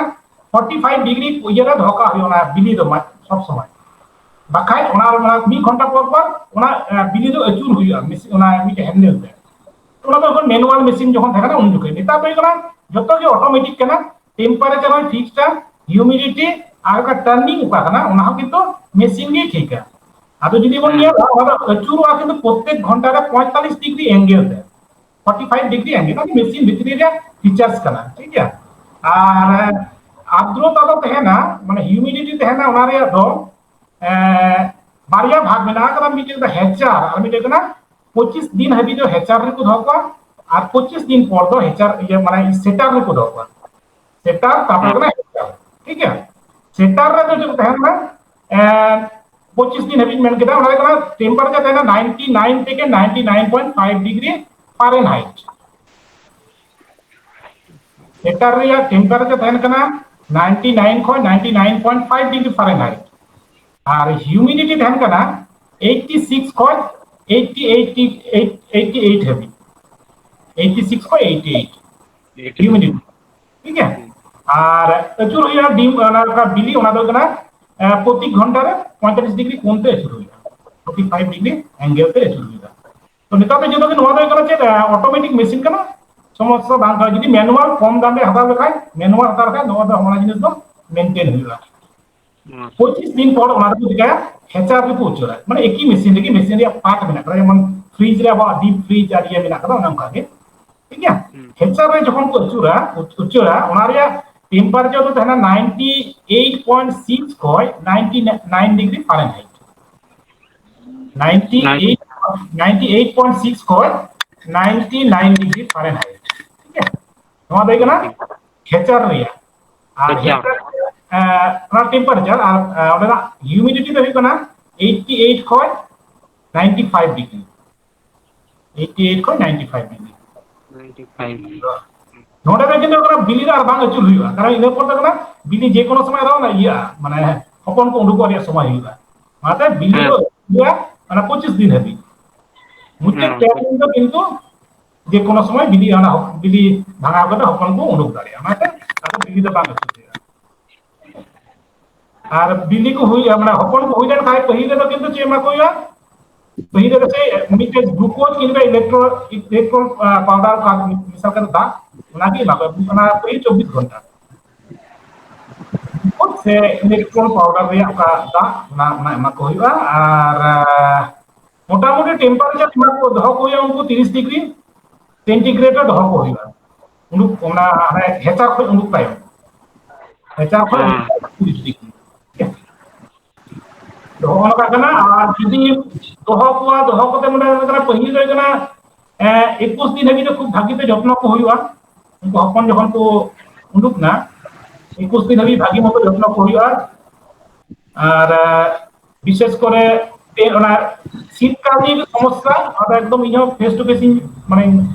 forty five degree ᱤᱭᱟᱹ ᱨᱮ ᱫᱚᱦᱚ ᱠᱟᱜ ᱦᱩᱭᱩᱜᱼᱟ ᱚᱱᱟ ᱵᱤᱞᱤ ᱫᱚ ᱢᱟ ᱥᱚᱵ ᱥᱚᱢᱚᱭ, ᱵᱟᱠᱷᱟᱡ ᱚᱱᱟ, ᱚᱱᱟ ᱢᱤᱫ ᱜᱷᱚᱱᱴᱟ ᱯᱚᱨ ᱯᱚᱨ ᱚᱱᱟ, ᱮ, ᱵᱤᱞᱤ ᱫᱚ ᱟᱹᱪᱩᱨ ᱦᱩᱭᱩᱜᱼᱟ machine, ᱚᱱᱟ ᱢᱤᱫᱴᱮᱡ handle ᱛᱮ᱾ ᱚᱱᱟ ᱫᱚ ᱡᱚᱠᱷᱚᱱ manual machine ᱡᱚᱠᱷᱚᱱ ᱛᱟᱦᱮᱸ ᱠᱟᱱᱟ ᱩᱱ ᱡᱚᱠᱷᱚᱱ, ᱱᱮᱛᱟᱨ ᱫᱚ ᱦᱩᱭᱩᱜ ᱠᱟᱱᱟ ᱡᱚᱛᱚ ᱜᱮ automatic ᱠᱟᱱᱟ, temperature ᱦᱚᱸᱭ fix ᱟ, humidity ᱟᱨ ᱚᱠᱟ turning ᱚᱠᱟ ᱠᱟᱱᱟ ᱚᱱᱟ ᱦᱚᱸ ᱠᱤᱱᱛᱩ machine ᱜᱮᱭ ᱴᱷᱤᱠᱟ᱾ ᱟᱫᱚ ᱡᱩᱫᱤ ᱵᱚᱱ ᱦᱮᱸ᱾ ᱧᱮᱞᱟ, ᱚᱱᱟ ᱫᱚ ᱟᱹᱪᱩᱨᱚᱜᱼᱟ ᱠᱤᱱᱛᱩ ᱯᱨᱚᱛᱮᱠ ᱜᱷᱚᱱᱴᱟ ᱨᱮ ᱯᱚᱸᱭᱛᱟᱞᱞᱤᱥ degree angle ᱛᱮ, forty five degree angle, ᱚᱱᱟ ᱫᱚ machine ᱵᱷᱤᱛᱨᱤ ᱨᱮ features ᱠᱟᱱᱟ, ᱴᱷᱤᱠ ᱜᱮᱭᱟ? ᱟᱨ ᱟᱨᱫᱨᱚᱛᱟ ᱫᱚ ᱛᱟᱦᱮᱱᱟ, ᱢᱟᱱᱮ humidity ᱛᱟᱦᱮᱱᱟ ᱚᱱᱟ ᱨᱮᱭᱟᱜ ᱫᱚ, ᱮ, ᱵᱟᱨᱭᱟ ᱵᱷᱟᱜᱽ ᱢᱮᱱᱟᱜ ᱟᱠᱟᱫᱟ, ᱢᱤᱫᱴᱮᱡ ᱫᱚ ᱦᱮᱪᱟᱨ ᱟᱨ ᱢᱤᱫᱴᱮᱡ ᱠᱟᱱᱟ ᱯᱚᱸᱪᱤᱥ ᱫᱤᱱ ᱦᱟᱹᱵᱤᱡ ᱫᱚ ᱦᱮᱪᱟᱨ ᱨᱮᱠᱚ ᱫᱚᱦᱚ ᱠᱚᱣᱟ ᱟᱨ ᱯᱚᱸᱪᱤᱥ ᱫᱤᱱ ᱯᱚᱨ ᱫᱚ ᱦᱮᱪᱟᱨ, ᱤᱭᱟᱹ, ᱢᱟᱱᱮ setter ᱨᱮᱠᱚ ᱫᱚᱦᱚ ᱠᱚᱣᱟ᱾ Setter, ᱛᱟᱨᱯᱚᱨᱮ ᱦᱮᱸ᱾ ᱠᱟᱱᱟ ᱦᱮᱪᱟᱨ, ᱴᱷᱤᱠ ᱜᱮᱭᱟ? Setter ᱨᱮᱫᱚ ᱪᱮᱫ ᱛᱟᱦᱮᱱᱟ? ᱮ, ᱯᱚᱸᱪᱤᱥ ᱫᱤᱱ ᱦᱟᱹᱵᱤᱡ ᱢᱮᱱ ᱠᱮᱫᱟ, ᱚᱱᱟ ᱨᱮ ᱠᱟᱱᱟ temperature ᱛᱟᱦᱮᱱᱟ ninety nine ᱛᱷᱮᱠᱮ ninety nine point five degree Fahrenheit᱾ Setter ᱨᱮᱭᱟᱜ temperature ᱛᱟᱦᱮᱱ ᱠᱟᱱᱟ ninety nine ᱠᱷᱚᱱ ninety nine point five degree Fahrenheit᱾ ᱟᱨ ᱦᱤᱭᱩᱢᱤᱰᱤᱴᱤ ᱛᱟᱦᱮᱱ ᱠᱟᱱᱟ ᱮᱭᱤᱴᱤ ᱥᱤᱠᱥ ᱠᱷᱚᱱ ᱮᱭᱤᱴᱤ ᱮᱭᱤᱴ ᱦᱟᱹᱵᱤᱡ, ᱮᱭᱤᱴᱤ ᱥᱤᱠᱥ ᱠᱷᱚᱱ ᱮᱭᱤᱴᱤ ᱮᱭᱤᱴ ᱦᱤᱭᱩᱢᱤᱰᱤᱴᱤ, ᱴᱷᱤᱠ ᱜᱮᱭᱟ᱾ ᱟᱨ ᱟᱹᱪᱩᱨ ᱦᱩᱭᱩᱜᱼᱟ ᱰᱤᱢ, ᱚᱱᱟ ᱚᱠᱟ ᱵᱤᱞᱤ, ᱚᱱᱟ ᱫᱚ ᱦᱩᱭᱩᱜ ᱠᱟᱱᱟ ᱮ, ᱯᱨᱚᱛᱤ ᱜᱷᱚᱱᱴᱟ ᱨᱮ ᱯᱚᱸᱭᱛᱟᱞᱤᱥ ᱰᱤᱜᱽᱨᱤ ᱠᱳᱬ ᱛᱮ ᱟᱹᱪᱩᱨ ᱦᱩᱭᱩᱜᱼᱟ, ᱯᱷᱳᱨᱴᱤ ᱯᱷᱟᱭᱤᱵᱷ ᱰᱤᱜᱽᱨᱤ ᱮᱝᱜᱮᱞ ᱛᱮ ᱟᱹᱪᱩᱨ ᱦᱩᱭᱩᱜᱼᱟ᱾ ᱛᱚ ᱱᱮᱛᱟᱨ ᱫᱚ ᱡᱚᱛᱚ ᱜᱮ ᱱᱚᱣᱟ ᱫᱚ ᱦᱩᱭᱩᱜ ᱠᱟᱱᱟ ᱪᱮᱫ, ᱚᱴᱳᱢᱮᱴᱤᱠ ᱢᱮᱥᱤᱱ ᱠᱟᱱᱟ, ᱥᱚᱢᱚᱥᱥᱟ ᱵᱟᱝ ᱠᱟᱱᱟ᱾ ᱡᱩᱫᱤ ᱢᱮᱱᱩᱣᱟᱞ ᱠᱚᱢ ᱫᱟᱢ ᱨᱮ ᱦᱟᱛᱟᱣ ᱞᱮᱠᱷᱟᱱ, ᱢᱮᱱᱩᱣᱟᱞ ᱦᱟᱛᱟᱣ ᱞᱮᱠᱷᱟᱱ ᱱᱚᱣᱟ ᱫᱚ ᱚᱱᱟ ᱡᱤᱱᱤᱥ ᱫᱚ ᱢᱮᱱᱴᱮᱱ ᱦᱩᱭᱩᱜᱼᱟ᱾ ᱯᱚᱸᱪᱤᱥ ᱫᱤᱱ ᱯᱚᱨ ᱚᱱᱟ ᱫᱚᱠᱚ ᱪᱤᱠᱟᱹᱭᱟ, ᱦᱮᱪᱟᱨ ᱨᱮᱠᱚ ᱩᱪᱟᱹᱲᱟ᱾ ᱢᱟᱱᱮ ᱮᱠᱤ ᱢᱮᱥᱤᱱ ᱨᱮᱜᱮ, ᱢᱮᱥᱤᱱ ᱨᱮᱭᱟᱜ ᱯᱟᱨᱴ ᱢᱮᱱᱟᱜ ᱠᱟᱫᱟ, ᱡᱮᱢᱚᱱ ᱯᱷᱨᱤᱡᱽ ᱨᱮ ᱟᱵᱚᱣᱟᱜ ᱰᱤᱯ ᱯᱷᱨᱤᱡᱽ ᱟᱨ ᱤᱭᱟᱹ ᱢᱮᱱᱟᱜ ᱠᱟᱫᱟ, ᱚᱱᱮ ᱚᱱᱠᱟ ᱜᱮ, ᱴᱷᱤᱠ ᱜᱮᱭᱟ᱾ ᱦᱮᱪᱟᱨ ᱨᱮ ᱡᱚᱠᱷᱚᱱ ᱠᱚ ᱟᱹᱪᱩᱨᱟ, ᱩᱪᱟᱹᱲᱟ, ᱚᱱᱟ ᱨᱮᱭᱟᱜ ᱴᱮᱢᱯᱟᱨᱮᱪᱟᱨ ᱫᱚ ᱛᱟᱦᱮᱱᱟ ᱱᱟᱭᱤᱱᱴᱤ ᱮᱭᱤᱴ ᱯᱚᱭᱮᱱᱴ ᱥᱤᱠᱥ ᱠᱷᱚᱱ ninety nine degree Fahrenheit. Ninety eight, ninety eight point six ᱠᱷᱚᱱ ᱱᱟᱭᱤᱱᱴᱤ ᱱᱟᱭᱤᱱ ᱰᱤᱜᱽᱨᱤ ᱯᱷᱟᱨᱮᱱᱦᱟᱭᱤᱴ, ᱴᱷᱤᱠ ᱜᱮᱭᱟ᱾ ᱱᱚᱣᱟ ᱫᱚ ᱦᱩᱭᱩᱜ ᱠᱟᱱᱟ ᱦᱮᱪᱟᱨ ᱨᱮᱭᱟᱜ᱾ ᱟᱨ ᱦᱮᱪᱟᱨ᱾ ᱦᱮᱪᱟᱨ, ᱮ, ᱚᱱᱟ ᱴᱮᱢᱯᱟᱨᱮᱪᱟᱨ ᱟᱨ, ᱮ, ᱚᱸᱰᱮᱱᱟᱜ ᱦᱤᱭᱩᱢᱤᱰᱤᱴᱤ ᱫᱚ ᱦᱩᱭᱩᱜ ᱠᱟᱱᱟ ᱮᱭᱤᱴᱤ ᱮᱭᱤᱴ ᱠᱷᱚᱱ ninety five degree. Eighty eight ᱠᱷᱚᱱ ninety five degree. Ninety five. ᱱᱚᱰᱮ ᱫᱚ ᱠᱤᱱᱛᱩ ᱚᱱᱟ ᱵᱤᱞᱤ ᱫᱚ ᱟᱨ ᱵᱟᱝ ᱟᱹᱪᱩᱨ ᱦᱩᱭᱩᱜᱼᱟ, ᱠᱟᱨᱚᱱ ᱤᱱᱟᱹ ᱯᱚᱨ ᱫᱚ ᱠᱟᱱᱟ ᱵᱤᱞᱤ ᱡᱮ ᱠᱳᱱᱳ ᱥᱚᱢᱚᱭ ᱟᱨᱚ ᱚᱱᱟ ᱤᱭᱟᱹᱜᱼᱟ, ᱢᱟᱱᱮ ᱦᱚᱯᱚᱱ ᱠᱚ ᱩᱰᱩᱠᱚᱜ ᱨᱮᱭᱟᱜ ᱥᱚᱢᱚᱭ ᱦᱩᱭᱩᱜᱼᱟ᱾ ᱚᱱᱟᱛᱮ ᱵᱤᱞᱤ ᱫᱚ ᱦᱮᱸ᱾ ᱦᱩᱭᱩᱜᱼᱟ ᱚᱱᱟ ᱯᱚᱸᱪᱤᱥ ᱫᱤᱱ ᱦᱟᱹᱵᱤᱡ᱾ ᱢᱩᱪᱟᱹᱫ ᱦᱮᱸ, ᱯᱮ ᱯᱚᱸᱪᱤᱥ᱾ ᱫᱤᱱ ᱫᱚ ᱠᱤᱱᱛᱩ ᱡᱮ ᱠᱳᱱᱳ ᱥᱚᱢᱚᱭ ᱵᱤᱞᱤ, ᱚᱱᱟ ᱦᱚ-, ᱵᱤᱞᱤ ᱵᱷᱟঙᱟᱣ ᱠᱟᱛᱮ ᱦᱚᱯᱚᱱ ᱠᱚ ᱩᱰᱩᱠ ᱫᱟᱲᱮᱭᱟᱜᱼᱟ, ᱚᱱᱟᱛᱮ ᱟᱫᱚ ᱵᱤᱞᱤ ᱫᱚ ᱵᱟᱝ ᱟᱹᱪᱩᱨ ᱦᱩᱭᱩᱜᱼᱟ᱾ ᱟᱨ ᱵᱤᱞᱤ ᱠᱚ ᱦᱩᱭᱩᱜᱼᱟ, ᱢᱟᱱᱮ ᱦᱚᱯᱚᱱ ᱠᱚ ᱦᱩᱭ ᱞᱮᱱᱠᱷᱟᱱ ᱯᱟᱹᱦᱤᱞ ᱨᱮᱫᱚ ᱠᱤᱱᱛᱩ ᱪᱮᱫ ᱮᱢᱟ ᱠᱚ ᱦᱩᱭᱩᱜᱼᱟ? ᱯᱟᱹᱦᱤᱞ ᱨᱮᱫᱚ ᱪᱮᱫ ᱢᱤᱫᱴᱮᱱ ᱜᱞᱩᱠᱳᱡᱽ ᱠᱤᱝᱵᱟ ᱤᱞᱮᱠᱴᱨᱳᱞ, ᱤᱞᱮᱠᱴᱨᱳᱞ, ᱟ, ᱯᱟᱣᱰᱟᱨ ᱠᱚ ᱢᱮᱥᱟ ᱠᱟᱛᱮ ᱫᱟᱜ, ᱚᱱᱟᱜᱮ ᱮᱢᱟ ᱠᱚ ᱦᱩᱭᱩᱜᱼᱟ᱾ ᱚᱱᱟ ᱯᱟᱹᱦᱤᱞ ᱪᱚᱵᱵᱤᱥ ᱜᱷᱚᱱᱴᱟ᱾ ᱜᱞᱩᱠᱳᱡᱽ ᱥᱮ ᱤᱞᱮᱠᱴᱨᱳᱞ ᱯᱟᱣᱰᱟᱨ ᱨᱮᱭᱟᱜ ᱚᱠᱟ ᱫᱟᱜ, ᱚᱱᱟ, ᱚᱱᱟ ᱮᱢᱟ ᱠᱚ ᱦᱩᱭᱩᱜᱼᱟ᱾ ᱟᱨ, ᱟ, ᱢᱚᱴᱟᱢᱩᱴᱤ ᱴᱮᱢᱯᱟᱨᱮᱪᱟᱨ ᱮᱢᱟ ᱠᱚ ᱫᱚᱦᱚ ᱠᱚ ᱦᱩᱭᱩᱜᱼᱟ ᱩᱱᱠᱩ ᱛᱤᱨᱤᱥ ᱰᱤᱜᱽᱨᱤ ᱥᱮᱱᱴᱤᱜᱨᱮᱰ ᱨᱮ ᱫᱚᱦᱚ ᱠᱚ ᱦᱩᱭᱩᱜᱼᱟ᱾ ᱩᱰᱩᱠ, ᱚᱱᱟ ᱦᱟᱱᱮ ᱦᱮᱪᱟᱨ ᱠᱷᱚᱱ ᱩᱰᱩᱠ ᱛᱟᱭᱚᱢ᱾ ᱦᱮᱪᱟᱨ ᱠᱷᱚᱱ ᱦᱮᱸ᱾ ᱩᱰᱩᱠ ᱛᱟᱭᱚᱢ ᱛᱤᱨᱤᱥ ᱰᱤᱜᱽᱨᱤ᱾ ᱫᱚᱦᱚ ᱚᱱᱠᱟ ᱠᱟᱱᱟ᱾ ᱟᱨ ᱡᱩᱫᱤ ᱫᱚᱦᱚ ᱠᱚᱣᱟ, ᱫᱚᱦᱚ ᱠᱟᱛᱮ ᱢᱟᱱᱮ ᱦᱩᱭᱩᱜ ᱠᱟᱱᱟ, ᱯᱟᱹᱦᱤᱞ ᱫᱚ ᱦᱩᱭᱩᱜ ᱠᱟᱱᱟ, ᱮ, ᱮᱠᱩᱥ ᱫᱤᱱ ᱦᱟᱹᱵᱤᱡ ᱫᱚ ᱠᱷᱩᱵ ᱵᱷᱟᱹᱜᱤ ᱛᱮ ᱡᱚᱛᱱᱚ ᱠᱚ ᱦᱩᱭᱩᱜᱼᱟ᱾ ᱩᱱᱠᱩ ᱦᱚᱯᱚᱱ ᱡᱚᱠᱷᱚᱱ ᱠᱚ ᱩᱰᱩᱠ ᱱᱟ, ᱮᱠᱩᱥ ᱫᱤᱱ ᱦᱟᱹᱵᱤᱡ ᱵᱷᱟᱹᱜᱤ ᱢᱚᱛᱚ ᱡᱚᱛᱱᱚ ᱠᱚ ᱦᱩᱭᱩᱜᱼᱟ᱾ ᱟᱨ, ᱮ, ᱵᱤᱥᱮᱥ ᱠᱚᱨᱮ ᱛᱮ ᱚᱱᱟ ᱥᱤᱛᱠᱟᱞᱤ ᱥᱚᱢᱚᱥᱥᱟ, ᱚᱱᱟ ᱫᱚ ᱮᱠᱫᱚᱢ ᱤᱧ ᱦᱚᱸ face to face ᱤᱧ, ᱢᱟᱱᱮ,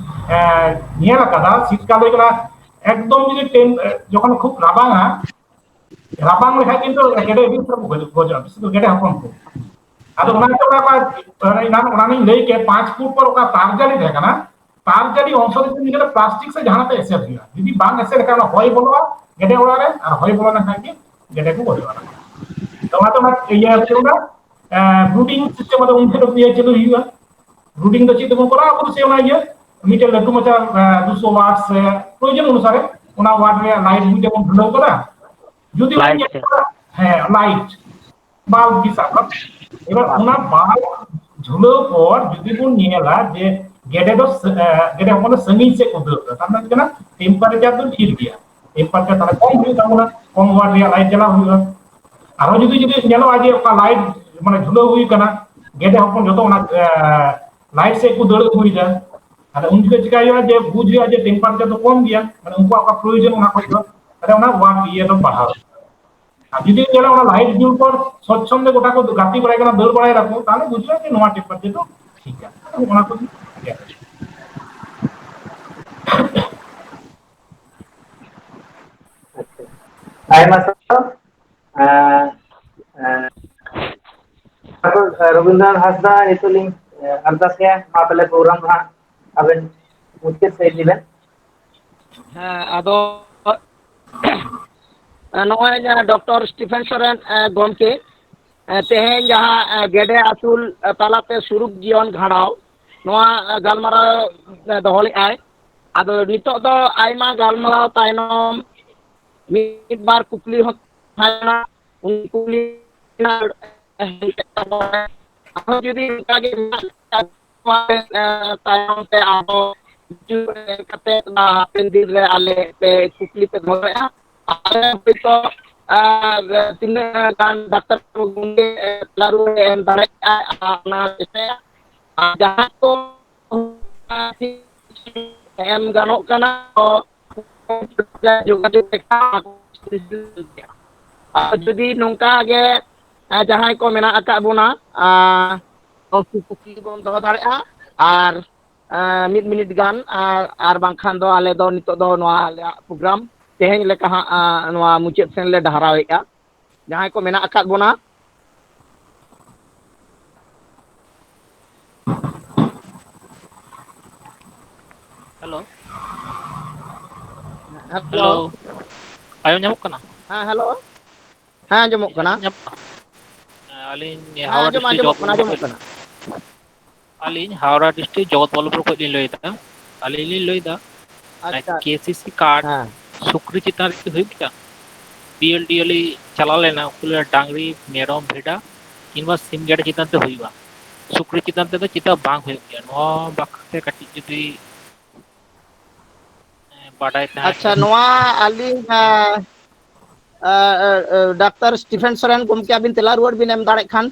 ᱮ, ᱧᱮᱞ ᱟᱠᱟᱫᱟ᱾ ᱥᱤᱛᱠᱟᱞ ᱫᱚ ᱦᱩᱭᱩᱜ ᱠᱟᱱᱟ ᱮᱠᱫᱚᱢ ᱡᱩᱫᱤ ᱴᱮᱱ-, ᱡᱚᱠᱷᱚᱱ ᱠᱷᱩᱵ ᱨᱟᱵᱟᱝᱟ, ᱨᱟᱵᱟᱝ ᱞᱮᱠᱷᱟᱱ ᱠᱤᱱᱛᱩ ᱜᱮᱰᱮ ᱟᱹᱰᱤ ᱩᱥᱟᱹᱨᱟ ᱠᱚ ᱜᱚᱡᱚᱜ, ᱜᱚᱡᱚᱜᱼᱟ, ᱵᱤᱥᱮᱥ ᱠᱚᱨᱮ ᱜᱮᱰᱮ ᱦᱚᱯᱚᱱ ᱠᱚ᱾ ᱟᱫᱚ ᱚᱱᱟ ᱛᱮ ᱚᱱᱟ ᱠᱚ, ᱚᱱᱟ ᱚᱱᱟᱧ ᱞᱟᱹᱭ ᱠᱮᱫ, ᱯᱟᱸᱪ ᱯᱷᱩᱴ ᱯᱚᱨ ᱚᱠᱟ ᱛᱟᱨ ᱡᱟᱹᱞᱤ ᱛᱟᱦᱮᱸ ᱠᱟᱱᱟ, ᱛᱟᱨ ᱡᱟᱹᱞᱤ ᱚᱝᱥᱚ ᱫᱚ ᱪᱮᱫ ᱞᱮᱠᱟ ᱯᱞᱟᱥᱴᱤᱠ ᱥᱮ ᱡᱟᱦᱟᱸ ᱛᱮ ᱮᱥᱮᱫ ᱦᱩᱭᱩᱜᱼᱟ᱾ ᱡᱩᱫᱤ ᱵᱟᱝ ᱮᱥᱮᱫ ᱞᱮᱠᱷᱟᱱ ᱚᱱᱟ ᱦᱚᱭ ᱵᱚᱞᱚᱜᱼᱟ ᱜᱮᱰᱮ ᱚᱲᱟᱜ ᱨᱮ, ᱟᱨ ᱦᱚᱭ ᱵᱚᱞᱚ ᱞᱮᱱᱠᱷᱟᱱ ᱜᱮ ᱜᱮᱰᱮ ᱠᱚ ᱜᱚᱡᱚᱜᱼᱟ᱾ ᱛᱚ ᱚᱱᱟ ᱛᱮ ᱚᱱᱟ ᱤᱭᱟᱹ ᱪᱮᱫ ᱚᱱᱟ, ᱮ, ᱵᱨᱩᱰᱤᱝ ᱥᱤᱥᱴᱮᱢ ᱟᱫᱚ ᱩᱱ ᱡᱚᱠᱷᱚᱱ ᱤᱭᱟᱹ ᱪᱟᱹᱞᱩ ᱦᱩᱭᱩᱜᱼᱟ᱾ ᱵᱨᱩᱰᱤᱝ ᱫᱚ ᱪᱮᱫ ᱛᱮᱵᱚᱱ ᱠᱚᱨᱟᱣᱟ? ᱟᱵᱚ ᱥᱮ ᱚᱱᱟ ᱤᱭᱟᱹ ᱢᱤᱫᱴᱮᱱ ᱞᱟᱹᱴᱩ ᱢᱟᱪᱷᱟ, ᱮ, ᱫᱩᱥᱚ ᱣᱟᱴ ᱥᱮ ᱯᱨᱚᱭᱳᱡᱚᱱ ᱚᱱᱩᱥᱟᱨᱮ ᱚᱱᱟ ᱣᱟᱴ ᱨᱮᱭᱟᱜ ᱞᱟᱭᱤᱴ ᱢᱤᱫᱴᱮᱱ ᱵᱚᱱ ᱰᱷᱩᱞᱟᱹᱣ ᱠᱟᱫᱟ᱾ ᱡᱩᱫᱤ ᱵᱚᱱ ᱞᱟᱭᱤᱴ ᱧᱮᱞ ᱛᱮ᱾ ᱠᱚᱣᱟ, ᱦᱮᱸ, ᱞᱟᱭᱤᱴ, ᱵᱟᱞᱵ ᱜᱮ ᱥᱟᱵ ᱠᱟᱜ ᱢᱮ᱾ ᱮᱵᱟᱨ ᱵᱟᱞᱵ᱾ ᱚᱱᱟ ᱵᱟᱞᱵ ᱡᱷᱩᱞᱟᱹᱣ ᱯᱚᱨ ᱡᱩᱫᱤ ᱵᱚᱱ ᱧᱮᱞᱟ ᱡᱮ ᱜᱮᱰᱮ ᱫᱚ ᱥᱟ-, ᱮ, ᱜᱮᱰᱮ ᱦᱚᱯᱚᱱ ᱫᱚ ᱥᱟᱺᱜᱤᱧ ᱥᱮᱫ ᱠᱚ ᱫᱟᱹᱲ ᱮᱫᱟ, ᱛᱟᱨ ᱢᱟᱱᱮ ᱦᱩᱭᱩᱜ ᱠᱟᱱᱟ ᱴᱮᱢᱯᱟᱨᱮᱪᱟᱨ ᱫᱚ ᱰᱷᱮᱨ ᱜᱮᱭᱟ᱾ ᱴᱮᱢᱯᱟᱨᱮᱪᱟᱨ ᱛᱟᱦᱞᱮ ᱠᱚᱢ ᱦᱩᱭᱩᱜ ᱛᱟᱵᱚᱱᱟ, ᱠᱚᱢ ᱣᱟᱴ ᱨᱮᱭᱟᱜ ᱞᱟᱭᱤᱴ ᱪᱟᱞᱟᱣ ᱦᱩᱭᱩᱜᱼᱟ᱾ ᱟᱨᱦᱚᱸ ᱡᱩᱫᱤ, ᱡᱩᱫᱤ ᱧᱮᱞᱚᱜᱼᱟ ᱡᱮ ᱚᱠᱟ ᱞᱟᱭᱤᱴ ᱢᱟᱱᱮ ᱡᱷᱩᱞᱟᱹᱣ ᱦᱩᱭ ᱠᱟᱱᱟ, ᱜᱮᱰᱮ ᱦᱚᱯᱚᱱ ᱡᱚᱛᱚ ᱚᱱᱟ, ᱮ, ᱞᱟᱭᱤᱴ ᱥᱮᱫ ᱠᱚ ᱫᱟᱹᱲ ᱟᱹᱜᱩᱭᱮᱫᱟ, ᱛᱟᱦᱞᱮ ᱩᱱ ᱡᱚᱠᱷᱚᱡ ᱪᱤᱠᱟ ᱦᱩᱭᱩᱜᱼᱟ ᱡᱮ ᱵᱩᱡᱽ ᱦᱩᱭᱩᱜᱼᱟ ᱡᱮ ᱴᱮᱢᱯᱟᱨᱮᱪᱟᱨ ᱫᱚ ᱠᱚᱢ ᱜᱮᱭᱟ, ᱢᱟᱱᱮ ᱩᱱᱠᱩᱣᱟᱜ ᱚᱠᱟ ᱯᱨᱚᱭᱳᱡᱚᱱ ᱚᱱᱟ ᱠᱷᱚᱡ ᱫᱚ, ᱛᱟᱦᱞᱮ ᱚᱱᱟ ᱣᱟᱴ ᱤᱭᱟᱹ ᱫᱚ ᱵᱟᱲᱦᱟᱣ᱾ ᱟᱨ ᱡᱩᱫᱤ ᱧᱮᱞᱟ ᱚᱱᱟ ᱞᱟᱭᱤᱴ ᱡᱩᱞ ᱯᱚᱨ ᱥᱚᱪᱪᱷᱚᱱᱫᱮ ᱜᱚᱴᱟ ᱠᱚ ᱜᱟᱛᱮ ᱵᱟᱲᱟᱭ ᱠᱟᱱᱟ, ᱫᱟᱹᱲ ᱵᱟᱲᱟᱭ ᱫᱟᱠᱚ, ᱛᱟᱦᱞᱮ ᱵᱩᱡᱷᱟᱹᱣ ᱡᱮ ᱱᱚᱣᱟ ᱴᱮᱢᱯᱟᱨᱮᱪᱟᱨ ᱫᱚ ᱴᱷᱤᱠ ᱜᱮᱭᱟ᱾ ᱚᱱᱟ ᱠᱚ ᱴᱷᱤᱠ ᱜᱮᱭᱟ᱾ ᱟᱪᱪᱷᱟ᱾ ᱟᱭᱢᱟ ᱥᱟᱨᱦᱟᱣ᱾ ᱮᱸ, ᱮᱸ, ᱰᱟᱠᱛᱟᱨ ᱨᱚᱵᱤᱱᱫᱨᱚᱱᱟᱛᱷ ᱦᱟᱸᱥᱫᱟ, ᱱᱤᱛᱚᱜ ᱞᱤᱧ, ᱮᱸ, ᱟᱨᱫᱟᱥ ᱮᱫᱟ, ᱢᱟ ᱛᱟᱦᱞᱮ ᱯᱨᱳᱜᱨᱟᱢ ᱫᱚ ᱦᱟᱸᱜ ᱟᱵᱮᱱ ᱢᱩᱪᱟᱹᱫ ᱥᱮᱫ ᱤᱫᱤ ᱵᱮᱱ᱾ ᱦᱮᱸ, ᱟᱫᱚ ᱱᱚᱜᱼᱚᱭ ᱡᱟᱦᱟᱸ ᱰᱚᱠᱴᱚᱨ ᱥᱴᱤᱯᱷᱮᱱ ᱥᱚᱨᱮᱱ, ᱮ, ᱜᱚᱢᱠᱮ, ᱮ, ᱛᱮᱦᱮᱧ ᱡᱟᱦᱟᱸ, ᱮ, ᱜᱮᱰᱮ ᱟᱹᱥᱩᱞ, ᱮ, ᱛᱟᱞᱟᱛᱮ ᱥᱩᱨᱩᱠ ᱡᱤᱭᱚᱱ ᱠᱷᱟᱸᱰᱟᱣ, ᱱᱚᱣᱟ, ᱮ, ᱜᱟᱞᱢᱟᱨᱟᱣ, ᱮ, ᱫᱚᱦᱚ ᱞᱮᱫᱼᱟᱭ᱾ ᱟᱫᱚ ᱱᱤᱛᱚᱜ ᱫᱚ ᱟᱭᱢᱟ ᱜᱟᱞᱢᱟᱨᱟᱣ ᱛᱟᱭᱱᱚᱢ ᱢᱤᱫ ᱵᱟᱨ ᱠᱩᱠᱞᱤ ᱦᱚᱸ ᱛᱟᱦᱮᱸ ᱠᱟᱱᱟ, ᱩᱱᱠᱩ ᱠᱩᱠᱞᱤ ᱨᱮᱱᱟᱜ ᱟᱨᱦᱚᱸ ᱡᱩᱫᱤ ᱚᱱᱠᱟ ᱜᱮ ᱢᱮᱱᱟᱜ ᱠᱷᱟᱱ, ᱱᱚᱣᱟ ᱨᱮ, ᱮ, ᱛᱟᱭᱚᱢ ᱛᱮ ᱟᱨᱦᱚᱸ ᱦᱤᱡᱩᱜ ᱠᱟᱛᱮ ᱦᱟᱯᱮᱱ ᱫᱤᱱ ᱨᱮ ᱟᱞᱮ ᱯᱮ ᱠᱩᱠᱞᱤ ᱯᱮ ᱫᱚᱦᱚ ᱫᱟᱲᱮᱭᱟᱜᱼᱟ᱾ ᱟᱞᱮ ᱦᱚᱭᱛᱳ, ᱟᱨ ᱛᱤᱱᱟᱹᱜ ᱜᱟᱱ ᱰᱟᱠᱛᱟᱨ ᱵᱟᱹᱵᱩ ᱜᱚᱢᱠᱮ, ᱮ, ᱛᱟᱞᱟ ᱨᱩᱣᱟᱹᱲ ᱮ ᱮᱢ ᱫᱟᱲᱮᱭᱟᱜᱼᱟ, ᱚᱱᱟ ᱪᱮᱥᱴᱟᱭᱟ᱾ ᱟᱨ ᱡᱟᱦᱟᱸᱭ ᱠᱚ ᱮᱢ ᱜᱟᱱᱚᱜ ᱠᱟᱱᱟ, ᱡᱳᱜᱟᱡᱳᱜᱽ ᱞᱮᱠᱷᱟᱱ ᱟᱨ ᱡᱩᱫᱤ ᱱᱚᱝᱠᱟ ᱜᱮ, ᱮ, ᱡᱟᱦᱟᱸᱭ ᱠᱚ ᱢᱮᱱᱟᱜ ᱟᱠᱟᱫ ᱵᱚᱱᱟ, ᱟᱨ ᱩᱱᱠᱩ ᱠᱩᱠᱞᱤ ᱵᱚᱱ ᱫᱚᱦᱚ ᱫᱟᱲᱮᱭᱟᱜᱼᱟ, ᱟᱨ, ᱮ, ᱢᱤᱫ ᱢᱤᱱᱤᱴ ᱜᱟᱱ, ᱟᱨ, ᱟᱨ ᱵᱟᱝᱠᱷᱟᱱ ᱫᱚ ᱟᱞᱮ ᱫᱚ ᱱᱤᱛᱚᱜ ᱫᱚ ᱱᱚᱣᱟ ᱟᱞᱮᱭᱟᱜ ᱯᱨᱳᱜᱨᱟᱢ ᱛᱮᱦᱮᱧ ᱞᱮᱠᱟ ᱦᱟᱸᱜ, ᱟ, ᱱᱚᱣᱟ ᱢᱩᱪᱟᱹᱫ ᱥᱮᱱ ᱞᱮ ᱰᱟᱦᱟᱨᱟᱣᱮᱫᱼᱟ᱾ ᱡᱟᱦᱟᱸᱭ ᱠᱚ ᱢᱮᱱᱟᱜ ᱟᱠᱟᱫ ᱵᱚᱱᱟ᱾ ᱦᱮᱞᱳ᱾ ᱦᱮᱞᱳ᱾ ᱦᱮᱞᱳ᱾ ᱟᱸᱡᱚᱢ ᱧᱟᱢᱚᱜ ᱠᱟᱱᱟ? ᱦᱮᱸ, ᱦᱮᱞᱳ᱾ ᱦᱮᱸ, ᱟᱸᱡᱚᱢᱚᱜ ᱠᱟᱱᱟ᱾ ᱟᱸᱡᱚᱢ ᱧᱟᱢᱚᱜ ᱠᱟᱱᱟ? ᱦᱮᱸ, ᱟᱹᱞᱤᱧ ᱦᱮᱸ, ᱦᱟᱣᱲᱟ ᱟᱸᱡᱚᱢ, ᱰᱤᱥᱴᱨᱤᱠᱴ ᱟᱸᱡᱚᱢᱚᱜ ᱠᱟᱱᱟ, ᱡᱚᱜᱚᱛ ᱟᱸᱡᱚᱢᱚᱜ ᱠᱟᱱᱟ᱾ ᱟᱹᱞᱤᱧ ᱦᱟᱣᱲᱟ ᱰᱤᱥᱴᱨᱤᱠᱴ ᱡᱚᱜᱚᱛᱵᱚᱞᱞᱚᱵᱷᱯᱩᱨ ᱠᱷᱚᱱ ᱞᱤᱧ ᱞᱟᱹᱭᱫᱟ᱾ ᱟᱹᱞᱤᱧ ᱞᱤᱧ ᱞᱟᱹᱭᱫᱟ, ᱟᱪᱪᱷᱟ᱾ ᱠᱮ ᱥᱤ ᱥᱤ ᱠᱟᱨᱰ, ᱦᱮᱸ᱾ ᱥᱩᱠᱨᱤ ᱪᱮᱛᱟᱱ ᱨᱮ ᱠᱤ ᱦᱩᱭᱩᱜ ᱜᱮᱭᱟ? ᱵᱤ ᱮᱞ ᱰᱤ ᱮ ᱞᱤᱧ ᱪᱟᱞᱟᱣ ᱞᱮᱱᱟ, ᱩᱱᱠᱩ ᱞᱟᱹᱭᱟ ᱰᱟᱝᱨᱤ, ᱢᱮᱨᱚᱢ, ᱵᱷᱮᱰᱟ ᱠᱤᱝᱵᱟ ᱥᱤᱢ ᱜᱮᱰᱮ ᱪᱮᱛᱟᱱ ᱛᱮ ᱦᱩᱭᱩᱜᱼᱟ, ᱥᱩᱠᱨᱤ ᱪᱮᱛᱟᱱ ᱛᱮᱫᱚ ᱪᱮᱫᱟᱜ ᱵᱟᱝ ᱦᱩᱭᱩᱜ ᱜᱮᱭᱟ? ᱱᱚᱣᱟ ᱵᱟᱠᱷᱨᱟ ᱛᱮ ᱠᱟᱹᱴᱤᱡ ᱡᱩᱫᱤ, ᱮᱸ, ᱵᱟᱰᱟᱭ ᱛᱟᱦᱮᱸ ᱟᱪᱪᱷᱟ, ᱠᱷᱟᱱ᱾ ᱱᱚᱣᱟ ᱟᱹᱞᱤᱧ, ᱮᱸ, ᱮᱸ, ᱮᱸ, ᱰᱟᱠᱛᱟᱨ ᱥᱴᱤᱯᱷᱮᱱ ᱥᱚᱨᱮᱱ ᱜᱚᱢᱠᱮ, ᱟᱹᱵᱤᱱ ᱛᱮᱞᱟ ᱨᱩᱣᱟᱹᱲ ᱵᱤᱱ ᱮᱢ ᱫᱟᱲᱮᱭᱟᱜ ᱠᱷᱟᱱ᱾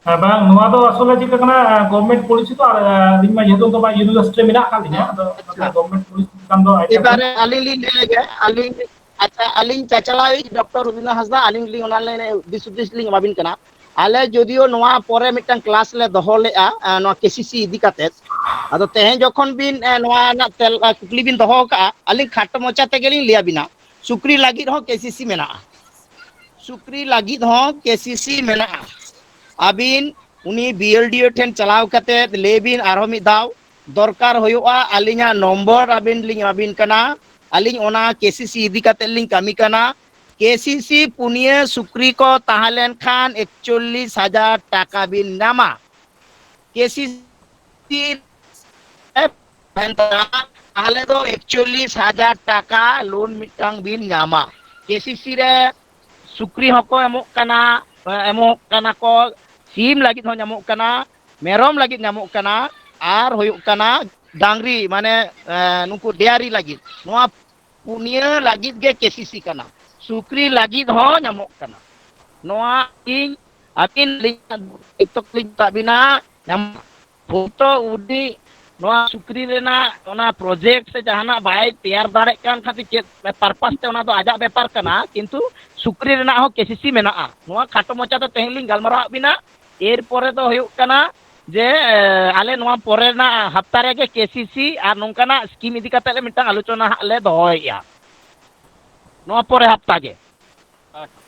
ᱦᱮᱸ, ᱵᱟᱝ, ᱱᱚᱣᱟ ᱫᱚ ᱟᱥᱚᱞᱮ ᱪᱮᱫ ᱠᱟᱱᱟ, ᱜᱚᱵᱷᱢᱮᱱᱴ ᱯᱚᱞᱤᱥᱤ ᱛᱚ, ᱟᱨ, ᱟᱹᱞᱤᱧ ᱢᱟ ᱡᱮᱦᱮᱛᱩ ᱱᱤᱛᱚᱜ ᱢᱟ ᱤᱭᱩᱱᱤᱵᱷᱟᱨᱥᱤᱴᱤ ᱨᱮ ᱢᱮᱱᱟᱜ ᱟᱠᱟᱫ ᱞᱤᱧᱟ, ᱟᱫᱚ ᱚᱱᱟᱛᱮ ᱟᱪᱪᱷᱟ᱾ ᱜᱚᱵᱷᱢᱮᱱᱴ ᱯᱚᱞᱤᱥᱤ ᱪᱮᱛᱟᱱ ᱫᱚ ᱟᱭᱰᱤᱭᱟ ᱮᱵᱟᱨᱮ ᱵᱟᱹᱱᱩᱜᱼᱟ᱾ ᱟᱹᱞᱤᱧ ᱞᱤᱧ ᱞᱟᱹᱭ ᱞᱮᱜᱮ, ᱟᱹᱞᱤᱧ, ᱟᱪᱪᱷᱟ, ᱟᱹᱞᱤᱧ ᱪᱟᱪᱟᱞᱟᱣᱤᱡ ᱰᱚᱠᱴᱚᱨ ᱨᱚᱵᱤᱱᱫᱨᱚ ᱦᱟᱸᱥᱫᱟ, ᱟᱹᱞᱤᱧ ᱞᱤᱧ ᱚᱱᱟ ᱞᱤᱧ ᱫᱤᱥ ᱦᱩᱫᱤᱥ ᱞᱤᱧ ᱮᱢᱟ ᱵᱤᱱ ᱠᱟᱱᱟ᱾ ᱟᱞᱮ ᱡᱚᱫᱤᱭᱳ ᱱᱚᱣᱟ ᱯᱚᱨᱮ ᱢᱤᱫᱴᱟᱝ ᱠᱞᱟᱥ ᱞᱮ ᱫᱚᱦᱚ ᱞᱮᱜᱼᱟ, ᱮ, ᱱᱚᱣᱟ ᱠᱮ ᱥᱤ ᱥᱤ ᱤᱫᱤ ᱠᱟᱛᱮᱫ, ᱟᱫᱚ ᱛᱮᱦᱮᱧ ᱡᱚᱠᱷᱚᱱ ᱵᱤᱱ, ᱮ, ᱱᱚᱣᱟ ᱨᱮᱱᱟᱜ ᱛᱮᱞ-, ᱮ, ᱠᱩᱠᱞᱤ ᱵᱤᱱ ᱫᱚᱦᱚ ᱟᱠᱟᱫᱼᱟ, ᱟᱹᱞᱤᱧ ᱠᱷᱟᱴᱚ ᱢᱚᱪᱟ ᱛᱮᱜᱮ ᱞᱤᱧ ᱞᱟᱹᱭ ᱟᱵᱤᱱᱟ, ᱥᱩᱠᱨᱤ ᱞᱟᱹᱜᱤᱫ ᱦᱚᱸ ᱠᱮ ᱥᱤ ᱥᱤ ᱢᱮᱱᱟᱜᱼᱟ᱾ ᱥᱩᱠᱨᱤ ᱞᱟᱹᱜᱤᱫ ᱦᱚᱸ ᱠᱮ ᱥᱤ ᱥᱤ ᱢᱮᱱᱟᱜᱼᱟ᱾ ᱟᱹᱵᱤᱱ ᱩᱱᱤ ᱵᱤ ᱮᱞ ᱰᱤ ᱳ ᱴᱷᱮᱱ ᱪᱟᱞᱟᱣ ᱠᱟᱛᱮ ᱞᱟᱹᱭ ᱵᱤᱱ ᱟᱨᱦᱚᱸ ᱢᱤᱫ ᱫᱷᱟᱣ, ᱫᱚᱨᱠᱟᱨ ᱦᱩᱭᱩᱜᱼᱟ, ᱟᱹᱞᱤᱧᱟᱜ ᱱᱚᱢᱵᱚᱨ ᱟᱹᱵᱤᱱ ᱞᱤᱧ ᱮᱢᱟ ᱵᱤᱱ ᱠᱟᱱᱟ, ᱟᱹᱞᱤᱧ ᱚᱱᱟ ᱠᱮ ᱥᱤ ᱥᱤ ᱤᱫᱤ ᱠᱟᱛᱮ ᱞᱤᱧ ᱠᱟᱹᱢᱤ ᱠᱟᱱᱟ᱾ ᱠᱮ ᱥᱤ ᱥᱤ ᱯᱩᱱᱭᱟᱹ ᱥᱩᱠᱨᱤ ᱠᱚ ᱛᱟᱦᱮᱸ ᱞᱮᱱᱠᱷᱟᱱ ᱮᱠᱪᱚᱞᱞᱤᱥ ᱦᱟᱡᱟᱨ ᱴᱟᱠᱟ ᱵᱤᱱ ᱧᱟᱢᱟ᱾ ᱠᱮ ᱥᱤ ᱥᱤ ᱛᱟᱦᱮᱱ ᱛᱟᱢᱟ, ᱛᱟᱦᱚᱞᱮ ᱫᱚ ᱮᱠᱪᱚᱞᱞᱤᱥ ᱦᱟᱡᱟᱨ ᱴᱟᱠᱟ ᱞᱳᱱ ᱢᱤᱫᱴᱟᱝ ᱵᱤᱱ ᱧᱟᱢᱟ᱾ ᱠᱮ ᱥᱤ ᱥᱤ ᱨᱮ ᱥᱩᱠᱨᱤ ᱦᱚᱸᱠᱚ ᱮᱢᱚᱜ ᱠᱟᱱᱟ, ᱮᱢᱚᱜ ᱠᱟᱱᱟ ᱠᱚ, ᱥᱤᱢ ᱞᱟᱹᱜᱤᱫ ᱦᱚᱸ ᱧᱟᱢᱚᱜ ᱠᱟᱱᱟ, ᱢᱮᱨᱚᱢ ᱞᱟᱹᱜᱤᱫ ᱧᱟᱢᱚᱜ ᱠᱟᱱᱟ, ᱟᱨ ᱦᱩᱭᱩᱜ ᱠᱟᱱᱟ ᱰᱟᱝᱨᱤ, ᱢᱟᱱᱮ, ᱮ, ᱱᱩᱠᱩ ᱰᱮᱭᱟᱨᱤ ᱞᱟᱹᱜᱤᱫ᱾ ᱱᱚᱣᱟ ᱯᱩᱱᱭᱟᱹ ᱞᱟᱹᱜᱤᱫ ᱜᱮ ᱠᱮ ᱥᱤ ᱥᱤ ᱠᱟᱱᱟ᱾ ᱥᱩᱠᱨᱤ ᱞᱟᱹᱜᱤᱫ ᱦᱚᱸ ᱧᱟᱢᱚᱜ ᱠᱟᱱᱟ᱾ ᱱᱚᱣᱟ ᱤᱧ ᱟᱹᱵᱤᱱ ᱞᱤᱧ ᱡᱚᱛᱚ ᱞᱤᱧ ᱢᱮᱛᱟᱫ ᱵᱤᱱᱟ, ᱧᱟᱢᱚᱜ᱾ ᱦᱳᱭᱛᱳ ᱩᱱᱤ ᱱᱚᱣᱟ ᱥᱩᱠᱨᱤ ᱨᱮᱱᱟᱜ ᱚᱱᱟ ᱯᱨᱚᱡᱮᱠᱴ ᱥᱮ ᱡᱟᱦᱟᱱᱟᱜ ᱵᱟᱭ ᱛᱮᱭᱟᱨ ᱫᱟᱲᱮᱭᱟᱜ ᱠᱟᱱ ᱠᱷᱟᱹᱛᱤᱨ ᱪᱮᱫ ᱯᱟᱨᱯᱟᱥ ᱛᱮ, ᱚᱱᱟ ᱫᱚ ᱟᱡᱟᱜ ᱵᱮᱯᱟᱨ ᱠᱟᱱᱟ, ᱠᱤᱱᱛᱩ ᱥᱩᱠᱨᱤ ᱨᱮᱱᱟᱜ ᱦᱚᱸ ᱠᱮ ᱥᱤ ᱥᱤ ᱢᱮᱱᱟᱜᱼᱟ᱾ ᱱᱚᱣᱟ ᱠᱷᱟᱴᱚ ᱢᱚᱪᱟ ᱛᱮ ᱛᱮᱦᱮᱧ ᱞᱤᱧ ᱜᱟᱞᱢᱟᱨᱟᱣᱟᱫ ᱵᱤᱱᱟ᱾ ᱮᱨᱯᱚᱨᱮ ᱫᱚ ᱦᱩᱭᱩᱜ ᱠᱟᱱᱟ ᱡᱮ, ᱮ, ᱟᱞᱮ ᱱᱚᱣᱟ ᱯᱚᱨᱮ ᱨᱮᱱᱟᱜ ᱦᱟᱯᱛᱟ ᱨᱮᱜᱮ ᱠᱮ ᱥᱤ ᱥᱤ ᱟᱨ ᱱᱚᱝᱠᱟᱱᱟᱜ ᱥᱠᱤᱢ ᱤᱫᱤ ᱠᱟᱛᱮ ᱞᱮ ᱢᱤᱫᱴᱟᱝ ᱟᱞᱳᱪᱚᱱᱟ ᱦᱟᱸᱜ ᱞᱮ ᱫᱚᱦᱚᱭᱮᱫᱼᱟ᱾ ᱱᱚᱣᱟ ᱯᱚᱨᱮ ᱦᱟᱯᱛᱟ ᱜᱮ᱾ ᱟᱪᱪᱷᱟ᱾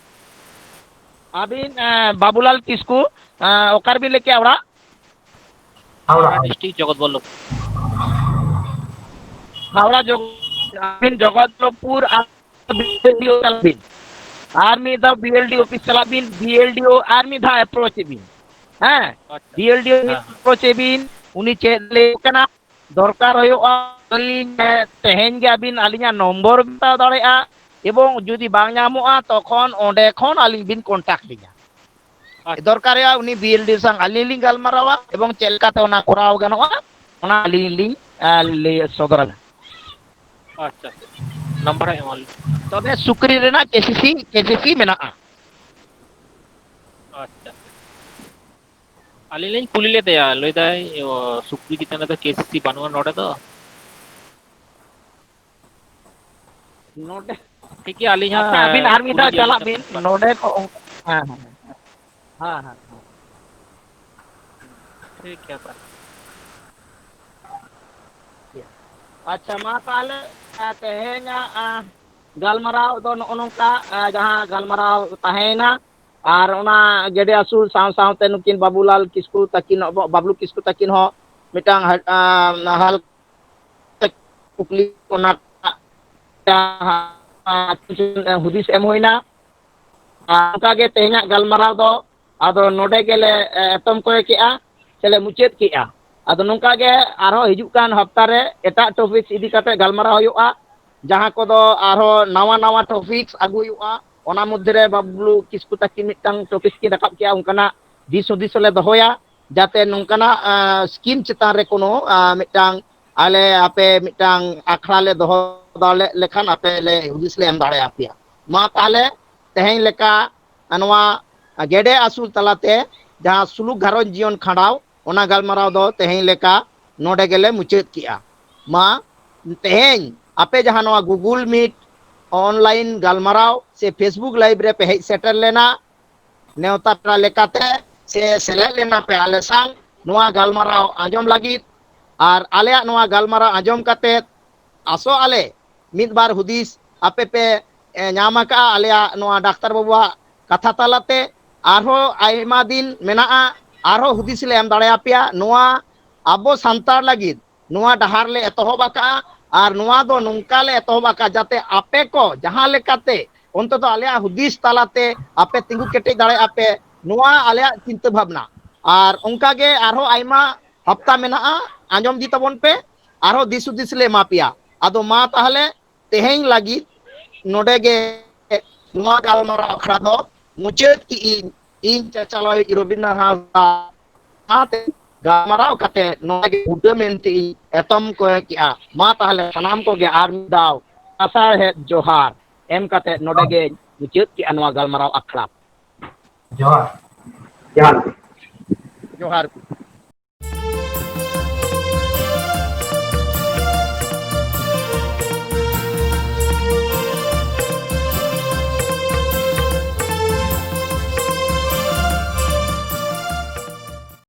ᱟᱹᱵᱤᱱ, ᱮᱸ, ᱵᱟᱵᱩᱞᱟᱞ ᱠᱤᱥᱠᱩ, ᱮᱸ, ᱚᱠᱟ ᱨᱮᱵᱤᱱ ᱞᱟᱹᱭ ᱠᱮᱜᱼᱟ ᱚᱲᱟᱜ? ᱦᱟᱣᱲᱟ᱾ ᱦᱟᱣᱲᱟ ᱰᱤᱥᱴᱨᱤᱠᱴ, ᱡᱚᱜᱚᱛᱵᱚᱞᱞᱚᱵᱷ᱾ ᱦᱟᱣᱲᱟ ᱡᱚᱜ-, ᱟᱹᱵᱤᱱ ᱡᱚᱜᱚᱛᱵᱚᱞᱞᱚᱵᱷᱯᱩᱨ ᱟᱨ BLDO ᱪᱟᱞᱟᱜ ᱵᱤᱱ᱾ ᱟᱨ ᱢᱤᱫ ᱫᱷᱟᱣ BLDO ᱚᱯᱷᱤᱥ ᱪᱟᱞᱟᱜ ᱵᱤᱱ, BLDO ᱟᱨ ᱢᱤᱫ ᱫᱷᱟᱣ ᱮᱯᱨᱳᱪ ᱵᱤᱱ᱾ ᱦᱮᱸ, ᱟᱪᱪᱷᱟ᱾ BLDO ᱦᱮᱸ, ᱦᱮᱸ᱾ ᱮᱯᱨᱳᱪ ᱵᱤᱱ, ᱩᱱᱤ ᱪᱮᱫ ᱞᱟᱹᱭ ᱠᱟᱱᱟ, ᱫᱚᱨᱠᱟᱨ ᱦᱩᱭᱩᱜᱼᱟ, ᱟᱹᱞᱤᱧ, ᱮ, ᱛᱮᱦᱮᱧ ᱜᱮ ᱟᱹᱵᱤᱱ ᱟᱹᱞᱤᱧᱟᱜ ᱱᱚᱢᱵᱚᱨ ᱵᱤᱱ ᱦᱟᱛᱟᱣ ᱫᱟᱲᱮᱭᱟᱜᱼᱟ, ᱮᱵᱚᱝ ᱡᱩᱫᱤ ᱵᱟᱝ ᱧᱟᱢᱚᱜᱼᱟ, ᱛᱚᱠᱷᱚᱱ ᱚᱸᱰᱮ ᱠᱷᱚᱱ ᱟᱹᱞᱤᱧ ᱵᱤᱱ ᱠᱚᱱᱴᱟᱠᱴ ᱞᱤᱧᱟ᱾ ᱟᱪᱪᱷᱟ᱾ ᱫᱚᱨᱠᱟᱨ ᱦᱩᱭᱩᱜᱼᱟ, ᱩᱱᱤ BLDO ᱥᱟᱶ ᱟᱹᱞᱤᱧ ᱞᱤᱧ ᱜᱟᱞᱢᱟᱨᱟᱣᱟ, ᱮᱵᱚᱝ ᱪᱮᱫ ᱞᱮᱠᱟᱛᱮ ᱚᱱᱟ ᱠᱚᱨᱟᱣ ᱜᱟᱱᱚᱜᱼᱟ, ᱚᱱᱟ ᱟᱹᱞᱤᱧ ᱞᱤᱧ, ᱮ, ᱞᱟᱹᱭ ᱥᱚᱫᱚᱨᱟ᱾ ᱟᱪᱪᱷᱟ, ᱟᱪᱪᱷᱟ᱾ ᱱᱟᱢᱵᱟᱨ ᱦᱟᱸᱜ ᱮᱢᱟᱞᱤᱧ᱾ ᱛᱚᱵᱮ ᱥᱩᱠᱨᱤ ᱨᱮᱱᱟᱜ KCC, KCC ᱢᱮᱱᱟᱜᱼᱟ᱾ ᱟᱪᱪᱷᱟ᱾ ᱟᱹᱞᱤᱧ ᱞᱤᱧ ᱠᱩᱞᱤ ᱞᱮᱫᱮᱭᱟ, ᱞᱟᱹᱭ ᱫᱟᱭ, ᱚ, ᱥᱩᱠᱨᱤ ᱪᱮᱛᱟᱱ ᱨᱮᱫᱚ KCC ᱵᱟᱹᱱᱩᱜᱼᱟ ᱱᱚᱰᱮ ᱫᱚ᱾ ᱱᱚᱰᱮ ᱴᱷᱤᱠ ᱜᱮᱭᱟ, ᱟᱹᱞᱤᱧ ᱦᱟᱸᱜ, ᱟᱪᱪᱷᱟ, ᱟᱹᱵᱤᱱ ᱟᱨ ᱢᱤᱫ ᱠᱩᱞᱤ ᱫᱷᱟᱣ ᱜᱮᱭᱟᱞᱤᱧ ᱪᱟᱞᱟᱜ ᱛᱟᱦᱚᱞᱮ ᱵᱤᱱ, ᱱᱟᱢᱵᱟᱨ᱾ ᱱᱚᱰᱮ ᱠᱚ, ᱦᱮᱸ, ᱦᱮᱸ, ᱦᱮᱸ, ᱦᱮᱸ, ᱦᱮᱸ᱾ ᱴᱷᱤᱠ ᱜᱮᱭᱟ ᱛᱟᱦᱚᱞᱮ᱾ ᱟᱪᱪᱷᱟ, ᱢᱟ ᱛᱟᱦᱚᱞᱮ, ᱟ, ᱛᱮᱦᱮᱧᱟᱜ, ᱟ, ᱜᱟᱞᱢᱟᱨᱟᱣ ᱫᱚ ᱱᱚᱜᱼᱚ ᱱᱚᱝᱠᱟ, ᱟ, ᱡᱟᱦᱟᱸ ᱜᱟᱞᱢᱟᱨᱟᱣ ᱛᱟᱦᱮᱸᱭᱮᱱᱟ, ᱟᱨ ᱚᱱᱟ ᱜᱮᱰᱮ ᱟᱹᱥᱩᱞ ᱥᱟᱶ ᱥᱟᱶᱛᱮ ᱱᱩᱠᱤᱱ ᱵᱟᱹᱵᱩᱞᱟᱞ ᱠᱤᱥᱠᱩ ᱛᱟᱹᱠᱤᱱ, ᱵᱟᱹᱵᱞᱩ ᱠᱤᱥᱠᱩ ᱛᱟᱹᱠᱤᱱ ᱦᱚᱸ ᱢᱤᱫᱴᱟᱝ ᱦᱟ-, ᱟ, ᱦᱟᱞ-, ᱠᱩᱠᱞᱤ ᱚᱱᱟ ᱦᱩᱫᱤᱥ ᱮᱢ ᱦᱩᱭᱱᱟ᱾ ᱟᱨ ᱚᱱᱠᱟᱜᱮ ᱛᱮᱦᱮᱧᱟᱜ ᱜᱟᱞᱢᱟᱨᱟᱣ ᱫᱚ ᱟᱫᱚ ᱱᱚᱰᱮ ᱜᱮᱞᱮ, ᱮ, ᱮᱛᱚᱢ ᱠᱚᱭᱮ ᱠᱮᱜᱼᱟ, ᱥᱮᱞᱮ ᱢᱩᱪᱟᱹᱫ ᱠᱮᱜᱼᱟ᱾ ᱟᱫᱚ ᱱᱚᱝᱠᱟ ᱜᱮ ᱟᱨᱦᱚᱸ ᱦᱤᱡᱩᱜ ᱠᱟᱱ ᱦᱟᱯᱛᱟ ᱨᱮ ᱮᱴᱟᱜ ᱴᱚᱯᱤᱠ ᱤᱫᱤ ᱠᱟᱛᱮ ᱜᱟᱞᱢᱟᱨᱟᱣ ᱦᱩᱭᱩᱜᱼᱟ, ᱡᱟᱦᱟᱸ ᱠᱚᱫᱚ ᱟᱨᱦᱚᱸ ᱱᱟᱣᱟ ᱱᱟᱣᱟ ᱴᱚᱯᱤᱠ ᱟᱹᱜᱩ ᱦᱩᱭᱩᱜᱼᱟ᱾ ᱚᱱᱟ ᱢᱚᱫᱽᱫᱷᱮ ᱨᱮ ᱵᱟᱵᱞᱩ ᱠᱤᱥᱠᱩ ᱛᱟᱹᱠᱤᱱ ᱢᱤᱫᱴᱟᱝ ᱴᱚᱯᱤᱠ ᱠᱤᱱ ᱨᱟᱠᱟᱵ ᱠᱮᱜᱼᱟ, ᱚᱱᱠᱟᱱᱟᱜ ᱫᱤᱥ ᱦᱩᱫᱤᱥ ᱦᱚᱸᱞᱮ ᱫᱚᱦᱚᱭᱟ, ᱡᱟᱛᱮ ᱱᱚᱝᱠᱟᱱᱟᱜ, ᱟ, ᱥᱠᱤᱢ ᱪᱮᱛᱟᱱ ᱨᱮ ᱠᱳᱱᱳ, ᱟ, ᱢᱤᱫᱴᱟᱝ ᱟᱞᱮ ᱟᱯᱮ ᱢᱤᱫᱴᱟᱝ ᱟᱠᱷᱲᱟ ᱞᱮ ᱫᱚᱦᱚ ᱫᱟᱲᱮ ᱞᱮᱠᱷᱟᱱ ᱟᱯᱮ ᱞᱮ ᱦᱩᱫᱤᱥ ᱞᱮ ᱮᱢ ᱫᱟᱲᱮᱭᱟᱯᱮᱭᱟ᱾ ᱢᱟ ᱛᱟᱦᱚᱞᱮ ᱛᱮᱦᱮᱧ ᱞᱮᱠᱟ ᱱᱚᱣᱟ ᱜᱮᱰᱮ ᱟᱹᱥᱩᱞ ᱛᱟᱞᱟᱛᱮ ᱡᱟᱦᱟᱸ ᱥᱩᱞᱩᱠ ᱜᱷᱟᱨᱚᱸᱡᱽ ᱡᱤᱭᱚᱱ ᱠᱷᱟᱸᱰᱟᱣ, ᱚᱱᱟ ᱜᱟᱞᱢᱟᱨᱟᱣ ᱫᱚ ᱛᱮᱦᱮᱧ ᱞᱮᱠᱟ ᱱᱚᱰᱮ ᱜᱮᱞᱮ ᱢᱩᱪᱟᱹᱫ ᱠᱮᱜᱼᱟ᱾ ᱢᱟ ᱛᱮᱦᱮᱧ ᱟᱯᱮ ᱡᱟᱦᱟᱸ ᱱᱚᱣᱟ Google Meet online ᱜᱟᱞᱢᱟᱨᱟᱣ ᱥᱮ Facebook Live ᱨᱮ ᱯᱮ ᱦᱮᱡ ᱥᱮᱴᱮᱨ ᱞᱮᱱᱟ, ᱱᱮᱣᱛᱟ ᱯᱮᱲᱟ ᱞᱮᱠᱟᱛᱮ ᱥᱮ ᱥᱮᱞᱮᱫ ᱞᱮᱱᱟ ᱯᱮ ᱟᱞᱮ ᱥᱟᱶ ᱱᱚᱣᱟ ᱜᱟᱞᱢᱟᱨᱟᱣ ᱟᱸᱡᱚᱢ ᱞᱟᱹᱜᱤᱫ᱾ ᱟᱨ ᱟᱞᱮᱭᱟᱜ ᱱᱚᱣᱟ ᱜᱟᱞᱢᱟᱨᱟᱣ ᱟᱸᱡᱚᱢ ᱠᱟᱛᱮ ᱟᱥᱚᱜ ᱟᱞᱮ ᱢᱤᱫ ᱵᱟᱨ ᱦᱩᱫᱤᱥ ᱟᱯᱮ ᱯᱮ ᱮ, ᱧᱟᱢ ᱟᱠᱟᱫᱼᱟ ᱟᱞᱮᱭᱟᱜ ᱱᱚᱣᱟ ᱰᱟᱠᱛᱟᱨ ᱵᱟᱵᱩᱣᱟᱜ ᱠᱟᱛᱷᱟ ᱛᱟᱞᱟᱛᱮ᱾ ᱟᱨᱦᱚᱸ ᱟᱭᱢᱟ ᱫᱤᱱ ᱢᱮᱱᱟᱜᱼᱟ, ᱟᱨᱦᱚᱸ ᱦᱩᱫᱤᱥ ᱞᱮ ᱮᱢ ᱫᱟᱲᱮᱭᱟᱯᱮᱭᱟ᱾ ᱱᱚᱣᱟ ᱟᱵᱚ ᱥᱟᱱᱛᱟᱲ ᱞᱟᱹᱜᱤᱫ ᱱᱚᱣᱟ ᱰᱟᱦᱟᱨ ᱞᱮ ᱮᱛᱚᱦᱚᱵ ᱟᱠᱟᱫᱼᱟ, ᱟᱨ ᱱᱚᱣᱟ ᱫᱚ ᱱᱚᱝᱠᱟ ᱞᱮ ᱮᱛᱚᱦᱚᱵ ᱟᱠᱟᱫᱼᱟ ᱡᱟᱛᱮ ᱟᱯᱮ ᱠᱚ ᱡᱟᱦᱟᱸ ᱞᱮᱠᱟᱛᱮ ᱚᱱᱛᱚᱛᱚ ᱟᱞᱮᱭᱟᱜ ᱦᱩᱫᱤᱥ ᱛᱟᱞᱟᱛᱮ ᱟᱯᱮ ᱛᱤᱸᱜᱩ ᱠᱮᱴᱮᱡ ᱫᱟᱲᱮᱭᱟᱜᱼᱟ ᱯᱮ, ᱱᱚᱣᱟ ᱟᱞᱮᱭᱟᱜ ᱪᱤᱱᱛᱟᱹ ᱵᱷᱟᱵᱽᱱᱟ᱾ ᱟᱨ ᱚᱱᱠᱟ ᱜᱮ ᱟᱨᱦᱚᱸ ᱟᱭᱢᱟ ᱦᱟᱯᱛᱟ ᱢᱮᱱᱟᱜᱼᱟ, ᱟᱸᱡᱚᱢ ᱤᱫᱤ ᱛᱟᱵᱚᱱ ᱯᱮ, ᱟᱨᱦᱚᱸ ᱫᱤᱥ ᱦᱩᱫᱤᱥ ᱞᱮ ᱮᱢᱟ ᱯᱮᱭᱟ᱾ ᱟᱫᱚ ᱢᱟ ᱛᱟᱦᱚᱞᱮ ᱛᱮᱦᱮᱧ ᱞᱟᱹᱜᱤᱫ ᱱᱚᱰᱮ ᱜᱮ ᱱᱚᱣᱟ ᱜᱟᱞᱢᱟᱨᱟᱣ ᱟᱠᱷᱲᱟ ᱫᱚ ᱢᱩᱪᱟᱹᱫ ᱠᱮᱜ ᱤᱧ᱾ ᱤᱧ ᱪᱟᱪᱟᱞᱟᱣᱤᱡ ᱨᱚᱵᱤᱱᱫᱨᱚᱱᱟᱛᱷ ᱦᱟᱸᱥᱫᱟ ᱥᱟᱶᱛᱮ ᱜᱟᱞᱢᱟᱨᱟᱣ ᱠᱟᱛᱮ ᱱᱚᱣᱟ ᱜᱮ ᱵᱩᱴᱟᱹ ᱢᱮᱱᱛᱮ ᱤᱧ ᱮᱛᱚᱢ ᱠᱚᱭ ᱠᱮᱜᱼᱟ᱾ ᱢᱟ ᱛᱟᱦᱚᱞᱮ ᱥᱟᱱᱟᱢ ᱠᱚᱜᱮ ᱟᱨ ᱢᱤᱫ ᱫᱷᱟᱣ ᱞᱟᱥᱟᱲᱦᱮᱫ ᱡᱚᱦᱟᱨ ᱮᱢ ᱠᱟᱛᱮ ᱱᱚᱰᱮ ᱜᱮᱧ ᱢᱩᱪᱟᱹᱫ ᱠᱮᱜᱼᱟ ᱱᱚᱣᱟ ᱜᱟᱞᱢᱟᱨᱟᱣ ᱟᱠᱷᱲᱟ᱾ ᱡᱚᱦᱟᱨ᱾ ᱡᱚᱦᱟᱨ ᱜᱮ᱾ ᱡᱚᱦᱟᱨ ᱜᱮ᱾